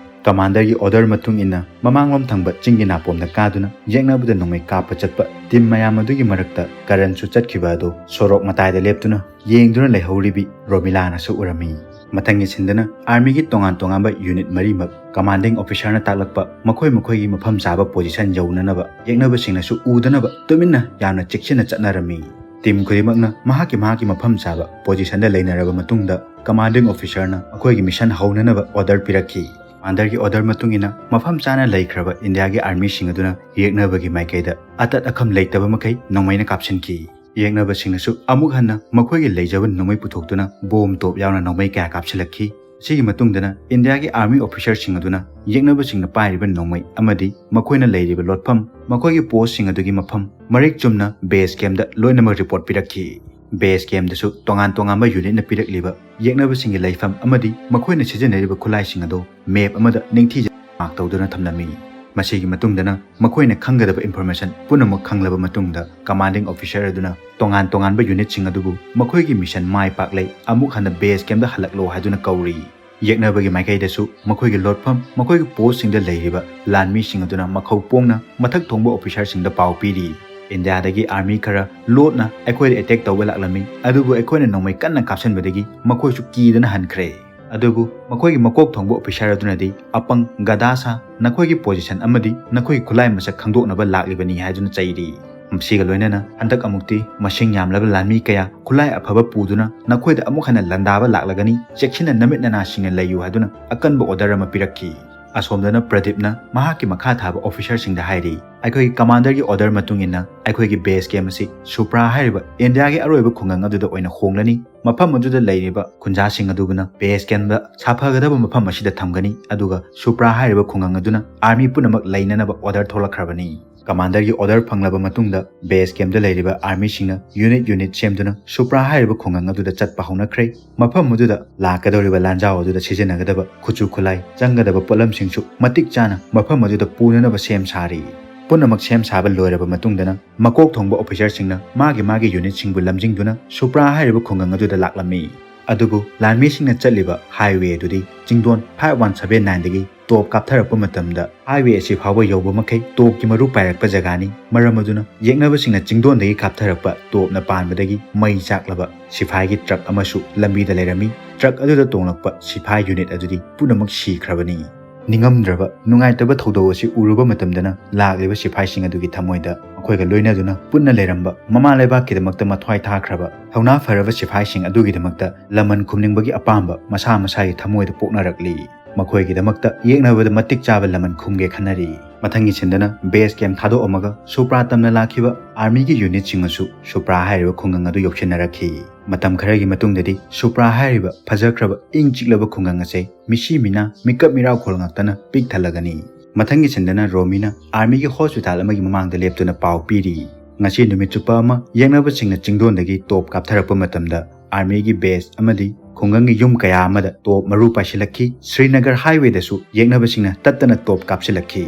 Commanderꯒꯤ order ꯃꯇꯨꯡ ꯏꯟꯅ ꯃꯃꯥꯡꯂꯣꯝ ꯊꯪꯕ ꯆꯤꯡꯒꯤ ꯅꯥꯄꯣꯝꯗ ꯀꯥꯗꯨꯅ ꯌꯦꯛꯅꯕꯗ ꯅꯣꯡꯃꯩ ꯀꯥꯞꯄ ꯆꯠꯄ team ꯃꯌꯥꯝ ꯑꯗꯨꯒꯤ ꯃꯔꯛꯇ ꯀꯔꯟꯁꯨ ꯆꯠꯈꯤꯕ ꯑꯗꯨ ꯁꯣꯔꯣꯛ ꯃꯇꯥꯏꯗ ꯂꯦꯞꯇꯨꯅ ꯌꯦꯡꯗꯨꯅ ꯂꯩꯍꯧꯔꯤꯕꯤ ꯔꯣꯃꯤꯂꯥꯅꯁꯨ ꯎꯔꯝꯃꯤ꯫ ꯃꯊꯪꯒꯤ ꯁꯤꯟꯗꯅ armyꯒꯤ ꯇꯣꯉꯥꯟ ꯇꯣꯉꯥꯟꯕ unit ꯃꯔꯤꯃꯛ commanding officerꯅ ꯇꯥꯛꯂꯛꯄ ꯃꯈꯣꯏ ꯃꯈꯣꯏꯒꯤ ꯃꯐꯝ ꯆꯥꯕ position ꯌꯧꯅꯅꯕ ꯌꯦꯛꯅꯕꯁꯤꯡꯅꯁꯨ ꯎꯗꯅꯕ ꯇꯨꯃꯤꯟꯅ ꯌꯥꯝꯅ ꯆꯦꯛꯁꯤꯟꯅ ꯆꯠꯅꯔꯝꯃꯤ꯫ Team ꯈꯨꯗꯤꯡꯃꯛꯅ ꯃꯍꯥꯛꯀꯤ ꯃꯍꯥꯛꯀꯤ ꯃꯐꯝ ꯆꯥꯕ positionꯗ ꯂꯩꯅꯔꯕ ꯃꯇꯨꯡꯗ commanding officerꯅ ꯃꯈꯣꯏꯒꯤ mission ꯍꯧꯅꯅꯕ order ꯄꯤꯔꯛꯈꯤ꯫ Commanderꯒꯤ order ꯃꯇꯨꯡ ꯏꯟꯅ ꯃꯐꯝ ꯆꯥꯅ ꯂꯩꯈ꯭ꯔꯕ ꯏꯟꯗꯤꯌꯥꯒꯤ armyꯁꯤꯡ ꯑꯗꯨꯅ ꯌꯦꯛꯅꯕꯒꯤ ꯃꯥꯏꯀꯩꯗ ꯑꯇꯠ ꯑꯈꯝ ꯂꯩꯇꯕ ꯃꯈꯩ ꯅꯣꯡꯃꯩꯅ ꯀꯥꯞꯁꯤꯟꯈꯤ꯫ ꯌꯦꯛꯅꯕꯁꯤꯡꯅꯁꯨ ꯑꯃꯨꯛ ꯍꯟꯅ ꯃꯈꯣꯏꯒꯤ ꯂꯩꯖꯕ ꯅꯣꯡꯃꯩ ꯄꯨꯊꯣꯛꯇꯨꯅ bomb ꯇꯣꯞ ꯌꯥꯎꯅ ꯅꯣꯡꯃꯩ ꯀꯌꯥ ꯀꯥꯞꯁꯤꯜꯂꯛꯈꯤ꯫ ꯑꯁꯤꯒꯤ ꯃꯇꯨꯡꯗꯅ ꯏꯟꯗꯤꯌꯥꯒꯤ army officerꯁꯤꯡ ꯑꯗꯨꯅ ꯌꯦꯛꯅꯕꯁꯤꯡꯅ ꯄꯥꯏꯔꯤꯕ ꯅꯣꯡꯃꯩ ꯑꯃꯗꯤ ꯃꯈꯣꯏꯅ ꯂꯩꯔꯤꯕ ꯂꯣꯠꯐꯝ, ꯃꯈꯣꯏꯒꯤ postꯁꯤꯡ ꯑꯗꯨꯒꯤ ꯃꯐꯝ ꯃꯔꯤꯛ ꯆꯨꯝꯅ base campꯇ ꯂꯣꯏꯅꯃꯛ report ꯄꯤꯔꯛꯈꯤ꯫ Base campꯇꯁꯨ ꯇꯣꯉꯥꯟ ꯇꯣꯉꯥꯟꯕ unitꯅ ꯄꯤꯔꯛꯂꯤꯕ ꯌꯦꯛꯅꯕꯁꯤꯡꯒꯤ ꯂꯩꯐꯝ ꯑꯃꯗꯤ ꯃꯈꯣꯏꯅ ꯁꯤꯖꯤꯟꯅꯔꯤꯕ ꯈꯨꯠꯂꯥꯏꯁꯤꯡ ꯑꯗꯨ map ꯑꯃꯗ ꯅꯤꯡꯊꯤꯖꯅ mark ꯇꯧꯗꯨꯅ ꯊꯝꯂꯝꯃꯤ꯫ ꯃꯁꯤꯒꯤ ꯃꯇꯨꯡꯗꯅ ꯃꯈꯣꯏꯅ ꯈꯪꯒꯗꯕ information ꯄꯨꯝꯅꯃꯛ ꯈꯪꯂꯕ ꯃꯇꯨꯡꯗ commanding officer ꯑꯗꯨꯅ ꯇꯣꯉꯥꯟ ꯇꯣꯉꯥꯟꯕ unitꯁꯤꯡ ꯑꯗꯨꯕꯨ ꯃꯈꯣꯏꯒꯤ mission ꯃꯥꯏ ꯄꯥꯛꯂꯦ, ꯑꯃꯨꯛ ꯍꯟꯅ base campꯇ ꯍꯜꯂꯛꯂꯣ ꯍꯥꯏꯗꯨꯅ ꯀꯧꯔꯤ꯫ ꯌꯦꯛꯅꯕꯒꯤ ꯃꯥꯏꯀꯩꯗꯁꯨ ꯃꯈꯣꯏꯒꯤ ꯂꯣꯠꯐꯝ, ꯃꯈꯣꯏꯒꯤ postꯁꯤꯡꯗ ꯂꯩꯔꯤꯕ ꯂꯥꯟꯃꯤꯁꯤꯡ ꯑꯗꯨꯅ ꯃꯈꯧ ꯄꯣꯡꯅ ꯃꯊꯛ ꯊꯣꯡꯕ officerꯁꯤꯡꯗ ꯄꯥꯎ ꯄꯤꯔꯤ꯫ ꯏꯟꯗꯤꯌꯥꯗꯒꯤ army ꯈꯔ ꯂꯣꯠꯅ ꯑꯩꯈꯣꯏꯗ attack ꯇꯧꯕ ꯂꯥꯛꯂꯝꯃꯤ, ꯑꯗꯨꯕꯨ ꯑꯩꯈꯣꯏꯅ ꯅꯣꯡꯃꯩ ꯀꯟꯅ ꯀꯥꯞꯁꯤꯟꯕꯗꯒꯤ ꯃꯈꯣꯏꯁꯨ ꯀꯤꯗꯅ ꯍꯟꯈ꯭ꯔꯦ꯫ ꯑꯗꯨꯕꯨ ꯃꯈꯣꯏꯒꯤ ꯃꯀꯣꯛ ꯊꯣꯡꯕ officer ꯑꯗꯨꯅꯗꯤ, "ꯑꯄꯪ, ꯒꯗꯥ ꯁꯥ, ꯅꯈꯣꯏꯒꯤ position ꯑꯃꯗꯤ ꯅꯈꯣꯏꯒꯤ ꯈꯨꯠꯂꯥꯏ ꯃꯁꯛ ꯈꯪꯗꯣꯛꯅꯕ ꯂꯥꯛꯂꯤꯕꯅꯤ" ꯍꯥꯏꯗꯨꯅ ꯆꯩꯔꯤ꯫ ꯃꯁꯤꯒ ꯂꯣꯏꯅꯅ ꯍꯟꯗꯛ ꯑꯃꯨꯛꯇꯤ ꯃꯁꯤꯡ ꯌꯥꯝꯂꯕ ꯂꯥꯟꯃꯤ ꯀꯌꯥ ꯈꯨꯠꯂꯥꯏ ꯑꯐꯕ ꯄꯨꯗꯨꯅ ꯅꯈꯣꯏꯗ ꯑꯃꯨꯛ ꯍꯟꯅ ꯂꯥꯟꯗꯥꯕ ꯂꯥꯛꯂꯒꯅꯤ, ꯆꯦꯛꯁꯤꯟꯅ ꯅꯃꯤꯠ ꯅꯅꯥꯁꯤꯡꯅ ꯂꯩꯌꯨ ꯍꯥꯏꯗꯨꯅ ꯑꯀꯟꯕ order ꯑꯃ ꯄꯤꯔꯛꯈꯤ꯫ ꯑꯁꯣꯝꯗꯅ ꯄ꯭ꯔꯗꯤꯞꯅ ꯃꯍꯥꯛꯀꯤ ꯃꯈꯥ ꯊꯥꯕ officerꯁꯤꯡꯗ ꯍꯥꯏꯔꯤ, "ꯑꯩꯈꯣꯏꯒꯤ commanderꯒꯤ order ꯃꯇꯨꯡ ꯏꯟꯅ ꯑꯩꯈꯣꯏꯒꯤ base camp ꯑꯁꯤ ꯁꯨꯄ꯭ꯔꯥ ꯍꯥꯏꯔꯤꯕ ꯏꯟꯗꯤꯌꯥꯒꯤ ꯑꯔꯣꯏꯕ ꯈꯨꯡꯒꯪ ꯑꯗꯨꯗ ꯑꯣꯏꯅ ꯍꯣꯡꯂꯅꯤ꯫ ꯃꯐꯝ ꯑꯗꯨꯗ ꯂꯩꯔꯤꯕ ꯈꯨꯟꯖꯥꯁꯤꯡ ꯑꯗꯨꯕꯨꯅ base campꯗ ꯁꯥꯐꯒꯗꯕ ꯃꯐꯝ ꯑꯁꯤꯗ ꯊꯝꯒꯅꯤ, ꯑꯗꯨꯒ ꯁꯨꯄ꯭ꯔꯥ ꯍꯥꯏꯔꯤꯕ ꯈꯨꯡꯒꯪ ꯑꯗꯨꯅ army ꯄꯨꯝꯅꯃꯛ ꯂꯩꯅꯅꯕ order ꯊꯣꯛꯂꯛꯈ꯭ꯔꯕꯅꯤ꯫" Commanderꯒꯤ order ꯐꯪꯂꯕ ꯃꯇꯨꯡꯗ base campꯗ ꯂꯩꯔꯤꯕ armyꯁꯤꯡꯅ unit unit ꯁꯦꯝꯗꯨꯅ ꯁꯨꯄ꯭ꯔꯥ ꯍꯥꯏꯔꯤꯕ ꯈꯨꯡꯒꯪ ꯑꯗꯨꯗ ꯆꯠꯄ ꯍꯧꯅꯈ꯭ꯔꯦ꯫ ꯃꯐꯝ ꯑꯗꯨꯗ ꯂꯥꯛꯀꯗꯧꯔꯤꯕ ꯂꯥꯟꯖꯥꯎ ꯑꯗꯨꯗ ꯁꯤꯖꯤꯟꯅꯒꯗꯕ ꯈꯨꯠꯁꯨ ꯈꯨꯠꯂꯥꯏ, ꯆꯪꯒꯗꯕ ꯄꯣꯠꯂꯝꯁꯤꯡꯁꯨ ꯃꯇꯤꯛ ꯆꯥꯅ ꯃꯐꯝ ꯑꯗꯨꯗ ꯄꯨꯅꯅꯕ ꯁꯦꯝ ꯁꯥꯔꯤ꯫ ꯄꯨꯝꯅꯃꯛ ꯁꯦꯝ ꯁꯥꯕ ꯂꯣꯏꯔꯕ ꯃꯇꯨꯡꯗꯅ ꯃꯀꯣꯛ ꯊꯣꯡꯕ officerꯁꯤꯡꯅ ꯃꯥꯒꯤ ꯃꯥꯒꯤ unitꯁꯤꯡꯕꯨ ꯂꯝꯖꯤꯡꯗꯨꯅ ꯁꯨꯄ꯭ꯔꯥ ꯍꯥꯏꯔꯤꯕ ꯈꯨꯡꯒꯪ ꯑꯗꯨꯗ ꯂꯥꯛꯂꯝꯃꯤ꯫ ꯑꯗꯨꯕꯨ ꯂꯥꯟꯃꯤꯁꯤꯡꯅ ꯆꯠꯂꯤꯕ highway ꯑꯗꯨꯗꯤ ꯆꯤꯡꯗꯣꯟ five one seven nineꯗꯒꯤ ꯇꯣꯞ ꯀꯥꯞꯊꯔꯛꯄ ꯃꯇꯝꯗ highway ꯑꯁꯤ ꯐꯥꯎꯕ ꯌꯧꯕ ꯃꯈꯩ ꯇꯣꯞꯀꯤ ꯃꯔꯨ ꯄꯥꯏꯔꯛꯄ ꯖꯒꯥꯅꯤ꯫ ꯃꯔꯝ ꯑꯗꯨꯅ ꯌꯦꯛꯅꯕꯁꯤꯡꯅ ꯆꯤꯡꯗꯣꯟꯗꯒꯤ ꯀꯥꯞꯊꯔꯛꯄ ꯇꯣꯞꯅ ꯄꯥꯟꯕꯗꯒꯤ ꯃꯩ ꯆꯥꯛꯂꯕ ꯁꯤꯐꯥꯏꯒꯤ truck ꯑꯃꯁꯨ ꯂꯝꯕꯤꯗ ꯂꯩꯔꯝꯃꯤ꯫ Truck ꯑꯗꯨꯗ ꯇꯣꯡꯂꯛꯄ ꯁꯤꯐꯥꯏ unit ꯑꯗꯨꯗꯤ ꯄꯨꯝꯅꯃꯛ ꯁꯤꯈ꯭ꯔꯕꯅꯤ꯫ ꯅꯤꯡꯉꯝꯗ꯭ꯔꯕ ꯅꯨꯡꯉꯥꯏꯇꯕ ꯊꯧꯗꯣꯛ ꯑꯁꯤ ꯎꯔꯨꯕ ꯃꯇꯝꯗꯅ ꯂꯥꯛꯂꯤꯕ ꯁꯤꯐꯥꯏꯁꯤꯡ ꯑꯗꯨꯒꯤ ꯊꯃꯣꯏꯗ ꯃꯈꯣꯏꯒ ꯂꯣꯏꯅꯗꯨꯅ ꯄꯨꯟꯅ ꯂꯩꯔꯝꯕ ꯃꯃꯥ ꯂꯩꯕꯥꯛꯀꯤꯗꯃꯛꯇ ꯃꯊ꯭ꯋꯥꯏ ꯊꯥꯈ꯭ꯔꯕ ꯊꯧꯅꯥ ꯐꯔꯕ ꯁꯤꯐꯥꯏꯁꯤꯡ ꯑꯗꯨꯒꯤꯗꯃꯛꯇ ꯂꯃꯟ ꯈꯨꯝꯅꯤꯡꯕꯒꯤ ꯑꯄꯥꯝꯕ ꯃꯁꯥ ꯃꯁꯥꯒꯤ ꯊꯃꯣꯏꯗ ꯄꯣꯛꯅꯔꯛꯂꯤ꯫ ꯃꯈꯣꯏꯒꯤꯗꯃꯛꯇ ꯌꯦꯛꯅꯕꯗ ꯃꯇꯤꯛ ꯆꯥꯕ ꯂꯃꯟ ꯈꯨꯝꯒꯦ ꯈꯟꯅꯔꯤ꯫ ꯃꯊꯪꯒꯤ ꯁꯤꯟꯗꯅ base camp ꯊꯥꯗꯣꯛꯑꯝꯃꯒ ꯁꯨꯄ꯭ꯔꯥ ꯇꯝꯅ ꯂꯥꯛꯈꯤꯕ armyꯒꯤ unitꯁꯤꯡ ꯑꯁꯨ ꯁꯨꯄ꯭ꯔꯥ ꯍꯥꯏꯔꯤꯕ ꯈꯨꯡꯒꯪ ꯑꯗꯨ ꯌꯧꯁꯤꯟꯅꯔꯛꯈꯤ꯫ ꯃꯇꯝ ꯈꯔꯒꯤ ꯃꯇꯨꯡꯗꯗꯤ ꯁꯨꯄ꯭ꯔꯥ ꯍꯥꯏꯔꯤꯕ ꯐꯖꯈ꯭ꯔꯕ ꯏꯪ ꯆꯤꯛꯂꯕ ꯈꯨꯡꯒꯪ ꯑꯁꯦ ꯃꯤꯁꯤ ꯃꯤꯅꯥ, ꯃꯤꯀꯞ ꯃꯤꯔꯥꯎꯈꯣꯜ ꯉꯥꯛꯇꯅ ꯄꯤꯛ ꯊꯜꯂꯒꯅꯤ꯫ ꯃꯊꯪꯒꯤ ꯁꯤꯟꯗꯅ ꯔꯣꯃꯤꯅ armyꯒꯤ hospital ꯑꯃꯒꯤ ꯃꯃꯥꯡꯗ ꯂꯦꯞꯇꯨꯅ ꯄꯥꯎ ꯄꯤꯔꯤ꯫ ꯉꯁꯤ ꯅꯨꯃꯤꯠ ꯆꯨꯞꯄ ꯑꯃ ꯌꯦꯛꯅꯕꯁꯤꯡꯅ ꯆꯤꯡꯗꯣꯟꯗꯒꯤ ꯇꯣꯞ ꯀꯥꯞꯊꯔꯛꯄ ꯃꯇꯝꯗ armyꯒꯤ base ꯑꯃꯗꯤ ꯈꯨꯡꯒꯪꯒꯤ ꯌꯨꯝ ꯀꯌꯥ ꯑꯃꯗ ꯇꯣꯞ ꯃꯔꯨ ꯄꯥꯏꯁꯤꯜꯂꯛꯈꯤ꯫ ꯁ꯭ꯔꯤꯅꯒꯔ highwayꯗꯁꯨ ꯌꯦꯛꯅꯕꯁꯤꯡꯅ ꯇꯠꯇꯅ ꯇꯣꯞ ꯀꯥꯞꯁꯤꯜꯂꯛꯈꯤ꯫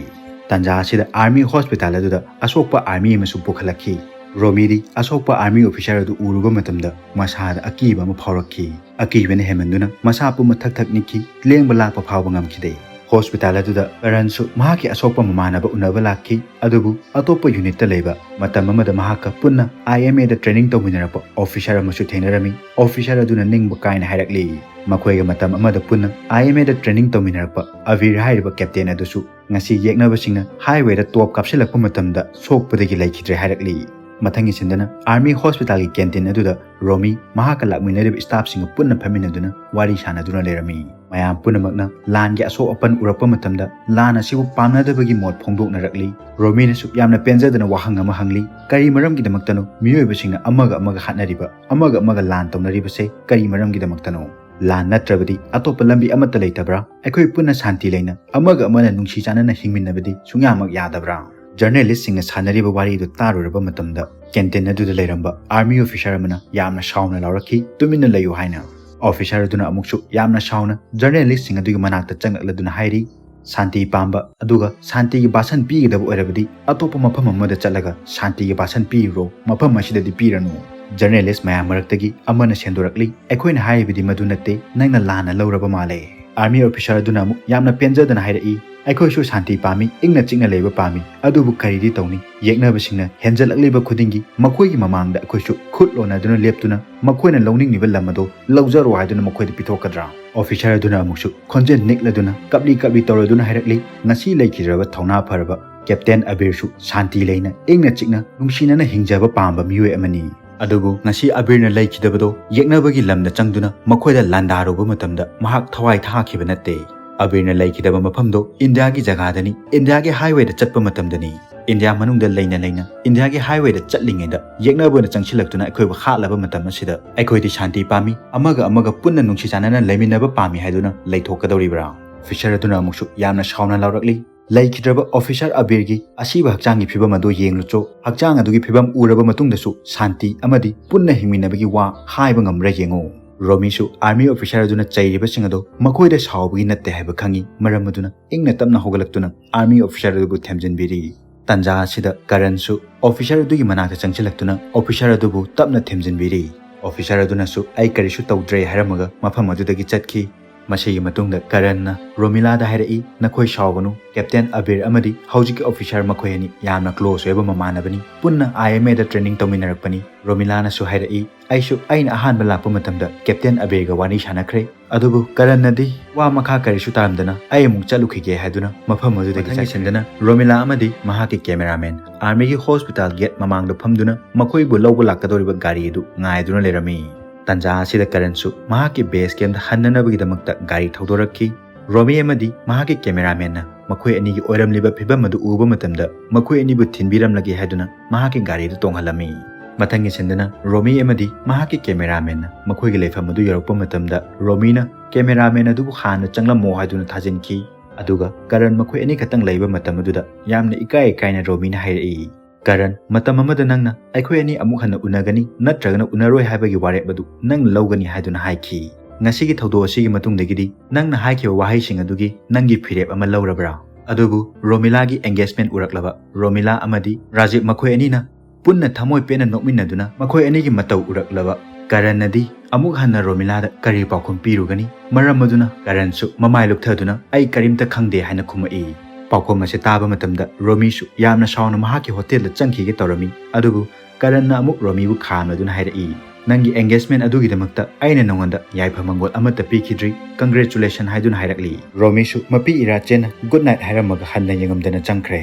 ꯇꯥꯟꯖꯥ ꯑꯁꯤꯗ army hospital ꯑꯗꯨꯗ ꯑꯁꯣꯛꯄ army ꯑꯃꯁꯨ ꯄꯨꯈꯠꯂꯛꯈꯤ꯫ ꯔꯣꯃꯤꯗꯤ ꯑꯁꯣꯛꯄ army officer ꯑꯗꯨ ꯎꯔꯨꯕ ꯃꯇꯝꯗ ꯃꯁꯥꯗ ꯑꯀꯤꯕ ꯑꯃ ꯐꯥꯎꯔꯛꯈꯤ꯫ ꯑꯀꯤꯕꯅ ꯍꯦꯟꯃꯟꯗꯨꯅ ꯃꯁꯥ ꯄꯨꯝꯕ ꯊꯛ ꯊꯛ ꯅꯤꯛꯈꯤ꯫ ꯂꯦꯡꯕ ꯂꯥꯛꯄ ꯐꯥꯎꯕ ꯉꯝꯈꯤꯗꯦ꯫ ꯍꯣꯁꯄꯤꯇꯥꯜ ꯑꯗꯨꯗ ꯀꯔꯟꯁꯨ ꯃꯍꯥꯛꯀꯤ ꯑꯁꯣꯛꯄ ꯃꯃꯥꯟꯅꯕ ꯎꯅꯕ ꯂꯥꯛꯈꯤ꯫ ꯑꯗꯨꯕꯨ ꯑꯇꯣꯞꯄ ꯌꯨꯅꯤꯠꯇ ꯂꯩꯕ, ꯃꯇꯝ ꯑꯃꯗ ꯃꯍꯥꯛꯀ ꯄꯨꯟꯅ ꯑꯥꯏ ꯑꯦꯝ ꯑꯦꯗ ꯇ꯭ꯔꯦꯅꯤꯡ ꯇꯧꯃꯤꯟꯅꯔꯛꯄ ꯑꯣꯐꯤꯁꯥꯔ ꯑꯃꯁꯨ ꯊꯦꯡꯅꯔꯝꯃꯤ꯫ ꯑꯣꯐꯤꯁꯥꯔ ꯑꯗꯨꯅ ꯅꯤꯡꯕ ꯀꯥꯏꯅ ꯍꯥꯏꯔꯛꯂꯤ, ꯃꯈꯣꯏꯒ ꯃꯇꯝ ꯑꯃꯗ ꯄꯨꯟꯅ ꯑꯥꯏ ꯑꯦꯝ ꯑꯦꯗ ꯇ꯭ꯔꯦꯅꯤꯡ ꯇꯧꯃꯤꯟꯅꯔꯛꯄ ꯑꯕꯤꯔ ꯍꯥꯏꯔꯤꯕ ꯀꯦꯞꯇꯦꯟ ꯑꯗꯨꯁꯨ ꯉꯁꯤ ꯌꯦꯛꯅꯕꯁꯤꯡꯅ ꯍꯥꯏꯋꯦꯗ ꯇꯣꯞ ꯀꯥꯞꯁꯤꯜꯂꯛꯄ ꯃꯇꯝꯗ ꯁꯣꯛꯄꯗꯒꯤ ꯂꯩꯈꯤꯗ꯭ꯔꯦ ꯍꯥꯏꯔꯛꯂꯤ꯫ ꯃꯊꯪꯒꯤ ꯁꯤꯟꯗꯅ ꯑꯥꯔꯃꯤ ꯍꯣꯁꯄꯤꯇꯥꯜꯒꯤ ꯀꯦꯟꯇꯤꯟ ꯑꯗꯨꯗ ꯔꯣꯃꯤ ꯃꯍꯥꯛꯀ ꯂꯥꯛꯃꯤꯟꯅꯔꯤꯕ ꯁ꯭ꯇꯥꯐꯁꯤꯡꯒ ꯄꯨꯟꯅ ꯐꯝꯃꯤꯟꯅꯗꯨꯅ ꯋꯥꯔꯤ ꯁꯥꯟꯅꯗꯨꯅ ꯂꯩꯔꯝꯃꯤ꯫ ꯃꯌꯥꯝ ꯄꯨꯝꯅꯃꯛꯅ ꯂꯥꯟꯒꯤ ꯑꯁꯣꯛ ꯑꯄꯟ ꯎꯔꯛꯄ ꯃꯇꯝꯗ ꯂꯥꯟ ꯑꯁꯤꯕꯨ ꯄꯥꯝꯅꯗꯕꯒꯤ ꯃꯣꯠ ꯐꯣꯡꯗꯣꯛꯅꯔꯛꯂꯤ꯫ ꯔꯣꯃꯤꯅꯁꯨ ꯌꯥꯝꯅ ꯄꯦꯟꯖꯗꯅ ꯋꯥꯍꯪ ꯑꯃ ꯍꯪꯂꯤ, "ꯀꯔꯤ ꯃꯔꯝꯒꯤꯗꯃꯛꯇꯅꯣ ꯃꯤꯑꯣꯏꯕꯁꯤꯡꯅ ꯑꯃꯒ ꯑꯃꯒ ꯍꯥꯠꯅꯔꯤꯕ, ꯑꯃꯒ ꯑꯃꯒ ꯂꯥꯟ ꯇꯧꯅꯔꯤꯕꯁꯦ ꯀꯔꯤ ꯃꯔꯝꯒꯤꯗꯃꯛꯇꯅꯣ? ꯂꯥꯟ ꯅꯠꯇ꯭ꯔꯕꯗꯤ ꯑꯇꯣꯞꯄ ꯂꯝꯕꯤ ꯑꯃꯠꯇ ꯂꯩꯇꯕ꯭ꯔꯥ? ꯑꯩꯈꯣꯏ ꯄꯨꯟꯅ ꯁꯥꯟꯇꯤ ꯂꯩꯅ ꯑꯃꯒ ꯑꯃꯅ ꯅꯨꯡꯁꯤ ꯆꯥꯟꯅꯅ ꯍꯤꯡꯃꯤꯟꯅꯕꯗꯤ ꯁꯨꯡꯌꯥꯃꯛ ꯌꯥꯗꯕ꯭ꯔꯥ?" ꯖꯔꯅꯦꯂꯤꯁꯁꯤꯡꯅ ꯁꯥꯟꯅꯔꯤꯕ ꯋꯥꯔꯤꯗꯨ ꯇꯥꯔꯨꯔꯕ ꯃꯇꯝꯗ ꯀꯦꯟꯇꯤꯟ ꯑꯗꯨꯗ ꯂꯩꯔꯝꯕ ꯑꯥꯔꯃꯤ ꯑꯣꯐꯤꯁꯥꯔ ꯑꯃꯅ ꯌꯥꯝꯅ ꯁꯥꯎꯅ ꯂꯥꯎꯔꯛꯈꯤ, "ꯇꯨꯃꯤꯟꯅ ꯂꯩꯌꯨ" ꯍꯥꯏꯅ꯫ ꯑꯣꯐꯤꯁꯥꯔ ꯑꯗꯨꯅ ꯑꯃꯨꯛꯁꯨ ꯌꯥꯝꯅ ꯁꯥꯎꯅ ꯖꯔꯅꯦꯂꯤꯁꯁꯤꯡ ꯑꯗꯨꯒꯤ ꯃꯅꯥꯛꯇ ꯆꯪꯂꯛꯂꯗꯨꯅ ꯍꯥꯏꯔꯤ, "ꯁꯥꯟꯇꯤ ꯄꯥꯝꯕ ꯑꯗꯨꯒ ꯁꯥꯟꯇꯤꯒꯤ ꯚꯥꯁꯟ ꯄꯤꯒꯗꯕ ꯑꯣꯏꯔꯕꯗꯤ ꯑꯇꯣꯞꯄ ꯃꯐꯝ ꯑꯃꯗ ꯆꯠꯂꯒ ꯁꯥꯟꯇꯤꯒꯤ ꯚꯥꯁꯟ ꯄꯤꯔꯨꯔꯣ, ꯃꯐꯝ ꯑꯁꯤꯗꯗꯤ ꯄꯤꯔꯅꯨ"꯫ ꯖꯔꯅꯦꯂꯤꯁ ꯃꯌꯥꯝ ꯃꯔꯛꯇꯒꯤ ꯑꯃꯅ ꯁꯦꯟꯗꯣꯔꯛꯂꯤ, "ꯑꯩꯈꯣꯏꯅ ꯍꯥꯏꯔꯤꯕꯗꯤ ꯃꯗꯨ ꯅꯠꯇꯦ, ꯅꯪꯅ ꯂꯥꯟꯅ ꯂꯧꯔꯕ ꯃꯥꯜꯂꯦ"꯫ ꯑꯥꯔꯃꯤ ꯑꯣꯐꯤꯁꯥꯔ ꯑꯗꯨꯅ ꯑꯃꯨꯛ ꯌꯥꯝꯅ ꯄꯦꯟꯖꯗꯅ ꯍꯥꯏꯔꯛꯏ, "ꯑꯩꯈꯣꯏꯁꯨ ꯁꯥꯟꯇꯤ ꯄꯥꯝꯃꯤ, ꯏꯪꯅ ꯆꯤꯛꯅ ꯂꯩꯕ ꯄꯥꯝꯃꯤ, ꯑꯗꯨꯕꯨ ꯀꯔꯤꯗꯤ ꯇꯧꯅꯤ? ꯌꯦꯛꯅꯕꯁꯤꯡꯅ ꯍꯦꯟꯖꯜꯂꯛꯂꯤꯕ ꯈꯨꯗꯤꯡꯒꯤ ꯃꯈꯣꯏꯒꯤ ꯃꯃꯥꯡꯗ ꯑꯩꯈꯣꯏꯁꯨ ꯈꯨꯠ ꯂꯣꯟꯅꯗꯨꯅ ꯂꯦꯞꯇꯨꯅ ꯃꯈꯣꯏꯅ ꯂꯧꯅꯤꯡꯂꯤꯕ ꯂꯝ ꯑꯗꯨ ꯂꯧꯖꯔꯣ ꯍꯥꯏꯗꯨꯅ ꯃꯈꯣꯏꯗ ꯄꯤꯊꯣꯛꯀꯗ꯭ꯔꯥ?" ꯑꯣꯐꯤꯁꯥꯔ ꯑꯗꯨꯅ ꯑꯃꯨꯛꯁꯨ ꯈꯣꯟꯖꯦꯜ ꯅꯤꯛꯂꯗꯨꯅ ꯀꯞꯂꯤ ꯀꯞꯂꯤ ꯇꯧꯔꯗꯨꯅ ꯍꯥꯏꯔꯛꯂꯤ, "ꯉꯁꯤ ꯂꯩꯈꯤꯗ꯭ꯔꯕ ꯊꯧꯅꯥ ꯐꯔꯕ ꯀꯦꯞꯇꯦꯟ ꯑꯕꯤꯔꯁꯨ ꯁꯥꯟꯇꯤ ꯂꯩꯅ ꯏꯪꯅ ꯆꯤꯛꯅ ꯅꯨꯡꯁꯤꯅꯅ ꯍꯤꯡꯖꯕ ꯄꯥꯝꯕ ꯃꯤꯑꯣꯏ ꯑꯃꯅꯤ꯫ ꯑꯗꯨꯕꯨ ꯉꯁꯤ ꯑꯕꯤꯔꯅ ꯂꯩꯈꯤꯗꯕꯗꯣ ꯌꯦꯛꯅꯕꯒꯤ ꯂꯝꯗ ꯆꯪꯗꯨꯅ ꯃꯈꯣꯏꯗ ꯂꯥꯟꯗꯥꯔꯨꯕ ꯃꯇꯝꯗ ꯃꯍꯥꯛ ꯊꯋꯥꯏ ꯊꯥꯈꯤꯕ ꯅꯠꯇꯦ꯫ ꯑꯕꯤꯔꯅ ꯂꯩꯈꯤꯗꯕ ꯃꯐꯝꯗꯣ ꯏꯟꯗꯤꯌꯥꯒꯤ ꯖꯒꯥꯗꯅꯤ, ꯏꯟꯗꯤꯌꯥꯒꯤ ꯍꯥꯏꯋꯦꯗ ꯆꯠꯄ ꯃꯇꯝꯗꯅꯤ꯫ ꯏꯟꯗꯤꯌꯥ ꯃꯅꯨꯡꯗ ꯂꯩꯅ ꯂꯩꯅ ꯏꯟꯗꯤꯌꯥꯒꯤ ꯍꯥꯏꯋꯦꯗ ꯆꯠꯂꯤꯉꯩꯗ ꯌꯦꯛꯅꯕꯅ ꯆꯪꯁꯤꯜꯂꯛꯇꯨꯅ ꯑꯩꯈꯣꯏꯕꯨ ꯍꯥꯠꯂꯕ ꯃꯇꯝ ꯑꯁꯤꯗ ꯑꯩꯈꯣꯏꯗꯤ ꯁꯥꯟꯇꯤ ꯄꯥꯝꯃꯤ, ꯑꯃꯒ ꯑꯃꯒ ꯄꯨꯟꯅ ꯅꯨꯡꯁꯤ ꯆꯥꯟꯅꯅ ꯂꯩꯃꯤꯟꯅꯕ ꯄꯥꯝꯃꯤ ꯍꯥꯏꯗꯨꯅ ꯂꯩꯊꯣꯛꯀꯗꯧꯔꯤꯕ꯭ꯔꯥ?" ꯑꯣꯐꯤꯁꯥꯔ ꯑꯗꯨꯅ ꯑꯃꯨꯛꯁꯨ ꯌꯥꯝꯅ ꯁꯥꯎꯅ ꯂꯥꯎꯔꯛꯂꯤ, "ꯂꯩꯈꯤꯗ꯭ꯔꯕ ꯑꯣꯐꯤꯁꯥꯔ ꯑꯕꯤꯔꯒꯤ ꯑꯁꯤꯕ ꯍꯛꯆꯥꯡꯒꯤ ꯐꯤꯕꯝ ꯑꯗꯨ ꯌꯦꯡꯂꯨꯆꯣ꯫ ꯍꯛꯆꯥꯡ ꯑꯗꯨꯒꯤ ꯐꯤꯕꯝ ꯎꯔꯕ ꯃꯇꯨꯡꯗꯁꯨ ꯁꯥꯟꯇꯤ ꯑꯃꯗꯤ ꯄꯨꯟꯅ ꯍꯤꯡꯃꯤꯟꯅꯕꯒꯤ ꯋꯥ ꯍꯥꯏꯕ ꯉꯝꯕ꯭ꯔꯥ ꯌꯦꯡꯉꯨ"꯫ ꯔꯣꯃꯤꯁꯨ ꯑꯥꯔꯃꯤ ꯑꯣꯐꯤꯁꯥꯔ ꯑꯗꯨꯅ ꯆꯩꯔꯤꯕꯁꯤꯡ ꯑꯗꯨ ꯃꯈꯣꯏꯗ ꯁꯥꯎꯕꯒꯤ ꯅꯠꯇꯦ ꯍꯥꯏꯕ ꯈꯪꯏ꯫ ꯃꯔꯝ ꯑꯗꯨꯅ ꯏꯪꯅ ꯇꯞꯅ ꯍꯧꯒꯠꯂꯛꯇꯨꯅ ꯑꯥꯔꯃꯤ ꯑꯣꯐꯤꯁꯥꯔ ꯑꯗꯨꯕꯨ ꯊꯦꯝꯖꯤꯟꯕꯤꯔꯤ꯫ ꯇꯟꯖꯥ ꯑꯁꯤꯗ ꯀꯔꯟꯁꯨ ꯑꯣꯐꯤꯁꯥꯔ ꯑꯗꯨꯒꯤ ꯃꯅꯥꯛꯇ ꯆꯪꯁꯤꯜꯂꯛꯇꯨꯅ ꯑꯣꯐꯤꯁꯥꯔ ꯑꯗꯨꯕꯨ ꯇꯞꯅ ꯊꯦꯝꯖꯤꯟꯕꯤꯔꯤ꯫ ꯑꯣꯐꯤꯁꯥꯔ ꯑꯗꯨꯅꯁꯨ "ꯑꯩ ꯀꯔꯤꯁꯨ ꯇꯧꯗ꯭ꯔꯦ" ꯍꯥꯏꯔꯝꯃꯒ ꯃꯐꯝ ꯑꯗꯨꯗꯒꯤ ꯆꯠꯈꯤ꯫ ꯃꯁꯤꯒꯤ ꯃꯇꯨꯡꯗ ꯀꯔꯟꯅ ꯔꯣꯃꯤꯂꯥꯗ ꯍꯥꯏꯔꯛꯏ, "ꯅꯈꯣꯏ ꯁꯥꯎꯒꯅꯨ, ꯀꯦꯞꯇꯦꯟ ꯑꯕꯤꯔ ꯑꯃꯗꯤ ꯍꯧꯖꯤꯛꯀꯤ ꯑꯣꯐꯤꯁꯥꯔ ꯃꯈꯣꯏ ꯑꯅꯤ ꯌꯥꯝꯅ ꯀ꯭ꯂꯣꯖ ꯑꯣꯏꯕ ꯃꯃꯥꯟꯅꯕꯅꯤ, ꯄꯨꯟꯅ ꯑꯥꯏ ꯑꯦꯝ ꯑꯦꯗ ꯇ꯭ꯔꯦꯅꯤꯡ ꯇꯧꯃꯤꯟꯅꯔꯛꯄꯅꯤ꯫" ꯔꯣꯃꯤꯂꯥꯅꯁꯨ ꯍꯥꯏꯔꯛꯏ, "ꯑꯩꯁꯨ ꯑꯩꯅ ꯑꯍꯥꯟꯕ ꯂꯥꯛꯄ ꯃꯇꯝꯗ ꯀꯦꯞꯇꯦꯟ ꯑꯕꯤꯔꯒ ꯋꯥꯔꯤ ꯁꯥꯟꯅꯈ꯭ꯔꯦ, ꯑꯗꯨꯕꯨ ꯀꯔꯟꯅꯗꯤ ꯋꯥ ꯃꯈꯥ ꯀꯔꯤꯁꯨ ꯇꯥꯔꯝꯗꯅ ꯑꯩ ꯑꯃꯨꯛ ꯆꯠꯂꯨꯈꯤꯒꯦ ꯍꯥꯏꯗꯨꯅ ꯃꯐꯝ ꯑꯗꯨꯗꯒꯤ ꯃꯊꯪꯒꯤ ꯆꯠꯈ꯭ꯔꯦ꯫" ꯁꯤꯟꯗꯅ ꯔꯣꯃꯤꯂꯥ ꯑꯃꯗꯤ ꯃꯍꯥꯛꯀꯤ ꯀꯦꯃꯦꯔꯥꯃꯦꯟ ꯑꯥꯔꯃꯤꯒꯤ ꯍꯣꯁꯄꯤꯇꯥꯜ ꯒꯦꯠ ꯃꯃꯥꯡꯗ ꯐꯝꯗꯨꯅ ꯃꯈꯣꯏꯕꯨ ꯂꯧꯕ ꯂꯥꯛꯀꯗꯧꯔꯤꯕ ꯒꯥꯔꯤ ꯑꯗꯨ ꯉꯥꯏꯗꯨꯅ ꯂꯩꯔꯝꯃꯤ꯫ ꯇꯟꯖꯥ ꯑꯁꯤꯗ ꯀꯔꯟꯁꯨ ꯃꯍꯥꯛꯀꯤ ꯕꯦꯁ ꯀꯦꯝꯗ ꯍꯟꯅꯅꯕꯒꯤꯗꯃꯛꯇ ꯒꯥꯔꯤ ꯊꯧꯗꯣꯔꯛꯈꯤ꯫ ꯔꯣꯃꯤ ꯑꯃꯗꯤ ꯃꯍꯥꯛꯀꯤ ꯀꯦꯃꯦꯔꯥꯃꯦꯟꯅ ꯃꯈꯣꯏ ꯑꯅꯤꯒꯤ ꯑꯣꯏꯔꯝꯂꯤꯕ ꯐꯤꯕꯝ ꯑꯗꯨ ꯎꯕ ꯃꯇꯝꯗ ꯃꯈꯣꯏ ꯑꯅꯤꯕꯨ ꯊꯤꯟꯕꯤꯔꯝꯂꯒꯦ ꯍꯥꯏꯗꯨꯅ ꯃꯍꯥꯛꯀꯤ ꯒꯥꯔꯤꯗꯨ ꯇꯣꯡꯍꯜꯂꯝꯃꯤ꯫ ꯃꯊꯪꯒꯤ ꯁꯤꯟꯗꯅ ꯔꯣꯃꯤ ꯑꯃꯗꯤ ꯃꯍꯥꯛꯀꯤ ꯀꯦꯃꯦꯔꯥꯃꯦꯟꯅ ꯃꯈꯣꯏꯒꯤ ꯂꯩꯐꯝ ꯑꯗꯨ ꯌꯧꯔꯛꯄ ꯃꯇꯝꯗ ꯔꯣꯃꯤꯅ ꯀꯦꯃꯦꯔꯥꯃꯦꯟ ꯑꯗꯨꯕꯨ ꯍꯥꯟꯅ ꯆꯪꯂꯝꯃꯣ ꯍꯥꯏꯗꯨꯅ ꯊꯥꯖꯤꯟꯈꯤ꯫ ꯑꯗꯨꯒ ꯀꯔꯟ ꯃꯈꯣꯏ ꯑꯅꯤꯈꯛꯇꯪ ꯂꯩꯕ ꯃꯇꯝ ꯑꯗꯨꯗ ꯌꯥꯝꯅ ꯏꯀꯥꯏ ꯏꯀꯥꯏꯅ ꯔꯣꯃꯤꯅ ꯍꯥꯏꯔꯛꯏ, "ꯀꯔꯟ, ꯃꯇꯝ ꯑꯃꯗ ꯅꯪꯅ ꯑꯩꯈꯣꯏ ꯑꯅꯤ ꯑꯃꯨꯛ ꯍꯟꯅ ꯎꯅꯒꯅꯤ ꯅꯠꯇ꯭ꯔꯒꯅ ꯎꯅꯔꯣꯏ ꯍꯥꯏꯕꯒꯤ ꯋꯥꯔꯦꯞ ꯑꯗꯨ ꯅꯪꯅ ꯂꯧꯒꯅꯤ ꯍꯥꯏꯗꯨꯅ ꯍꯥꯏꯈꯤ꯫ ꯉꯁꯤꯒꯤ ꯊꯧꯗꯣꯛ ꯑꯁꯤꯒꯤ ꯃꯇꯨꯡꯗꯒꯤꯗꯤ ꯅꯪꯅ ꯍꯥꯏꯈꯤꯕ ꯋꯥꯍꯩꯁꯤꯡ ꯑꯗꯨꯒꯤ ꯅꯪꯒꯤ ꯐꯤꯔꯦꯞ ꯑꯃ ꯂꯧꯔꯕ꯭ꯔꯥ?" ꯑꯗꯨꯕꯨ ꯔꯣꯃꯤꯂꯥꯒꯤ ꯑꯦꯡꯒꯦꯖꯃꯦꯟ ꯎꯔꯛꯂꯕ ꯔꯣꯃꯤꯂꯥ ꯑꯃꯗꯤ ꯔꯥꯖꯤꯕ ꯃꯈꯣꯏ ꯑꯅꯤꯅ ꯄꯨꯟꯅ ꯊꯃꯣꯏ ꯄꯦꯟꯅ ꯅꯣꯛꯃꯤꯟꯅꯗꯨꯅ ꯃꯈꯣꯏ ꯑꯅꯤꯒꯤ ꯃꯇꯧ ꯎꯔꯛꯂꯕ ꯀꯔꯟꯅꯗꯤ ꯑꯃꯨꯛ ꯍꯟꯅ ꯔꯣꯃꯤꯂꯥꯗ ꯀꯔꯤ ꯄꯥꯎꯈꯨꯝ ꯄꯤꯔꯨꯒꯅꯤ? ꯃꯔꯝ ꯑꯗꯨꯅ ꯀꯔꯟꯁꯨ ꯃꯃꯥꯏ ꯂꯨꯞꯊꯗꯨꯅ "ꯑꯩ ꯀꯔꯤꯝꯇ ꯈꯪꯗꯦ" ꯍꯥꯏꯅ ꯈꯨꯝꯃꯛꯏ꯫ ꯄꯥꯎꯈꯨꯝ ꯑꯁꯤ ꯇꯥꯕ ꯃꯇꯝꯗ ꯔꯣꯃꯤꯁꯨ ꯌꯥꯝꯅ ꯁꯥꯎꯅ ꯃꯍꯥꯛꯀꯤ ꯍꯣꯇꯦꯜꯗ ꯆꯪꯈꯤꯒꯦ ꯇꯧꯔꯝꯃꯤ꯫ ꯑꯗꯨꯕꯨ ꯀꯔꯟꯅ ꯑꯃꯨꯛ ꯔꯣꯃꯤꯕꯨ ꯈꯥꯝꯂꯗꯨꯅ ꯍꯥꯏꯔꯛꯏ, "ꯅꯪꯒꯤ ꯑꯦꯡꯒꯦꯖꯃꯦꯟ ꯑꯗꯨꯒꯤꯗꯃꯛꯇ ꯑꯩꯅ ꯅꯉꯣꯟꯗ ꯌꯥꯏꯐ ꯃꯪꯒꯣꯜ ꯑꯃꯠꯇ ꯄꯤꯈꯤꯗ꯭ꯔꯤ꯫ ꯀꯪꯒ꯭ꯔꯦꯆꯨꯂꯦꯁꯟ" ꯍꯥꯏꯗꯨꯅ ꯍꯥꯏꯔꯛꯂꯤ꯫ ꯔꯣꯃꯤꯁꯨ ꯃꯄꯤ ꯏꯔꯥ ꯆꯦꯟꯅ ꯒꯨꯗ ꯅꯥꯏꯠ ꯍꯥꯏꯔꯝꯃꯒ ꯍꯟꯅ ꯌꯦꯡꯉꯝꯗꯅ ꯆꯪꯈ꯭ꯔꯦ꯫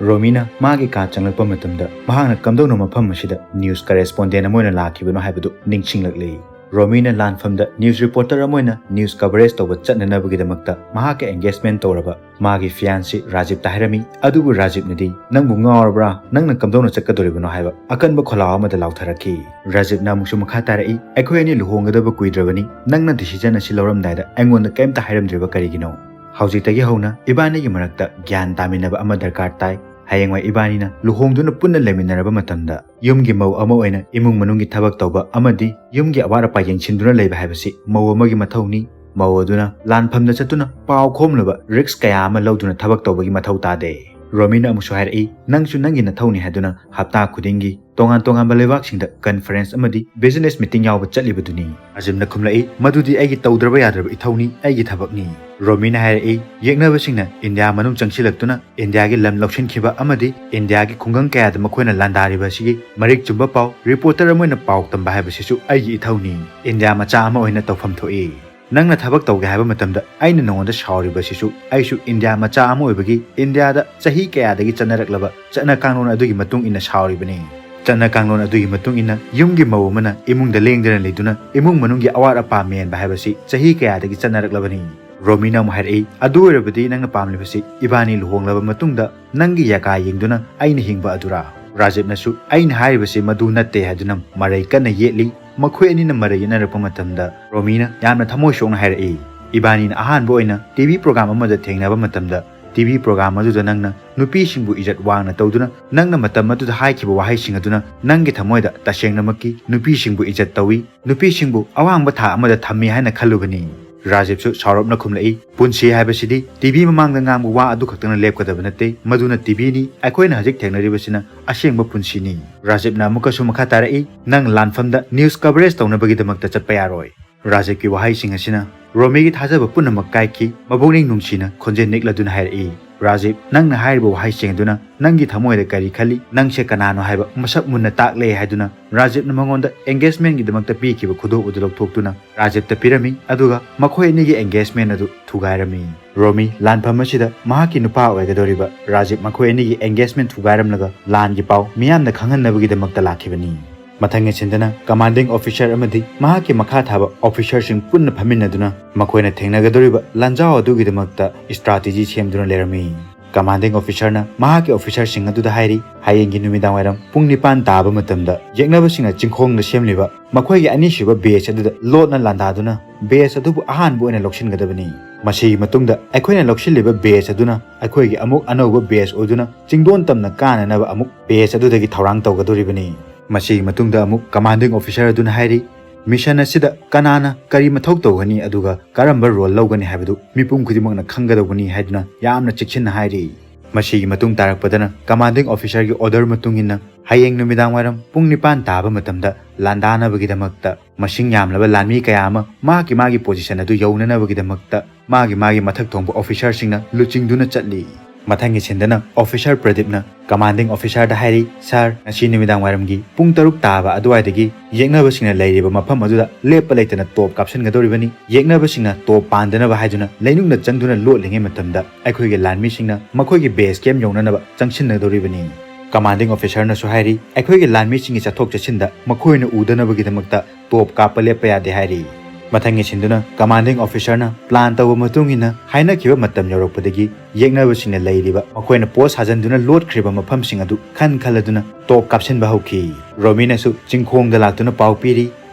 ꯔꯣꯃꯤꯅ ꯃꯥꯒꯤ ꯀꯥ ꯆꯪꯂꯛꯄ ꯃꯇꯝꯗ ꯃꯍꯥꯛꯅ ꯀꯝꯗꯧꯅ ꯃꯐꯝ ꯑꯁꯤꯗ ꯅ꯭ꯌꯨꯁ ꯀꯔꯦꯁꯄꯣꯟꯗꯦꯟ ꯑꯃ ꯑꯣꯏꯅ ꯂꯥꯛꯈꯤꯕꯅꯣ ꯍꯥꯏꯕꯗꯨ ꯅꯤꯡꯁꯤꯡꯂꯛꯂꯤ꯫ ꯔꯣꯃꯤꯅ ꯂꯥꯟꯐꯝꯗ ꯅ꯭ꯌꯨꯁ ꯔꯤꯄꯣꯔꯇꯔ ꯑꯃ ꯑꯣꯏꯅ ꯅ꯭ꯌꯨꯁ ꯀꯚꯔꯦꯖ ꯇꯧꯕ ꯆꯠꯅꯅꯕꯒꯤꯗꯃꯛꯇ ꯃꯍꯥꯛꯀꯤ ꯑꯦꯡꯒꯦꯖꯃꯦꯟ ꯇꯧꯔꯕ ꯃꯥꯒꯤ ꯐꯤꯌꯥꯟꯁꯤ ꯔꯥꯖꯤꯕꯇ ꯍꯥꯏꯔꯝꯃꯤ꯫ ꯑꯗꯨꯕꯨ ꯔꯥꯖꯤꯕꯅꯗꯤ, "ꯅꯪꯕꯨ ꯉꯥꯎꯔꯕ꯭ꯔꯥ? ꯅꯪꯅ ꯀꯝꯗꯧꯅ ꯆꯠꯀꯗꯧꯔꯤꯕꯅꯣ?" ꯍꯥꯏꯕ ꯑꯀꯟꯕ ꯈꯣꯜꯂꯥꯎ ꯑꯃꯗ ꯂꯥꯎꯊꯔꯛꯈꯤ꯫ ꯔꯥꯖꯤꯕꯅ ꯑꯃꯨꯛꯁꯨ ꯃꯈꯥ ꯇꯥꯔꯛꯏ, "ꯑꯩꯈꯣꯏ ꯑꯅꯤ ꯂꯨꯍꯣꯡꯒꯗꯕ ꯀꯨꯏꯗ꯭ꯔꯕꯅꯤ꯫ ꯅꯪꯅ ꯗꯤꯁꯤꯖꯟ ꯑꯁꯤ ꯂꯧꯔꯝꯗꯥꯏꯗ ꯑꯩꯉꯣꯟꯗ ꯀꯔꯤꯝꯇ ꯍꯥꯏꯔꯝꯗ꯭ꯔꯤꯕ ꯀꯔꯤꯒꯤꯅꯣ? ꯍꯧꯖꯤꯛꯇꯒꯤ ꯍꯧꯅ ꯏꯕꯥꯅꯤꯒꯤ ꯃꯔꯛꯇ ꯒ꯭ꯌꯥꯟ ꯇꯥꯃꯤꯟꯅꯕ ꯑꯃ ꯗꯔꯀꯥꯔ ꯇꯥꯏ꯫ ꯍꯌꯦꯡꯋꯥꯏ ꯏꯕꯥꯅꯤꯅ ꯂꯨꯍꯣꯡꯗꯨꯅ ꯄꯨꯟꯅ ꯂꯩꯃꯤꯟꯅꯔꯕ ꯃꯇꯝꯗ ꯌꯨꯝꯒꯤ ꯃꯧ ꯑꯃ ꯑꯣꯏꯅ ꯏꯃꯨꯡ ꯃꯅꯨꯡꯒꯤ ꯊꯕꯛ ꯇꯧꯕ ꯑꯃꯗꯤ ꯌꯨꯝꯒꯤ ꯑꯋꯥꯠ ꯑꯄꯥ ꯌꯦꯡꯁꯤꯟꯗꯨꯅ ꯂꯩꯕ ꯍꯥꯏꯕꯁꯤ ꯃꯧ ꯑꯃꯒꯤ ꯃꯊꯧꯅꯤ꯫ ꯃꯧ ꯑꯗꯨꯅ ꯂꯥꯟꯐꯝꯗ ꯆꯠꯇꯨꯅ ꯄꯥꯎ ꯈꯣꯝꯂꯨꯕ ꯔꯤꯛꯁ ꯀꯌꯥ ꯑꯃ ꯂꯧꯗꯨꯅ ꯊꯕꯛ ꯇꯧꯕꯒꯤ ꯃꯊꯧ ꯇꯥꯗꯦ꯫ ꯔꯣꯃꯤꯅ ꯑꯃꯨꯛꯁꯨ ꯍꯥꯏꯔꯛꯏ, "ꯅꯪꯁꯨ ꯅꯪꯒꯤ ꯅꯊꯧꯅꯤ ꯍꯥꯏꯗꯨꯅ ꯍꯞꯇꯥ ꯈꯨꯗꯤꯡꯒꯤ ꯇꯣꯉꯥꯟ ꯇꯣꯉꯥꯟꯕ ꯂꯩꯕꯥꯛꯁꯤꯡꯗ conference ꯑꯃꯗꯤ business meeting ꯌꯥꯎꯕ ꯆꯠꯂꯤꯕꯗꯨꯅꯤ?" ꯔꯥꯖꯤꯕꯅ ꯈꯨꯝꯂꯛꯏ, "ꯃꯗꯨꯗꯤ ꯑꯩꯒꯤ ꯇꯧꯗ꯭ꯔꯕ ꯌꯥꯗ꯭ꯔꯕ ꯏꯊꯧꯅꯤ, ꯑꯩꯒꯤ ꯊꯕꯛꯅꯤ꯫" ꯔꯣꯃꯤꯅ ꯍꯥꯏꯔꯛꯏ, ꯌꯦꯛꯅꯕꯁꯤꯡꯅ ꯏꯟꯗꯤꯌꯥ ꯃꯅꯨꯡ ꯆꯪꯁꯤꯜꯂꯛꯇꯨꯅ ꯏꯟꯗꯤꯌꯥꯒꯤ ꯂꯝ ꯂꯧꯁꯤꯟꯈꯤꯕ ꯑꯃꯗꯤ ꯏꯟꯗꯤꯌꯥꯒꯤ ꯈꯨꯡꯒꯪ ꯀꯌꯥꯗ ꯃꯈꯣꯏꯅ ꯂꯥꯟꯗꯥꯔꯤꯕ ꯑꯁꯤꯒꯤ ꯃꯔꯤꯛ ꯆꯨꯝꯕ ꯄꯥꯎ reporter ꯑꯃ ꯑꯣꯏꯅ ꯄꯥꯎ ꯇꯝꯕ ꯍꯥꯏꯕꯁꯤꯁꯨ ꯑꯩꯒꯤ ꯏꯊꯧꯅꯤ꯫ ꯏꯟꯗꯤꯌꯥ ꯃꯆꯥ ꯑꯃ ꯑꯣꯏꯅ ꯇꯧꯐꯝ ꯊꯣꯛꯏ꯫ ꯅꯪꯅ ꯊꯕꯛ ꯇꯧꯒꯦ ꯍꯥꯏꯕ ꯃꯇꯝꯗ ꯑꯩꯅ ꯅꯉꯣꯟꯗ ꯁꯥꯎꯔꯤꯕꯁꯤꯁꯨ ꯑꯩꯁꯨ ꯏꯟꯗꯤꯌꯥ ꯃꯆꯥ ꯑꯃ ꯑꯣꯏꯕꯒꯤ ꯏꯟꯗꯤꯌꯥꯗ ꯆꯍꯤ ꯀꯌꯥꯗꯒꯤ ꯆꯠꯅꯔꯛꯂꯕ ꯆꯠꯅ ꯀꯥꯡꯂꯣꯟ ꯑꯗꯨꯒꯤ ꯃꯇꯨꯡ ꯏꯟꯅ ꯁꯥꯎꯔꯤꯕꯅꯤ꯫ ꯆꯠꯅ ꯀꯥꯡꯂꯣꯟ ꯑꯗꯨꯒꯤ ꯃꯇꯨꯡ ꯏꯟꯅ ꯌꯨꯝꯒꯤ ꯃꯧ ꯑꯃꯅ ꯏꯃꯨꯡꯗ ꯂꯦꯡꯗꯅ ꯂꯩꯗꯨꯅ ꯏꯃꯨꯡ ꯃꯅꯨꯡꯒꯤ ꯑꯋꯥꯠ ꯑꯄꯥ ꯃꯦꯟꯕ ꯍꯥꯏꯕꯁꯤ ꯆꯍꯤ ꯀꯌꯥꯗꯒꯤ ꯆꯠꯅꯔꯛꯂꯕꯅꯤ꯫ ꯔꯣꯃꯤꯅ ꯑꯃꯨꯛ ꯍꯥꯏꯔꯛꯏ, "ꯑꯗꯨ ꯑꯣꯏꯔꯕꯗꯤ ꯅꯪꯅ ꯄꯥꯝꯂꯤꯕꯁꯤ ꯏꯕꯥꯅꯤ ꯂꯨꯍꯣꯡꯂꯕ ꯃꯇꯨꯡꯗ ꯅꯪꯒꯤ ꯌꯥꯀꯥ ꯌꯦꯡꯗꯨꯅ ꯑꯩꯅ ꯍꯤꯡꯕ ꯑꯗꯨꯔꯥ?" ꯔꯥꯖꯤꯕꯅꯁꯨ ꯑꯩꯅ ꯍꯥꯏꯔꯤꯕꯁꯤ ꯃꯗꯨ ꯅꯠꯇꯦ ꯍꯥꯏꯗꯨꯅ ꯃꯔꯩ ꯀꯟꯅ ꯌꯦꯠꯂꯤ꯫ ꯃꯈꯣꯏ ꯑꯅꯤꯅ ꯃꯔꯩ ꯌꯦꯠꯅꯔꯛꯄ ꯃꯇꯝꯗ ꯔꯣꯃꯤꯅ ꯌꯥꯝꯅ ꯊꯃꯣꯏ ꯁꯣꯛꯅ ꯍꯥꯏꯔꯛꯏ, "ꯏꯕꯥꯅꯤꯅ ꯑꯍꯥꯟꯕ ꯑꯣꯏꯅ ꯇꯤ ꯚꯤ program ꯑꯃꯗ ꯊꯦꯡꯅꯕ ꯃꯇꯝꯗ ꯇꯤ ꯚꯤ program ꯑꯗꯨꯗ ꯅꯪꯅ ꯅꯨꯄꯤꯁꯤꯡꯕꯨ ꯏꯖꯠ ꯋꯥꯡꯅ ꯇꯧꯗꯨꯅ ꯅꯪꯅ ꯃꯇꯝ ꯑꯗꯨꯗ ꯍꯥꯏꯈꯤꯕ ꯋꯥꯍꯩꯁꯤꯡ ꯑꯗꯨꯅ ꯅꯪꯒꯤ ꯊꯃꯣꯏꯗ ꯇꯁꯦꯡꯅꯃꯛꯀꯤ ꯅꯨꯄꯤꯁꯤꯡꯕꯨ ꯏꯖꯠ ꯇꯧꯏ, ꯅꯨꯄꯤꯁꯤꯡꯕꯨ ꯑꯋꯥꯡꯕ ꯊꯥꯛ ꯑꯃꯗ ꯊꯝꯃꯤ ꯍꯥꯏꯅ ꯈꯜꯂꯨꯕꯅꯤ꯫" ꯔꯥꯖꯤꯕꯁꯨ ꯁꯥꯎꯔꯞꯅ ꯈꯨꯝꯂꯛꯏ, "ꯄꯨꯟꯁꯤ ꯍꯥꯏꯕꯁꯤꯗꯤ ꯇꯤ ꯚꯤ ꯃꯃꯥꯡꯗ ꯉꯥꯡꯕ ꯋꯥ ꯑꯗꯨ ꯈꯛꯇꯅ ꯂꯦꯞꯀꯗꯕ ꯅꯠꯇꯦ, ꯃꯗꯨꯅ ꯇꯤ ꯚꯤꯅꯤ, ꯑꯩꯈꯣꯏꯅ ꯍꯧꯖꯤꯛ ꯊꯦꯡꯅꯔꯤꯕꯁꯤꯅ ꯑꯁꯦꯡꯕ ꯄꯨꯟꯁꯤꯅꯤ꯫" ꯔꯥꯖꯤꯕꯅ ꯑꯃꯨꯛꯀꯁꯨ ꯃꯈꯥ ꯇꯥꯔꯛꯏ, "ꯅꯪ ꯂꯥꯟꯐꯝꯗ news coverage ꯇꯧꯅꯕꯒꯤꯗꯃꯛꯇ ꯆꯠꯄ ꯌꯥꯔꯣꯏ꯫" ꯔꯥꯖꯤꯕꯀꯤ ꯋꯥꯍꯩꯁꯤꯡ ꯑꯁꯤꯅ ꯔꯣꯃꯤꯒꯤ ꯊꯥꯖꯕ ꯄꯨꯝꯅꯃꯛ ꯀꯥꯏꯈꯤ꯫ ꯃꯕꯨꯛꯅꯤꯡ ꯅꯨꯡꯁꯤꯅ ꯈꯣꯟꯖꯦꯜ ꯅꯤꯛꯂꯗꯨꯅ ꯍꯥꯏꯔꯛꯏ, "ꯔꯥꯖꯤꯕ, ꯅꯪꯅ ꯍꯥꯏꯔꯤꯕ ꯋꯥꯍꯩꯁꯤꯡ ꯑꯗꯨꯅ ꯅꯪꯒꯤ ꯊꯃꯣꯏꯗ ꯀꯔꯤ ꯈꯜꯂꯤ, ꯅꯪꯁꯦ ꯀꯅꯥꯅꯣ ꯍꯥꯏꯕ ꯃꯁꯛ ꯃꯨꯟꯅ ꯇꯥꯛꯂꯦ" ꯍꯥꯏꯗꯨꯅ ꯔꯥꯖꯤꯕꯅ ꯃꯉꯣꯟꯗ engagementꯒꯤꯗꯃꯛꯇ ꯄꯤꯈꯤꯕ ꯈꯨꯗꯣꯞ ꯑꯗꯨ ꯂꯧꯊꯣꯛꯇꯨꯅ ꯔꯥꯖꯤꯕꯇ ꯄꯤꯔꯝꯃꯤ꯫ ꯑꯗꯨꯒ ꯃꯈꯣꯏ ꯑꯅꯤꯒꯤ engagement ꯑꯗꯨ ꯊꯨꯒꯥꯏꯔꯝꯃꯤ꯫ ꯔꯣꯃꯤ ꯂꯥꯟꯐꯝ ꯑꯁꯤꯗ ꯃꯍꯥꯛꯀꯤ ꯅꯨꯄꯥ ꯑꯣꯏꯒꯗꯧꯔꯤꯕ ꯔꯥꯖꯤꯕ ꯃꯈꯣꯏ ꯑꯅꯤꯒꯤ engagement ꯊꯨꯒꯥꯏꯔꯝꯂꯒ ꯂꯥꯟꯒꯤ ꯄꯥꯎ ꯃꯤꯌꯥꯝꯗ ꯈꯪꯍꯟꯅꯕꯒꯤꯗꯃꯛꯇ ꯂꯥꯛꯈꯤꯕꯅꯤ꯫ ꯃꯊꯪ ꯑꯁꯤꯗꯅ commanding officer ꯑꯃꯗꯤ ꯃꯍꯥꯛꯀꯤ ꯃꯈꯥ ꯊꯥꯕ officerꯁꯤꯡ ꯄꯨꯟꯅ ꯐꯝꯃꯤꯟꯅꯗꯨꯅ ꯃꯈꯣꯏꯅ ꯊꯦꯡꯅꯒꯗꯧꯔꯤꯕ ꯂꯥꯟꯖꯥꯎ ꯑꯗꯨꯒꯤꯗꯃꯛꯇ strategy ꯁꯦꯝꯗꯨꯅ ꯂꯩꯔꯝꯃꯤ꯫ Commanding officerꯅ ꯃꯍꯥꯛꯀꯤ officerꯁꯤꯡ ꯑꯗꯨꯗ ꯍꯥꯏꯔꯤ, "ꯍꯌꯦꯡꯒꯤ ꯅꯨꯃꯤꯗꯥꯡ ꯋꯥꯏꯔꯝ ꯄꯨꯡ ꯅꯤꯄꯥꯟ ꯇꯥꯕ ꯃꯇꯝꯗ ꯌꯦꯛꯅꯕꯁꯤꯡꯅ ꯆꯤꯡꯈꯣꯡꯗ ꯁꯦꯝꯂꯤꯕ ꯃꯈꯣꯏꯒꯤ ꯑꯅꯤꯁꯨꯕ base ꯑꯗꯨꯗ ꯂꯣꯠꯅ ꯂꯥꯟꯗꯥꯗꯨꯅ base ꯑꯗꯨꯕꯨ ꯑꯍꯥꯟꯕ ꯑꯣꯏꯅ ꯂꯧꯁꯤꯟꯒꯗꯕꯅꯤ꯫ ꯃꯁꯤꯒꯤ ꯃꯇꯨꯡꯗ ꯑꯩꯈꯣꯏꯅ ꯂꯧꯁꯤꯜꯂꯤꯕ base ꯑꯗꯨꯅ ꯑꯩꯈꯣꯏꯒꯤ ꯑꯃꯨꯛ ꯑꯅꯧꯕ base ꯑꯣꯏꯗꯨꯅ ꯆꯤꯡꯗꯣꯟ ꯇꯝꯅ ꯀꯥꯅꯅꯕ ꯑꯃꯨꯛ base ꯑꯗꯨꯗꯒꯤ ꯊꯧꯔꯥꯡ ꯇꯧꯒꯗꯧꯔꯤꯕꯅꯤ꯫ ꯃꯁꯤꯒꯤ ꯃꯇꯨꯡꯗ ꯑꯃꯨꯛ commanding officer ꯑꯗꯨꯅ ꯍꯥꯏꯔꯤ, "Mission ꯑꯁꯤꯗ ꯀꯅꯥꯅ ꯀꯔꯤ ꯃꯊꯧ ꯇꯧꯒꯅꯤ ꯑꯗꯨꯒ ꯀꯔꯝꯕ role ꯂꯧꯒꯅꯤ ꯍꯥꯏꯕꯗꯨ ꯃꯤꯄꯨꯝ ꯈꯨꯗꯤꯡꯃꯛꯅ ꯈꯪꯒꯗꯧꯕꯅꯤ" ꯍꯥꯏꯗꯨꯅ ꯌꯥꯝꯅ ꯆꯦꯛꯁꯤꯟꯅ ꯍꯥꯏꯔꯤ꯫ ꯃꯁꯤꯒꯤ ꯃꯇꯨꯡ ꯇꯥꯔꯛꯄꯗꯅ commanding officerꯒꯤ order ꯃꯇꯨꯡ ꯏꯟꯅ ꯍꯌꯦꯡ ꯅꯨꯃꯤꯗꯥꯡ ꯋꯥꯏꯔꯝ ꯄꯨꯡ ꯅꯤꯄꯥꯟ ꯇꯥꯕ ꯃꯇꯝꯗ ꯂꯥꯟꯗꯥꯅꯕꯒꯤꯗꯃꯛꯇ ꯃꯁꯤꯡ ꯌꯥꯝꯂꯕ ꯂꯥꯟꯃꯤ ꯀꯌꯥ ꯑꯃ ꯃꯥꯒꯤ ꯃꯥꯒꯤ position ꯑꯗꯨ ꯌꯧꯅꯅꯕꯒꯤꯗꯃꯛꯇ ꯃꯥꯒꯤ ꯃꯥꯒꯤ ꯃꯊꯛ ꯊꯣꯡꯕ officerꯁꯤꯡꯅ ꯂꯨꯆꯤꯡꯗꯨꯅ ꯆꯠꯂꯤ꯫ ꯃꯊꯪꯒꯤ ꯁꯤꯟꯗꯅ officer ꯄ꯭ꯔꯗꯤꯞꯅ commanding officerꯗ ꯍꯥꯏꯔꯤ, "Sir, ꯉꯁꯤ ꯅꯨꯃꯤꯗꯥꯡ ꯋꯥꯏꯔꯝꯒꯤ ꯄꯨꯡ ꯇꯔꯨꯛ ꯇꯥꯕ ꯑꯗꯨꯋꯥꯏꯗꯒꯤ ꯌꯦꯛꯅꯕꯁꯤꯡꯅ ꯂꯩꯔꯤꯕ ꯃꯐꯝ ꯑꯗꯨꯗ ꯂꯦꯞꯄ ꯂꯩꯇꯅ ꯇꯣꯞ ꯀꯥꯞꯁꯤꯟꯒꯗꯧꯔꯤꯕꯅꯤ꯫ ꯌꯦꯛꯅꯕꯁꯤꯡꯅ ꯇꯣꯞ ꯄꯥꯟꯗꯅꯕ ꯍꯥꯏꯗꯨꯅ ꯂꯩꯅꯨꯡꯗ ꯆꯪꯗꯨꯅ ꯂꯣꯠꯂꯤꯉꯩ ꯃꯇꯝꯗ ꯑꯩꯈꯣꯏꯒꯤ ꯂꯥꯟꯃꯤꯁꯤꯡꯅ ꯃꯈꯣꯏꯒꯤ base camp ꯌꯧꯅꯅꯕ ꯆꯪꯁꯤꯟꯅꯗꯧꯔꯤꯕꯅꯤ꯫" Commanding officerꯅꯁꯨ ꯍꯥꯏꯔꯤ, "ꯑꯩꯈꯣꯏꯒꯤ ꯂꯥꯟꯃꯤꯁꯤꯡꯒꯤ ꯆꯠꯊꯣꯛ ꯆꯠꯁꯤꯟꯗ ꯃꯈꯣꯏꯅ ꯎꯗꯅꯕꯒꯤꯗꯃꯛꯇ ꯇꯣꯞ ꯀꯥꯞꯄ ꯂꯦꯞꯄ ꯌꯥꯗꯦ" ꯍꯥꯏꯔꯤ꯫ ꯃꯊꯪꯒꯤ ꯁꯤꯟꯗꯨꯅ commanding officerꯅ plan ꯇꯧꯕ ꯃꯇꯨꯡ ꯏꯟꯅ ꯍꯥꯏꯅꯈꯤꯕ ꯃꯇꯝ ꯌꯧꯔꯛꯄꯗꯒꯤ ꯌꯦꯛꯅꯕꯁꯤꯡꯅ ꯂꯩꯔꯤꯕ ꯃꯈꯣꯏꯅ post ꯁꯥꯖꯟꯗꯨꯅ ꯂꯣꯠꯈ꯭ꯔꯤꯕ ꯃꯐꯝꯁꯤꯡ ꯑꯗꯨ ꯈꯟ ꯈꯜꯂꯗꯨꯅ ꯇꯣꯞ ꯀꯥꯞꯁꯤꯟꯕ ꯍꯧꯈꯤ꯫ ꯔꯣꯃꯤꯅꯁꯨ ꯆꯤꯡꯈꯣꯡꯗ ꯂꯥꯛꯇꯨꯅ ꯄꯥꯎ ꯄꯤꯔꯤ,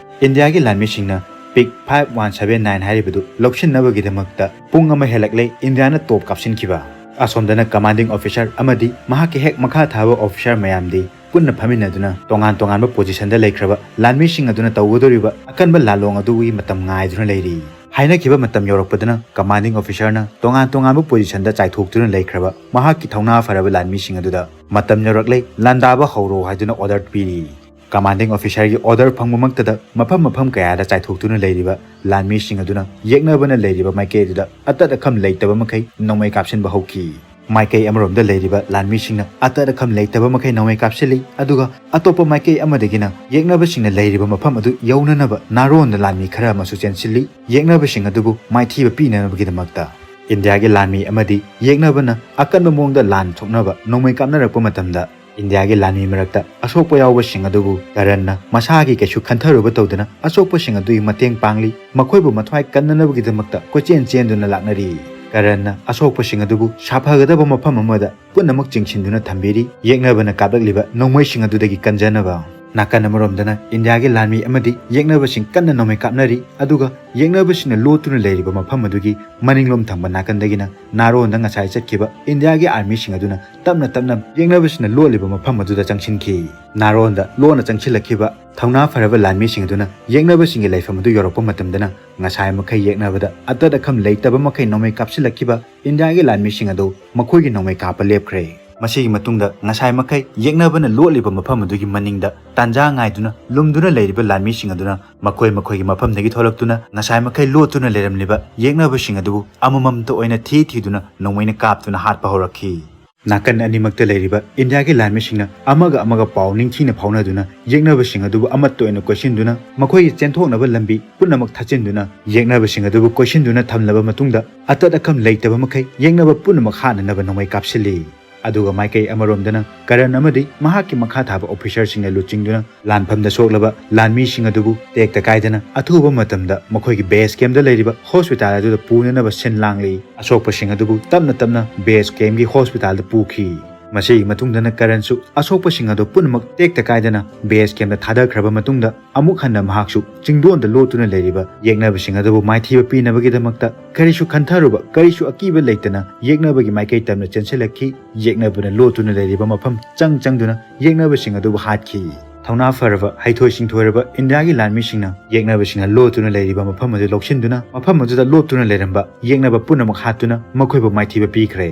"ꯏꯟꯗꯤꯌꯥꯒꯤ ꯂꯥꯟꯃꯤꯁꯤꯡꯅ ꯄꯤꯛ five one seven nine ꯍꯥꯏꯔꯤꯕꯗꯨ ꯂꯧꯁꯤꯟꯅꯕꯒꯤꯗꯃꯛꯇ ꯄꯨꯡ ꯑꯃ ꯍꯦꯜꯂꯛꯂꯦ ꯏꯟꯗꯤꯌꯥꯅ ꯇꯣꯞ ꯀꯥꯞꯁꯤꯟꯈꯤꯕ꯫" ꯑꯁꯣꯝꯗꯅ commanding officer ꯑꯃꯗꯤ ꯃꯍꯥꯛꯀꯤ ꯍꯦꯛ ꯃꯈꯥ ꯊꯥꯕ officer ꯃꯌꯥꯝꯗꯤ ꯄꯨꯟꯅ ꯐꯝꯃꯤꯟꯅꯗꯨꯅ ꯇꯣꯉꯥꯟ ꯇꯣꯉꯥꯟꯕ positionꯗ ꯂꯩꯈ꯭ꯔꯕ ꯂꯥꯟꯃꯤꯁꯤꯡ ꯑꯗꯨꯅ ꯇꯧꯒꯗꯧꯔꯤꯕ ꯑꯀꯟꯕ ꯂꯥꯜꯂꯣꯡ ꯑꯗꯨꯒꯤ ꯃꯇꯝ ꯉꯥꯏꯗꯨꯅ ꯂꯩꯔꯤ꯫ ꯍꯥꯏꯅꯈꯤꯕ ꯃꯇꯝ ꯌꯧꯔꯛꯄꯗꯅ commanding officerꯅ ꯇꯣꯉꯥꯟ ꯇꯣꯉꯥꯟꯕ positionꯗ ꯆꯥꯏꯊꯣꯛꯇꯨꯅ ꯂꯩꯈ꯭ꯔꯕ ꯃꯍꯥꯛꯀꯤ ꯊꯧꯅꯥ ꯐꯔꯕ ꯂꯥꯟꯃꯤꯁꯤꯡ ꯑꯗꯨꯗ "ꯃꯇꯝ ꯌꯧꯔꯛꯂꯦ, ꯂꯥꯟꯗꯥꯕ ꯍꯧꯔꯣ" ꯍꯥꯏꯗꯨꯅ order ꯄꯤꯔꯤ꯫ Commanding officerꯒꯤ order ꯐꯪꯕꯃꯛꯇꯗ ꯃꯐꯝ ꯃꯐꯝ ꯀꯌꯥꯗ ꯆꯥꯏꯊꯣꯛꯇꯨꯅ ꯂꯩꯔꯤꯕ ꯂꯥꯟꯃꯤꯁꯤꯡ ꯑꯗꯨꯅ ꯌꯦꯛꯅꯕꯅ ꯂꯩꯔꯤꯕ ꯃꯥꯏꯀꯩ ꯑꯗꯨꯗ ꯑꯇꯠ ꯑꯈꯝ ꯂꯩꯇꯕ ꯃꯈꯩ ꯅꯣꯡꯃꯩ ꯀꯥꯞꯁꯤꯟꯕ ꯍꯧꯈꯤ꯫ ꯃꯥꯏꯀꯩ ꯑꯃꯔꯣꯝꯗ ꯂꯩꯔꯤꯕ ꯂꯥꯟꯃꯤꯁꯤꯡꯅ ꯑꯇꯠ ꯑꯈꯝ ꯂꯩꯇꯕ ꯃꯈꯩ ꯅꯣꯡꯃꯩ ꯀꯥꯞꯁꯤꯜꯂꯤ, ꯑꯗꯨꯒ ꯑꯇꯣꯞꯄ ꯃꯥꯏꯀꯩ ꯑꯃꯗꯒꯤꯅ ꯌꯦꯛꯅꯕꯁꯤꯡꯅ ꯂꯩꯔꯤꯕ ꯃꯐꯝ ꯑꯗꯨ ꯌꯧꯅꯅꯕ ꯅꯥꯔꯣꯟꯗ ꯂꯥꯟꯃꯤ ꯈꯔ ꯑꯃꯁꯨ ꯆꯦꯟꯁꯤꯜꯂꯤ꯫ ꯌꯦꯛꯅꯕꯁꯤꯡ ꯑꯗꯨꯕꯨ ꯃꯥꯏꯊꯤꯕ ꯄꯤꯅꯅꯕꯒꯤꯗꯃꯛꯇ ꯏꯟꯗꯤꯌꯥꯒꯤ ꯂꯥꯟꯃꯤ ꯑꯃꯗꯤ ꯌꯦꯛꯅꯕꯅ ꯑꯀꯟꯕ ꯃꯑꯣꯡꯗ ꯂꯥꯟ ꯊꯣꯛꯅꯕ ꯅꯣꯡꯃꯩ ꯀꯥꯞꯅꯔꯛꯄ ꯃꯇꯝꯗ ꯏꯟꯗꯤꯌꯥꯒꯤ ꯂꯥꯟꯃꯤ ꯃꯔꯛꯇ ꯑꯁꯣꯛꯄ ꯌꯥꯎꯕꯁꯤꯡ ꯑꯗꯨꯕꯨ ꯀꯔꯟꯅ ꯃꯁꯥꯒꯤ ꯀꯩꯁꯨ ꯈꯟꯊꯔꯨꯕ ꯇꯧꯗꯅ ꯑꯁꯣꯛꯄꯁꯤꯡ ꯑꯗꯨꯒꯤ ꯃꯇꯦꯡ ꯄꯥꯡꯂꯤ꯫ ꯃꯈꯣꯏꯕꯨ ꯃꯊ꯭ꯋꯥꯏ ꯀꯟꯅꯅꯕꯒꯤꯗꯃꯛꯇ ꯀꯣꯏꯆꯦꯟ ꯆꯦꯟꯗꯨꯅ ꯂꯥꯛꯅꯔꯤ꯫ ꯀꯔꯟꯅ ꯑꯁꯣꯛꯄꯁꯤꯡ ꯑꯗꯨꯕꯨ ꯁꯥꯐꯒꯗꯕ ꯃꯐꯝ ꯑꯃꯗ ꯄꯨꯝꯅꯃꯛ ꯆꯤꯡꯁꯤꯟꯗꯨꯅ ꯊꯝꯕꯤꯔꯤ꯫ ꯌꯦꯛꯅꯕꯅ ꯀꯥꯞꯂꯛꯂꯤꯕ ꯅꯣꯡꯃꯩꯁꯤꯡ ꯑꯗꯨꯗꯒꯤ ꯀꯟꯖꯅꯕ꯫ ꯅꯥꯀꯟ ꯑꯃꯔꯣꯝꯗꯅ ꯏꯟꯗꯤꯌꯥꯒꯤ ꯂꯥꯟꯃꯤ ꯑꯃꯗꯤ ꯌꯦꯛꯅꯕꯁꯤꯡ ꯀꯟꯅ ꯅꯣꯡꯃꯩ ꯀꯥꯞꯅꯔꯤ, ꯑꯗꯨꯒ ꯌꯦꯛꯅꯕꯁꯤꯡꯅ ꯂꯣꯠꯇꯨꯅ ꯂꯩꯔꯤꯕ ꯃꯐꯝ ꯑꯗꯨꯒꯤ ꯃꯅꯤꯡꯂꯣꯝ ꯊꯪꯕ ꯅꯥꯀꯟꯗꯒꯤꯅ ꯅꯥꯔꯣꯟꯗ ꯉꯁꯥꯏ ꯆꯠꯈꯤꯕ ꯏꯟꯗꯤꯌꯥꯒꯤ ꯑꯥꯔꯃꯤꯁꯤꯡ ꯑꯗꯨꯅ ꯇꯞꯅ ꯇꯞꯅ ꯌꯦꯛꯅꯕꯁꯤꯡꯅ ꯂꯣꯠꯂꯤꯕ ꯃꯐꯝ ꯑꯗꯨꯗ ꯆꯪꯁꯤꯟꯈꯤ꯫ ꯅꯥꯔꯣꯟꯗ ꯂꯣꯟꯅ ꯆꯪꯁꯤꯜꯂꯛꯈꯤꯕ ꯊꯧꯅꯥ ꯐꯔꯕ ꯂꯥꯟꯃꯤꯁꯤꯡ ꯑꯗꯨꯅ ꯌꯦꯛꯅꯕꯁꯤꯡꯒꯤ ꯂꯩꯐꯝ ꯑꯗꯨ ꯌꯧꯔꯛꯄ ꯃꯇꯝꯗꯅ ꯉꯁꯥꯏ ꯃꯈꯩ ꯌꯦꯛꯅꯕꯗ ꯑꯇꯠ ꯑꯈꯝ ꯂꯩꯇꯕ ꯃꯈꯩ ꯅꯣꯡꯃꯩ ꯀꯥꯞꯁꯤꯜꯂꯛꯈꯤꯕ ꯏꯟꯗꯤꯌꯥꯒꯤ ꯂꯥꯟꯃꯤꯁꯤꯡ ꯑꯗꯨ ꯃꯈꯣꯏꯒꯤ ꯅꯣꯡꯃꯩ ꯀꯥꯞꯄ ꯂꯦꯞꯈ꯭ꯔꯦ꯫ ꯃꯁꯤꯒꯤ ꯃꯇꯨꯡꯗ ꯉꯁꯥꯏ ꯃꯈꯩ ꯌꯦꯛꯅꯕꯅ ꯂꯣꯠꯂꯤꯕ ꯃꯐꯝ ꯑꯗꯨꯒꯤ ꯃꯅꯤꯡꯗ ꯇꯥꯟꯖꯥ ꯉꯥꯏꯗꯨꯅ ꯂꯨꯝꯗꯨꯅ ꯂꯩꯔꯤꯕ ꯂꯥꯟꯃꯤꯁꯤꯡ ꯑꯗꯨꯅ ꯃꯈꯣꯏ ꯃꯈꯣꯏꯒꯤ ꯃꯐꯝꯗꯒꯤ ꯊꯣꯛꯂꯛꯇꯨꯅ ꯉꯁꯥꯏ ꯃꯈꯩ ꯂꯣꯠꯇꯨꯅ ꯂꯩꯔꯝꯂꯤꯕ ꯌꯦꯛꯅꯕꯁꯤꯡ ꯑꯗꯨꯕꯨ ꯑꯃꯃꯝꯇ ꯑꯣꯏꯅ ꯊꯤ ꯊꯤꯗꯨꯅ ꯅꯣꯡꯃꯩꯅ ꯀꯥꯞꯇꯨꯅ ꯍꯥꯠꯄ ꯍꯧꯔꯛꯈꯤ꯫ ꯅꯥꯀꯟ ꯑꯅꯤꯃꯛꯇ ꯂꯩꯔꯤꯕ ꯏꯟꯗꯤꯌꯥꯒꯤ ꯂꯥꯟꯃꯤꯁꯤꯡꯅ ꯑꯃꯒ ꯑꯃꯒ ꯄꯥꯎ ꯅꯤꯡꯊꯤꯅ ꯐꯥꯎꯅꯗꯨꯅ ꯌꯦꯛꯅꯕꯁꯤꯡ ꯑꯗꯨꯕꯨ ꯑꯃꯠꯇ ꯑꯣꯏꯅ ꯀꯣꯏꯁꯤꯟꯗꯨꯅ ꯃꯈꯣꯏꯒꯤ ꯆꯦꯟꯊꯣꯛꯅꯕ ꯂꯝꯕꯤ ꯄꯨꯝꯅꯃꯛ ꯊꯠꯆꯤꯟꯗꯨꯅ ꯌꯦꯛꯅꯕꯁꯤꯡ ꯑꯗꯨꯕꯨ ꯀꯣꯏꯁꯤꯟꯗꯨꯅ ꯊꯝꯂꯕ ꯃꯇꯨꯡꯗ ꯑꯇꯠ ꯑꯈꯝ ꯂꯩꯇꯕ ꯃꯈꯩ ꯌꯦꯛꯅꯕ ꯄꯨꯝꯅꯃꯛ ꯍꯥꯠꯅꯅꯕ ꯅꯣꯡꯃꯩ ꯀꯥꯞꯁꯤꯜꯂꯤ꯫ ꯑꯗꯨꯒ ꯃꯥꯏꯀꯩ ꯑꯃꯔꯣꯝꯗꯅ ꯀꯔꯟ ꯑꯃꯗꯤ ꯃꯍꯥꯛꯀꯤ ꯃꯈꯥ ꯊꯥꯕ ꯑꯣꯐꯤꯁꯔꯁꯤꯡꯅ ꯂꯨꯆꯤꯡꯗꯨꯅ ꯂꯥꯟꯐꯝꯗ ꯁꯣꯛꯂꯕ ꯂꯥꯟꯃꯤꯁꯤꯡ ꯑꯗꯨꯕꯨ ꯇꯦꯛꯇ ꯀꯥꯏꯗꯅ ꯑꯊꯨꯕ ꯃꯇꯝꯗ ꯃꯈꯣꯏꯒꯤ ꯕꯦꯁ ꯀꯦꯝꯗ ꯂꯩꯔꯤꯕ ꯍꯣꯁꯄꯤꯇꯥꯜ ꯑꯗꯨꯗ ꯄꯨꯅꯅꯕ ꯁꯤꯟ ꯂꯥꯡꯂꯤ꯫ ꯑꯁꯣꯛꯄꯁꯤꯡ ꯑꯗꯨꯕꯨ ꯇꯞꯅ ꯇꯞꯅ ꯕꯦꯁ ꯀꯦꯝꯒꯤ ꯍꯣꯁꯄꯤꯇꯥꯜꯗ ꯄꯨꯈꯤ꯫ ꯃꯁꯤꯒꯤ ꯃꯇꯨꯡꯗꯅ ꯀꯔꯟꯁꯨ ꯑꯁꯣꯛꯄꯁꯤꯡ ꯑꯗꯨ ꯄꯨꯝꯅꯃꯛ ꯇꯦꯛꯇ ꯀꯥꯏꯗꯅ ꯕꯦꯁ ꯀꯦꯝꯗ ꯊꯥꯗꯈ꯭ꯔꯕ ꯃꯇꯨꯡꯗ ꯑꯃꯨꯛ ꯍꯟꯅ ꯃꯍꯥꯛꯁꯨ ꯆꯤꯡꯗꯣꯟꯗ ꯂꯣꯠꯇꯨꯅ ꯂꯩꯔꯤꯕ ꯌꯦꯛꯅꯕꯁꯤꯡ ꯑꯗꯨꯕꯨ ꯃꯥꯏꯊꯤꯕ ꯄꯤꯅꯕꯒꯤꯗꯃꯛꯇ ꯀꯔꯤꯁꯨ ꯈꯟꯊꯔꯨꯕ ꯀꯔꯤꯁꯨ ꯑꯀꯤꯕ ꯂꯩꯇꯅ ꯌꯦꯛꯅꯕꯒꯤ ꯃꯥꯏꯀꯩ ꯇꯝꯅ ꯆꯦꯟꯁꯤꯜꯂꯛꯈꯤ꯫ ꯌꯦꯛꯅꯕꯅ ꯂꯣꯠꯇꯨꯅ ꯂꯩꯔꯤꯕ ꯃꯐꯝ ꯆꯪ ꯆꯪꯗꯨꯅ ꯌꯦꯛꯅꯕꯁꯤꯡ ꯑꯗꯨꯕꯨ ꯍꯥꯠꯈꯤ꯫ ꯊꯧꯅꯥ ꯐꯔꯕ ꯍꯩꯊꯣꯏ ꯁꯤꯡꯊꯣꯏꯔꯕ ꯏꯟꯗꯤꯌꯥꯒꯤ ꯂꯥꯟꯃꯤꯁꯤꯡꯅ ꯌꯦꯛꯅꯕꯁꯤꯡꯅ ꯂꯣꯠꯇꯨꯅ ꯂꯩꯔꯤꯕ ꯃꯐꯝ ꯑꯗꯨ ꯂꯧꯁꯤꯟꯗꯨꯅ ꯃꯐꯝ ꯑꯗꯨꯗ ꯂꯣꯠꯇꯨꯅ ꯂꯩꯔꯝꯕ ꯌꯦꯛꯅꯕ ꯄꯨꯝꯅꯃꯛ ꯍꯥꯠꯇꯨꯅ ꯃꯈꯣꯏꯕꯨ ꯃꯥꯏꯊꯤꯕ ꯄꯤꯈ꯭ꯔꯦ꯫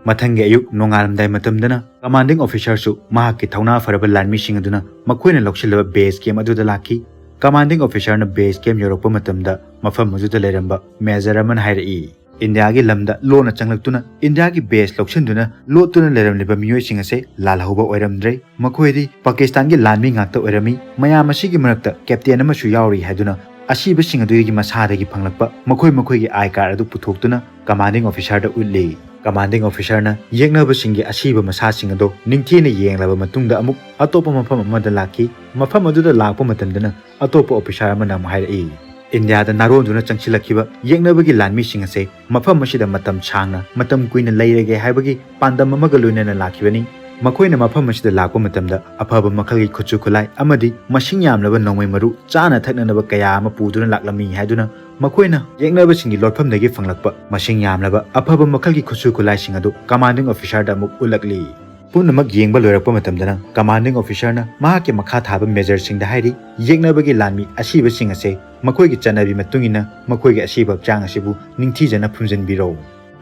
ꯃꯊꯪꯒꯤ ꯑꯌꯨꯛ ꯅꯣꯡꯉꯥꯜꯂꯝꯗꯥꯏ ꯃꯇꯝꯗꯅ ꯀꯃꯥꯟꯗꯤꯡ ꯑꯣꯐꯤꯁꯔꯁꯨ ꯃꯍꯥꯛꯀꯤ ꯊꯧꯅꯥ ꯐꯔꯕ ꯂꯥꯟꯃꯤꯁꯤꯡ ꯑꯗꯨꯅ ꯃꯈꯣꯏꯅ ꯂꯧꯁꯤꯜꯂꯕ ꯕꯦꯁ ꯀꯦꯝ ꯑꯗꯨꯗ ꯂꯥꯛꯈꯤ꯫ ꯀꯃꯥꯟꯗꯤꯡ ꯑꯣꯐꯤꯁꯔꯅ ꯕꯦꯁ ꯀꯦꯝ ꯌꯧꯔꯛꯄ ꯃꯇꯝꯗ ꯃꯐꯝ ꯑꯗꯨꯗ ꯂꯩꯔꯝꯕ ꯃꯦꯖꯔ ꯑꯃꯅ ꯍꯥꯏꯔꯛꯏ, ꯏꯟꯗꯤꯌꯥꯒꯤ ꯂꯝꯗ ꯂꯣꯟꯅ ꯆꯪꯂꯛꯇꯨꯅ ꯏꯟꯗꯤꯌꯥꯒꯤ ꯕꯦꯁ ꯂꯧꯁꯤꯟꯗꯨꯅ ꯂꯣꯠꯇꯨꯅ ꯂꯩꯔꯝꯂꯤꯕ ꯃꯤꯑꯣꯏꯁꯤꯡ ꯑꯁꯦ ꯂꯥꯜꯍꯧꯕ ꯑꯣꯏꯔꯝꯗ꯭ꯔꯦ꯫ ꯃꯈꯣꯏꯗꯤ ꯄꯥꯀꯤꯁꯇꯥꯟꯒꯤ ꯂꯥꯟꯃꯤ ꯉꯥꯛꯇ ꯑꯣꯏꯔꯝꯃꯤ꯫ ꯃꯌꯥꯝ ꯑꯁꯤꯒꯤ ꯃꯔꯛꯇ ꯀꯦꯞꯇꯦꯟ ꯑꯃꯁꯨ ꯌꯥꯎꯔꯤ ꯍꯥꯏꯗꯨꯅ ꯑꯁꯤꯕꯁꯤꯡ ꯑꯗꯨꯗꯒꯤ ꯃꯁꯥꯗꯒꯤ ꯐꯪꯂꯛꯄ ꯃꯈꯣꯏ ꯃꯈꯣꯏꯒꯤ ꯑꯥꯏ ꯀꯥꯔꯗ ꯑꯗꯨ ꯄꯨꯊꯣꯛꯇꯨꯅ ꯀꯃꯥꯟꯗꯤꯡ ꯑꯣꯐꯤꯁꯔꯗ ꯎꯠꯂꯤ꯫ ꯀꯃꯥꯟꯗꯤꯡ ꯑꯣꯐꯤꯁꯔꯅ ꯌꯦꯛꯅꯕꯁꯤꯡꯒꯤ ꯑꯁꯤꯕ ꯃꯁꯥꯁꯤꯡ ꯑꯗꯨ ꯅꯤꯡꯊꯤꯅ ꯌꯦꯡꯂꯕ ꯃꯇꯨꯡꯗ ꯑꯃꯨꯛ ꯑꯇꯣꯞꯄ ꯃꯐꯝ ꯑꯃꯗ ꯂꯥꯛꯈꯤ꯫ ꯃꯐꯝ ꯑꯗꯨꯗ ꯂꯥꯛꯄ ꯃꯇꯝꯗꯅ ꯑꯇꯣꯞꯄ ꯑꯣꯐꯤꯁꯥꯔ ꯑꯃꯅ ꯑꯃꯨꯛ ꯍꯥꯏꯔꯛꯏ, ꯏꯟꯗꯤꯌꯥꯗ ꯅꯥꯔꯣꯟꯗꯨꯅ ꯆꯪꯁꯤꯜꯂꯛꯈꯤꯕ ꯌꯦꯛꯅꯕꯒꯤ ꯂꯥꯟꯃꯤꯁꯤꯡ ꯑꯁꯦ ꯃꯐꯝ ꯑꯁꯤꯗ ꯃꯇꯝ ꯁꯥꯡꯅ, ꯃꯇꯝ ꯀꯨꯏꯅ ꯂꯩꯔꯒꯦ ꯍꯥꯏꯕꯒꯤ ꯄꯥꯟꯗꯝ ꯑꯃꯒ ꯂꯣꯏꯅꯅ ꯂꯥꯛꯈꯤꯕꯅꯤ꯫ ꯃꯈꯣꯏꯅ ꯃꯐꯝ ꯑꯁꯤꯗ ꯂꯥꯛꯄ ꯃꯇꯝꯗ ꯑꯐꯕ ꯃꯈꯜꯒꯤ ꯈꯨꯠꯁꯨ ꯈꯨꯠꯂꯥꯏ ꯑꯃꯗꯤ ꯃꯁꯤꯡ ꯌꯥꯝꯂꯕ ꯅꯣꯡꯃꯩ ꯃꯔꯨ, ꯆꯥꯅ ꯊꯛꯅꯅꯕ ꯀꯌꯥ ꯑꯃ ꯄꯨꯗꯨꯅ ꯂꯥꯛꯂꯝꯃꯤ ꯍꯥꯏꯗꯨꯅ ꯃꯈꯣꯏꯅ ꯌꯦꯛꯅꯕꯁꯤꯡꯒꯤ ꯂꯣꯠꯐꯝꯗꯒꯤ ꯐꯪꯂꯛꯄ ꯃꯁꯤꯡ ꯌꯥꯝꯂꯕ ꯑꯐꯕ ꯃꯈꯜꯒꯤ ꯈꯨꯠꯁꯨ ꯈꯨꯠꯂꯥꯏꯁꯤꯡ ꯑꯗꯨ ꯀꯃꯥꯟꯗꯤꯡ ꯑꯣꯐꯤꯁꯥꯔꯗ ꯑꯃꯨꯛ ꯎꯠꯂꯛꯂꯤ꯫ ꯄꯨꯝꯅꯃꯛ ꯌꯦꯡꯕ ꯂꯣꯏꯔꯛꯄ ꯃꯇꯝꯗꯅ ꯀꯃꯥꯟꯗꯤꯡ ꯑꯣꯐꯤꯁꯥꯔꯅ ꯃꯍꯥꯛꯀꯤ ꯃꯈꯥ ꯊꯥꯕ ꯃꯦꯖꯔꯁꯤꯡꯗ ꯍꯥꯏꯔꯤ, ꯌꯦꯛꯅꯕꯒꯤ ꯂꯥꯟꯃꯤ ꯑꯁꯤꯕꯁꯤꯡ ꯑꯁꯦ ꯃꯈꯣꯏꯒꯤ ꯆꯠꯅꯕꯤ ꯃꯇꯨꯡ ꯏꯟꯅ ꯃꯈꯣꯏꯒꯤ ꯑꯁꯤꯕ ꯍꯛꯆꯥꯡ ꯑꯁꯤꯕꯨ ꯅꯤꯡꯊꯤꯖꯅ ꯐꯨꯝꯖꯤꯟꯕꯤꯔꯣ꯫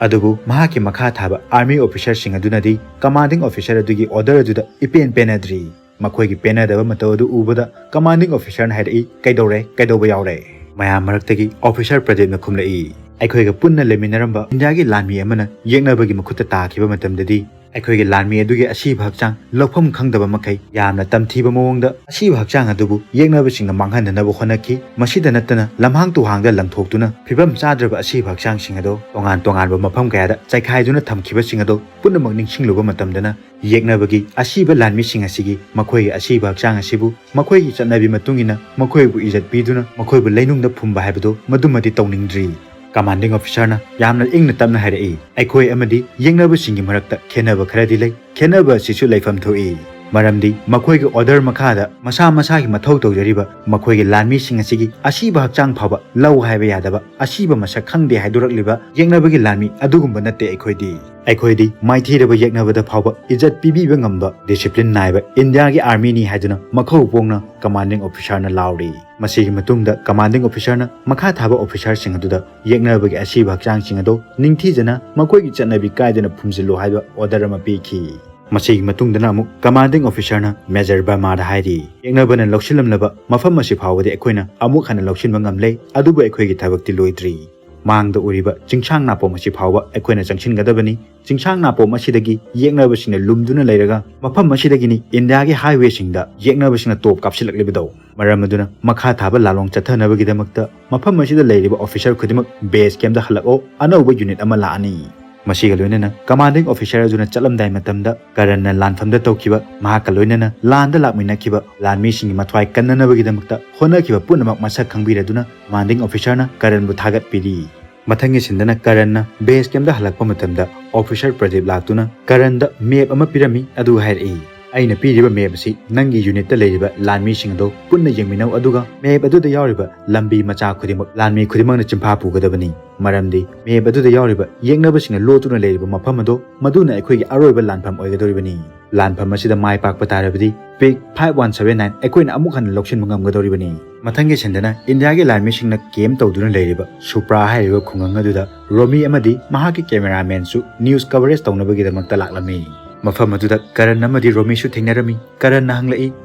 ꯑꯗꯨꯕꯨ ꯃꯍꯥꯛꯀꯤ ꯃꯈꯥ ꯊꯥꯕ ꯑꯥꯔꯃꯤ ꯑꯣꯐꯤꯁꯥꯔꯁꯤꯡ ꯑꯗꯨꯅꯗꯤ ꯀꯃꯥꯟꯗꯤꯡ ꯑꯣꯐꯤꯁꯥꯔ ꯑꯗꯨꯒꯤ ꯑꯣꯔꯗꯔ ꯑꯗꯨꯗ ꯏꯄꯦꯟ ꯄꯦꯟꯅꯗ꯭ꯔꯤ꯫ ꯃꯈꯣꯏꯒꯤ ꯄꯦꯟꯅꯗꯕ ꯃꯇꯧ ꯑꯗꯨ ꯎꯕꯗ ꯀꯃꯥꯟꯗꯤꯡ ꯑꯣꯐꯤꯁꯥꯔꯅ ꯍꯥꯏꯔꯛꯏ, "ꯀꯩꯗꯧꯔꯦ? ꯀꯩꯗꯧꯕ ꯌꯥꯎꯔꯦ?" ꯃꯌꯥꯝ ꯃꯔꯛꯇꯒꯤ ꯑꯣꯐꯤꯁꯥꯔ ꯄ꯭ꯔꯗꯤꯞꯅ ꯈꯨꯝꯂꯛꯏ, "ꯑꯩꯈꯣꯏꯒ ꯄꯨꯟꯅ ꯂꯩꯃꯤꯟꯅꯔꯝꯕ ꯏꯟꯗꯤꯌꯥꯒꯤ ꯂꯥꯟꯃꯤ ꯑꯃꯅ ꯌꯦꯛꯅꯕꯒꯤ ꯃꯈꯨꯠꯇ ꯇꯥꯈꯤꯕ ꯃꯇꯝꯗꯗꯤ ꯑꯩꯈꯣꯏꯒꯤ ꯂꯥꯟꯃꯤ ꯑꯗꯨꯒꯤ ꯑꯁꯤꯕ ꯍꯛꯆꯥꯡ ꯂꯧꯐꯝ ꯈꯪꯗꯕ ꯃꯈꯩ ꯌꯥꯝꯅ ꯇꯝꯊꯤꯕ ꯃꯑꯣꯡꯗ ꯑꯁꯤꯕ ꯍꯛꯆꯥꯡ ꯑꯗꯨꯕꯨ ꯌꯦꯛꯅꯕꯁꯤꯡꯅ ꯃꯥꯡꯍꯟꯅꯅꯕ ꯍꯣꯠꯅꯈꯤ꯫ ꯃꯁꯤꯗ ꯅꯠꯇꯅ ꯂꯝꯍꯥꯡ ꯇꯨꯍꯥꯡꯗ ꯂꯪꯊꯣꯛꯇꯨꯅ ꯐꯤꯕꯝ ꯆꯥꯗ꯭ꯔꯕ ꯑꯁꯤꯕ ꯍꯛꯆꯥꯡꯁꯤꯡ ꯑꯗꯣ ꯇꯣꯉꯥꯟ ꯇꯣꯉꯥꯟꯕ ꯃꯐꯝ ꯀꯌꯥꯗ ꯆꯥꯏꯈꯥꯏꯗꯨꯅ ꯊꯝꯈꯤꯕꯁꯤꯡ ꯑꯗꯣ ꯄꯨꯝꯅꯃꯛ ꯅꯤꯡꯁꯤꯡꯂꯨꯕ ꯃꯇꯝꯗꯅ ꯌꯦꯛꯅꯕꯒꯤ ꯑꯁꯤꯕ ꯂꯥꯟꯃꯤꯁꯤꯡ ꯑꯁꯤꯒꯤ ꯃꯈꯣꯏꯒꯤ ꯑꯁꯤꯕ ꯍꯛꯆꯥꯡ ꯑꯁꯤꯕꯨ ꯃꯈꯣꯏꯒꯤ ꯆꯠꯅꯕꯤ ꯃꯇꯨꯡ ꯏꯟꯅ ꯃꯈꯣꯏꯕꯨ ꯏꯖꯠ ꯄꯤꯗꯨꯅ ꯃꯈꯣꯏꯕꯨ ꯂꯩꯅꯨꯡꯗ ꯐꯨꯝꯕ ꯍꯥꯏꯕꯗꯨ ꯃꯗꯨꯃꯗꯤ ꯇꯧꯅꯤꯡꯗ꯭ꯔꯤ꯫" ꯀꯃꯥꯟꯗꯤꯡ ꯑꯣꯐꯤꯁꯥꯔꯅ ꯌꯥꯝꯅ ꯏꯪꯅ ꯇꯞꯅ ꯍꯥꯏꯔꯛꯏ, "ꯑꯩꯈꯣꯏ ꯑꯃꯗꯤ ꯌꯦꯛꯅꯕꯁꯤꯡꯒꯤ ꯃꯔꯛꯇ ꯈꯦꯠꯅꯕ ꯈꯔꯗꯤ ꯂꯩ꯫ ꯈꯦꯠꯅꯕ ꯑꯁꯤꯁꯨ ꯂꯩꯐꯝ ꯊꯣꯛꯏ꯫ ꯃꯔꯝꯗꯤ ꯃꯈꯣꯏꯒꯤ ꯑꯣꯔꯗꯔ ꯃꯈꯥꯗ ꯃꯁꯥ ꯃꯁꯥꯒꯤ ꯃꯊꯧ ꯇꯧꯖꯔꯤꯕ ꯃꯈꯣꯏꯒꯤ ꯂꯥꯟꯃꯤꯁꯤꯡ ꯑꯁꯤꯒꯤ ꯑꯁꯤꯕ ꯍꯛꯆꯥꯡ ꯐꯥꯎꯕ ꯂꯧ ꯍꯥꯏꯕ ꯌꯥꯗꯕ, ꯑꯁꯤꯕ ꯃꯁꯛ ꯈꯪꯗꯦ ꯍꯥꯏꯗꯣꯔꯛꯂꯤꯕ ꯌꯦꯛꯅꯕꯒꯤ ꯂꯥꯟꯃꯤ ꯑꯗꯨꯒꯨꯝꯕ ꯅꯠꯇꯦ ꯑꯩꯈꯣꯏꯗꯤ꯫ ꯑꯩꯈꯣꯏꯗꯤ ꯃꯥꯏꯊꯤꯔꯕ ꯌꯦꯛꯅꯕꯗ ꯐꯥꯎꯕ ꯏꯖꯠ ꯄꯤꯕꯤꯕ ꯉꯝꯕ, ꯗꯤꯁꯤꯄ꯭ꯂꯤꯟ ꯅꯥꯏꯕ ꯏꯟꯗꯤꯌꯥꯒꯤ ꯑꯥꯔꯃꯤꯅꯤ" ꯍꯥꯏꯗꯨꯅ ꯃꯈꯧ ꯄꯣꯡꯅ ꯀꯃꯥꯟꯗꯤꯡ ꯑꯣꯐꯤꯁꯥꯔꯅ ꯂꯥꯎꯔꯤ꯫ ꯃꯁꯤꯒꯤ ꯃꯇꯨꯡꯗ ꯀꯃꯥꯟꯗꯤꯡ ꯑꯣꯐꯤꯁꯥꯔꯅ ꯃꯈꯥ ꯊꯥꯕ ꯑꯣꯐꯤꯁꯥꯔꯁꯤꯡ ꯑꯗꯨꯗ ꯌꯦꯛꯅꯕꯒꯤ ꯑꯁꯤꯕ ꯍꯛꯆꯥꯡꯁꯤꯡ ꯑꯗꯨ ꯅꯤꯡꯊꯤꯖꯅ ꯃꯈꯣꯏꯒꯤ ꯆꯠꯅꯕꯤ ꯀꯥꯏꯗꯅ ꯐꯨꯝꯖꯤꯜꯂꯨ ꯍꯥꯏꯕ ꯑꯣꯔꯗꯔ ꯑꯃ ꯄꯤꯈꯤ꯫ ꯃꯁꯤꯒꯤ ꯃꯇꯨꯡꯗꯅ ꯑꯃꯨꯛ ꯀꯃꯥꯟꯗꯤꯡ ꯑꯣꯐꯤꯁꯥꯔꯅ ꯃꯦꯖꯔ ꯕꯔꯃꯥꯗ ꯍꯥꯏꯔꯤ, "ꯌꯦꯛꯅꯕꯅ ꯂꯧꯁꯤꯜꯂꯝꯂꯕ ꯃꯐꯝ ꯑꯁꯤ ꯐꯥꯎꯕꯗꯤ ꯑꯩꯈꯣꯏꯅ ꯑꯃꯨꯛ ꯍꯟꯅ ꯂꯧꯁꯤꯟꯕ ꯉꯝꯂꯦ, ꯑꯗꯨꯕꯨ ꯑꯩꯈꯣꯏꯒꯤ ꯊꯕꯛꯇꯤ ꯂꯣꯏꯗ꯭ꯔꯤ꯫ ꯃꯥꯡꯗ ꯎꯔꯤꯕ ꯆꯤꯡꯁꯥꯡ ꯅꯥꯄꯣꯝ ꯑꯁꯤ ꯐꯥꯎꯕ ꯑꯩꯈꯣꯏꯅ ꯆꯪꯁꯤꯟꯒꯗꯕꯅꯤ꯫ ꯆꯤꯡꯁꯥꯡ ꯅꯥꯄꯣꯝ ꯑꯁꯤꯗꯒꯤ ꯌꯦꯛꯅꯕꯁꯤꯡꯅ ꯂꯨꯝꯗꯨꯅ ꯂꯩꯔꯒ ꯃꯐꯝ ꯑꯁꯤꯗꯒꯤꯅꯤ ꯏꯟꯗꯤꯌꯥꯒꯤ ꯍꯥꯏꯋꯦꯁꯤꯡꯗ ꯌꯦꯛꯅꯕꯁꯤꯡꯅ ꯇꯣꯞ ꯀꯥꯞꯁꯤꯜꯂꯛꯂꯤꯕꯗꯧ꯫ ꯃꯔꯝ ꯑꯗꯨꯅ ꯃꯈꯥ ꯊꯥꯕ ꯂꯥꯂꯣꯡ ꯆꯠꯊꯅꯕꯒꯤꯗꯃꯛꯇ ꯃꯐꯝ ꯑꯁꯤꯗ ꯂꯩꯔꯤꯕ ꯑꯣꯐꯤꯁꯥꯔ ꯈꯨꯗꯤꯡꯃꯛ ꯕꯦꯁ ꯀꯦꯝꯗ ꯍꯜꯂꯛꯑꯣ, ꯑꯅꯧꯕ ꯌꯨꯅꯤꯠ ꯑꯃ ꯂꯥꯛꯑꯅꯤ꯫" ꯃꯁꯤꯒ ꯂꯣꯏꯅꯅ ꯀꯃꯥꯟꯗꯤꯡ ꯑꯣꯐꯤꯁꯥꯔ ꯑꯗꯨꯅ ꯆꯠꯂꯝꯗꯥꯏ ꯃꯇꯝꯗ ꯀꯔꯟꯅ ꯂꯥꯟꯐꯝꯗ ꯇꯧꯈꯤꯕ ꯃꯍꯥꯛꯀ ꯂꯣꯏꯅꯅ ꯂꯥꯟꯗ ꯂꯥꯛꯃꯤꯟꯅꯈꯤꯕ ꯂꯥꯟꯃꯤꯁꯤꯡꯒꯤ ꯃꯊ꯭ꯋꯥꯏ ꯀꯟꯅꯅꯕꯒꯤꯗꯃꯛꯇ ꯍꯣꯠꯅꯈꯤꯕ ꯄꯨꯝꯅꯃꯛ ꯃꯁꯛ ꯈꯪꯕꯤꯔꯗꯨꯅ ꯀꯃꯥꯟꯗꯤꯡ ꯑꯣꯐꯤꯁꯥꯔꯅ ꯀꯔꯟꯕꯨ ꯊꯥꯒꯠꯄꯤꯔꯤ꯫ ꯃꯊꯪꯒꯤ ꯁꯤꯟꯗꯅ ꯀꯔꯟꯅ ꯕꯦꯁ ꯀꯦꯝꯗ ꯍꯜꯂꯛꯄ ꯃꯇꯝꯗ ꯑꯣꯐꯤꯁꯔ ꯄ꯭ꯔꯗꯤꯞ ꯂꯥꯛꯇꯨꯅ ꯀꯔꯟꯗ ꯃꯦꯞ ꯑꯃ ꯄꯤꯔꯝꯃꯤ, ꯑꯗꯨꯒ ꯍꯥꯏꯔꯛꯏ, "ꯑꯩꯅ ꯄꯤꯔꯤꯕ ꯃꯦꯞ ꯑꯁꯤ ꯅꯪꯒꯤ ꯌꯨꯅꯤꯠꯇ ꯂꯩꯔꯤꯕ ꯂꯥꯟꯃꯤꯁꯤꯡ ꯑꯗꯨ ꯄꯨꯟꯅ ꯌꯦꯡꯃꯤꯟꯅꯧ, ꯑꯗꯨꯒ ꯃꯦꯞ ꯑꯗꯨꯗ ꯌꯥꯎꯔꯤꯕ ꯂꯝꯕꯤ ꯃꯆꯥ ꯈꯨꯗꯤꯡꯃꯛ ꯂꯥꯟꯃꯤ ꯈꯨꯗꯤꯡꯃꯛꯅ ꯆꯤꯟꯐꯥ ꯄꯨꯒꯗꯕꯅꯤ꯫ ꯃꯔꯝꯗꯤ ꯃꯦꯞ ꯑꯗꯨꯗ ꯌꯥꯎꯔꯤꯕ ꯌꯦꯛꯅꯕꯁꯤꯡꯅ ꯂꯣꯠꯇꯨꯅ ꯂꯩꯔꯤꯕ ꯃꯐꯝ ꯑꯗꯨ ꯃꯗꯨꯅ ꯑꯩꯈꯣꯏꯒꯤ ꯑꯔꯣꯏꯕ ꯂꯥꯟꯐꯝ ꯑꯣꯏꯒꯗꯧꯔꯤꯕꯅꯤ꯫ ꯂꯥꯟꯐꯝ ꯑꯁꯤꯗ ꯃꯥꯏ ꯄꯥꯛꯄ ꯇꯥꯔꯕꯗꯤ ꯄꯤꯛ ꯐꯥꯏꯚ ꯋꯥꯟ ꯁꯚꯦꯟ ꯅꯥꯏꯟ ꯑꯩꯈꯣꯏꯅ ꯑꯃꯨꯛ ꯍꯟꯅ ꯂꯧꯁꯤꯟꯕ ꯉꯝꯒꯗꯧꯔꯤꯕꯅꯤ"꯫ ꯃꯊꯪꯒꯤ ꯁꯤꯟꯗꯅ ꯏꯟꯗꯤꯌꯥꯒꯤ ꯂꯥꯟꯃꯤꯁꯤꯡꯅ ꯀꯦꯝ ꯇꯧꯗꯨꯅ ꯂꯩꯔꯤꯕ ꯁꯨꯄ꯭ꯔꯥ ꯍꯥꯏꯔꯤꯕ ꯈꯨꯡꯒꯪ ꯑꯗꯨꯗ ꯔꯣꯃꯤ ꯑꯃꯗꯤ ꯃꯍꯥꯛꯀꯤ ꯀꯦꯃꯦꯔꯥꯃꯦꯟꯁꯨ ꯅ꯭ꯌꯨꯁ ꯀꯚꯔꯦꯖ ꯇꯧꯅꯕꯒꯤꯗꯃꯛꯇ ꯂꯥꯛꯂꯝꯃꯤ꯫ ꯃꯐꯝ ꯑꯗꯨꯗ ꯀꯔꯟ ꯑꯃꯗꯤ ꯔꯣꯃꯤꯁꯨ ꯊꯦꯡꯅꯔꯝꯃꯤ꯫ ꯀꯔꯟꯅ ꯍꯪꯂꯛꯏ,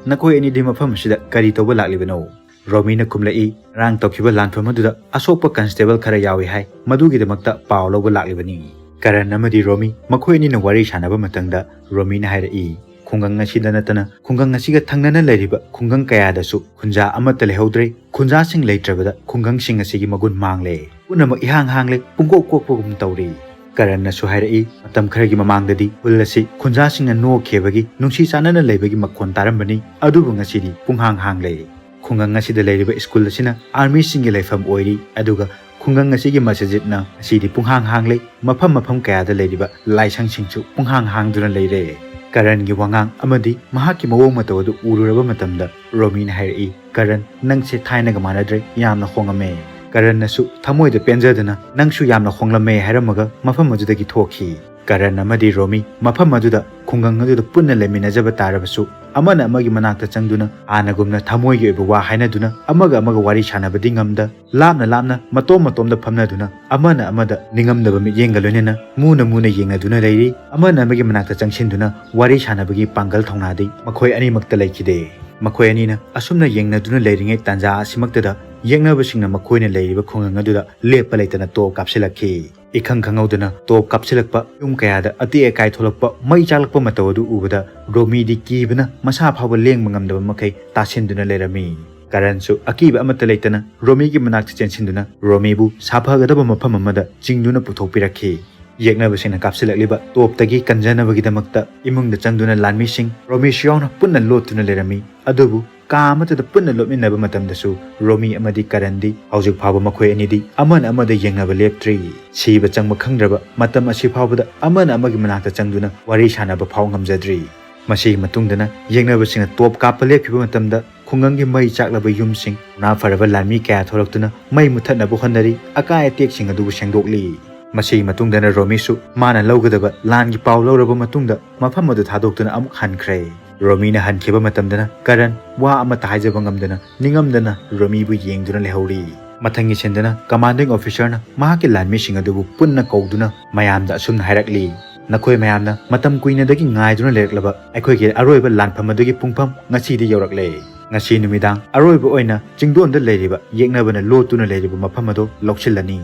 "ꯅꯈꯣꯏ ꯑꯅꯤꯗꯤ ꯃꯐꯝ ꯑꯁꯤꯗ ꯀꯔꯤ ꯇꯧꯕ ꯂꯥꯛꯂꯤꯕꯅꯣ?" ꯔꯣꯃꯤꯅ ꯈꯨꯝꯂꯛꯏ, "ꯉꯔꯥꯡ ꯇꯧꯈꯤꯕ ꯂꯥꯟꯐꯝ ꯑꯗꯨꯗ ꯑꯁꯣꯛꯄ ꯀꯟꯁꯇꯦꯕꯜ ꯈꯔ ꯌꯥꯎꯏ ꯍꯥꯏ, ꯃꯗꯨꯒꯤꯗꯃꯛꯇ ꯄꯥꯎ ꯂꯧꯕ ꯂꯥꯛꯂꯤꯕꯅꯤ"꯫ ꯀꯔꯟ ꯑꯃꯗꯤ ꯔꯣꯃꯤ ꯃꯈꯣꯏ ꯑꯅꯤꯅ ꯋꯥꯔꯤ ꯁꯥꯟꯅꯕ ꯃꯇꯝꯗ ꯔꯣꯃꯤꯅ ꯍꯥꯏꯔꯛꯏ, "ꯈꯨꯡꯒꯪ ꯑꯁꯤꯗ ꯅꯠꯇꯅ ꯈꯨꯡꯒꯪ ꯑꯁꯤꯒ ꯊꯪꯅꯅ ꯂꯩꯔꯤꯕ ꯈꯨꯡꯒꯪ ꯀꯌꯥꯗꯁꯨ ꯈꯨꯟꯖꯥ ꯑꯃꯠꯇ ꯂꯩꯍꯧꯗ꯭ꯔꯦ꯫ ꯈꯨꯟꯖꯥꯁꯤꯡ ꯂꯩꯇ꯭ꯔꯕꯗ ꯈꯨꯡꯒꯪꯁꯤꯡ ꯑꯁꯤꯒꯤ ꯃꯒꯨꯟ ꯃꯥꯡꯂꯦ꯫ ꯄꯨꯝꯅꯃꯛ ꯏꯍꯥꯡ ꯍꯥꯡꯂꯦ, ꯄꯨꯡꯀꯣꯛ ꯀꯣꯛꯄꯒꯨꯝ ꯇꯧꯔꯤ"꯫ ꯀꯔꯟꯅꯁꯨ ꯍꯥꯏꯔꯛꯏ, "ꯃꯇꯝ ꯈꯔꯒꯤ ꯃꯃꯥꯡꯗꯗꯤ ꯈꯨꯜ ꯑꯁꯤ ꯈꯨꯟꯖꯥꯁꯤꯡꯅ ꯅꯣꯛꯈꯤꯕꯒꯤ ꯅꯨꯡꯁꯤ ꯆꯥꯟꯅꯅ ꯂꯩꯕꯒꯤ ꯃꯈꯣꯟ ꯇꯥꯔꯝꯕꯅꯤ, ꯑꯗꯨꯕꯨ ꯉꯁꯤꯗꯤ ꯄꯨꯡꯍꯥꯡ ꯍꯥꯡꯂꯦ꯫ ꯈꯨꯡꯒꯪ ꯑꯁꯤꯗ ꯂꯩꯔꯤꯕ ꯁ꯭ꯀꯨꯜ ꯑꯁꯤꯅ ꯑꯥꯔꯃꯤꯁꯤꯡꯒꯤ ꯂꯩꯐꯝ ꯑꯣꯏꯔꯤ, ꯑꯗꯨꯒ ꯈꯨꯡꯒꯪ ꯑꯁꯤꯒꯤ ꯃꯁꯖꯤꯠꯅ ꯉꯁꯤꯗꯤ ꯄꯨꯡꯍꯥꯡ ꯍꯥꯡꯂꯦ꯫ ꯃꯐꯝ ꯃꯐꯝ ꯀꯌꯥꯗ ꯂꯩꯔꯤꯕ ꯂꯥꯏꯁꯪꯁꯤꯡꯁꯨ ꯄꯨꯡꯍꯥꯡ ꯍꯥꯡꯗꯨꯅ ꯂꯩꯔꯦ"꯫ ꯀꯔꯟꯒꯤ ꯋꯥꯉꯥꯡ ꯑꯃꯗꯤ ꯃꯍꯥꯛꯀꯤ ꯃꯑꯣꯡ ꯃꯇꯧ ꯑꯗꯨ ꯎꯔꯨꯔꯕ ꯃꯇꯝꯗ ꯔꯣꯃꯤꯅ ꯍꯥꯏꯔꯛꯏ, "ꯀꯔꯟ, ꯅꯪꯁꯦ ꯊꯥꯏꯅꯒ ꯃꯥꯟꯅꯗ꯭ꯔꯦ, ꯌꯥꯝꯅ ꯍꯣꯡꯉꯝꯃꯦ"꯫ ꯀꯔꯟꯅꯁꯨ ꯊꯃꯣꯏꯗ ꯄꯦꯟꯖꯗꯅ, "ꯅꯪꯁꯨ ꯌꯥꯝꯅ ꯍꯣꯡꯂꯝꯃꯦ" ꯍꯥꯏꯔꯝꯃꯒ ꯃꯐꯝ ꯑꯗꯨꯗꯒꯤ ꯊꯣꯛꯈꯤ꯫ ꯀꯔꯟ ꯑꯃꯗꯤ ꯔꯣꯃꯤ ꯃꯐꯝ ꯑꯗꯨꯗ ꯈꯨꯡꯒꯪ ꯑꯗꯨꯗ ꯄꯨꯟꯅ ꯂꯩꯃꯤꯟꯅꯖꯕ ꯇꯥꯔꯕꯁꯨ, ꯑꯃꯅ ꯑꯃꯒꯤ ꯃꯅꯥꯛꯇ ꯆꯪꯗꯨꯅ ꯍꯥꯟꯅꯒꯨꯝꯅ ꯊꯃꯣꯏꯒꯤ ꯑꯣꯏꯕ ꯋꯥ ꯍꯥꯏꯅꯗꯨꯅ ꯑꯃꯒ ꯑꯃꯒ ꯋꯥꯔꯤ ꯁꯥꯟꯅꯕꯗꯤ ꯉꯝꯗ, ꯂꯥꯞꯅ ꯂꯥꯞꯅ ꯃꯇꯣꯝ ꯃꯇꯣꯝꯗ ꯐꯝꯅꯗꯨꯅ ꯑꯃꯅ ꯑꯃꯗ ꯅꯤꯡꯉꯝꯗꯕ ꯃꯤꯠꯌꯦꯡꯒ ꯂꯣꯏꯅꯅ ꯃꯨꯅ ꯃꯨꯅ ꯌꯦꯡꯅꯗꯨꯅ ꯂꯩꯔꯤ꯫ ꯑꯃꯅ ꯑꯃꯒꯤ ꯃꯅꯥꯛꯇ ꯆꯪꯁꯤꯟꯗꯨꯅ ꯋꯥꯔꯤ ꯁꯥꯟꯅꯕꯒꯤ ꯄꯥꯡꯒꯜ ꯊꯧꯅꯥꯗꯤ ꯃꯈꯣꯏ ꯑꯅꯤꯃꯛꯇ ꯂꯩꯈꯤꯗꯦ꯫ ꯃꯈꯣꯏ ꯑꯅꯤꯅ ꯑꯁꯨꯝꯅ ꯌꯦꯡꯅꯗꯨꯅ ꯂꯩꯔꯤꯉꯩ ꯇꯥꯟꯖꯥ ꯑꯁꯤꯃꯛꯇꯗ ꯌꯦꯛꯅꯕꯁꯤꯡꯅ ꯃꯈꯣꯏꯅ ꯂꯩꯔꯤꯕ ꯈꯨꯡꯒꯪ ꯑꯗꯨꯗ ꯂꯦꯞꯄ ꯂꯩꯇꯅ ꯇꯣꯞ ꯀꯥꯞꯁꯤꯜꯂꯛꯈꯤ꯫ ꯏꯈꯪ ꯈꯪꯍꯧꯗꯅ ꯇꯣꯞ ꯀꯥꯞꯁꯤꯜꯂꯛꯄ, ꯌꯨꯝ ꯀꯌꯥꯗ ꯑꯇꯦꯛ ꯑꯀꯥꯏ ꯊꯣꯛꯂꯛꯄ, ꯃꯩ ꯆꯥꯛꯂꯛꯄ ꯃꯇꯧ ꯑꯗꯨ ꯎꯕꯗ ꯔꯣꯃꯤꯗꯤ ꯀꯤꯕꯅ ꯃꯁꯥ ꯐꯥꯎꯕ ꯂꯦꯡꯕ ꯉꯝꯗꯕ ꯃꯈꯩ ꯇꯥꯁꯤꯟꯗꯨꯅ ꯂꯩꯔꯝꯃꯤ꯫ ꯀꯔꯟꯁꯨ ꯑꯀꯤꯕ ꯑꯃꯠꯇ ꯂꯩꯇꯅ ꯔꯣꯃꯤꯒꯤ ꯃꯅꯥꯛꯇ ꯆꯦꯟꯁꯤꯟꯗꯨꯅ ꯔꯣꯃꯤꯕꯨ ꯁꯥꯐꯒꯗꯕ ꯃꯐꯝ ꯑꯃꯗ ꯆꯤꯡꯗꯨꯅ ꯄꯨꯊꯣꯛꯄꯤꯔꯛꯈꯤ꯫ ꯌꯦꯛꯅꯕꯁꯤꯡꯅ ꯀꯥꯞꯁꯤꯜꯂꯛꯂꯤꯕ ꯇꯣꯞꯇꯒꯤ ꯀꯟꯖꯅꯕꯒꯤꯗꯃꯛꯇ ꯏꯃꯨꯡꯗ ꯆꯪꯗꯨꯅ ꯂꯥꯟꯃꯤꯁꯤꯡ ꯔꯣꯃꯤꯁꯨ ꯌꯥꯎꯅ ꯄꯨꯟꯅ ꯂꯣꯠꯇꯨꯅ ꯂꯩꯔꯝꯃꯤ꯫ ꯑꯗꯨꯕꯨ ꯀꯥ ꯑꯃꯠꯇꯗ ꯄꯨꯟꯅ ꯂꯣꯠꯃꯤꯟꯅꯕ ꯃꯇꯝꯗꯁꯨ ꯔꯣꯃꯤ ꯑꯃꯗꯤ ꯀꯔꯟꯗꯤ ꯍꯧꯖꯤꯛ ꯐꯥꯎꯕ ꯃꯈꯣꯏ ꯑꯅꯤꯗꯤ ꯑꯃꯅ ꯑꯃꯗ ꯌꯦꯡꯅꯕ ꯂꯦꯞꯇ꯭ꯔꯤ꯫ ꯁꯤꯕ ꯆꯪꯕ ꯈꯪꯗ꯭ꯔꯕ ꯃꯇꯝ ꯑꯁꯤ ꯐꯥꯎꯕꯗ ꯑꯃꯅ ꯑꯃꯒꯤ ꯃꯅꯥꯛꯇ ꯆꯪꯗꯨꯅ ꯋꯥꯔꯤ ꯁꯥꯟꯅꯕ ꯐꯥꯎ ꯉꯝꯖꯗ꯭ꯔꯤ꯫ ꯃꯁꯤꯒꯤ ꯃꯇꯨꯡꯗꯅ ꯌꯦꯛꯅꯕꯁꯤꯡꯅ ꯇꯣꯞ ꯀꯥꯞꯄ ꯂꯦꯞꯈꯤꯕ ꯃꯇꯝꯗ ꯈꯨꯡꯒꯪꯒꯤ ꯃꯩ ꯆꯥꯛꯂꯕ ꯌꯨꯝꯁꯤꯡ, ꯊꯧꯅꯥ ꯐꯔꯕ ꯂꯥꯟꯃꯤ ꯀꯌꯥ ꯊꯣꯛꯂꯛꯇꯨꯅ ꯃꯩ ꯃꯨꯊꯠꯅꯕ ꯍꯣꯠꯅꯔꯤ, ꯑꯀꯥꯏ ꯑꯇꯦꯛꯁꯤꯡ ꯑꯗꯨꯕꯨ ꯁꯦꯡꯗꯣꯛꯂꯤ꯫ ꯃꯁꯤꯒꯤ ꯃꯇꯨꯡꯗꯅ ꯔꯣꯃꯤꯁꯨ ꯃꯥꯅ ꯂꯧꯒꯗꯕ ꯂꯥꯟꯒꯤ ꯄꯥꯎ ꯂꯧꯔꯕ ꯃꯇꯨꯡꯗ ꯃꯐꯝ ꯑꯗꯨ ꯊꯥꯗꯣꯛꯇꯨꯅ ꯑꯃꯨꯛ ꯍꯟꯈ꯭ꯔꯦ꯫ ꯔꯣꯃꯤꯅ ꯍꯟꯈꯤꯕ ꯃꯇꯝꯗꯅ ꯀꯔꯟ ꯋꯥ ꯑꯃꯠꯇ ꯍꯥꯏꯖꯕ ꯉꯝꯗꯅ ꯅꯤꯡꯉꯝꯗꯅ ꯔꯣꯃꯤꯕꯨ ꯌꯦꯡꯗꯨꯅ ꯂꯩꯍꯧꯔꯤ꯫ ꯃꯊꯪꯒꯤ ꯁꯤꯟꯗꯅ ꯀꯃꯥꯟꯗꯤꯡ ꯑꯣꯐꯤꯁꯔꯅ ꯃꯍꯥꯛꯀꯤ ꯂꯥꯟꯃꯤꯁꯤꯡ ꯑꯗꯨꯕꯨ ꯄꯨꯟꯅ ꯀꯧꯗꯨꯅ ꯃꯌꯥꯝꯗ ꯑꯁꯨꯝꯅ ꯍꯥꯏꯔꯛꯂꯤ, "ꯅꯈꯣꯏ ꯃꯌꯥꯝꯅ ꯃꯇꯝ ꯀꯨꯏꯅꯗꯒꯤ ꯉꯥꯏꯗꯨꯅ ꯂꯩꯔꯛꯂꯕ ꯑꯩꯈꯣꯏꯒꯤ ꯑꯔꯣꯏꯕ ꯂꯥꯟꯐꯝ ꯑꯗꯨꯒꯤ ꯄꯨꯡꯐꯝ ꯉꯁꯤꯗꯤ ꯌꯧꯔꯛꯂꯦ꯫ ꯉꯁꯤ ꯅꯨꯃꯤꯗꯥꯡ ꯑꯔꯣꯏꯕ ꯑꯣꯏꯅ ꯆꯤꯡꯗꯣꯟꯗ ꯂꯩꯔꯤꯕ ꯌꯦꯛꯅꯕꯅ ꯂꯣꯠꯇꯨꯅ ꯂꯩꯔꯤꯕ ꯃꯐꯝ ꯑꯗꯨ ꯂꯧꯁꯤꯜꯂꯅꯤ꯫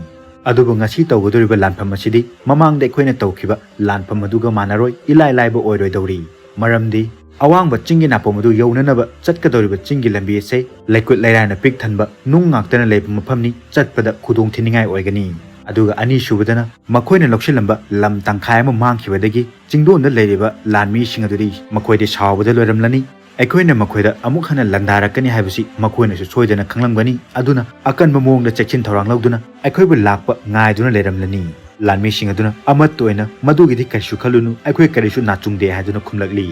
ꯑꯗꯨꯕꯨ ꯉꯁꯤ ꯇꯧꯒꯗꯧꯔꯤꯕ ꯂꯥꯟꯐꯝ ꯑꯁꯤꯗꯤ ꯃꯃꯥꯡꯗ ꯑꯩꯈꯣꯏꯅ ꯇꯧꯈꯤꯕ ꯂꯥꯟꯐꯝ ꯑꯗꯨꯒ ꯃꯥꯟꯅꯔꯣꯏ, ꯏꯂꯥꯏ ꯂꯥꯏꯕ ꯑꯣꯏꯔꯣꯏꯗꯧꯔꯤ꯫ ꯃꯔꯝꯗꯤ ꯑꯋꯥꯡꯕ ꯆꯤꯡꯒꯤ ꯅꯥꯄꯣꯝ ꯑꯗꯨ ꯌꯧꯅꯅꯕ ꯆꯠꯀꯗꯧꯔꯤꯕ ꯆꯤꯡꯒꯤ ꯂꯝꯕꯤ ꯑꯁꯤ ꯂꯩꯀꯨꯠ ꯂꯩꯔꯥꯏꯅ ꯄꯤꯛ ꯊꯟꯕ ꯅꯨꯡ ꯉꯥꯛꯇꯅ ꯂꯩꯕ ꯃꯐꯝꯅꯤ, ꯆꯠꯄꯗ ꯈꯨꯗꯣꯡ ꯊꯤꯅꯤꯡꯉꯥꯏ ꯑꯣꯏꯒꯅꯤ꯫ ꯑꯗꯨꯒ ꯑꯅꯤꯁꯨꯕꯗꯅ ꯃꯈꯣꯏꯅ ꯂꯧꯁꯤꯜꯂꯝꯕ ꯂꯝ ꯇꯪꯈꯥꯏ ꯑꯃ ꯃꯥꯡꯈꯤꯕꯗꯒꯤ ꯆꯤꯡꯗꯣꯟꯗ ꯂꯩꯔꯤꯕ ꯂꯥꯟꯃꯤꯁꯤꯡ ꯑꯗꯨꯗꯤ ꯃꯈꯣꯏꯗꯤ ꯁꯥꯎꯕꯗ ꯂꯣꯏꯔꯝꯂꯅꯤ꯫ ꯑꯩꯈꯣꯏꯅ ꯃꯈꯣꯏꯗ ꯑꯃꯨꯛ ꯍꯟꯅ ꯂꯥꯟꯗꯥꯔꯛꯀꯅꯤ ꯍꯥꯏꯕꯁꯤ ꯃꯈꯣꯏꯅꯁꯨ ꯁꯣꯏꯗꯅ ꯈꯪꯂꯝꯒꯅꯤ꯫ ꯑꯗꯨꯅ ꯑꯀꯟꯕ ꯃꯑꯣꯡꯗ ꯆꯦꯛꯁꯤꯟ ꯊꯧꯔꯥꯡ ꯂꯧꯗꯨꯅ ꯑꯩꯈꯣꯏꯕꯨ ꯂꯥꯛꯄ ꯉꯥꯏꯗꯨꯅ ꯂꯩꯔꯝꯂꯅꯤ꯫" ꯂꯥꯟꯃꯤꯁꯤꯡ ꯑꯗꯨꯅ ꯑꯃꯠꯇ ꯑꯣꯏꯅ "ꯃꯗꯨꯒꯤꯗꯤ ꯀꯩꯁꯨ ꯈꯜꯂꯨꯅꯨ, ꯑꯩꯈꯣꯏ ꯀꯔꯤꯁꯨ ꯅꯥꯆꯨꯡꯗꯦ" ꯍꯥꯏꯗꯨꯅ ꯈꯨꯝꯂꯛꯂꯤ꯫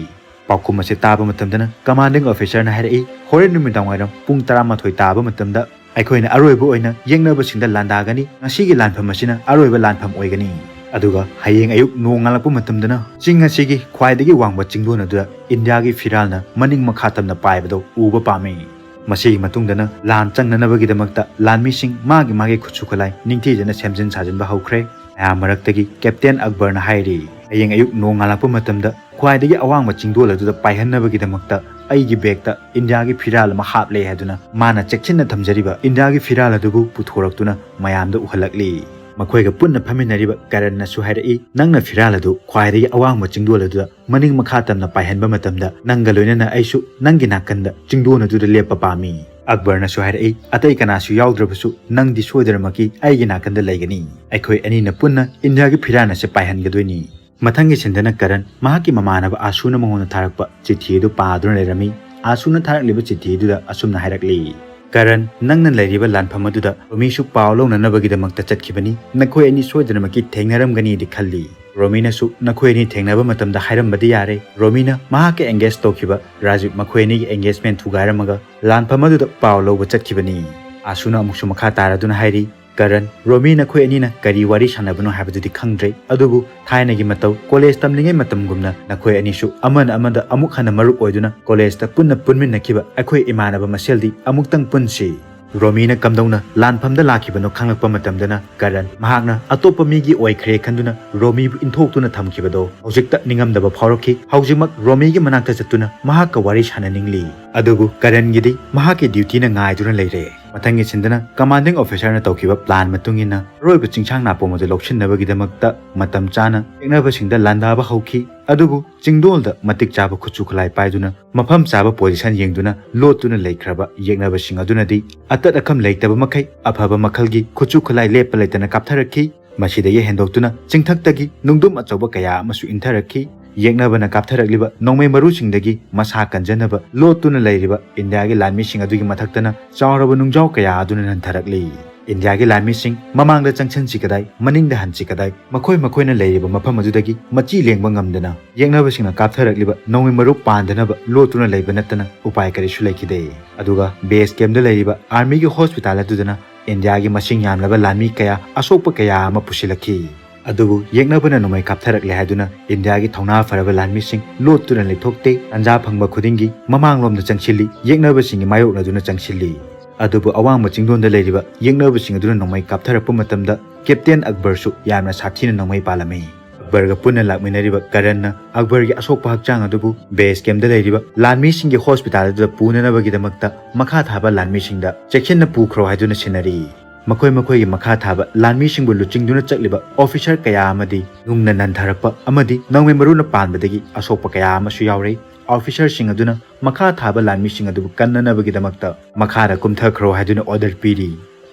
ꯄꯥꯎꯈꯨꯝ ꯑꯁꯤ ꯇꯥꯕ ꯃꯇꯝꯗꯅ ꯀꯃꯥꯟꯗꯤꯡ ꯑꯣꯐꯤꯁꯔꯅ ꯍꯥꯏꯔꯛꯏ, "ꯍꯣꯔꯦꯟ ꯅꯨꯃꯤꯗꯥꯡ ꯋꯥꯏꯔꯝ ꯄꯨꯡ ꯇꯔꯥꯃꯥꯊꯣꯏ ꯇꯥꯕ ꯃꯇꯝꯗ ꯑꯩꯈꯣꯏꯅ ꯑꯔꯣꯏꯕ ꯑꯣꯏꯅ ꯌꯦꯛꯅꯕꯁꯤꯡꯗ ꯂꯥꯟꯗꯥꯒꯅꯤ꯫ ꯉꯁꯤꯒꯤ ꯂꯥꯟꯐꯝ ꯑꯁꯤꯅ ꯑꯔꯣꯏꯕ ꯂꯥꯟꯐꯝ ꯑꯣꯏꯒꯅꯤ꯫" ꯑꯗꯨꯒ ꯍꯌꯦꯡ ꯑꯌꯨꯛ ꯅꯣꯡ ꯉꯥꯜꯂꯛꯄ ꯃꯇꯝꯗꯅ ꯆꯤꯡ ꯑꯁꯤꯒꯤ ꯈ꯭ꯋꯥꯏꯗꯒꯤ ꯋꯥꯡꯕ ꯆꯤꯡꯗꯣꯟ ꯑꯗꯨꯗ ꯏꯟꯗꯤꯌꯥꯒꯤ ꯐꯤꯔꯥꯜꯅ ꯃꯅꯤꯡ ꯃꯈꯥ ꯇꯝꯅ ꯄꯥꯏꯕꯗꯨ ꯎꯕ ꯄꯥꯝꯃꯤ꯫ ꯃꯁꯤꯒꯤ ꯃꯇꯨꯡꯗꯅ ꯂꯥꯟ ꯆꯪꯅꯅꯕꯒꯤꯗꯃꯛꯇ ꯂꯥꯟꯃꯤꯁꯤꯡ ꯃꯥꯒꯤ ꯃꯥꯒꯤ ꯈꯨꯠꯁꯨ ꯈꯨꯠꯂꯥꯏ ꯅꯤꯡꯊꯤꯖꯅ ꯁꯦꯝꯖꯤꯟ ꯁꯥꯖꯤꯟꯕ ꯍꯧꯈ꯭ꯔꯦ꯫ ꯃꯌꯥꯝ ꯃꯔꯛꯇꯒꯤ ꯀꯦꯞꯇꯦꯟ ꯑꯛꯕꯔꯅ ꯍꯥꯏꯔꯤ, "ꯍꯌꯦꯡ ꯑꯌꯨꯛ ꯅꯣꯡ ꯉꯥꯜꯂꯛꯄ ꯃꯇꯝꯗ ꯈ꯭ꯋꯥꯏꯗꯒꯤ ꯑꯋꯥꯡꯕ ꯆꯤꯡꯗꯣꯜ ꯑꯗꯨꯗ ꯄꯥꯏꯍꯟꯅꯕꯒꯤꯗꯃꯛꯇ ꯑꯩꯒꯤ ꯕꯦꯒꯇ ꯏꯟꯗꯤꯌꯥꯒꯤ ꯐꯤꯔꯥꯜ ꯑꯃ ꯍꯥꯞꯂꯦ" ꯍꯥꯏꯗꯨꯅ ꯃꯥꯅ ꯆꯦꯛꯁꯤꯟꯅ ꯊꯝꯖꯔꯤꯕ ꯏꯟꯗꯤꯌꯥꯒꯤ ꯐꯤꯔꯥꯜ ꯑꯗꯨꯕꯨ ꯄꯨꯊꯣꯔꯛꯇꯨꯅ ꯃꯌꯥꯝꯗ ꯎꯍꯜꯂꯛꯂꯤ꯫ ꯃꯈꯣꯏꯒ ꯄꯨꯟꯅ ꯐꯝꯃꯤꯟꯅꯔꯤꯕ ꯀꯔꯟꯅꯁꯨ ꯍꯥꯏꯔꯛꯏ, "ꯅꯪꯅ ꯐꯤꯔꯥꯜ ꯑꯗꯨ ꯈ꯭ꯋꯥꯏꯗꯒꯤ ꯑꯋꯥꯡꯕ ꯆꯤꯡꯗꯣꯜ ꯑꯗꯨꯗ ꯃꯅꯤꯡ ꯃꯈꯥ ꯇꯝꯅ ꯄꯥꯏꯍꯟꯕ ꯃꯇꯝꯗ ꯅꯪꯒ ꯂꯣꯏꯅꯅ ꯑꯩꯁꯨ ꯅꯪꯒꯤ ꯅꯥꯀꯟꯗ ꯆꯤꯡꯗꯣꯟ ꯑꯗꯨꯗ ꯂꯦꯞꯄ ꯄꯥꯝꯃꯤ꯫" ꯑꯛꯕꯔꯅꯁꯨ ꯍꯥꯏꯔꯛꯏ, "ꯑꯇꯩ ꯀꯅꯥꯁꯨ ꯌꯥꯎꯗ꯭ꯔꯕꯁꯨ ꯅꯪꯗꯤ ꯁꯣꯏꯗꯅꯃꯛꯀꯤ ꯑꯩꯒꯤ ꯅꯥꯀꯟꯗ ꯂꯩꯒꯅꯤ꯫ ꯑꯩꯈꯣꯏ ꯑꯅꯤꯅ ꯄꯨꯟꯅ ꯏꯟꯗꯤꯌꯥꯒꯤ ꯐꯤꯔꯥꯜ ꯑꯁꯤ ꯄꯥꯏꯍꯟꯒꯗꯣꯏꯅꯤ꯫" ꯃꯊꯪꯒꯤ ꯁꯤꯟꯗꯅ ꯀꯔꯟ ꯃꯍꯥꯛꯀꯤ ꯃꯃꯥꯟꯅꯕ ꯑꯥꯁꯨꯅ ꯃꯉꯣꯟꯗ ꯊꯥꯔꯛꯄ ꯆꯤꯊꯤ ꯑꯗꯨ ꯄꯥꯗꯨꯅ ꯂꯩꯔꯝꯃꯤ꯫ ꯑꯥꯁꯨꯅ ꯊꯥꯔꯛꯂꯤꯕ ꯆꯤꯊꯤ ꯑꯗꯨꯗ ꯑꯁꯨꯝꯅ ꯍꯥꯏꯔꯛꯂꯤ: "ꯀꯔꯟ, ꯅꯪꯅ ꯂꯩꯔꯤꯕ ꯂꯥꯟꯐꯝ ꯑꯗꯨꯗ ꯔꯣꯃꯤꯁꯨ ꯄꯥꯎ ꯂꯧꯅꯅꯕꯒꯤꯗꯃꯛꯇ ꯆꯠꯈꯤꯕꯅꯤ꯫ ꯅꯈꯣꯏ ꯑꯅꯤ ꯁꯣꯏꯗꯅꯃꯛꯀꯤ ꯊꯦꯡꯅꯔꯝꯒꯅꯤꯗꯤ ꯈꯜꯂꯤ꯫ ꯔꯣꯃꯤꯅꯁꯨ ꯅꯈꯣꯏ ꯑꯅꯤ ꯊꯦꯡꯅꯕ ꯃꯇꯝꯗ ꯍꯥꯏꯔꯝꯕꯗꯤ ꯌꯥꯔꯦ꯫ ꯔꯣꯃꯤꯅ ꯃꯍꯥꯛꯀ engage ꯇꯧꯈꯤꯕ ꯔꯥꯖꯤꯕ ꯃꯈꯣꯏ ꯑꯅꯤꯒꯤ engagement ꯊꯨꯒꯥꯏꯔꯝꯃꯒ ꯂꯥꯟꯐꯝ ꯑꯗꯨꯗ ꯄꯥꯎ ꯂꯧꯕ ꯆꯠꯈꯤꯕꯅꯤ꯫" ꯑꯥꯁꯨꯅ ꯑꯃꯨꯛꯁꯨ ꯃꯈꯥ ꯇꯥꯔꯗꯨꯅ ꯍꯥꯏꯔꯤ: "ꯀꯔꯟ, ꯔꯣꯃꯤ, ꯅꯈꯣꯏ ꯑꯅꯤꯅ ꯀꯔꯤ ꯋꯥꯔꯤ ꯁꯥꯟꯅꯕꯅꯣ ꯍꯥꯏꯕꯗꯨꯗꯤ ꯈꯪꯗ꯭ꯔꯦ, ꯑꯗꯨꯕꯨ ꯊꯥꯏꯅꯒꯤ ꯃꯇꯧ, ꯀꯣꯂꯦꯖ ꯇꯝꯂꯤꯉꯩ ꯃꯇꯝꯒꯨꯝꯅ ꯅꯈꯣꯏ ꯑꯅꯤꯁꯨ ꯑꯃꯅ ꯑꯃꯗ ꯑꯃꯨꯛ ꯍꯟꯅ ꯃꯔꯨꯞ ꯑꯣꯏꯗꯨꯅ ꯀꯣꯂꯦꯖꯇ ꯄꯨꯟꯅ ꯄꯨꯟꯃꯤꯟꯅꯈꯤꯕ ꯑꯩꯈꯣꯏ ꯏꯃꯥꯟꯅꯕ ꯃꯁꯦꯜꯗꯤ ꯑꯃꯨꯛꯇꯪ ꯄꯨꯟꯁꯤ꯫" ꯔꯣꯃꯤꯅ ꯀꯝꯗꯧꯅ ꯂꯥꯟꯐꯝꯗ ꯂꯥꯛꯈꯤꯕꯅꯣ ꯈꯪꯂꯛꯄ ꯃꯇꯝꯗꯅ ꯀꯔꯟ ꯃꯍꯥꯛꯅ ꯑꯇꯣꯞꯄ ꯃꯤꯒꯤ ꯑꯣꯏꯈ꯭ꯔꯦ ꯈꯟꯗꯨꯅ ꯔꯣꯃꯤꯕꯨ ꯏꯟꯊꯣꯛꯇꯨꯅ ꯊꯝꯈꯤꯕꯗꯣ ꯍꯧꯖꯤꯛꯇ ꯅꯤꯡꯉꯝꯗꯕ ꯐꯥꯎꯔꯛꯈꯤ꯫ ꯍꯧꯖꯤꯛꯃꯛ ꯔꯣꯃꯤꯒꯤ ꯃꯅꯥꯛꯇ ꯆꯠꯇꯨꯅ ꯃꯍꯥꯛꯀ ꯋꯥꯔꯤ ꯁꯥꯟꯅꯅꯤꯡꯂꯤ꯫ ꯑꯗꯨꯕꯨ ꯀꯔꯟꯒꯤꯗꯤ ꯃꯍꯥꯛꯀꯤ dutyꯅ ꯉꯥꯏꯗꯨꯅ ꯂꯩꯔꯦ꯫ ꯃꯊꯪꯒꯤ sceneꯗꯅ commanding officerꯅ ꯇꯧꯈꯤꯕ plan ꯃꯇꯨꯡ ꯏꯟꯅ ꯑꯔꯣꯏꯕ ꯆꯤꯡꯁꯥꯡ ꯅꯥꯄꯣꯝ ꯑꯗꯨ ꯂꯧꯁꯤꯟꯅꯕꯒꯤꯗꯃꯛꯇ ꯃꯇꯝ ꯆꯥꯅ ꯌꯦꯛꯅꯕꯁꯤꯡꯗ ꯂꯥꯟꯗꯥꯕ ꯍꯧꯈꯤ꯫ ꯑꯗꯨꯕꯨ ꯆꯤꯡꯗꯣꯜꯗ ꯃꯇꯤꯛ ꯆꯥꯕ ꯈꯨꯠꯁꯨ ꯈꯨꯠꯂꯥꯏ ꯄꯥꯏꯗꯨꯅ ꯃꯐꯝ ꯆꯥꯕ position ꯌꯦꯡꯗꯨꯅ ꯂꯣꯠꯇꯨꯅ ꯂꯩꯈ꯭ꯔꯕ ꯌꯦꯛꯅꯕꯁꯤꯡ ꯑꯗꯨꯅꯗꯤ ꯑꯇꯠ ꯑꯈꯝ ꯂꯩꯇꯕ ꯃꯈꯩ ꯑꯐꯕ ꯃꯈꯜꯒꯤ ꯈꯨꯠꯁꯨ ꯈꯨꯠꯂꯥꯏ ꯂꯦꯞꯄ ꯂꯩꯇꯅ ꯀꯥꯞꯊꯔꯛꯈꯤ꯫ ꯃꯁꯤꯗꯒꯤ ꯍꯦꯟꯗꯣꯛꯇꯨꯅ ꯆꯤꯡꯊꯛꯇꯒꯤ ꯅꯨꯡꯗꯨꯝ ꯑꯆꯧꯕ ꯀꯌꯥ ꯑꯃꯁꯨ ꯏꯟꯊꯔꯛꯈꯤ꯫ ꯌꯦꯛꯅꯕꯅ ꯀꯥꯞꯊꯔꯛꯂꯤꯕ ꯅꯣꯡꯃꯩ ꯃꯔꯨꯁꯤꯡꯗꯒꯤ ꯃꯁꯥ ꯀꯟꯖꯅꯕ ꯂꯣꯠꯇꯨꯅ ꯂꯩꯔꯤꯕ ꯏꯟꯗꯤꯌꯥꯒꯤ ꯂꯥꯟꯃꯤꯁꯤꯡ ꯑꯗꯨꯒꯤ ꯃꯊꯛꯇꯅ ꯆꯥꯎꯔꯕ ꯅꯨꯡꯖꯥꯎ ꯀꯌꯥ ꯑꯗꯨꯅ ꯅꯟꯊꯔꯛꯂꯤ꯫ ꯏꯟꯗꯤꯌꯥꯒꯤ ꯂꯥꯟꯃꯤꯁꯤꯡ ꯃꯃꯥꯡꯗ ꯆꯪꯁꯤꯟꯁꯤ ꯀꯗꯥꯏ, ꯃꯅꯤꯡꯗ ꯍꯟꯁꯤ ꯀꯗꯥꯏ, ꯃꯈꯣꯏ ꯃꯈꯣꯏꯅ ꯂꯩꯔꯤꯕ ꯃꯐꯝ ꯑꯗꯨꯗꯒꯤ ꯃꯆꯤ ꯂꯦꯡꯕ ꯉꯝꯗꯅ ꯌꯦꯛꯅꯕꯁꯤꯡꯅ ꯀꯥꯞꯊꯔꯛꯂꯤꯕ ꯅꯣꯡꯃꯩ ꯃꯔꯨ ꯄꯥꯟꯗꯅꯕ ꯂꯣꯠꯇꯨꯅ ꯂꯩꯕ ꯅꯠꯇꯅ ꯎꯄꯥꯏ ꯀꯔꯤꯁꯨ ꯂꯩꯈꯤꯗꯦ꯫ ꯑꯗꯨꯒ base campꯗ ꯂꯩꯔꯤꯕ armyꯒꯤ hospital ꯑꯗꯨꯗꯅ ꯏꯟꯗꯤꯌꯥꯒꯤ ꯃꯁꯤꯡ ꯌꯥꯝꯂꯕ ꯂꯥꯟꯃꯤ ꯀꯌꯥ, ꯑꯁꯣꯛꯄ ꯀꯌꯥ ꯑꯃ ꯄꯨꯁꯤꯜꯂꯛꯈꯤ꯫ ꯑꯗꯨꯕꯨ ꯌꯦꯛꯅꯕꯅ ꯅꯣꯡꯃꯩ ꯀꯥꯞꯊꯔꯛꯂꯦ ꯍꯥꯏꯗꯨꯅ ꯏꯟꯗꯤꯌꯥꯒꯤ ꯊꯧꯅꯥ ꯐꯔꯕ ꯂꯥꯟꯃꯤꯁꯤꯡ ꯂꯣꯠꯇꯨꯅ ꯂꯩꯊꯣꯛꯇꯦ꯫ ꯇꯥꯟꯖꯥ ꯐꯪꯕ ꯈꯨꯗꯤꯡꯒꯤ ꯃꯃꯥꯡꯂꯣꯝꯗ ꯆꯪꯁꯤꯜꯂꯤ, ꯌꯦꯛꯅꯕꯁꯤꯡꯒꯤ ꯃꯥꯌꯣꯛꯅꯗꯨꯅ ꯆꯪꯁꯤꯜꯂꯤ꯫ ꯑꯗꯨꯕꯨ ꯑꯋꯥꯡꯕ ꯆꯤꯡꯗꯣꯟꯗ ꯂꯩꯔꯤꯕ ꯌꯦꯛꯅꯕꯁꯤꯡ ꯑꯗꯨꯅ ꯅꯣꯡꯃꯩ ꯀꯥꯞꯊꯔꯛꯄ ꯃꯇꯝꯗ Captain ꯑꯛꯕꯔꯁꯨ ꯌꯥꯝꯅ ꯁꯥꯊꯤꯅ ꯅꯣꯡꯃꯩ ꯄꯥꯜꯂꯝꯃꯤ꯫ ꯑꯛꯕꯔꯒ ꯄꯨꯟꯅ ꯂꯥꯛꯃꯤꯟꯅꯔꯤꯕ ꯀꯔꯟꯅ ꯑꯛꯕꯔꯒꯤ ꯑꯁꯣꯛꯄ ꯍꯛꯆꯥꯡ ꯑꯗꯨꯕꯨ base campꯗ ꯂꯩꯔꯤꯕ ꯂꯥꯟꯃꯤꯁꯤꯡꯒꯤ hospital ꯑꯗꯨꯗ ꯄꯨꯅꯅꯕꯒꯤꯗꯃꯛꯇ ꯃꯈꯥ ꯊꯥꯕ ꯂꯥꯟꯃꯤꯁꯤꯡꯗ ꯆꯦꯛꯁꯤꯟꯅ ꯄꯨꯈ꯭ꯔꯣ ꯍꯥꯏꯗꯨꯅ ꯁꯤꯟꯅꯔꯤ꯫ ꯃꯈꯣꯏ ꯃꯈꯣꯏꯒꯤ ꯃꯈꯥ ꯊꯥꯕ ꯂꯥꯟꯃꯤꯁꯤꯡꯕꯨ ꯂꯨꯆꯤꯡꯗꯨꯅ ꯆꯠꯂꯤꯕ officer ꯀꯌꯥ ꯑꯃꯗꯤ ꯅꯨꯡꯅ ꯅꯟꯊꯔꯛꯄ ꯑꯃꯗꯤ ꯅꯣꯡꯃꯩ ꯃꯔꯨꯅ ꯄꯥꯟꯕꯗꯒꯤ ꯑꯁꯣꯛꯄ ꯀꯌꯥ ꯑꯃꯁꯨ ꯌꯥꯎꯔꯦ꯫ Officerꯁꯤꯡ ꯑꯗꯨꯅ ꯃꯈꯥ ꯊꯥꯕ ꯂꯥꯟꯃꯤꯁꯤꯡ ꯑꯗꯨꯕꯨ ꯀꯟꯅꯅꯕꯒꯤꯗꯃꯛꯇ ꯃꯈꯥꯗ ꯀꯨꯝꯊꯈ꯭ꯔꯣ ꯍꯥꯏꯗꯨꯅ order ꯄꯤꯔꯤ꯫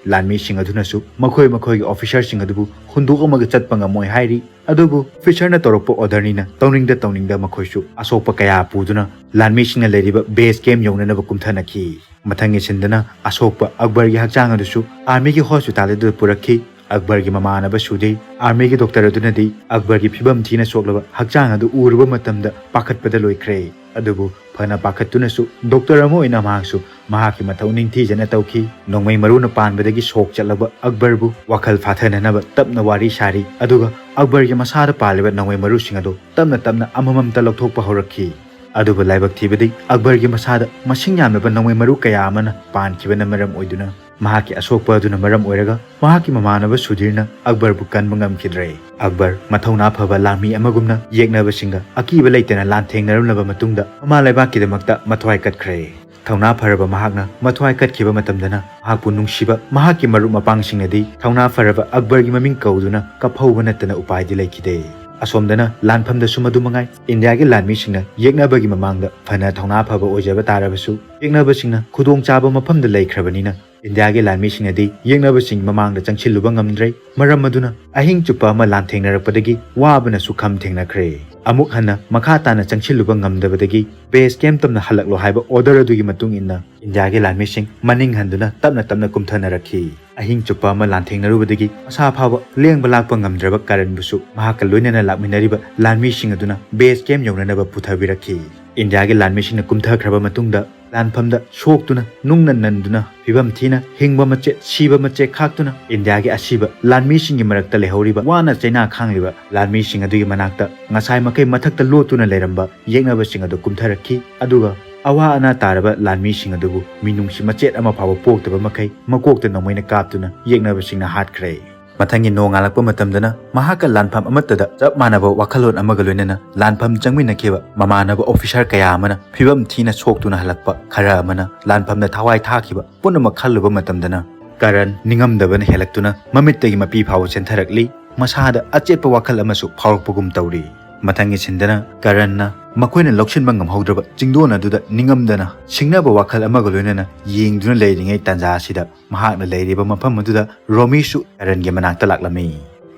ꯂꯥꯟꯃꯤꯁꯤꯡ ꯑꯗꯨꯅꯁꯨ ꯃꯈꯣꯏ ꯃꯈꯣꯏꯒꯤ officerꯁꯤꯡ ꯑꯗꯨꯕꯨ ꯍꯨꯟꯗꯣꯛꯑꯝꯃꯒ ꯆꯠꯄ ꯉꯝꯃꯣꯏ ꯍꯥꯏꯔꯤ꯫ ꯑꯗꯨꯕꯨ officerꯅ ꯇꯧꯔꯛꯄ orderꯅꯤꯅ ꯇꯧꯅꯤꯡꯗ ꯇꯧꯅꯤꯡꯗ ꯃꯈꯣꯏꯁꯨ ꯑꯁꯣꯛꯄ ꯀꯌꯥ ꯄꯨꯗꯨꯅ ꯂꯥꯟꯃꯤꯁꯤꯡꯅ ꯂꯩꯔꯤꯕ base camp ꯌꯧꯅꯅꯕ ꯀꯨꯝꯊꯅꯈꯤ꯫ ꯃꯊꯪꯒꯤ ꯁꯤꯟꯗꯅ ꯑꯁꯣꯛꯄ ꯑꯛꯕꯔꯒꯤ ꯍꯛꯆꯥꯡ ꯑꯗꯨꯁꯨ armyꯒꯤ hospital ꯑꯗꯨꯗ ꯄꯨꯔꯛꯈꯤ꯫ ꯑꯛꯕꯔꯒꯤ ꯃꯃꯥꯟꯅꯕ ꯁꯨꯗꯤ armyꯒꯤ doctor ꯑꯗꯨꯅꯗꯤ ꯑꯛꯕꯔꯒꯤ ꯐꯤꯕꯝ ꯊꯤꯅ ꯁꯣꯛꯂꯕ ꯍꯛꯆꯥꯡ ꯑꯗꯨ ꯎꯔꯨꯕ ꯃꯇꯝꯗ ꯄꯥꯈꯠꯄꯗ ꯂꯣꯏꯈ꯭ꯔꯦ꯫ ꯑꯗꯨꯕꯨ ꯐꯅ ꯄꯥꯈꯠꯇꯨꯅꯁꯨ doctor ꯑꯃ ꯑꯣꯏꯅ ꯃꯍꯥꯛꯁꯨ ꯃꯍꯥꯛꯀꯤ ꯃꯊꯧ ꯅꯤꯡꯊꯤꯖꯅ ꯇꯧꯈꯤ꯫ ꯅꯣꯡꯃꯩ ꯃꯔꯨꯅ ꯄꯥꯟꯕꯗꯒꯤ ꯁꯣꯛ ꯆꯠꯂꯕ ꯑꯛꯕꯔꯕꯨ ꯋꯥꯈꯜ ꯐꯥꯊꯅꯅꯕ ꯇꯞꯅ ꯋꯥꯔꯤ ꯁꯥꯔꯤ꯫ ꯑꯗꯨꯒ ꯑꯛꯕꯔꯒꯤ ꯃꯁꯥꯗ ꯄꯥꯜꯂꯤꯕ ꯅꯣꯡꯃꯩ ꯃꯔꯨꯁꯤꯡ ꯑꯗꯨ ꯇꯞꯅ ꯇꯞꯅ ꯑꯃꯃꯝꯇ ꯂꯧꯊꯣꯛꯄ ꯍꯧꯔꯛꯈꯤ꯫ ꯑꯗꯨꯕꯨ ꯂꯥꯏꯕꯛ ꯊꯤꯕꯗꯤ ꯑꯛꯕꯔꯒꯤ ꯃꯁꯥꯗ ꯃꯁꯤꯡ ꯌꯥꯝꯂꯕ ꯅꯣꯡꯃꯩ ꯃꯔꯨ ꯀꯌꯥ ꯑꯃꯅ ꯄꯥꯟꯈꯤꯕꯅ ꯃꯔꯝ ꯑꯣꯏꯗꯨꯅ ꯃꯍꯥꯛꯀꯤ ꯑꯁꯣꯛꯄ ꯑꯗꯨꯅ ꯃꯔꯝ ꯑꯣꯏꯔꯒ ꯃꯍꯥꯛꯀꯤ ꯃꯃꯥꯟꯅꯕ ꯁꯨꯙꯤꯔꯅ ꯑꯛꯕꯔꯕꯨ ꯀꯟꯕ ꯉꯝꯈꯤꯗ꯭ꯔꯦ꯫ ꯑꯛꯕꯔ ꯃꯊꯧꯅꯥ ꯐꯕ ꯂꯥꯟꯃꯤ ꯑꯃꯒꯨꯝꯅ ꯌꯦꯛꯅꯕꯁꯤꯡꯒ ꯑꯀꯤꯕ ꯂꯩꯇꯅ ꯂꯥꯟꯊꯦꯡꯅꯔꯝꯂꯕ ꯃꯇꯨꯡꯗ ꯃꯃꯥ ꯂꯩꯕꯥꯛꯀꯤꯗꯃꯛꯇ ꯃꯊ꯭ꯋꯥꯏ ꯀꯠꯈ꯭ꯔꯦ꯫ ꯊꯧꯅꯥ ꯐꯔꯕ ꯃꯍꯥꯛꯅ ꯃꯊ꯭ꯋꯥꯏ ꯀꯠꯈꯤꯕ ꯃꯇꯝꯗꯅ ꯃꯍꯥꯛꯄꯨ ꯅꯨꯡꯁꯤꯕ ꯃꯍꯥꯛꯀꯤ ꯃꯔꯨꯞ ꯃꯄꯥꯡꯁꯤꯡꯅꯗꯤ ꯊꯧꯅꯥ ꯐꯔꯕ ꯑꯛꯕꯔꯒꯤ ꯃꯃꯤꯡ ꯀꯧꯗꯨꯅ ꯀꯞꯍꯧꯕ ꯅꯠꯇꯅ ꯎꯄꯥꯏꯗꯤ ꯂꯩꯈꯤꯗꯦ꯫ ꯑꯁꯣꯝꯗꯅ ꯂꯥꯟꯐꯝꯗꯁꯨ ꯃꯗꯨ ꯃꯉꯥꯏ, ꯏꯟꯗꯤꯌꯥꯒꯤ ꯂꯥꯟꯃꯤꯁꯤꯡꯅ ꯌꯦꯛꯅꯕꯒꯤ ꯃꯃꯥꯡꯗ ꯐꯅ ꯊꯧꯅꯥ ꯐꯕ ꯑꯣꯏꯖꯕ ꯇꯥꯔꯕꯁꯨ, ꯌꯦꯛꯅꯕꯁꯤꯡꯅ ꯈꯨꯗꯣꯡꯆꯥꯕ ꯃꯐꯝꯗ ꯂꯩꯈ꯭ꯔꯕꯅꯤꯅ, ꯏꯟꯗꯤꯌꯥꯒꯤ ꯂꯥꯟꯃꯤꯁꯤꯡꯅꯗꯤ ꯌꯦꯛꯅꯕꯁꯤꯡꯒꯤ ꯃꯃꯥꯡꯗ ꯆꯪꯁꯤꯜꯂꯨꯕ ꯉꯝꯗ꯭ꯔꯦ꯫ ꯃꯔꯝ ꯑꯗꯨꯅ ꯑꯍꯤꯡ ꯆꯨꯞꯄ ꯑꯃ ꯂꯥꯟꯊꯦꯡꯅꯔꯛꯄꯗꯒꯤ ꯋꯥꯕꯅ ꯁꯨꯛꯈꯝ ꯊꯦꯡꯅꯈ꯭ꯔꯦ꯫ ꯑꯃꯨꯛ ꯍꯟꯅ ꯃꯈꯥ ꯇꯥꯅ ꯆꯪꯁꯤꯜꯂꯨꯕ ꯉꯝꯗꯕꯗꯒꯤ base camp ꯇꯝꯅ ꯍꯜꯂꯛꯂꯣ ꯍꯥꯏꯕ order ꯑꯗꯨꯒꯤ ꯃꯇꯨꯡ ꯏꯟꯅ ꯏꯟꯗꯤꯌꯥꯒꯤ ꯂꯥꯟꯃꯤꯁꯤꯡ ꯃꯅꯤꯡ ꯍꯟꯗꯨꯅ ꯇꯞꯅ ꯇꯞꯅ ꯀꯨꯝꯊꯅꯔꯛꯈꯤ꯫ ꯑꯍꯤꯡ ꯆꯨꯞꯄ ꯑꯃ ꯂꯥꯟꯊꯦꯡꯅꯔꯨꯕꯗꯒꯤ ꯃꯁꯥ ꯐꯥꯎꯕ ꯂꯦꯡꯕ ꯂꯥꯛꯄ ꯉꯝꯗ꯭ꯔꯕ ꯀꯔꯟꯕꯨꯁꯨ ꯃꯍꯥꯛꯀ ꯂꯣꯏꯅꯅ ꯂꯥꯛꯃꯤꯟꯅꯔꯤꯕ ꯂꯥꯟꯃꯤꯁꯤꯡ ꯑꯗꯨꯅ base camp ꯌꯧꯅꯅꯕ ꯄꯨꯊꯕꯤꯔꯛꯈꯤ꯫ ꯏꯟꯗꯤꯌꯥꯒꯤ ꯂꯥꯟꯃꯤꯁꯤꯡꯅ ꯀꯨꯝꯊꯈ꯭ꯔꯕ ꯃꯇꯨꯡꯗ ꯂꯥꯟꯐꯝꯗ ꯁꯣꯛꯇꯨꯅ, ꯅꯨꯡꯅ ꯅꯟꯗꯨꯅ, ꯐꯤꯕꯝ ꯊꯤꯅ ꯍꯤꯡꯕ ꯃꯆꯦꯠ, ꯁꯤꯕ ꯃꯆꯦꯠ ꯈꯥꯛꯇꯨꯅ ꯏꯟꯗꯤꯌꯥꯒꯤ ꯑꯁꯤꯕ ꯂꯥꯟꯃꯤꯁꯤꯡꯒꯤ ꯃꯔꯛꯇ ꯂꯩꯍꯧꯔꯤꯕ, ꯋꯥꯅ ꯆꯩꯅꯥ ꯈꯥꯡꯂꯤꯕ ꯂꯥꯟꯃꯤꯁꯤꯡ ꯑꯗꯨꯒꯤ ꯃꯅꯥꯛꯇ ꯉꯁꯥꯏ ꯃꯈꯩ ꯃꯊꯛꯇ ꯂꯣꯠꯇꯨꯅ ꯂꯩꯔꯝꯕ ꯌꯦꯛꯅꯕꯁꯤꯡ ꯑꯗꯨ ꯀꯨꯝꯊꯔꯛꯈꯤ꯫ ꯑꯗꯨꯒ ꯑꯋꯥ ꯑꯅꯥ ꯇꯥꯔꯕ ꯂꯥꯟꯃꯤꯁꯤꯡ ꯑꯗꯨꯕꯨ ꯃꯤꯅꯨꯡꯁꯤ ꯃꯆꯦꯠ ꯑꯃ ꯐꯥꯎꯕ ꯄꯣꯛꯇꯕ ꯃꯈꯩ ꯃꯀꯣꯛꯇ ꯅꯣꯡꯃꯩꯅ ꯀꯥꯞꯇꯨꯅ ꯌꯦꯛꯅꯕꯁꯤꯡꯅ ꯍꯥꯠꯈ꯭ꯔꯦ꯫ ꯃꯊꯪꯒꯤ ꯅꯣꯡꯉꯥꯜꯂꯛꯄ ꯃꯇꯝꯗꯅ ꯃꯍꯥꯛꯀ ꯂꯥꯟꯐꯝ ꯑꯃꯠꯇꯗ ꯆꯞ ꯃꯥꯟꯅꯕ ꯋꯥꯈꯜꯂꯣꯟ ꯑꯃꯒ ꯂꯣꯏꯅꯅ ꯂꯥꯟꯐꯝ ꯆꯪꯃꯤꯟꯅꯈꯤꯕ ꯃꯃꯥꯟꯅꯕ officer ꯀꯌꯥ ꯑꯃꯅ ꯐꯤꯕꯝ ꯊꯤꯅ ꯁꯣꯛꯇꯨꯅ ꯍꯜꯂꯛꯄ, ꯈꯔ ꯑꯃꯅ ꯂꯥꯟꯐꯝꯗ ꯊꯋꯥꯏ ꯊꯥꯈꯤꯕ ꯄꯨꯝꯅꯃꯛ ꯈꯜꯂꯨꯕ ꯃꯇꯝꯗꯅ ꯀꯔꯟ ꯅꯤꯡꯉꯝꯗꯕꯅ ꯍꯦꯜꯂꯛꯇꯨꯅ ꯃꯃꯤꯠꯇꯒꯤ ꯃꯄꯤ ꯐꯥꯎꯕ ꯆꯦꯟꯊꯔꯛꯂꯤ꯫ ꯃꯁꯥꯗ ꯑꯆꯦꯠꯄ ꯋꯥꯈꯜ ꯑꯃꯁꯨ ꯐꯥꯎꯔꯛꯄꯒꯨꯝ ꯇꯧꯔꯤ꯫ ꯃꯊꯪꯒꯤ ꯁꯤꯟꯗꯅ ꯀꯔꯟꯅ ꯃꯈꯣꯏꯅ ꯂꯧꯁꯤꯟꯕ ꯉꯝꯍꯧꯗ꯭ꯔꯕ ꯆꯤꯡꯗꯣꯟ ꯑꯗꯨꯗ ꯅꯤꯡꯉꯝꯗꯅ ꯁꯤꯡꯅꯕ ꯋꯥꯈꯜ ꯑꯃꯒ ꯂꯣꯏꯅꯅ ꯌꯦꯡꯗꯨꯅ ꯂꯩꯔꯤꯉꯩ ꯇꯥꯟꯖꯥ ꯑꯁꯤꯗ ꯃꯍꯥꯛꯅ ꯂꯩꯔꯤꯕ ꯃꯐꯝ ꯑꯗꯨꯗ ꯔꯣꯃꯤꯁꯨ ꯀꯔꯟꯒꯤ ꯃꯅꯥꯛꯇ ꯂꯥꯛꯂꯝꯃꯤ꯫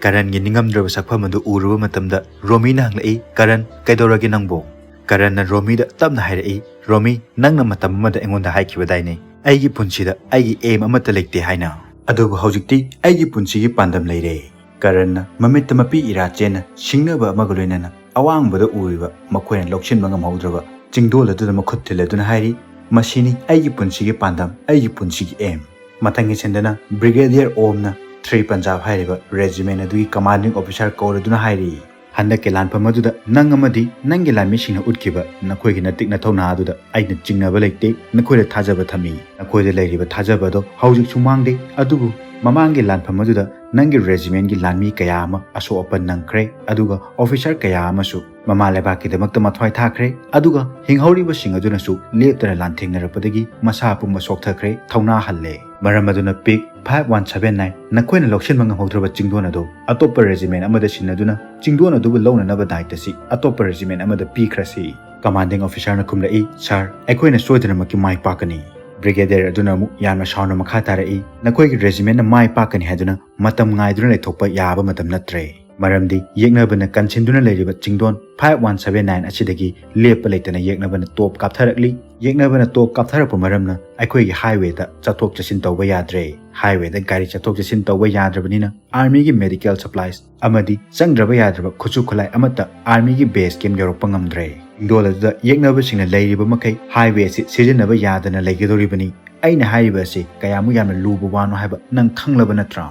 ꯀꯔꯟꯒꯤ ꯅꯤꯡꯉꯝꯗ꯭ꯔꯕ ꯁꯛꯐꯝ ꯑꯗꯨ ꯎꯔꯨꯕ ꯃꯇꯝꯗ ꯔꯣꯃꯤꯅ ꯍꯪꯂꯛꯏ, "ꯀꯔꯟ, ꯀꯩꯗꯧꯔꯒꯦ ꯅꯪꯕꯨ?" ꯀꯔꯟꯅ ꯔꯣꯃꯤꯗ ꯇꯞꯅ ꯍꯥꯏꯔꯛꯏ, "ꯔꯣꯃꯤ, ꯅꯪꯅ ꯃꯇꯝ ꯑꯃꯗ ꯑꯩꯉꯣꯟꯗ ꯍꯥꯏꯈꯤꯕꯗꯥꯏꯅꯦ, ꯑꯩꯒꯤ ꯄꯨꯟꯁꯤꯗ ꯑꯩꯒꯤ aim ꯑꯃꯠꯇ ꯂꯩꯇꯦ ꯍꯥꯏꯅ? ꯑꯗꯨꯕꯨ ꯍꯧꯖꯤꯛꯇꯤ ꯑꯩꯒꯤ ꯄꯨꯟꯁꯤꯒꯤ ꯄꯥꯟꯗꯝ ꯂꯩꯔꯦ꯫" ꯀꯔꯟꯅ ꯃꯃꯤꯠꯇ ꯃꯄꯤ ꯏꯔꯥ ꯆꯦꯟꯅ ꯁꯤꯡꯅꯕ ꯑꯃꯒ ꯂꯣꯏꯅꯅ ꯑꯋꯥꯡꯕꯗ ꯎꯔꯤꯕ ꯃꯈꯣꯏꯅ ꯂꯧꯁꯤꯟꯕ ꯉꯝꯍꯧꯗ꯭ꯔꯕ ꯆꯤꯡꯗꯣꯜ ꯑꯗꯨꯗ ꯃꯈꯨꯠ ꯊꯤꯜꯂꯗꯨꯅ ꯍꯥꯏꯔꯤ, "ꯃꯁꯤꯅꯤ ꯑꯩꯒꯤ ꯄꯨꯟꯁꯤꯒꯤ ꯄꯥꯟꯗꯝ, ꯑꯩꯒꯤ ꯄꯨꯟꯁꯤꯒꯤ aim꯫" ꯃꯊꯪꯒꯤ ꯁꯤꯟꯗꯅ ꯕ꯭ꯔꯤꯒꯦꯗꯤꯌꯔ ꯑꯣꯝꯅ ꯊ꯭ꯔꯤ ꯄꯟꯖꯥꯕ ꯍꯥꯏꯔꯤꯕ regiment ꯑꯗꯨꯒꯤ commanding officer ꯀꯧꯔꯗꯨꯅ ꯍꯥꯏꯔꯤ, "ꯍꯟꯗꯛꯀꯤ ꯂꯥꯟꯐꯝ ꯑꯗꯨꯗ ꯅꯪ ꯑꯃꯗꯤ ꯅꯪꯒꯤ ꯂꯥꯟꯃꯤꯁꯤꯡꯅ ꯎꯠꯈꯤꯕ ꯅꯈꯣꯏꯒꯤ ꯅꯇꯤꯛ ꯅꯊꯧꯅꯥ ꯑꯗꯨꯗ ꯑꯩꯅ ꯆꯤꯡꯅꯕ ꯂꯩꯇꯦ꯫ ꯅꯈꯣꯏꯗ ꯊꯥꯖꯕ ꯊꯝꯃꯤ꯫ ꯅꯈꯣꯏꯗ ꯂꯩꯔꯤꯕ ꯊꯥꯖꯕ ꯑꯗꯣ ꯍꯧꯖꯤꯛꯁꯨ ꯃꯥꯡꯗꯦ꯫ ꯑꯗꯨꯕꯨ ꯃꯃꯥꯡꯒꯤ ꯂꯥꯟꯐꯝ ꯑꯗꯨꯗ ꯅꯪꯒꯤ regimentꯒꯤ ꯂꯥꯟꯃꯤ ꯀꯌꯥ ꯑꯃ ꯑꯁꯣꯛ ꯑꯄꯟ ꯅꯪꯈ꯭ꯔꯦ, ꯑꯗꯨꯒ officer ꯀꯌꯥ ꯑꯃꯁꯨ ꯃꯃꯥ ꯂꯩꯕꯥꯛꯀꯤꯗꯃꯛꯇ ꯃꯊ꯭ꯋꯥꯏ ꯊꯥꯈ꯭ꯔꯦ, ꯑꯗꯨꯒ ꯍꯤꯡꯍꯧꯔꯤꯕꯁꯤꯡ ꯑꯗꯨꯅꯁꯨ ꯂꯦꯞꯇꯅ ꯂꯥꯟꯊꯦꯡꯅꯔꯛꯄꯗꯒꯤ ꯃꯁꯥ ꯄꯨꯝꯕ ꯁꯣꯛꯊꯈ꯭ꯔꯦ, ꯊꯧꯅꯥ ꯍꯜꯂꯦ꯫ ꯃꯔꯝ ꯑꯗꯨꯅ ꯄꯤꯛ ꯐꯥꯏꯚ ꯋꯥꯟ ꯁꯚꯦꯟ ꯅꯥꯏꯟ, ꯅꯈꯣꯏꯅ ꯂꯧꯁꯤꯟꯕ ꯉꯝꯍꯧꯗ꯭ꯔꯕ ꯆꯤꯡꯗꯣꯟ ꯑꯗꯨ ꯑꯇꯣꯞꯄ regiment ꯑꯃꯗ ꯁꯤꯟꯅꯗꯨꯅ ꯆꯤꯡꯗꯣꯟ ꯑꯗꯨꯕꯨ ꯂꯧꯅꯅꯕ ꯗꯥꯏꯇ ꯑꯁꯤ ꯑꯇꯣꯞꯄ regiment ꯑꯃꯗ ꯄꯤꯈ꯭ꯔꯁꯤ꯫" Commanding officerꯅ ꯈꯨꯝꯂꯛꯏ, "Sir, ꯑꯩꯈꯣꯏꯅ ꯁꯣꯏꯗꯅꯃꯛꯀꯤ ꯃꯥꯏ ꯄꯥꯛꯀꯅꯤ꯫" Brigadier ꯑꯗꯨꯅ ꯑꯃꯨꯛ ꯌꯥꯝꯅ ꯁꯥꯎꯅ ꯃꯈꯥ ꯇꯥꯔꯛꯏ, "ꯅꯈꯣꯏꯒꯤ regimentꯅ ꯃꯥꯏ ꯄꯥꯛꯀꯅꯤ ꯍꯥꯏꯗꯨꯅ ꯃꯇꯝ ꯉꯥꯏꯗꯨꯅ ꯂꯩꯊꯣꯛꯄ ꯌꯥꯕ ꯃꯇꯝ ꯅꯠꯇ꯭ꯔꯦ꯫ ꯃꯔꯝꯗꯤ ꯌꯦꯛꯅꯕꯅ ꯀꯟꯁꯤꯟꯗꯨꯅ ꯂꯩꯔꯤꯕ ꯆꯤꯡꯗꯣꯟ ꯐꯥꯏꯚ ꯋꯥꯟ ꯁꯚꯦꯟ ꯅꯥꯏꯟ ꯑꯁꯤꯗꯒꯤ ꯂꯦꯞꯄ ꯂꯩꯇꯅ ꯌꯦꯛꯅꯕꯅ ꯇꯣꯞ ꯀꯥꯞꯊꯔꯛꯂꯤ꯫ ꯌꯦꯛꯅꯕꯅ ꯇꯣꯞ ꯀꯥꯞꯊꯔꯛꯄ ꯃꯔꯝꯅ ꯑꯩꯈꯣꯏꯒꯤ highwayꯗ ꯆꯠꯊꯣꯛ ꯆꯠꯁꯤꯟ ꯇꯧꯕ ꯌꯥꯗ꯭ꯔꯦ꯫ Highwayꯗ ꯒꯥꯔꯤ ꯆꯠꯊꯣꯛ ꯆꯠꯁꯤꯟ ꯇꯧꯕ ꯌꯥꯗ꯭ꯔꯕꯅꯤꯅ armyꯒꯤ medical supplies ꯑꯃꯗꯤ ꯆꯪꯗ꯭ꯔꯕ ꯌꯥꯗ꯭ꯔꯕ ꯈꯨꯠꯁꯨ ꯈꯨꯠꯂꯥꯏ ꯑꯃꯠꯇ armyꯒꯤ base camp ꯌꯧꯔꯛꯄ ꯉꯝꯗ꯭ꯔꯦ꯫ ꯆꯤꯡꯗꯣꯜ ꯑꯗꯨꯗ ꯌꯦꯛꯅꯕꯁꯤꯡꯅ ꯂꯩꯔꯤꯕ ꯃꯈꯩ highway ꯑꯁꯤ ꯁꯤꯖꯤꯟꯅꯕ ꯌꯥꯗꯅ ꯂꯩꯒꯗꯧꯔꯤꯕꯅꯤ꯫ ꯑꯩꯅ ꯍꯥꯏꯔꯤꯕ ꯑꯁꯤ ꯀꯌꯥꯃꯨꯛ ꯌꯥꯝꯅ ꯂꯨꯕ ꯋꯥꯅꯣ ꯍꯥꯏꯕ ꯅꯪ ꯈꯪꯂꯕ ꯅꯠꯇ꯭ꯔꯥ?"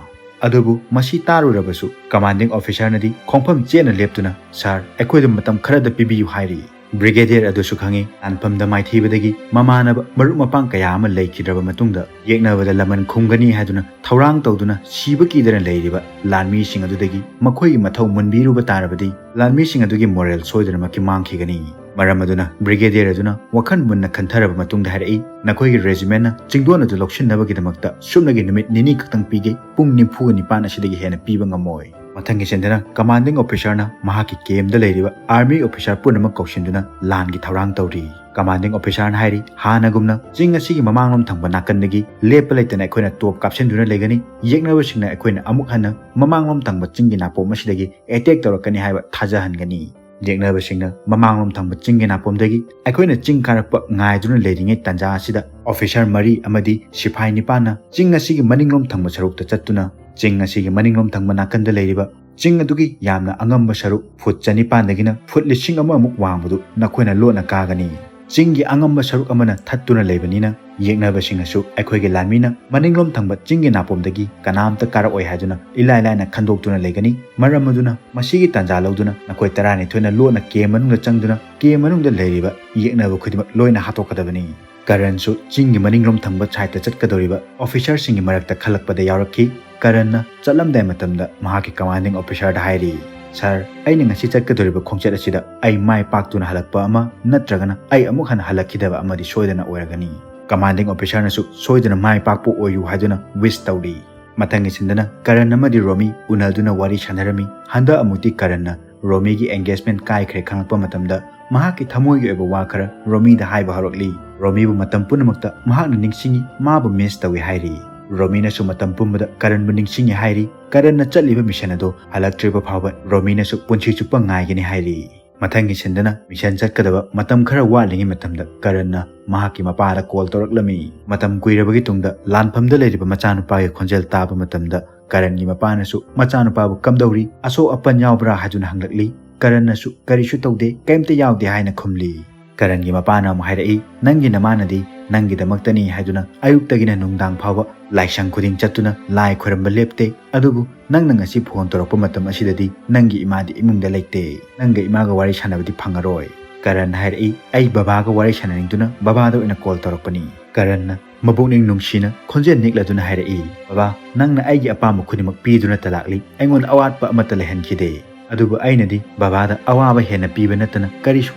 ꯑꯗꯨꯕꯨ ꯃꯁꯤ ꯇꯥꯔꯨꯔꯕꯁꯨ commanding officerꯅꯗꯤ ꯈꯣꯡꯐꯝ ꯆꯦꯠꯅ ꯂꯦꯞꯇꯨꯅ, "Sir, ꯑꯩꯈꯣꯏꯗ ꯃꯇꯝ ꯈꯔꯗ ꯄꯤꯕꯤꯌꯨ" ꯍꯥꯏꯔꯤ꯫ Brigadier ꯑꯗꯨꯁꯨ ꯈꯪꯏ, ꯂꯥꯟꯐꯝꯗ ꯃꯥꯏꯊꯤꯕꯗꯒꯤ ꯃꯃꯥꯟꯅꯕ ꯃꯔꯨꯞ ꯃꯄꯥꯡ ꯀꯌꯥ ꯑꯃ ꯂꯩꯈꯤꯗ꯭ꯔꯕ ꯃꯇꯨꯡꯗ ꯌꯦꯛꯅꯕꯗ ꯂꯃꯟ ꯈꯨꯝꯒꯅꯤ ꯍꯥꯏꯗꯨꯅ ꯊꯧꯔꯥꯡ ꯇꯧꯗꯨꯅ ꯁꯤꯕ ꯀꯤꯗꯅ ꯂꯩꯔꯤꯕ ꯂꯥꯟꯃꯤꯁꯤꯡ ꯑꯗꯨꯗꯒꯤ ꯃꯈꯣꯏꯒꯤ ꯃꯊꯧ ꯃꯨꯟꯕꯤꯔꯨꯕ ꯇꯥꯔꯕꯗꯤ ꯂꯥꯟꯃꯤꯁꯤꯡ ꯑꯗꯨꯒꯤ morale ꯁꯣꯏꯗꯅꯃꯛꯀꯤ ꯃꯥꯡꯈꯤꯒꯅꯤ꯫ ꯃꯔꯝ ꯑꯗꯨꯅ Brigadier ꯑꯗꯨꯅ ꯋꯥꯈꯜ ꯃꯨꯟꯅ ꯈꯟꯊꯔꯕ ꯃꯇꯨꯡꯗ ꯍꯥꯏꯔꯛꯏ, "ꯅꯈꯣꯏꯒꯤ regimentꯅ ꯆꯤꯡꯗꯣꯟ ꯑꯗꯨ ꯂꯧꯁꯤꯟꯅꯕꯒꯤꯗꯃꯛꯇ ꯁꯨꯞꯅꯒꯤ ꯅꯨꯃꯤꯠ ꯅꯤꯅꯤ ꯈꯛꯇꯪ ꯄꯤꯒꯦ, ꯄꯨꯡ ꯅꯤꯐꯨꯒ ꯅꯤꯄꯥꯟ ꯑꯁꯤꯗꯒꯤ ꯍꯦꯟꯅ ꯄꯤꯕ ꯉꯝꯃꯣꯏ꯫" ꯃꯊꯪꯒꯤ ꯁꯤꯟꯗꯅ commanding officerꯅ ꯃꯍꯥꯛꯀꯤ campꯇ ꯂꯩꯔꯤꯕ army officer ꯄꯨꯝꯅꯃꯛ ꯀꯧꯁꯤꯟꯗꯨꯅ ꯂꯥꯟꯒꯤ ꯊꯧꯔꯥꯡ ꯇꯧꯔꯤ꯫ Commanding officerꯅ ꯍꯥꯏꯔꯤ, ꯍꯥꯟꯅꯒꯨꯝꯅ ꯆꯤꯡ ꯑꯁꯤꯒꯤ ꯃꯃꯥꯡꯂꯣꯝ ꯊꯪꯕ ꯅꯥꯀꯟꯗꯒꯤ ꯂꯦꯞꯄ ꯂꯩꯇꯅ ꯑꯩꯈꯣꯏꯅ ꯇꯣꯞ ꯀꯥꯞꯁꯤꯟꯗꯨꯅ ꯂꯩꯒꯅꯤ꯫ ꯌꯦꯛꯅꯕꯁꯤꯡꯅ ꯑꯩꯈꯣꯏꯅ ꯑꯃꯨꯛ ꯍꯟꯅ ꯃꯃꯥꯡꯂꯣꯝ ꯊꯪꯕ ꯆꯤꯡꯒꯤ ꯅꯥꯄꯣꯝ ꯑꯁꯤꯗꯒꯤ attack ꯇꯧꯔꯛꯀꯅꯤ ꯍꯥꯏꯕ ꯊꯥꯖꯍꯟꯒꯅꯤ꯫ ꯌꯦꯛꯅꯕꯁꯤꯡꯅ ꯃꯃꯥꯡꯂꯣꯝ ꯊꯪꯕ ꯆꯤꯡꯒꯤ ꯅꯥꯄꯣꯝꯗꯒꯤ ꯑꯩꯈꯣꯏꯅ ꯆꯤꯡ ꯀꯥꯔꯛꯄ ꯉꯥꯏꯗꯨꯅ ꯂꯩꯔꯤꯉꯩ ꯇꯥꯟꯖꯥ ꯑꯁꯤꯗ officer ꯃꯔꯤ ꯑꯃꯗꯤ ꯁꯤꯐꯥꯏ ꯅꯤꯄꯥꯟꯅ ꯆꯤꯡ ꯑꯁꯤꯒꯤ ꯃꯅꯤꯡꯂꯣꯝ ꯊꯪꯕ ꯁꯔꯨꯛꯇ ꯆꯠꯇꯨꯅ ꯆꯤꯡ ꯑꯁꯤꯒꯤ ꯃꯅꯤꯡꯂꯣꯝ ꯊꯪꯕ ꯅꯥꯀꯟꯗ ꯂꯩꯔꯤꯕ ꯆꯤꯡ ꯑꯗꯨꯒꯤ ꯌꯥꯝꯅ ꯑꯉꯝꯕ ꯁꯔꯨꯛ ꯐꯨꯠ ꯆꯅꯤꯄꯥꯟꯗꯒꯤꯅ ꯐꯨꯠ ꯂꯤꯁꯤꯡ ꯑꯃꯃꯨꯛ ꯋꯥꯡꯕꯗꯨ ꯅꯈꯣꯏꯅ ꯂꯣꯠꯅ ꯀꯥꯒꯅꯤ꯫ ꯆꯤꯡꯒꯤ ꯑꯉꯝꯕ ꯁꯔꯨꯛ ꯑꯃꯅ ꯊꯠꯇꯨꯅ ꯂꯩꯕꯅꯤꯅ ꯌꯦꯛꯅꯕꯁꯤꯡꯅꯁꯨ ꯑꯩꯈꯣꯏꯒꯤ ꯂꯥꯟꯃꯤꯅ ꯃꯅꯤꯡꯂꯣꯝ ꯊꯪꯕ ꯆꯤꯡꯒꯤ ꯅꯥꯄꯣꯝꯗꯒꯤ ꯀꯅꯥꯝꯇ ꯀꯥꯔꯛꯑꯣꯏ ꯍꯥꯏꯗꯨꯅ ꯏꯂꯥꯏ ꯂꯥꯏꯅ ꯈꯟꯗꯣꯛꯇꯨꯅ ꯂꯩꯒꯅꯤ꯫ ꯃꯔꯝ ꯑꯗꯨꯅ ꯃꯁꯤꯒꯤ ꯇꯥꯟꯖꯥ ꯂꯧꯗꯨꯅ ꯅꯈꯣꯏ ꯇꯔꯥꯅꯤꯊꯣꯏꯅ ꯂꯣꯟꯅ camp ꯃꯅꯨꯡꯗ ꯆꯪꯗꯨꯅ camp ꯃꯅꯨꯡꯗ ꯂꯩꯔꯤꯕ ꯌꯦꯛꯅꯕ ꯈꯨꯗꯤꯡꯃꯛ ꯂꯣꯏꯅ ꯍꯥꯠꯇꯣꯛꯀꯗꯕꯅꯤ꯫ ꯀꯔꯟꯁꯨ ꯆꯤꯡꯒꯤ ꯃꯅꯤꯡꯂꯣꯝ ꯊꯪꯕ sideꯇ ꯆꯠꯀꯗꯧꯔꯤꯕ officerꯁꯤꯡꯒꯤ ꯃꯔꯛꯇ ꯈꯜꯂꯛꯄꯗ ꯌꯥꯎꯔꯛꯈꯤ꯫ ꯀꯔꯟꯅ ꯆꯠꯂꯝꯗꯥꯏ ꯃꯇꯝꯗ ꯃꯍꯥꯛꯀꯤ commanding officerꯗ ꯍꯥꯏꯔꯤ, "Sir, ꯑꯩꯅ ꯉꯁꯤ ꯆꯠꯀꯗꯧꯔꯤꯕ ꯈꯣꯡꯆꯠ ꯑꯁꯤꯗ ꯑꯩ ꯃꯥꯏ ꯄꯥꯛꯇꯨꯅ ꯍꯜꯂꯛꯄ ꯑꯃ ꯅꯠꯇ꯭ꯔꯒꯅ ꯑꯩ ꯑꯃꯨꯛ ꯍꯟꯅ ꯍꯜꯂꯛꯈꯤꯗꯕ ꯑꯃꯗꯤ ꯁꯣꯏꯗꯅ ꯑꯣꯏꯔꯒꯅꯤ꯫" Commanding officerꯅꯁꯨ ꯁꯣꯏꯗꯅ ꯃꯥꯏ ꯄꯥꯛꯄ ꯑꯣꯏꯌꯨ ꯍꯥꯏꯗꯨꯅ wish ꯇꯧꯔꯤ꯫ ꯃꯊꯪꯒꯤ ꯁꯤꯟꯗꯅ ꯀꯔꯟ ꯑꯃꯗꯤ ꯔꯣꯃꯤ ꯎꯅꯗꯨꯅ ꯋꯥꯔꯤ ꯁꯥꯟꯅꯔꯝꯃꯤ꯫ ꯍꯟꯗꯛ ꯑꯃꯨꯛꯇꯤ ꯀꯔꯟꯅ ꯔꯣꯃꯤꯒꯤ engagement ꯀꯥꯏꯈ꯭ꯔꯦ ꯈꯪꯂꯛꯄ ꯃꯇꯝꯗ ꯃꯍꯥꯛꯀꯤ ꯊꯃꯣꯏꯒꯤ ꯑꯣꯏꯕ ꯋꯥ ꯈꯔ ꯔꯣꯃꯤꯗ ꯍꯥꯏꯕ ꯍꯧꯔꯛꯂꯤ꯫ ꯔꯣꯃꯤꯕꯨ ꯃꯇꯝ ꯄꯨꯝꯅꯃꯛꯇ ꯃꯍꯥꯛꯅ ꯅꯤꯡꯁꯤꯡꯏ, ꯃꯥꯕꯨ miss ꯇꯧꯏ ꯍꯥꯏꯔꯤ꯫ ꯔꯣꯃꯤꯅꯁꯨ ꯃꯇꯝ ꯄꯨꯝꯕꯗ ꯀꯔꯟꯕꯨ ꯅꯤꯡꯁꯤꯡꯏ ꯍꯥꯏꯔꯤ꯫ ꯀꯔꯟꯅ ꯆꯠꯂꯤꯕ mission ꯑꯗꯨ ꯍꯜꯂꯛꯇ꯭ꯔꯤꯕ ꯐꯥꯎꯕ ꯔꯣꯃꯤꯅꯁꯨ ꯄꯨꯟꯁꯤ ꯆꯨꯞꯄ ꯉꯥꯏꯒꯅꯤ ꯍꯥꯏꯔꯤ꯫ ꯃꯊꯪꯒꯤ ꯁꯤꯟꯗꯅ mission ꯆꯠꯀꯗꯕ ꯃꯇꯝ ꯈꯔ ꯋꯥꯠꯂꯤꯉꯩ ꯃꯇꯝꯗ ꯀꯔꯟꯅ ꯃꯍꯥꯛꯀꯤ ꯃꯄꯥꯗ call ꯇꯧꯔꯛꯂꯝꯃꯤ꯫ ꯃꯇꯝ ꯀꯨꯏꯔꯕꯒꯤ ꯇꯨꯡꯗ ꯂꯥꯟꯐꯝꯗ ꯂꯩꯔꯤꯕ ꯃꯆꯥꯅꯨꯄꯥꯒꯤ ꯈꯣꯟꯖꯦꯜ ꯇꯥꯕ ꯃꯇꯝꯗ ꯀꯔꯟꯒꯤ ꯃꯄꯥꯅꯁꯨ ꯃꯆꯥꯅꯨꯄꯥꯕꯨ ꯀꯝꯗꯧꯔꯤ, ꯑꯁꯣꯛ ꯑꯄꯟ ꯌꯥꯎꯕ꯭ꯔꯥ ꯍꯥꯏꯗꯨꯅ ꯍꯪꯂꯛꯂꯤ꯫ ꯀꯔꯟꯅꯁꯨ ꯀꯔꯤꯁꯨ ꯇꯧꯗꯦ, ꯀꯩꯝꯇ ꯌꯥꯎꯗꯦ ꯍꯥꯏꯅ ꯈꯨꯝꯂꯤ꯫ ꯀꯔꯟꯒꯤ ꯃꯄꯥꯅ ꯑꯃꯨꯛ ꯍꯥꯏꯔꯛꯏ, "ꯅꯪꯒꯤ ꯅꯃꯥꯅꯗꯤ ꯅꯪꯒꯤꯗꯃꯛꯇꯅꯤ ꯍꯥꯏꯗꯨꯅ ꯑꯌꯨꯛꯇꯒꯤꯅ ꯅꯨꯡꯗꯥꯡ ꯐꯥꯎꯕ ꯂꯥꯏꯁꯪ ꯈꯨꯗꯤꯡ ꯆꯠꯇꯨꯅ ꯂꯥꯏ ꯈꯣꯏꯔꯝꯕ ꯂꯦꯞꯇꯦ꯫ ꯑꯗꯨꯕꯨ ꯅꯪꯅ ꯉꯁꯤ phone ꯇꯧꯔꯛꯄ ꯃꯇꯝ ꯑꯁꯤꯗꯗꯤ ꯅꯪꯒꯤ ꯏꯃꯥꯗꯤ ꯏꯃꯨꯡꯗ ꯂꯩꯇꯦ꯫ ꯅꯪꯒ ꯏꯃꯥꯒ ꯋꯥꯔꯤ ꯁꯥꯟꯅꯕꯗꯤ ꯐꯪꯉꯔꯣꯏ꯫" ꯀꯔꯟꯅ ꯍꯥꯏꯔꯛꯏ, "ꯑꯩ ꯕꯕꯥꯒ ꯋꯥꯔꯤ ꯁꯥꯟꯅꯅꯤꯡꯗꯨꯅ ꯕꯕꯥꯗ ꯑꯣꯏꯅ call ꯇꯧꯔꯛꯄꯅꯤ꯫" ꯀꯔꯟꯅ ꯃꯕꯨꯛꯅꯤꯡ ꯅꯨꯡꯁꯤꯅ ꯈꯣꯟꯖꯦꯜ ꯅꯤꯛꯂꯗꯨꯅ ꯍꯥꯏꯔꯛꯏ, "ꯕꯕꯥ, ꯅꯪꯅ ꯑꯩꯒꯤ ꯑꯄꯥꯝꯕ ꯈꯨꯗꯤꯡꯃꯛ ꯄꯤꯗꯨꯅꯇ ꯂꯥꯛꯂꯤ, ꯑꯩꯉꯣꯟꯗ ꯑꯋꯥꯠꯄ ꯑꯃꯠꯇ ꯂꯩꯍꯟꯈꯤꯗꯦ꯫ ꯑꯗꯨꯕꯨ ꯑꯩꯅꯗꯤ ꯕꯕꯥꯗ ꯑꯋꯥꯕ ꯍꯦꯟꯅ ꯄꯤꯕ ꯅꯠꯇꯅ ꯀꯔꯤꯁꯨ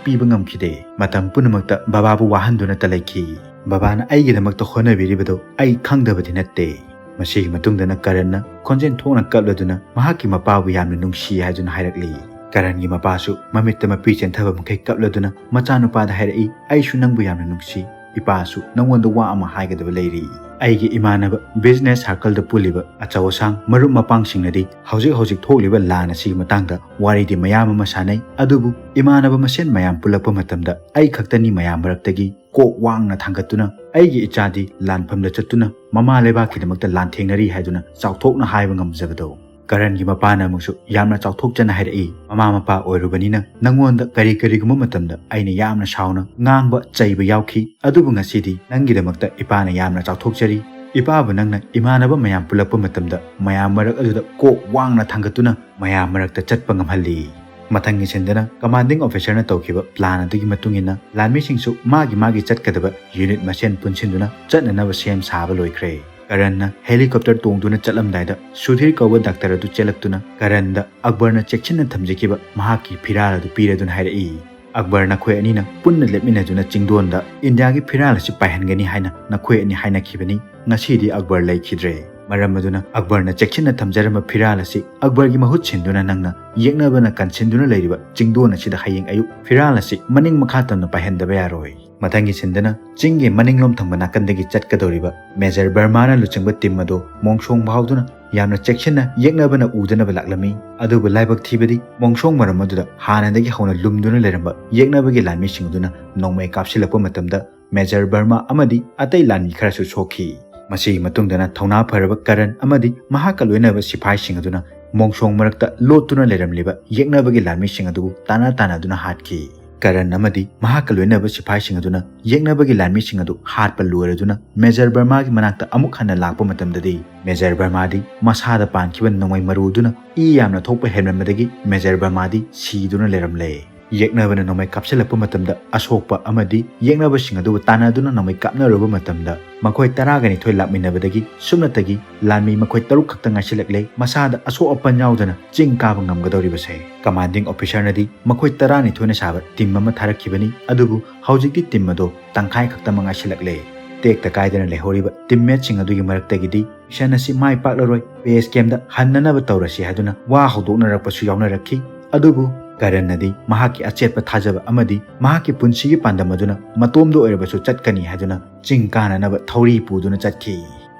ꯄꯤꯕ ꯉꯝꯈꯤꯗꯦ꯫ ꯃꯇꯝ ꯄꯨꯝꯅꯃꯛꯇ ꯕꯕꯥꯕꯨ ꯋꯥꯍꯟꯗꯨꯅꯇ ꯂꯩꯈꯤ꯫ ꯕꯕꯥꯅ ꯑꯩꯒꯤꯗꯃꯛꯇ ꯍꯣꯠꯅꯕꯤꯔꯤꯕꯗꯨ ꯑꯩ ꯈꯪꯗꯕꯗꯤ ꯅꯠꯇꯦ꯫" ꯃꯁꯤꯒꯤ ꯃꯇꯨꯡꯗꯅ ꯀꯔꯟꯅ ꯈꯣꯟꯖꯦꯜ ꯊꯣꯛꯅ ꯀꯞꯂꯗꯨꯅ ꯃꯍꯥꯛꯀꯤ ꯃꯄꯥꯕꯨ ꯌꯥꯝꯅ ꯅꯨꯡꯁꯤ ꯍꯥꯏꯗꯨꯅ ꯍꯥꯏꯔꯛꯂꯤ꯫ ꯀꯔꯟꯒꯤ ꯃꯄꯥꯁꯨ ꯃꯃꯤꯠꯇ ꯃꯄꯤ ꯆꯦꯟꯊꯕ ꯃꯈꯩ ꯀꯞꯂꯗꯨꯅ ꯃꯆꯥꯅꯨꯄꯥꯗ ꯍꯥꯏꯔꯛꯏ, "ꯑꯩꯁꯨ ꯅꯪꯕꯨ ꯌꯥꯝꯅ ꯅꯨꯡꯁꯤ꯫ ꯏꯄꯥꯁꯨ ꯅꯪꯉꯣꯟꯗ ꯋꯥ ꯑꯃ ꯍꯥꯏꯒꯗꯕ ꯂꯩꯔꯤ꯫" ꯑꯩꯒꯤ ꯏꯃꯥꯟꯅꯕ business circleꯗ ꯄꯨꯜꯂꯤꯕ ꯑꯆꯧ ꯑꯁꯥꯡ ꯃꯔꯨꯞ ꯃꯄꯥꯡꯁꯤꯡꯅꯗꯤ ꯍꯧꯖꯤꯛ ꯍꯧꯖꯤꯛ ꯊꯣꯛꯂꯤꯕ ꯂꯥꯟ ꯑꯁꯤꯒꯤ ꯃꯇꯥꯡꯗ ꯋꯥꯔꯤꯗꯤ ꯃꯌꯥꯝ ꯑꯃ ꯁꯥꯟꯅꯩ, ꯑꯗꯨꯕꯨ ꯏꯃꯥꯟꯅꯕ ꯃꯁꯦꯟ ꯃꯌꯥꯝ ꯄꯨꯜꯂꯛꯄ ꯃꯇꯝꯗ ꯑꯩ ꯈꯛꯇꯅꯤ ꯃꯌꯥꯝ ꯃꯔꯛꯇꯒꯤ ꯀꯣꯛ ꯋꯥꯡꯅ ꯊꯥꯡꯒꯠꯇꯨꯅ ꯑꯩꯒꯤ ꯏꯆꯥꯗꯤ ꯂꯥꯟꯐꯝꯗ ꯆꯠꯇꯨꯅ ꯃꯃꯥ ꯂꯩꯕꯥꯛꯀꯤꯗꯃꯛꯇ ꯂꯥꯟꯊꯦꯡꯅꯔꯤ ꯍꯥꯏꯗꯨꯅ ꯆꯥꯎꯊꯣꯛꯅ ꯍꯥꯏꯕ ꯉꯝꯖꯕꯗꯣ꯫ ꯀꯔꯟꯒꯤ ꯃꯄꯥꯅ ꯑꯃꯨꯛꯁꯨ ꯌꯥꯝꯅ ꯆꯥꯎꯊꯣꯛꯆꯅ ꯍꯥꯏꯔꯛꯏ, "ꯃꯃꯥ ꯃꯄꯥ ꯑꯣꯏꯔꯨꯕꯅꯤꯅ ꯅꯪꯉꯣꯟꯗ ꯀꯔꯤ ꯀꯔꯤꯒꯨꯝꯕ ꯃꯇꯝꯗ ꯑꯩꯅ ꯌꯥꯝꯅ ꯁꯥꯎꯅ ꯉꯥꯡꯕ ꯆꯩꯕ ꯌꯥꯎꯈꯤ, ꯑꯗꯨꯕꯨ ꯉꯁꯤꯗꯤ ꯅꯪꯒꯤꯗꯃꯛꯇ ꯏꯄꯥꯅ ꯌꯥꯝꯅ ꯆꯥꯎꯊꯣꯛꯆꯔꯤ꯫ ꯏꯄꯥꯕꯨ ꯅꯪꯅ ꯏꯃꯥꯟꯅꯕ ꯃꯌꯥꯝ ꯄꯨꯜꯂꯛꯄ ꯃꯇꯝꯗ ꯃꯌꯥꯝ ꯃꯔꯛ ꯑꯗꯨꯗ ꯀꯣꯛ ꯋꯥꯡꯅ ꯊꯥꯡꯒꯠꯇꯨꯅ ꯃꯌꯥꯝ ꯃꯔꯛꯇ ꯆꯠꯄ ꯉꯝꯍꯜꯂꯤ꯫" ꯃꯊꯪꯒꯤ ꯁꯤꯟꯗꯅ commanding officerꯅ ꯇꯧꯈꯤꯕ plan ꯑꯗꯨꯒꯤ ꯃꯇꯨꯡ ꯏꯟꯅ ꯂꯥꯟꯃꯤꯁꯤꯡꯁꯨ ꯃꯥꯒꯤ ꯃꯥꯒꯤ ꯆꯠꯀꯗꯕ unit ꯃꯁꯦꯟ ꯄꯨꯟꯁꯤꯟꯗꯨꯅ ꯆꯠꯅꯅꯕ ꯁꯦꯝ ꯁꯥꯕ ꯂꯣꯏꯈ꯭ꯔꯦ꯫ ꯀꯔꯟꯅ helicopter ꯇꯣꯡꯗꯨꯅ ꯆꯠꯂꯝꯗꯥꯏꯗ ꯁꯨꯙꯤꯔ ꯀꯧꯕ doctor ꯑꯗꯨ ꯆꯦꯜꯂꯛꯇꯨꯅ ꯀꯔꯟꯗ ꯑꯛꯕꯔꯅ ꯆꯦꯛꯁꯤꯟꯅ ꯊꯝꯖꯈꯤꯕ ꯃꯍꯥꯛꯀꯤ ꯐꯤꯔꯥꯜ ꯑꯗꯨ ꯄꯤꯔꯗꯨꯅ ꯍꯥꯏꯔꯛꯏ, "ꯑꯛꯕꯔ, ꯅꯈꯣꯏ ꯑꯅꯤꯅ ꯄꯨꯟꯅ ꯂꯦꯞꯃꯤꯟꯅꯗꯨꯅ ꯆꯤꯡꯗꯣꯟꯗ ꯏꯟꯗꯤꯌꯥꯒꯤ ꯐꯤꯔꯥꯜ ꯑꯁꯤ ꯄꯥꯏꯍꯟꯒꯅꯤ ꯍꯥꯏꯅ ꯅꯈꯣꯏ ꯑꯅꯤ ꯍꯥꯏꯅꯈꯤꯕꯅꯤ꯫ ꯉꯁꯤꯗꯤ ꯑꯛꯕꯔ ꯂꯩꯈꯤꯗ꯭ꯔꯦ꯫ ꯃꯔꯝ ꯑꯗꯨꯅ ꯑꯛꯕꯔꯅ ꯆꯦꯛꯁꯤꯟꯅ ꯊꯝꯖꯔꯝꯕ ꯐꯤꯔꯥꯜ ꯑꯁꯤ ꯑꯛꯕꯔꯒꯤ ꯃꯍꯨꯠ ꯁꯤꯟꯗꯨꯅ ꯅꯪꯅ ꯌꯦꯛꯅꯕꯅ ꯀꯟꯁꯤꯟꯗꯨꯅ ꯂꯩꯔꯤꯕ ꯆꯤꯡꯗꯣꯟ ꯑꯁꯤꯗ ꯍꯌꯦꯡ ꯑꯌꯨꯛ ꯐꯤꯔꯥꯜ ꯑꯁꯤ ꯃꯅꯤꯡ ꯃꯈꯥ ꯇꯝꯅ ꯄꯥꯏꯍꯟꯗꯕ ꯌꯥꯔꯣꯏ꯫" ꯃꯊꯪꯒꯤ ꯁꯤꯟꯗꯅ ꯆꯤꯡꯒꯤ ꯃꯅꯤꯡꯂꯣꯝ ꯊꯪꯕ ꯅꯥꯀꯟꯗꯒꯤ ꯆꯠꯀꯗꯧꯔꯤꯕ Major ꯕꯔꯃꯥꯅ ꯂꯨꯆꯤꯡꯕ team ꯑꯗꯨ ꯃꯣꯡꯁꯣꯡ ꯐꯥꯎꯗꯨꯅ ꯌꯥꯝꯅ ꯆꯦꯛꯁꯤꯟꯅ ꯌꯦꯛꯅꯕꯅ ꯎꯗꯅꯕ ꯂꯥꯛꯂꯝꯃꯤ꯫ ꯑꯗꯨꯕꯨ ꯂꯥꯏꯕꯛ ꯊꯤꯕꯗꯤ ꯃꯣꯡꯁꯣꯡ ꯃꯔꯝ ꯑꯗꯨꯗ ꯍꯥꯟꯅꯗꯒꯤ ꯍꯧꯅ ꯂꯨꯝꯗꯨꯅ ꯂꯩꯔꯝꯕ ꯌꯦꯛꯅꯕꯒꯤ ꯂꯥꯟꯃꯤꯁꯤꯡ ꯑꯗꯨꯅ ꯅꯣꯡꯃꯩ ꯀꯥꯞꯁꯤꯜꯂꯛꯄ ꯃꯇꯝꯗ Major ꯕꯔꯃꯥ ꯑꯃꯗꯤ ꯑꯇꯩ ꯂꯥꯟꯃꯤ ꯈꯔꯁꯨ ꯁꯣꯛꯈꯤ꯫ ꯃꯁꯤꯒꯤ ꯃꯇꯨꯡꯗꯅ ꯊꯧꯅꯥ ꯐꯔꯕ ꯀꯔꯟ ꯑꯃꯗꯤ ꯃꯍꯥꯛꯀ ꯂꯣꯏꯅꯕ ꯁꯤꯐꯥꯏꯁꯤꯡ ꯑꯗꯨꯅ ꯃꯣꯡꯁꯣꯡ ꯃꯔꯛꯇ ꯂꯣꯠꯇꯨꯅ ꯂꯩꯔꯝꯂꯤꯕ ꯌꯦꯛꯅꯕꯒꯤ ꯂꯥꯟꯃꯤꯁꯤꯡ ꯑꯗꯨꯕꯨ ꯇꯥꯟꯅ ꯇꯥꯟꯅꯗꯨꯅ ꯍꯥꯠꯈꯤ꯫ ꯀꯔꯟ ꯑꯃꯗꯤ ꯃꯍꯥꯛꯀ ꯂꯣꯏꯅꯕ ꯁꯤꯐꯥꯏꯁꯤꯡ ꯑꯗꯨꯅ ꯌꯦꯛꯅꯕꯒꯤ ꯂꯥꯟꯃꯤꯁꯤꯡ ꯑꯗꯨ ꯍꯥꯠꯄ ꯂꯣꯏꯔꯗꯨꯅ Major ꯕꯔꯃꯥꯒꯤ ꯃꯅꯥꯛꯇ ꯑꯃꯨꯛ ꯍꯟꯅ ꯂꯥꯛꯄ ꯃꯇꯝꯗꯗꯤ Major ꯕꯔꯃꯥꯗꯤ ꯃꯁꯥꯗ ꯄꯥꯟꯈꯤꯕ ꯅꯣꯡꯃꯩ ꯃꯔꯨ ꯑꯗꯨꯅ ꯏ ꯌꯥꯝꯅ ꯊꯣꯛꯄ ꯍꯦꯟꯃꯟꯕꯗꯒꯤ Major ꯕꯔꯃꯥꯗꯤ ꯁꯤꯗꯨꯅ ꯂꯩꯔꯝꯂꯦ꯫ ꯌꯦꯛꯅꯕꯅ ꯅꯣꯡꯃꯩ ꯀꯥꯞꯁꯤꯜꯂꯛꯄ ꯃꯇꯝꯗ ꯑꯁꯣꯛꯄ ꯑꯃꯗꯤ ꯌꯦꯛꯅꯕꯁꯤꯡ ꯑꯗꯨꯕꯨ ꯇꯥꯟꯅꯗꯨꯅ ꯅꯣꯡꯃꯩ ꯀꯥꯞꯅꯔꯨꯕ ꯃꯇꯝꯗ ꯃꯈꯣꯏ ꯇꯔꯥꯒ ꯅꯤꯊꯣꯏ ꯂꯥꯛꯃꯤꯟꯅꯕꯗꯒꯤ ꯁꯨꯞꯅꯇꯒꯤ ꯂꯥꯟꯃꯤ ꯃꯈꯣꯏ ꯇꯔꯨꯛ ꯈꯛꯇ ꯉꯥꯏꯁꯤꯜꯂꯛꯂꯦ꯫ ꯃꯁꯥꯗ ꯑꯁꯣꯛ ꯑꯄꯟ ꯌꯥꯎꯗꯅ ꯆꯤꯡ ꯀꯥꯕ ꯉꯝꯒꯗꯧꯔꯤꯕꯁꯦ꯫ Commanding officerꯅꯗꯤ ꯃꯈꯣꯏ ꯇꯔꯥꯅꯤꯊꯣꯏꯅ ꯁꯥꯕ team ꯑꯃ ꯊꯥꯔꯛꯈꯤꯕꯅꯤ, ꯑꯗꯨꯕꯨ ꯍꯧꯖꯤꯛꯇꯤ team ꯑꯗꯣ ꯇꯪꯈꯥꯏ ꯈꯛꯇꯃꯛ ꯉꯥꯏꯁꯤꯜꯂꯛꯂꯦ꯫ ꯇꯦꯛꯇ ꯀꯥꯏꯗꯅ ꯂꯩꯍꯧꯔꯤꯕ teammateꯁꯤꯡ ꯑꯗꯨꯒꯤ ꯃꯔꯛꯇꯒꯤꯗꯤ mission ꯑꯁꯤ ꯃꯥꯏ ꯄꯥꯛꯂꯔꯣꯏ, base campꯇ ꯍꯟꯅꯅꯕ ꯇꯧꯔꯁꯤ ꯍꯥꯏꯗꯨꯅ ꯋꯥ ꯍꯧꯗꯣꯛꯅꯔꯛꯄꯁꯨ ꯌꯥꯎꯅꯔꯛꯈꯤ꯫ ꯑꯗꯨꯕꯨ ꯀꯔꯟꯅꯗꯤ ꯃꯍꯥꯛꯀꯤ ꯑꯆꯦꯠꯄ ꯊꯥꯖꯕ ꯑꯃꯗꯤ ꯃꯍꯥꯛꯀꯤ ꯄꯨꯟꯁꯤꯒꯤ ꯄꯥꯟꯗꯝ ꯑꯗꯨꯅ ꯃꯇꯣꯝꯗ ꯑꯣꯏꯔꯕꯁꯨ ꯆꯠꯀꯅꯤ ꯍꯥꯏꯗꯨꯅ ꯆꯤꯡ ꯀꯥꯅꯅꯕ ꯊꯧꯔꯤ ꯄꯨꯗꯨꯅ ꯆꯠꯈꯤ꯫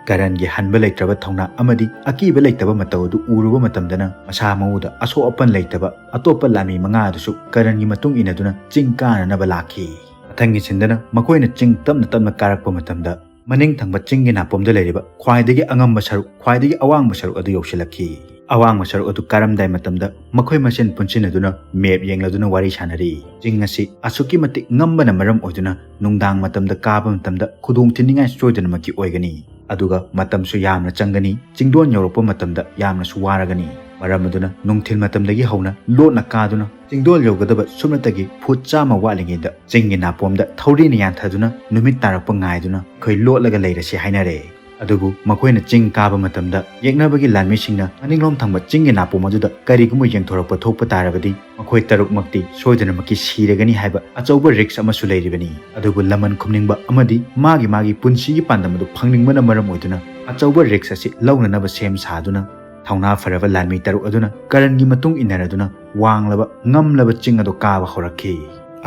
ꯀꯔꯟꯒꯤ ꯍꯟꯕ ꯂꯩꯇ꯭ꯔꯕ ꯊꯧꯅꯥ ꯑꯃꯗꯤ ꯑꯀꯤꯕ ꯂꯩꯇꯕ ꯃꯇꯧ ꯑꯗꯨ ꯎꯔꯨꯕ ꯃꯇꯝꯗꯅ ꯃꯁꯥ ꯃꯎꯗ ꯑꯁꯣꯛ ꯑꯄꯟ ꯂꯩꯇꯕ ꯑꯇꯣꯞꯄ ꯂꯥꯟꯃꯤ ꯃꯉꯥ ꯑꯗꯨꯁꯨ ꯀꯔꯟꯒꯤ ꯃꯇꯨꯡ ꯏꯟꯅꯗꯨꯅ ꯆꯤꯡ ꯀꯥꯅꯅꯕ ꯂꯥꯛꯈꯤ꯫ ꯃꯊꯪꯒꯤ ꯁꯤꯟꯗꯅ ꯃꯈꯣꯏꯅ ꯆꯤꯡ ꯇꯞꯅ ꯇꯞꯅ ꯀꯥꯔꯛꯄ ꯃꯇꯝꯗ ꯃꯅꯤꯡ ꯊꯪꯕ ꯆꯤꯡꯒꯤ ꯅꯥꯄꯣꯝꯗ ꯂꯩꯔꯤꯕ ꯈ꯭ꯋꯥꯏꯗꯒꯤ ꯑꯉꯝꯕ ꯁꯔꯨꯛ, ꯈ꯭ꯋꯥꯏꯗꯒꯤ ꯑꯋꯥꯡꯕ ꯁꯔꯨꯛ ꯑꯗꯨ ꯌꯧꯁꯤꯜꯂꯛꯈꯤ꯫ ꯑꯋꯥꯡꯕ ꯁꯔꯨꯛ ꯑꯗꯨ ꯀꯥꯔꯝꯗꯥꯏ ꯃꯇꯝꯗ ꯃꯈꯣꯏ ꯃꯁꯦꯟ ꯄꯨꯟꯁꯤꯟꯅꯗꯨꯅ map ꯌꯦꯡꯂꯗꯨꯅ ꯋꯥꯔꯤ ꯁꯥꯟꯅꯔꯤ꯫ ꯆꯤꯡ ꯑꯁꯤ ꯑꯁꯨꯛꯀꯤ ꯃꯇꯤꯛ ꯉꯝꯕꯅ ꯃꯔꯝ ꯑꯣꯏꯗꯨꯅ ꯅꯨꯡꯗꯥꯡ ꯃꯇꯝꯗ ꯀꯥꯕ ꯃꯇꯝꯗ ꯈꯨꯗꯣꯡ ꯊꯤꯅꯤꯡꯉꯥꯏ ꯁꯣꯏꯗꯅꯃꯛꯀꯤ ꯑꯣꯏꯒꯅꯤ꯫ ꯑꯗꯨꯒ ꯃꯇꯝꯁꯨ ꯌꯥꯝꯅ ꯆꯪꯒꯅꯤ, ꯆꯤꯡꯗꯣꯟ ꯌꯧꯔꯛꯄ ꯃꯇꯝꯗ ꯌꯥꯝꯅꯁꯨ ꯋꯥꯔꯒꯅꯤ꯫ ꯃꯔꯝ ꯑꯗꯨꯅ ꯅꯨꯡꯊꯤꯜ ꯃꯇꯝꯗꯒꯤ ꯍꯧꯅ ꯂꯣꯠꯅ ꯀꯥꯗꯨꯅ ꯆꯤꯡꯗꯣꯜ ꯌꯧꯒꯗꯕ ꯁꯨꯞꯅꯇꯒꯤ ꯐꯨꯠ ꯆꯥꯝꯃ ꯋꯥꯠꯂꯤꯉꯩꯗ ꯆꯤꯡꯒꯤ ꯅꯥꯄꯣꯝꯗ ꯊꯧꯔꯤꯅ ꯌꯥꯟꯊꯗꯨꯅ ꯅꯨꯃꯤꯠ ꯇꯥꯔꯛꯄ ꯉꯥꯏꯗꯨꯅ ꯑꯩꯈꯣꯏ ꯂꯣꯠꯂꯒ ꯂꯩꯔꯁꯤ ꯍꯥꯏꯅꯔꯦ꯫ ꯑꯗꯨꯕꯨ ꯃꯈꯣꯏꯅ ꯆꯤꯡ ꯀꯥꯕ ꯃꯇꯝꯗ ꯌꯦꯛꯅꯕꯒꯤ ꯂꯥꯟꯃꯤꯁꯤꯡꯅ ꯃꯅꯤꯡꯂꯣꯝ ꯊꯪꯕ ꯆꯤꯡꯒꯤ ꯅꯥꯄꯣꯝ ꯑꯗꯨꯗ ꯀꯔꯤꯒꯨꯝꯕ ꯌꯦꯡꯊꯣꯔꯛꯄ ꯊꯣꯛꯄ ꯇꯥꯔꯕꯗꯤ ꯃꯈꯣꯏ ꯇꯔꯨꯛꯃꯛꯇꯤ ꯁꯣꯏꯗꯅꯃꯛꯀꯤ ꯁꯤꯔꯒꯅꯤ ꯍꯥꯏꯕ ꯑꯆꯧꯕ risk ꯑꯃꯁꯨ ꯂꯩꯔꯤꯕꯅꯤ꯫ ꯑꯗꯨꯕꯨ ꯂꯃꯟ ꯈꯨꯝꯅꯤꯡꯕ ꯑꯃꯗꯤ ꯃꯥꯒꯤ ꯃꯥꯒꯤ ꯄꯨꯟꯁꯤꯒꯤ ꯄꯥꯟꯗꯝ ꯑꯗꯨ ꯐꯪꯅꯤꯡꯕꯅ ꯃꯔꯝ ꯑꯣꯏꯗꯨꯅ ꯑꯆꯧꯕ risk ꯑꯁꯤ ꯂꯧꯅꯅꯕ ꯁꯦꯝ ꯁꯥꯗꯨꯅ ꯊꯧꯅꯥ ꯐꯔꯕ ꯂꯥꯟꯃꯤ ꯇꯔꯨꯛ ꯑꯗꯨꯅ ꯀꯔꯟꯒꯤ ꯃꯇꯨꯡ ꯏꯟꯅꯔꯗꯨꯅ ꯋꯥꯡꯂꯕ ꯉꯝꯂꯕ ꯆꯤꯡ ꯑꯗꯨ ꯀꯥꯕ ꯍꯧꯔꯛꯈꯤ꯫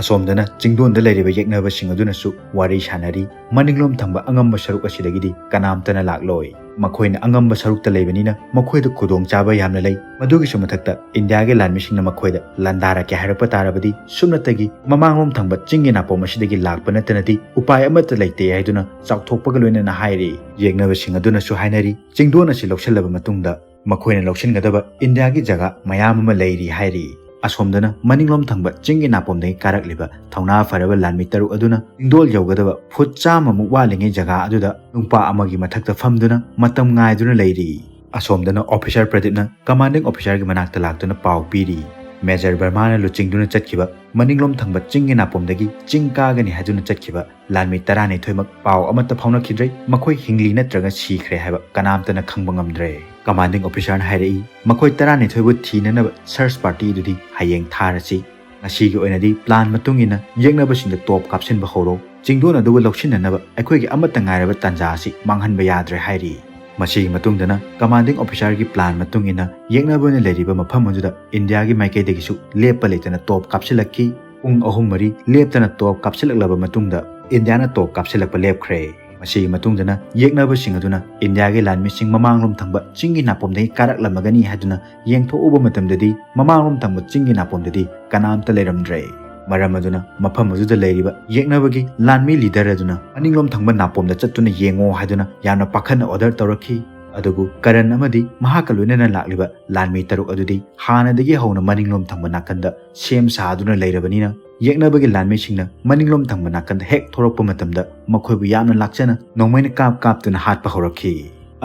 ꯑꯁꯣꯝꯗꯅ ꯆꯤꯡꯗꯣꯟꯗ ꯂꯩꯔꯤꯕ ꯌꯦꯛꯅꯕꯁꯤꯡ ꯑꯗꯨꯅꯁꯨ ꯋꯥꯔꯤ ꯁꯥꯅꯔꯤ꯫ ꯃꯅꯤꯡꯂꯣꯝ ꯊꯪꯕ ꯑꯉꯝꯕ ꯁꯔꯨꯛ ꯑꯁꯤꯗꯒꯤꯗꯤ ꯀꯅꯥꯝꯇꯅ ꯂꯥꯛꯂꯣꯏ꯫ ꯃꯈꯣꯏꯅ ꯑꯉꯝꯕ ꯁꯔꯨꯛꯇ ꯂꯩꯕꯅꯤꯅ ꯃꯈꯣꯏꯗ ꯈꯨꯗꯣꯡꯆꯥꯕ ꯌꯥꯝꯅ ꯂꯩ꯫ ꯃꯗꯨꯒꯤꯁꯨ ꯃꯊꯛꯇ ꯏꯟꯗꯤꯌꯥꯒꯤ ꯂꯥꯟꯃꯤꯁꯤꯡꯅ ꯃꯈꯣꯏꯗ ꯂꯥꯟꯗꯥꯔꯛꯀꯦ ꯍꯥꯏꯔꯛꯄ ꯇꯥꯔꯕꯗꯤ ꯁꯨꯞꯅꯇꯒꯤ ꯃꯃꯥꯡꯂꯣꯝ ꯊꯪꯕ ꯆꯤꯡꯒꯤ ꯅꯥꯄꯣꯝ ꯑꯁꯤꯗꯒꯤ ꯂꯥꯛꯄ ꯅꯠꯇꯅꯗꯤ ꯎꯄꯥꯏ ꯑꯃꯠꯇ ꯂꯩꯇꯦ ꯍꯥꯏꯗꯨꯅ ꯆꯥꯎꯊꯣꯛꯄꯒ ꯂꯣꯏꯅꯅ ꯍꯥꯏꯔꯤ꯫ ꯌꯦꯛꯅꯕꯁꯤꯡ ꯑꯗꯨꯅꯁꯨ ꯍꯥꯏꯅꯔꯤ, ꯆꯤꯡꯗꯣꯟ ꯑꯁꯤ ꯂꯧꯁꯤꯜꯂꯕ ꯃꯇꯨꯡꯗ ꯃꯈꯣꯏꯅ ꯂꯧꯁꯤꯟꯒꯗꯕ ꯏꯟꯗꯤꯌꯥꯒꯤ ꯖꯒꯥ ꯃꯌꯥꯝ ꯑꯃ ꯂꯩꯔꯤ ꯍꯥꯏꯔꯤ꯫ ꯑꯁꯣꯝꯗꯅ ꯃꯅꯤꯡꯂꯣꯝ ꯊꯪꯕ ꯆꯤꯡꯒꯤ ꯅꯥꯄꯣꯝꯗꯒꯤ ꯀꯥꯔꯛꯂꯤꯕ ꯊꯧꯅꯥ ꯐꯔꯕ ꯂꯥꯟꯃꯤ ꯇꯔꯨꯛ ꯑꯗꯨꯅ ꯆꯤꯡꯗꯣꯜ ꯌꯧꯒꯗꯕ ꯐꯨꯠ ꯆꯥꯝꯃꯃꯨꯛ ꯋꯥꯠꯂꯤꯉꯩ ꯖꯒꯥ ꯑꯗꯨꯗ ꯅꯨꯄꯥ ꯑꯃꯒꯤ ꯃꯊꯛꯇ ꯐꯝꯗꯨꯅ ꯃꯇꯝ ꯉꯥꯏꯗꯨꯅ ꯂꯩꯔꯤ꯫ ꯑꯁꯣꯝꯗꯅ officer ꯄ꯭ꯔꯗꯤꯞꯅ commanding officerꯒꯤ ꯃꯅꯥꯛꯇ ꯂꯥꯛꯇꯨꯅ ꯄꯥꯎ ꯄꯤꯔꯤ꯫ Major ꯕꯔꯃꯥꯅ ꯂꯨꯆꯤꯡꯗꯨꯅ ꯆꯠꯈꯤꯕ ꯃꯅꯤꯡꯂꯣꯝ ꯊꯪꯕ ꯆꯤꯡꯒꯤ ꯅꯥꯄꯣꯝꯗꯒꯤ ꯆꯤꯡ ꯀꯥꯒꯅꯤ ꯍꯥꯏꯗꯨꯅ ꯆꯠꯈꯤꯕ ꯂꯥꯟꯃꯤ ꯇꯔꯥꯅꯤꯊꯣꯏꯃꯛ ꯄꯥꯎ ꯑꯃꯠꯇ ꯐꯥꯎꯅꯈꯤꯗ꯭ꯔꯦ꯫ ꯃꯈꯣꯏ ꯍꯤꯡꯂꯤ ꯅꯠꯇ꯭ꯔꯒ ꯁꯤꯈ꯭ꯔꯦ ꯍꯥꯏꯕ ꯀꯅꯥꯝꯇꯅ ꯈꯪꯕ ꯉꯝꯗ꯭ꯔꯦ꯫ Commanding officerꯅ ꯍꯥꯏꯔꯛꯏ, ꯃꯈꯣꯏ ꯇꯔꯥꯅꯤꯊꯣꯏꯕꯨ ꯊꯤꯅꯅꯕ search party ꯑꯗꯨꯗꯤ ꯍꯌꯦꯡ ꯊꯥꯔꯁꯤ꯫ ꯉꯁꯤꯒꯤ ꯑꯣꯏꯅꯗꯤ plan ꯃꯇꯨꯡ ꯏꯟꯅ ꯌꯦꯛꯅꯕꯁꯤꯡꯗ ꯇꯣꯞ ꯀꯥꯞꯁꯤꯟꯕ ꯍꯧꯔꯣ꯫ ꯆꯤꯡꯗꯣꯟ ꯑꯗꯨꯒ ꯂꯧꯁꯤꯟꯅꯅꯕ ꯑꯩꯈꯣꯏꯒꯤ ꯑꯃꯠꯇ ꯉꯥꯏꯔꯕ ꯇꯥꯟꯖꯥ ꯑꯁꯤ ꯃꯥꯡꯍꯟꯕ ꯌꯥꯗ꯭ꯔꯦ ꯍꯥꯏꯔꯤ꯫ ꯃꯁꯤꯒꯤ ꯃꯇꯨꯡꯗꯅ commanding officerꯒꯤ plan ꯃꯇꯨꯡ ꯏꯟꯅ ꯌꯦꯛꯅꯕꯅ ꯂꯩꯔꯤꯕ ꯃꯐꯝ ꯑꯗꯨꯗ ꯏꯟꯗꯤꯌꯥꯒꯤ ꯃꯥꯏꯀꯩꯗꯒꯤꯁꯨ ꯂꯦꯞꯄ ꯂꯩꯇꯅ ꯇꯣꯞ ꯀꯥꯞꯁꯤꯜꯂꯛꯈꯤ꯫ ꯄꯨꯡ ꯑꯍꯨꯝ ꯃꯔꯤ ꯂꯦꯞꯇꯅ ꯇꯣꯞ ꯀꯥꯞꯁꯤꯜꯂꯛꯂꯕ ꯃꯇꯨꯡꯗ ꯏꯟꯗꯤꯌꯥꯅ ꯇꯣꯞ ꯀꯥꯞꯁꯤꯜꯂꯛꯄ ꯂꯦꯞꯈ꯭ꯔꯦ꯫ ꯃꯁꯤꯒꯤ ꯃꯇꯨꯡꯗꯅ ꯌꯦꯛꯅꯕꯁꯤꯡ ꯑꯗꯨꯅ ꯏꯟꯗꯤꯌꯥꯒꯤ ꯂꯥꯟꯃꯤꯁꯤꯡ ꯃꯃꯥꯡꯂꯣꯝ ꯊꯪꯕ ꯆꯤꯡꯒꯤ ꯅꯥꯄꯣꯝꯗꯒꯤ ꯀꯥꯔꯛꯂꯝꯃꯒꯅꯤ ꯍꯥꯏꯗꯨꯅ ꯌꯦꯡꯊꯣꯛꯎꯕ ꯃꯇꯝꯗꯗꯤ ꯃꯃꯥꯡꯂꯣꯝ ꯊꯪꯕ ꯆꯤꯡꯒꯤ ꯅꯥꯄꯣꯝꯗꯗꯤ ꯀꯅꯥꯝꯇ ꯂꯩꯔꯝꯗ꯭ꯔꯦ꯫ ꯃꯔꯝ ꯑꯗꯨꯅ ꯃꯐꯝ ꯑꯗꯨꯗ ꯂꯩꯔꯤꯕ ꯌꯦꯛꯅꯕꯒꯤ ꯂꯥꯟꯃꯤ leader ꯑꯗꯨꯅ ꯃꯅꯤꯡꯂꯣꯝ ꯊꯪꯕ ꯅꯥꯄꯣꯝꯗ ꯆꯠꯇꯨꯅ ꯌꯦꯡꯉꯣ ꯍꯥꯏꯗꯨꯅ ꯌꯥꯝꯅ ꯄꯥꯈꯠꯅ order ꯇꯧꯔꯛꯈꯤ꯫ ꯑꯗꯨꯕꯨ ꯀꯔꯟ ꯑꯃꯗꯤ ꯃꯍꯥꯛꯀ ꯂꯣꯏꯅꯅ ꯂꯥꯛꯂꯤꯕ ꯂꯥꯟꯃꯤ ꯇꯔꯨꯛ ꯑꯗꯨꯗꯤ ꯍꯥꯟꯅꯗꯒꯤ ꯍꯧꯅ ꯃꯅꯤꯡꯂꯣꯝ ꯊꯪꯕ ꯅꯥꯀꯟꯗ ꯁꯦꯝ ꯁꯥꯗꯨꯅ ꯂꯩꯔꯕꯅꯤꯅ ꯌꯦꯛꯅꯕꯒꯤ ꯂꯥꯟꯃꯤꯁꯤꯡꯅ ꯃꯅꯤꯡꯂꯣꯝ ꯊꯪꯕ ꯅꯥꯀꯟꯗ ꯍꯦꯛ ꯊꯣꯔꯛꯄ ꯃꯇꯝꯗ ꯃꯈꯣꯏꯕꯨ ꯌꯥꯝꯅ ꯂꯥꯛꯆꯅ ꯅꯣꯡꯃꯩꯅ ꯀꯥꯞ ꯀꯥꯞꯇꯨꯅ ꯍꯥꯠꯄ ꯍꯧꯔꯛꯈꯤ꯫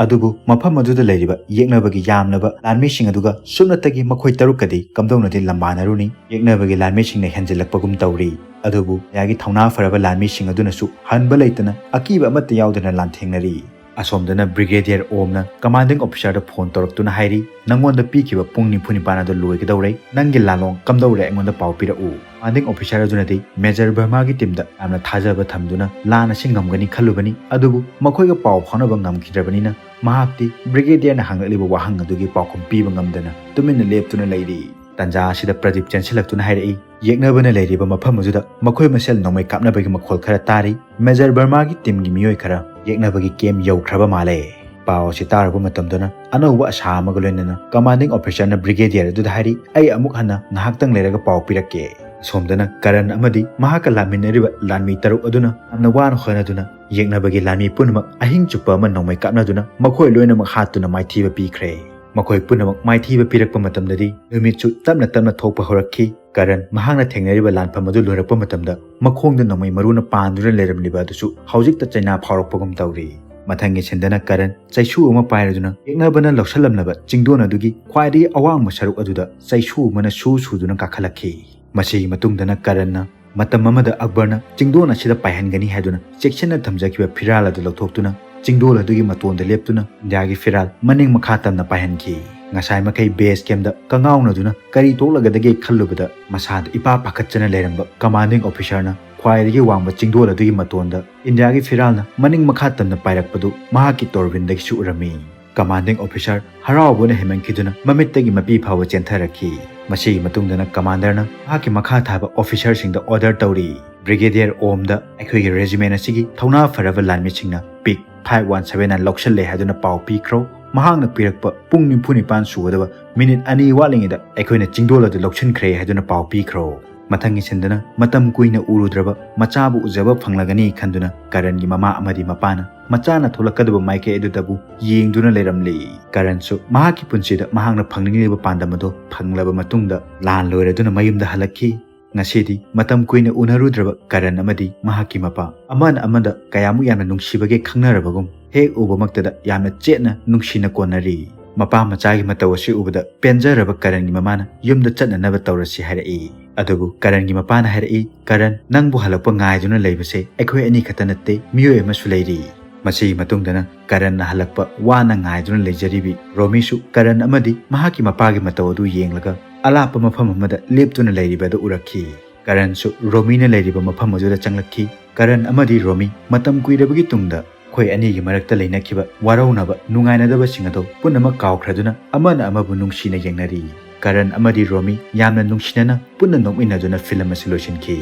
ꯑꯗꯨꯕꯨ ꯃꯐꯝ ꯑꯗꯨꯗ ꯂꯩꯔꯤꯕ ꯌꯦꯛꯅꯕꯒꯤ ꯌꯥꯝꯂꯕ ꯂꯥꯟꯃꯤꯁꯤꯡ ꯑꯗꯨꯒ ꯁꯨꯞꯅꯇꯒꯤ ꯃꯈꯣꯏ ꯇꯔꯨꯛꯀꯗꯤ ꯀꯝꯗꯧꯅꯗꯤ ꯂꯝꯕꯥꯅꯔꯨꯅꯤ? ꯌꯦꯛꯅꯕꯒꯤ ꯂꯥꯟꯃꯤꯁꯤꯡꯅ ꯍꯦꯟꯖꯤꯜꯂꯛꯄꯒꯨꯝ ꯇꯧꯔꯤ꯫ ꯑꯗꯨꯕꯨ ꯏꯟꯗꯤꯌꯥꯒꯤ ꯊꯧꯅꯥ ꯐꯔꯕ ꯂꯥꯟꯃꯤꯁꯤꯡ ꯑꯗꯨꯅꯁꯨ ꯍꯟꯕ ꯂꯩꯇꯅ ꯑꯀꯤꯕ ꯑꯃꯠꯇ ꯌꯥꯎꯗꯅ ꯂꯥꯟꯊꯦꯡꯅꯔꯤ꯫ ꯑꯁꯣꯝꯗꯅ Brigadier ꯑꯣꯝꯅ commanding officerꯗ phone ꯇꯧꯔꯛꯇꯨꯅ ꯍꯥꯏꯔꯤ, "ꯅꯪꯉꯣꯟꯗ ꯄꯤꯈꯤꯕ ꯄꯨꯡ ꯅꯤꯐꯨ ꯅꯤꯄꯥꯟ ꯑꯗꯨ ꯂꯣꯏꯒꯗꯧꯔꯦ꯫ ꯅꯪꯒꯤ ꯂꯥꯂꯣꯡ ꯀꯝꯗꯧꯔꯦ ꯑꯩꯉꯣꯟꯗ ꯄꯥꯎ ꯄꯤꯔꯛꯎ꯫" Commanding officer ꯑꯗꯨꯅꯗꯤ Major ꯕꯔꯃꯥꯒꯤ teamꯗ ꯌꯥꯝꯅ ꯊꯥꯖꯕ ꯊꯝꯗꯨꯅ ꯂꯥꯟ ꯑꯁꯤ ꯉꯝꯒꯅꯤ ꯈꯜꯂꯨꯕꯅꯤ, ꯑꯗꯨꯕꯨ ꯃꯈꯣꯏꯒ ꯄꯥꯎ ꯐꯥꯎꯅꯕ ꯉꯝꯈꯤꯗ꯭ꯔꯕꯅꯤꯅ ꯃꯍꯥꯛꯇꯤ Brigadierꯅ ꯍꯪꯂꯛꯂꯤꯕ ꯋꯥꯍꯪ ꯑꯗꯨꯒꯤ ꯄꯥꯎꯈꯨꯝ ꯄꯤꯕ ꯉꯝꯗꯅ ꯇꯨꯃꯤꯟꯅ ꯂꯦꯞꯇꯨꯅ ꯂꯩꯔꯤ꯫ ꯇꯥꯟꯖꯥ ꯑꯁꯤꯗ ꯄ꯭ꯔꯗꯤꯞ ꯆꯦꯟꯁꯤꯜꯂꯛꯇꯨꯅ ꯍꯥꯏꯔꯛꯏ, ꯌꯦꯛꯅꯕꯅ ꯂꯩꯔꯤꯕ ꯃꯐꯝ ꯑꯗꯨꯗ ꯃꯈꯣꯏ ꯃꯁꯦꯜ ꯅꯣꯡꯃꯩ ꯀꯥꯞꯅꯕꯒꯤ ꯃꯈꯣꯜ ꯈꯔ ꯇꯥꯔꯤ꯫ Major ꯕꯔꯃꯥꯒꯤ teamꯒꯤ ꯃꯤꯑꯣꯏ ꯈꯔ ꯌꯦꯛꯅꯕꯒꯤ camp ꯌꯧꯈ꯭ꯔꯕ ꯃꯥꯜꯂꯦ꯫ ꯄꯥꯎ ꯑꯁꯤ ꯇꯥꯔꯨꯕ ꯃꯇꯝꯗꯅ ꯑꯅꯧꯕ ꯑꯁꯥ ꯑꯃꯒ ꯂꯣꯏꯅꯅ commanding officerꯅ Brigadier ꯑꯗꯨꯗ ꯍꯥꯏꯔꯤ, "ꯑꯩ ꯑꯃꯨꯛ ꯍꯟꯅ ꯉꯥꯏꯍꯥꯛꯇꯪ ꯂꯩꯔꯒ ꯄꯥꯎ ꯄꯤꯔꯛꯀꯦ꯫" ꯑꯁꯣꯝꯗꯅ ꯀꯔꯟ ꯑꯃꯗꯤ ꯃꯍꯥꯛꯀ ꯂꯥꯟꯃꯤꯟꯅꯔꯤꯕ ꯂꯥꯟꯃꯤ ꯇꯔꯨꯛ ꯑꯗꯨꯅ ꯌꯥꯝꯅ ꯋꯥꯅ ꯍꯣꯠꯅꯗꯨꯅ ꯌꯦꯛꯅꯕꯒꯤ ꯂꯥꯟꯃꯤ ꯄꯨꯝꯅꯃꯛ ꯑꯍꯤꯡ ꯆꯨꯞꯄ ꯑꯃ ꯅꯣꯡꯃꯩ ꯀꯥꯞꯅꯗꯨꯅ ꯃꯈꯣꯏ ꯂꯣꯏꯅꯃꯛ ꯍꯥꯠꯇꯨꯅ ꯃꯥꯏꯊꯤꯕ ꯄꯤꯈ꯭ꯔꯦ꯫ ꯃꯈꯣꯏ ꯄꯨꯝꯅꯃꯛ ꯃꯥꯏꯊꯤꯕ ꯄꯤꯔꯛꯄ ꯃꯇꯝꯗꯗꯤ ꯅꯨꯃꯤꯠꯁꯨ ꯇꯞꯅ ꯇꯞꯅ ꯊꯣꯛꯄ ꯍꯧꯔꯛꯈꯤ꯫ ꯀꯔꯟ ꯃꯍꯥꯛꯅ ꯊꯦꯡꯅꯔꯤꯕ ꯂꯥꯟꯐꯝ ꯑꯗꯨ ꯂꯣꯏꯔꯛꯄ ꯃꯇꯝꯗ ꯃꯈꯣꯡꯗ ꯅꯣꯡꯃꯩ ꯃꯔꯨꯅ ꯄꯥꯟꯗꯨꯅ ꯂꯩꯔꯝꯂꯤꯕ ꯑꯗꯨꯁꯨ ꯍꯧꯖꯤꯛꯇ ꯆꯩꯅꯥ ꯐꯥꯎꯔꯛꯄꯒꯨꯝ ꯇꯧꯔꯤ꯫ ꯃꯊꯪꯒꯤ ꯁꯤꯟꯗꯅ ꯀꯔꯟ ꯆꯩꯁꯨ ꯑꯃ ꯄꯥꯏꯔꯗꯨꯅ ꯌꯦꯛꯅꯕꯅ ꯂꯧꯁꯜꯂꯝꯂꯕ ꯆꯤꯡꯗꯣꯟ ꯑꯗꯨꯒꯤ ꯈ꯭ꯋꯥꯏꯗꯒꯤ ꯑꯋꯥꯡꯕ ꯁꯔꯨꯛ ꯑꯗꯨꯗ ꯆꯩꯁꯨ ꯑꯃꯅ ꯁꯨ ꯁꯨꯗꯨꯅ ꯀꯥꯈꯠꯂꯛꯈꯤ꯫ ꯃꯁꯤꯒꯤ ꯃꯇꯨꯡꯗꯅ ꯀꯔꯟꯅ ꯃꯇꯝ ꯑꯃꯗ ꯑꯛꯕꯔꯅ ꯆꯤꯡꯗꯣꯟ ꯑꯁꯤꯗ ꯄꯥꯏꯍꯟꯒꯅꯤ ꯍꯥꯏꯗꯨꯅ ꯆꯦꯛꯁꯤꯟꯅ ꯊꯝꯖꯈꯤꯕ ꯐꯤꯔꯥꯜ ꯑꯗꯨ ꯂꯧꯊꯣꯛꯇꯨꯅ ꯆꯤꯡꯗꯣꯜ ꯑꯗꯨꯒꯤ ꯃꯇꯣꯟꯗ ꯂꯦꯞꯇꯨꯅ ꯏꯟꯗꯤꯌꯥꯒꯤ ꯐꯤꯔꯥꯜ ꯃꯅꯤꯡ ꯃꯈꯥ ꯇꯝꯅ ꯄꯥꯏꯍꯟꯈꯤ꯫ ꯉꯁꯥꯏ ꯃꯈꯩ ꯕꯦꯁ ꯀꯦꯝꯗ ꯀꯉꯥꯎꯅꯗꯨꯅ ꯀꯔꯤ ꯊꯣꯛꯂꯒꯗꯒꯦ ꯈꯜꯂꯨꯕꯗ ꯃꯁꯥꯗ ꯏꯄꯥ ꯄꯥꯈꯠꯆꯅ ꯂꯩꯔꯝꯕ ꯀꯃꯥꯟꯗꯤꯡ ꯑꯣꯐꯤꯁꯥꯔꯅ ꯈ꯭ꯋꯥꯏꯗꯒꯤ ꯋꯥꯡꯕ ꯆꯤꯡꯗꯣꯜ ꯑꯗꯨꯒꯤ ꯃꯇꯣꯟꯗ ꯏꯟꯗꯤꯌꯥꯒꯤ ꯐꯤꯔꯥꯜꯅ ꯃꯅꯤꯡ ꯃꯈꯥ ꯇꯝꯅ ꯄꯥꯏꯔꯛꯄꯗꯨ ꯃꯍꯥꯛꯀꯤ ꯇꯣꯔꯕꯤꯟꯗꯒꯤꯁꯨ ꯎꯔꯝꯃꯤ꯫ ꯀꯃꯥꯟꯗꯤꯡ ꯑꯣꯐꯤꯁꯥꯔ ꯍꯔꯥꯎꯕꯅ ꯍꯦꯟꯃꯟꯈꯤꯗꯨꯅ ꯃꯃꯤꯠꯇꯒꯤ ꯃꯄꯤ ꯐꯥꯎꯕ ꯆꯦꯟꯊꯔꯛꯈꯤ꯫ ꯃꯁꯤꯒꯤ ꯃꯇꯨꯡꯗꯅ ꯀꯃꯥꯟꯗꯔꯅ ꯃꯍꯥꯛꯀꯤ ꯃꯈꯥ ꯊꯥꯕ ꯑꯣꯐꯤꯁꯥꯔꯁꯤꯡꯗ ꯑꯣꯔꯗꯔ ꯇꯧꯔꯤ꯫ ꯕ꯭ꯔꯤꯒꯦꯗꯤꯌꯔ ꯑꯣꯝꯗ ꯑꯩꯈꯣꯏꯒꯤ ꯔꯦꯖꯤꯃꯦꯟ ꯑꯁꯤꯒꯤ ꯊꯧꯅꯥ ꯐꯔꯕ ꯂꯥꯟꯃꯤꯁꯤꯡꯅ ꯄꯤꯛ ꯐꯥꯏꯚ ꯋꯥꯟ ꯁꯚꯦꯟ ꯅꯥꯏꯟ ꯂꯧꯁꯤꯜꯂꯦ ꯍꯥꯏꯗꯨꯅ ꯄꯥꯎ ꯄꯤꯈ꯭ꯔꯣ꯫ ꯃꯍꯥꯛꯅ ꯄꯤꯔꯛꯄ ꯄꯨꯡ ꯅꯤꯐꯨ ꯅꯤꯄꯥꯟ ꯁꯨꯒꯗꯕ ꯃꯤꯅꯤꯠ ꯑꯅꯤ ꯋꯥꯠꯂꯤꯉꯩꯗ ꯑꯩꯈꯣꯏꯅ ꯆꯤꯡꯗꯣꯜ ꯑꯗꯨ ꯂꯧꯁꯤꯟꯈ꯭ꯔꯦ ꯍꯥꯏꯗꯨꯅ ꯄꯥꯎ ꯄꯤꯈ꯭ꯔꯣ꯫ ꯃꯊꯪꯒꯤ ꯁꯤꯟꯗꯅ ꯃꯇꯝ ꯀꯨꯏꯅ ꯎꯔꯨꯗ꯭ꯔꯕ ꯃꯆꯥꯕꯨ ꯎꯖꯕ ꯐꯪꯂꯒꯅꯤ ꯈꯟꯗꯨꯅ ꯀꯔꯟꯒꯤ ꯃꯃꯥ ꯑꯃꯗꯤ ꯃꯄꯥꯅ ꯃꯆꯥꯅ ꯊꯣꯛꯂꯛꯀꯗꯕ ꯃꯥꯏꯀꯩ ꯑꯗꯨꯗꯕꯨ ꯌꯦꯡꯗꯨꯅ ꯂꯩꯔꯝꯂꯤ꯫ ꯀꯔꯟꯁꯨ ꯃꯍꯥꯛꯀꯤ ꯄꯨꯟꯁꯤꯗ ꯃꯍꯥꯛꯅ ꯐꯪꯅꯤꯡꯂꯤꯕ ꯄꯥꯟꯗꯝ ꯑꯗꯨ ꯐꯪꯂꯕ ꯃꯇꯨꯡꯗ ꯂꯥꯟ ꯂꯣꯏꯔꯗꯨꯅ ꯃꯌꯨꯝꯗ ꯍꯜꯂꯛꯈꯤ꯫ ꯉꯁꯤꯗꯤ ꯃꯇꯝ ꯀꯨꯏꯅ ꯎꯅꯔꯨꯗ꯭ꯔꯕ ꯀꯔꯟ ꯑꯃꯗꯤ ꯃꯍꯥꯛꯀꯤ ꯃꯄꯥ ꯑꯃꯅ ꯑꯃꯗ ꯀꯌꯥꯃꯨꯛ ꯌꯥꯝꯅ ꯅꯨꯡꯁꯤꯕꯒꯦ ꯈꯪꯅꯔꯕꯒꯨꯝ ꯍꯦꯛ ꯎꯕꯃꯛꯇꯗ ꯌꯥꯝꯅ ꯆꯦꯠꯅ ꯅꯨꯡꯁꯤꯅ ꯀꯣꯟꯅꯔꯤ꯫ ꯃꯄꯥ ꯃꯆꯥꯒꯤ ꯃꯇꯧ ꯑꯁꯤ ꯎꯕꯗ ꯄꯦꯟꯖꯔꯕ ꯀꯔꯟꯒꯤ ꯃꯃꯥꯅ ꯌꯨꯝꯗ ꯆꯠꯅꯅꯕ ꯇꯧꯔꯁꯤ ꯍꯥꯏꯔꯛꯏ꯫ ꯑꯗꯨꯕꯨ ꯀꯔꯟꯒꯤ ꯃꯄꯥꯅ ꯍꯥꯏꯔꯛꯏ, "ꯀꯔꯟ, ꯅꯪꯕꯨ ꯍꯜꯂꯛꯄ ꯉꯥꯏꯗꯨꯅ ꯂꯩꯕꯁꯦ ꯑꯩꯈꯣꯏ ꯑꯅꯤ ꯈꯛꯇ ꯅꯠꯇꯦ, ꯃꯤꯑꯣꯏ ꯑꯃꯁꯨ ꯂꯩꯔꯤ꯫" ꯃꯁꯤꯒꯤ ꯃꯇꯨꯡꯗꯅ ꯀꯔꯟꯅ ꯍꯜꯂꯛꯄ ꯋꯥꯅ ꯉꯥꯏꯗꯨꯅ ꯂꯩꯖꯔꯤꯕꯤ ꯔꯣꯃꯤꯁꯨ ꯀꯔꯟ ꯑꯃꯗꯤ ꯃꯍꯥꯛꯀꯤ ꯃꯄꯥꯒꯤ ꯃꯇꯧ ꯑꯗꯨ ꯌꯦꯡꯂꯒ ꯑꯂꯥꯞꯄ ꯃꯐꯝ ꯑꯃꯗ ꯂꯦꯞꯇꯨꯅ ꯂꯩꯔꯤꯕ ꯑꯗꯨ ꯎꯔꯛꯈꯤ꯫ ꯀꯔꯟꯁꯨ ꯔꯣꯃꯤꯅ ꯂꯩꯔꯤꯕ ꯃꯐꯝ ꯑꯗꯨꯗ ꯆꯪꯂꯛꯈꯤ꯫ ꯀꯔꯟ ꯑꯃꯗꯤ ꯔꯣꯃꯤ ꯃꯇꯝ ꯀꯨꯏꯔꯕꯒꯤ ꯇꯨꯡꯗ ꯑꯩꯈꯣꯏ ꯑꯅꯤꯒꯤ ꯃꯔꯛꯇ ꯂꯩꯅꯈꯤꯕ ꯋꯥꯔꯧꯅꯕ, ꯅꯨꯡꯉꯥꯏꯅꯗꯕꯁꯤꯡ ꯑꯗꯨ ꯄꯨꯝꯅꯃꯛ ꯀꯥꯎꯈ꯭ꯔꯗꯨꯅ ꯑꯃꯅ ꯑꯃꯕꯨ ꯅꯨꯡꯁꯤꯅ ꯌꯦꯡꯅꯔꯤ꯫ ꯀꯔꯟ ꯑꯃꯗꯤ ꯔꯣꯃꯤ ꯌꯥꯝꯅ ꯅꯨꯡꯁꯤꯅꯅ ꯄꯨꯟꯅ ꯅꯣꯛꯃꯤꯟꯅꯗꯨꯅ ꯐꯤꯂꯝ ꯑꯁꯤ ꯂꯣꯏꯁꯤꯟꯈꯤ꯫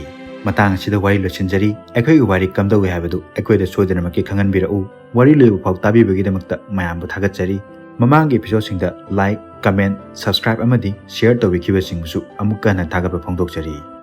ꯃꯇꯥꯡ ꯑꯁꯤꯗ ꯋꯥꯔꯤ ꯂꯣꯏꯁꯤꯟꯖꯔꯤ꯫ ꯑꯩꯈꯣꯏꯒꯤ ꯋꯥꯔꯤ ꯀꯝꯗꯧꯏ ꯍꯥꯏꯕꯗꯨ ꯑꯩꯈꯣꯏꯗ ꯁꯣꯏꯗꯅꯃꯛꯀꯤ ꯈꯪꯍꯟꯕꯤꯔꯛꯎ꯫ ꯋꯥꯔꯤ ꯂꯣꯏꯕ ꯐꯥꯎ ꯇꯥꯕꯤꯕꯒꯤꯗꯃꯛꯇ ꯃꯌꯥꯝꯕꯨ ꯊꯥꯒꯠꯆꯔꯤ꯫ ꯃꯃꯥꯡꯒꯤ episodeꯁꯤꯡꯗ like, comment, subscribe ꯑꯃꯗꯤ share ꯇꯧꯕꯤꯈꯤꯕꯁꯤꯡꯕꯨꯁꯨ ꯑꯃꯨꯛꯀ ꯍꯟꯅ ꯊꯥꯒꯠꯄ ꯐꯣꯡꯗꯣꯛꯆꯔꯤ꯫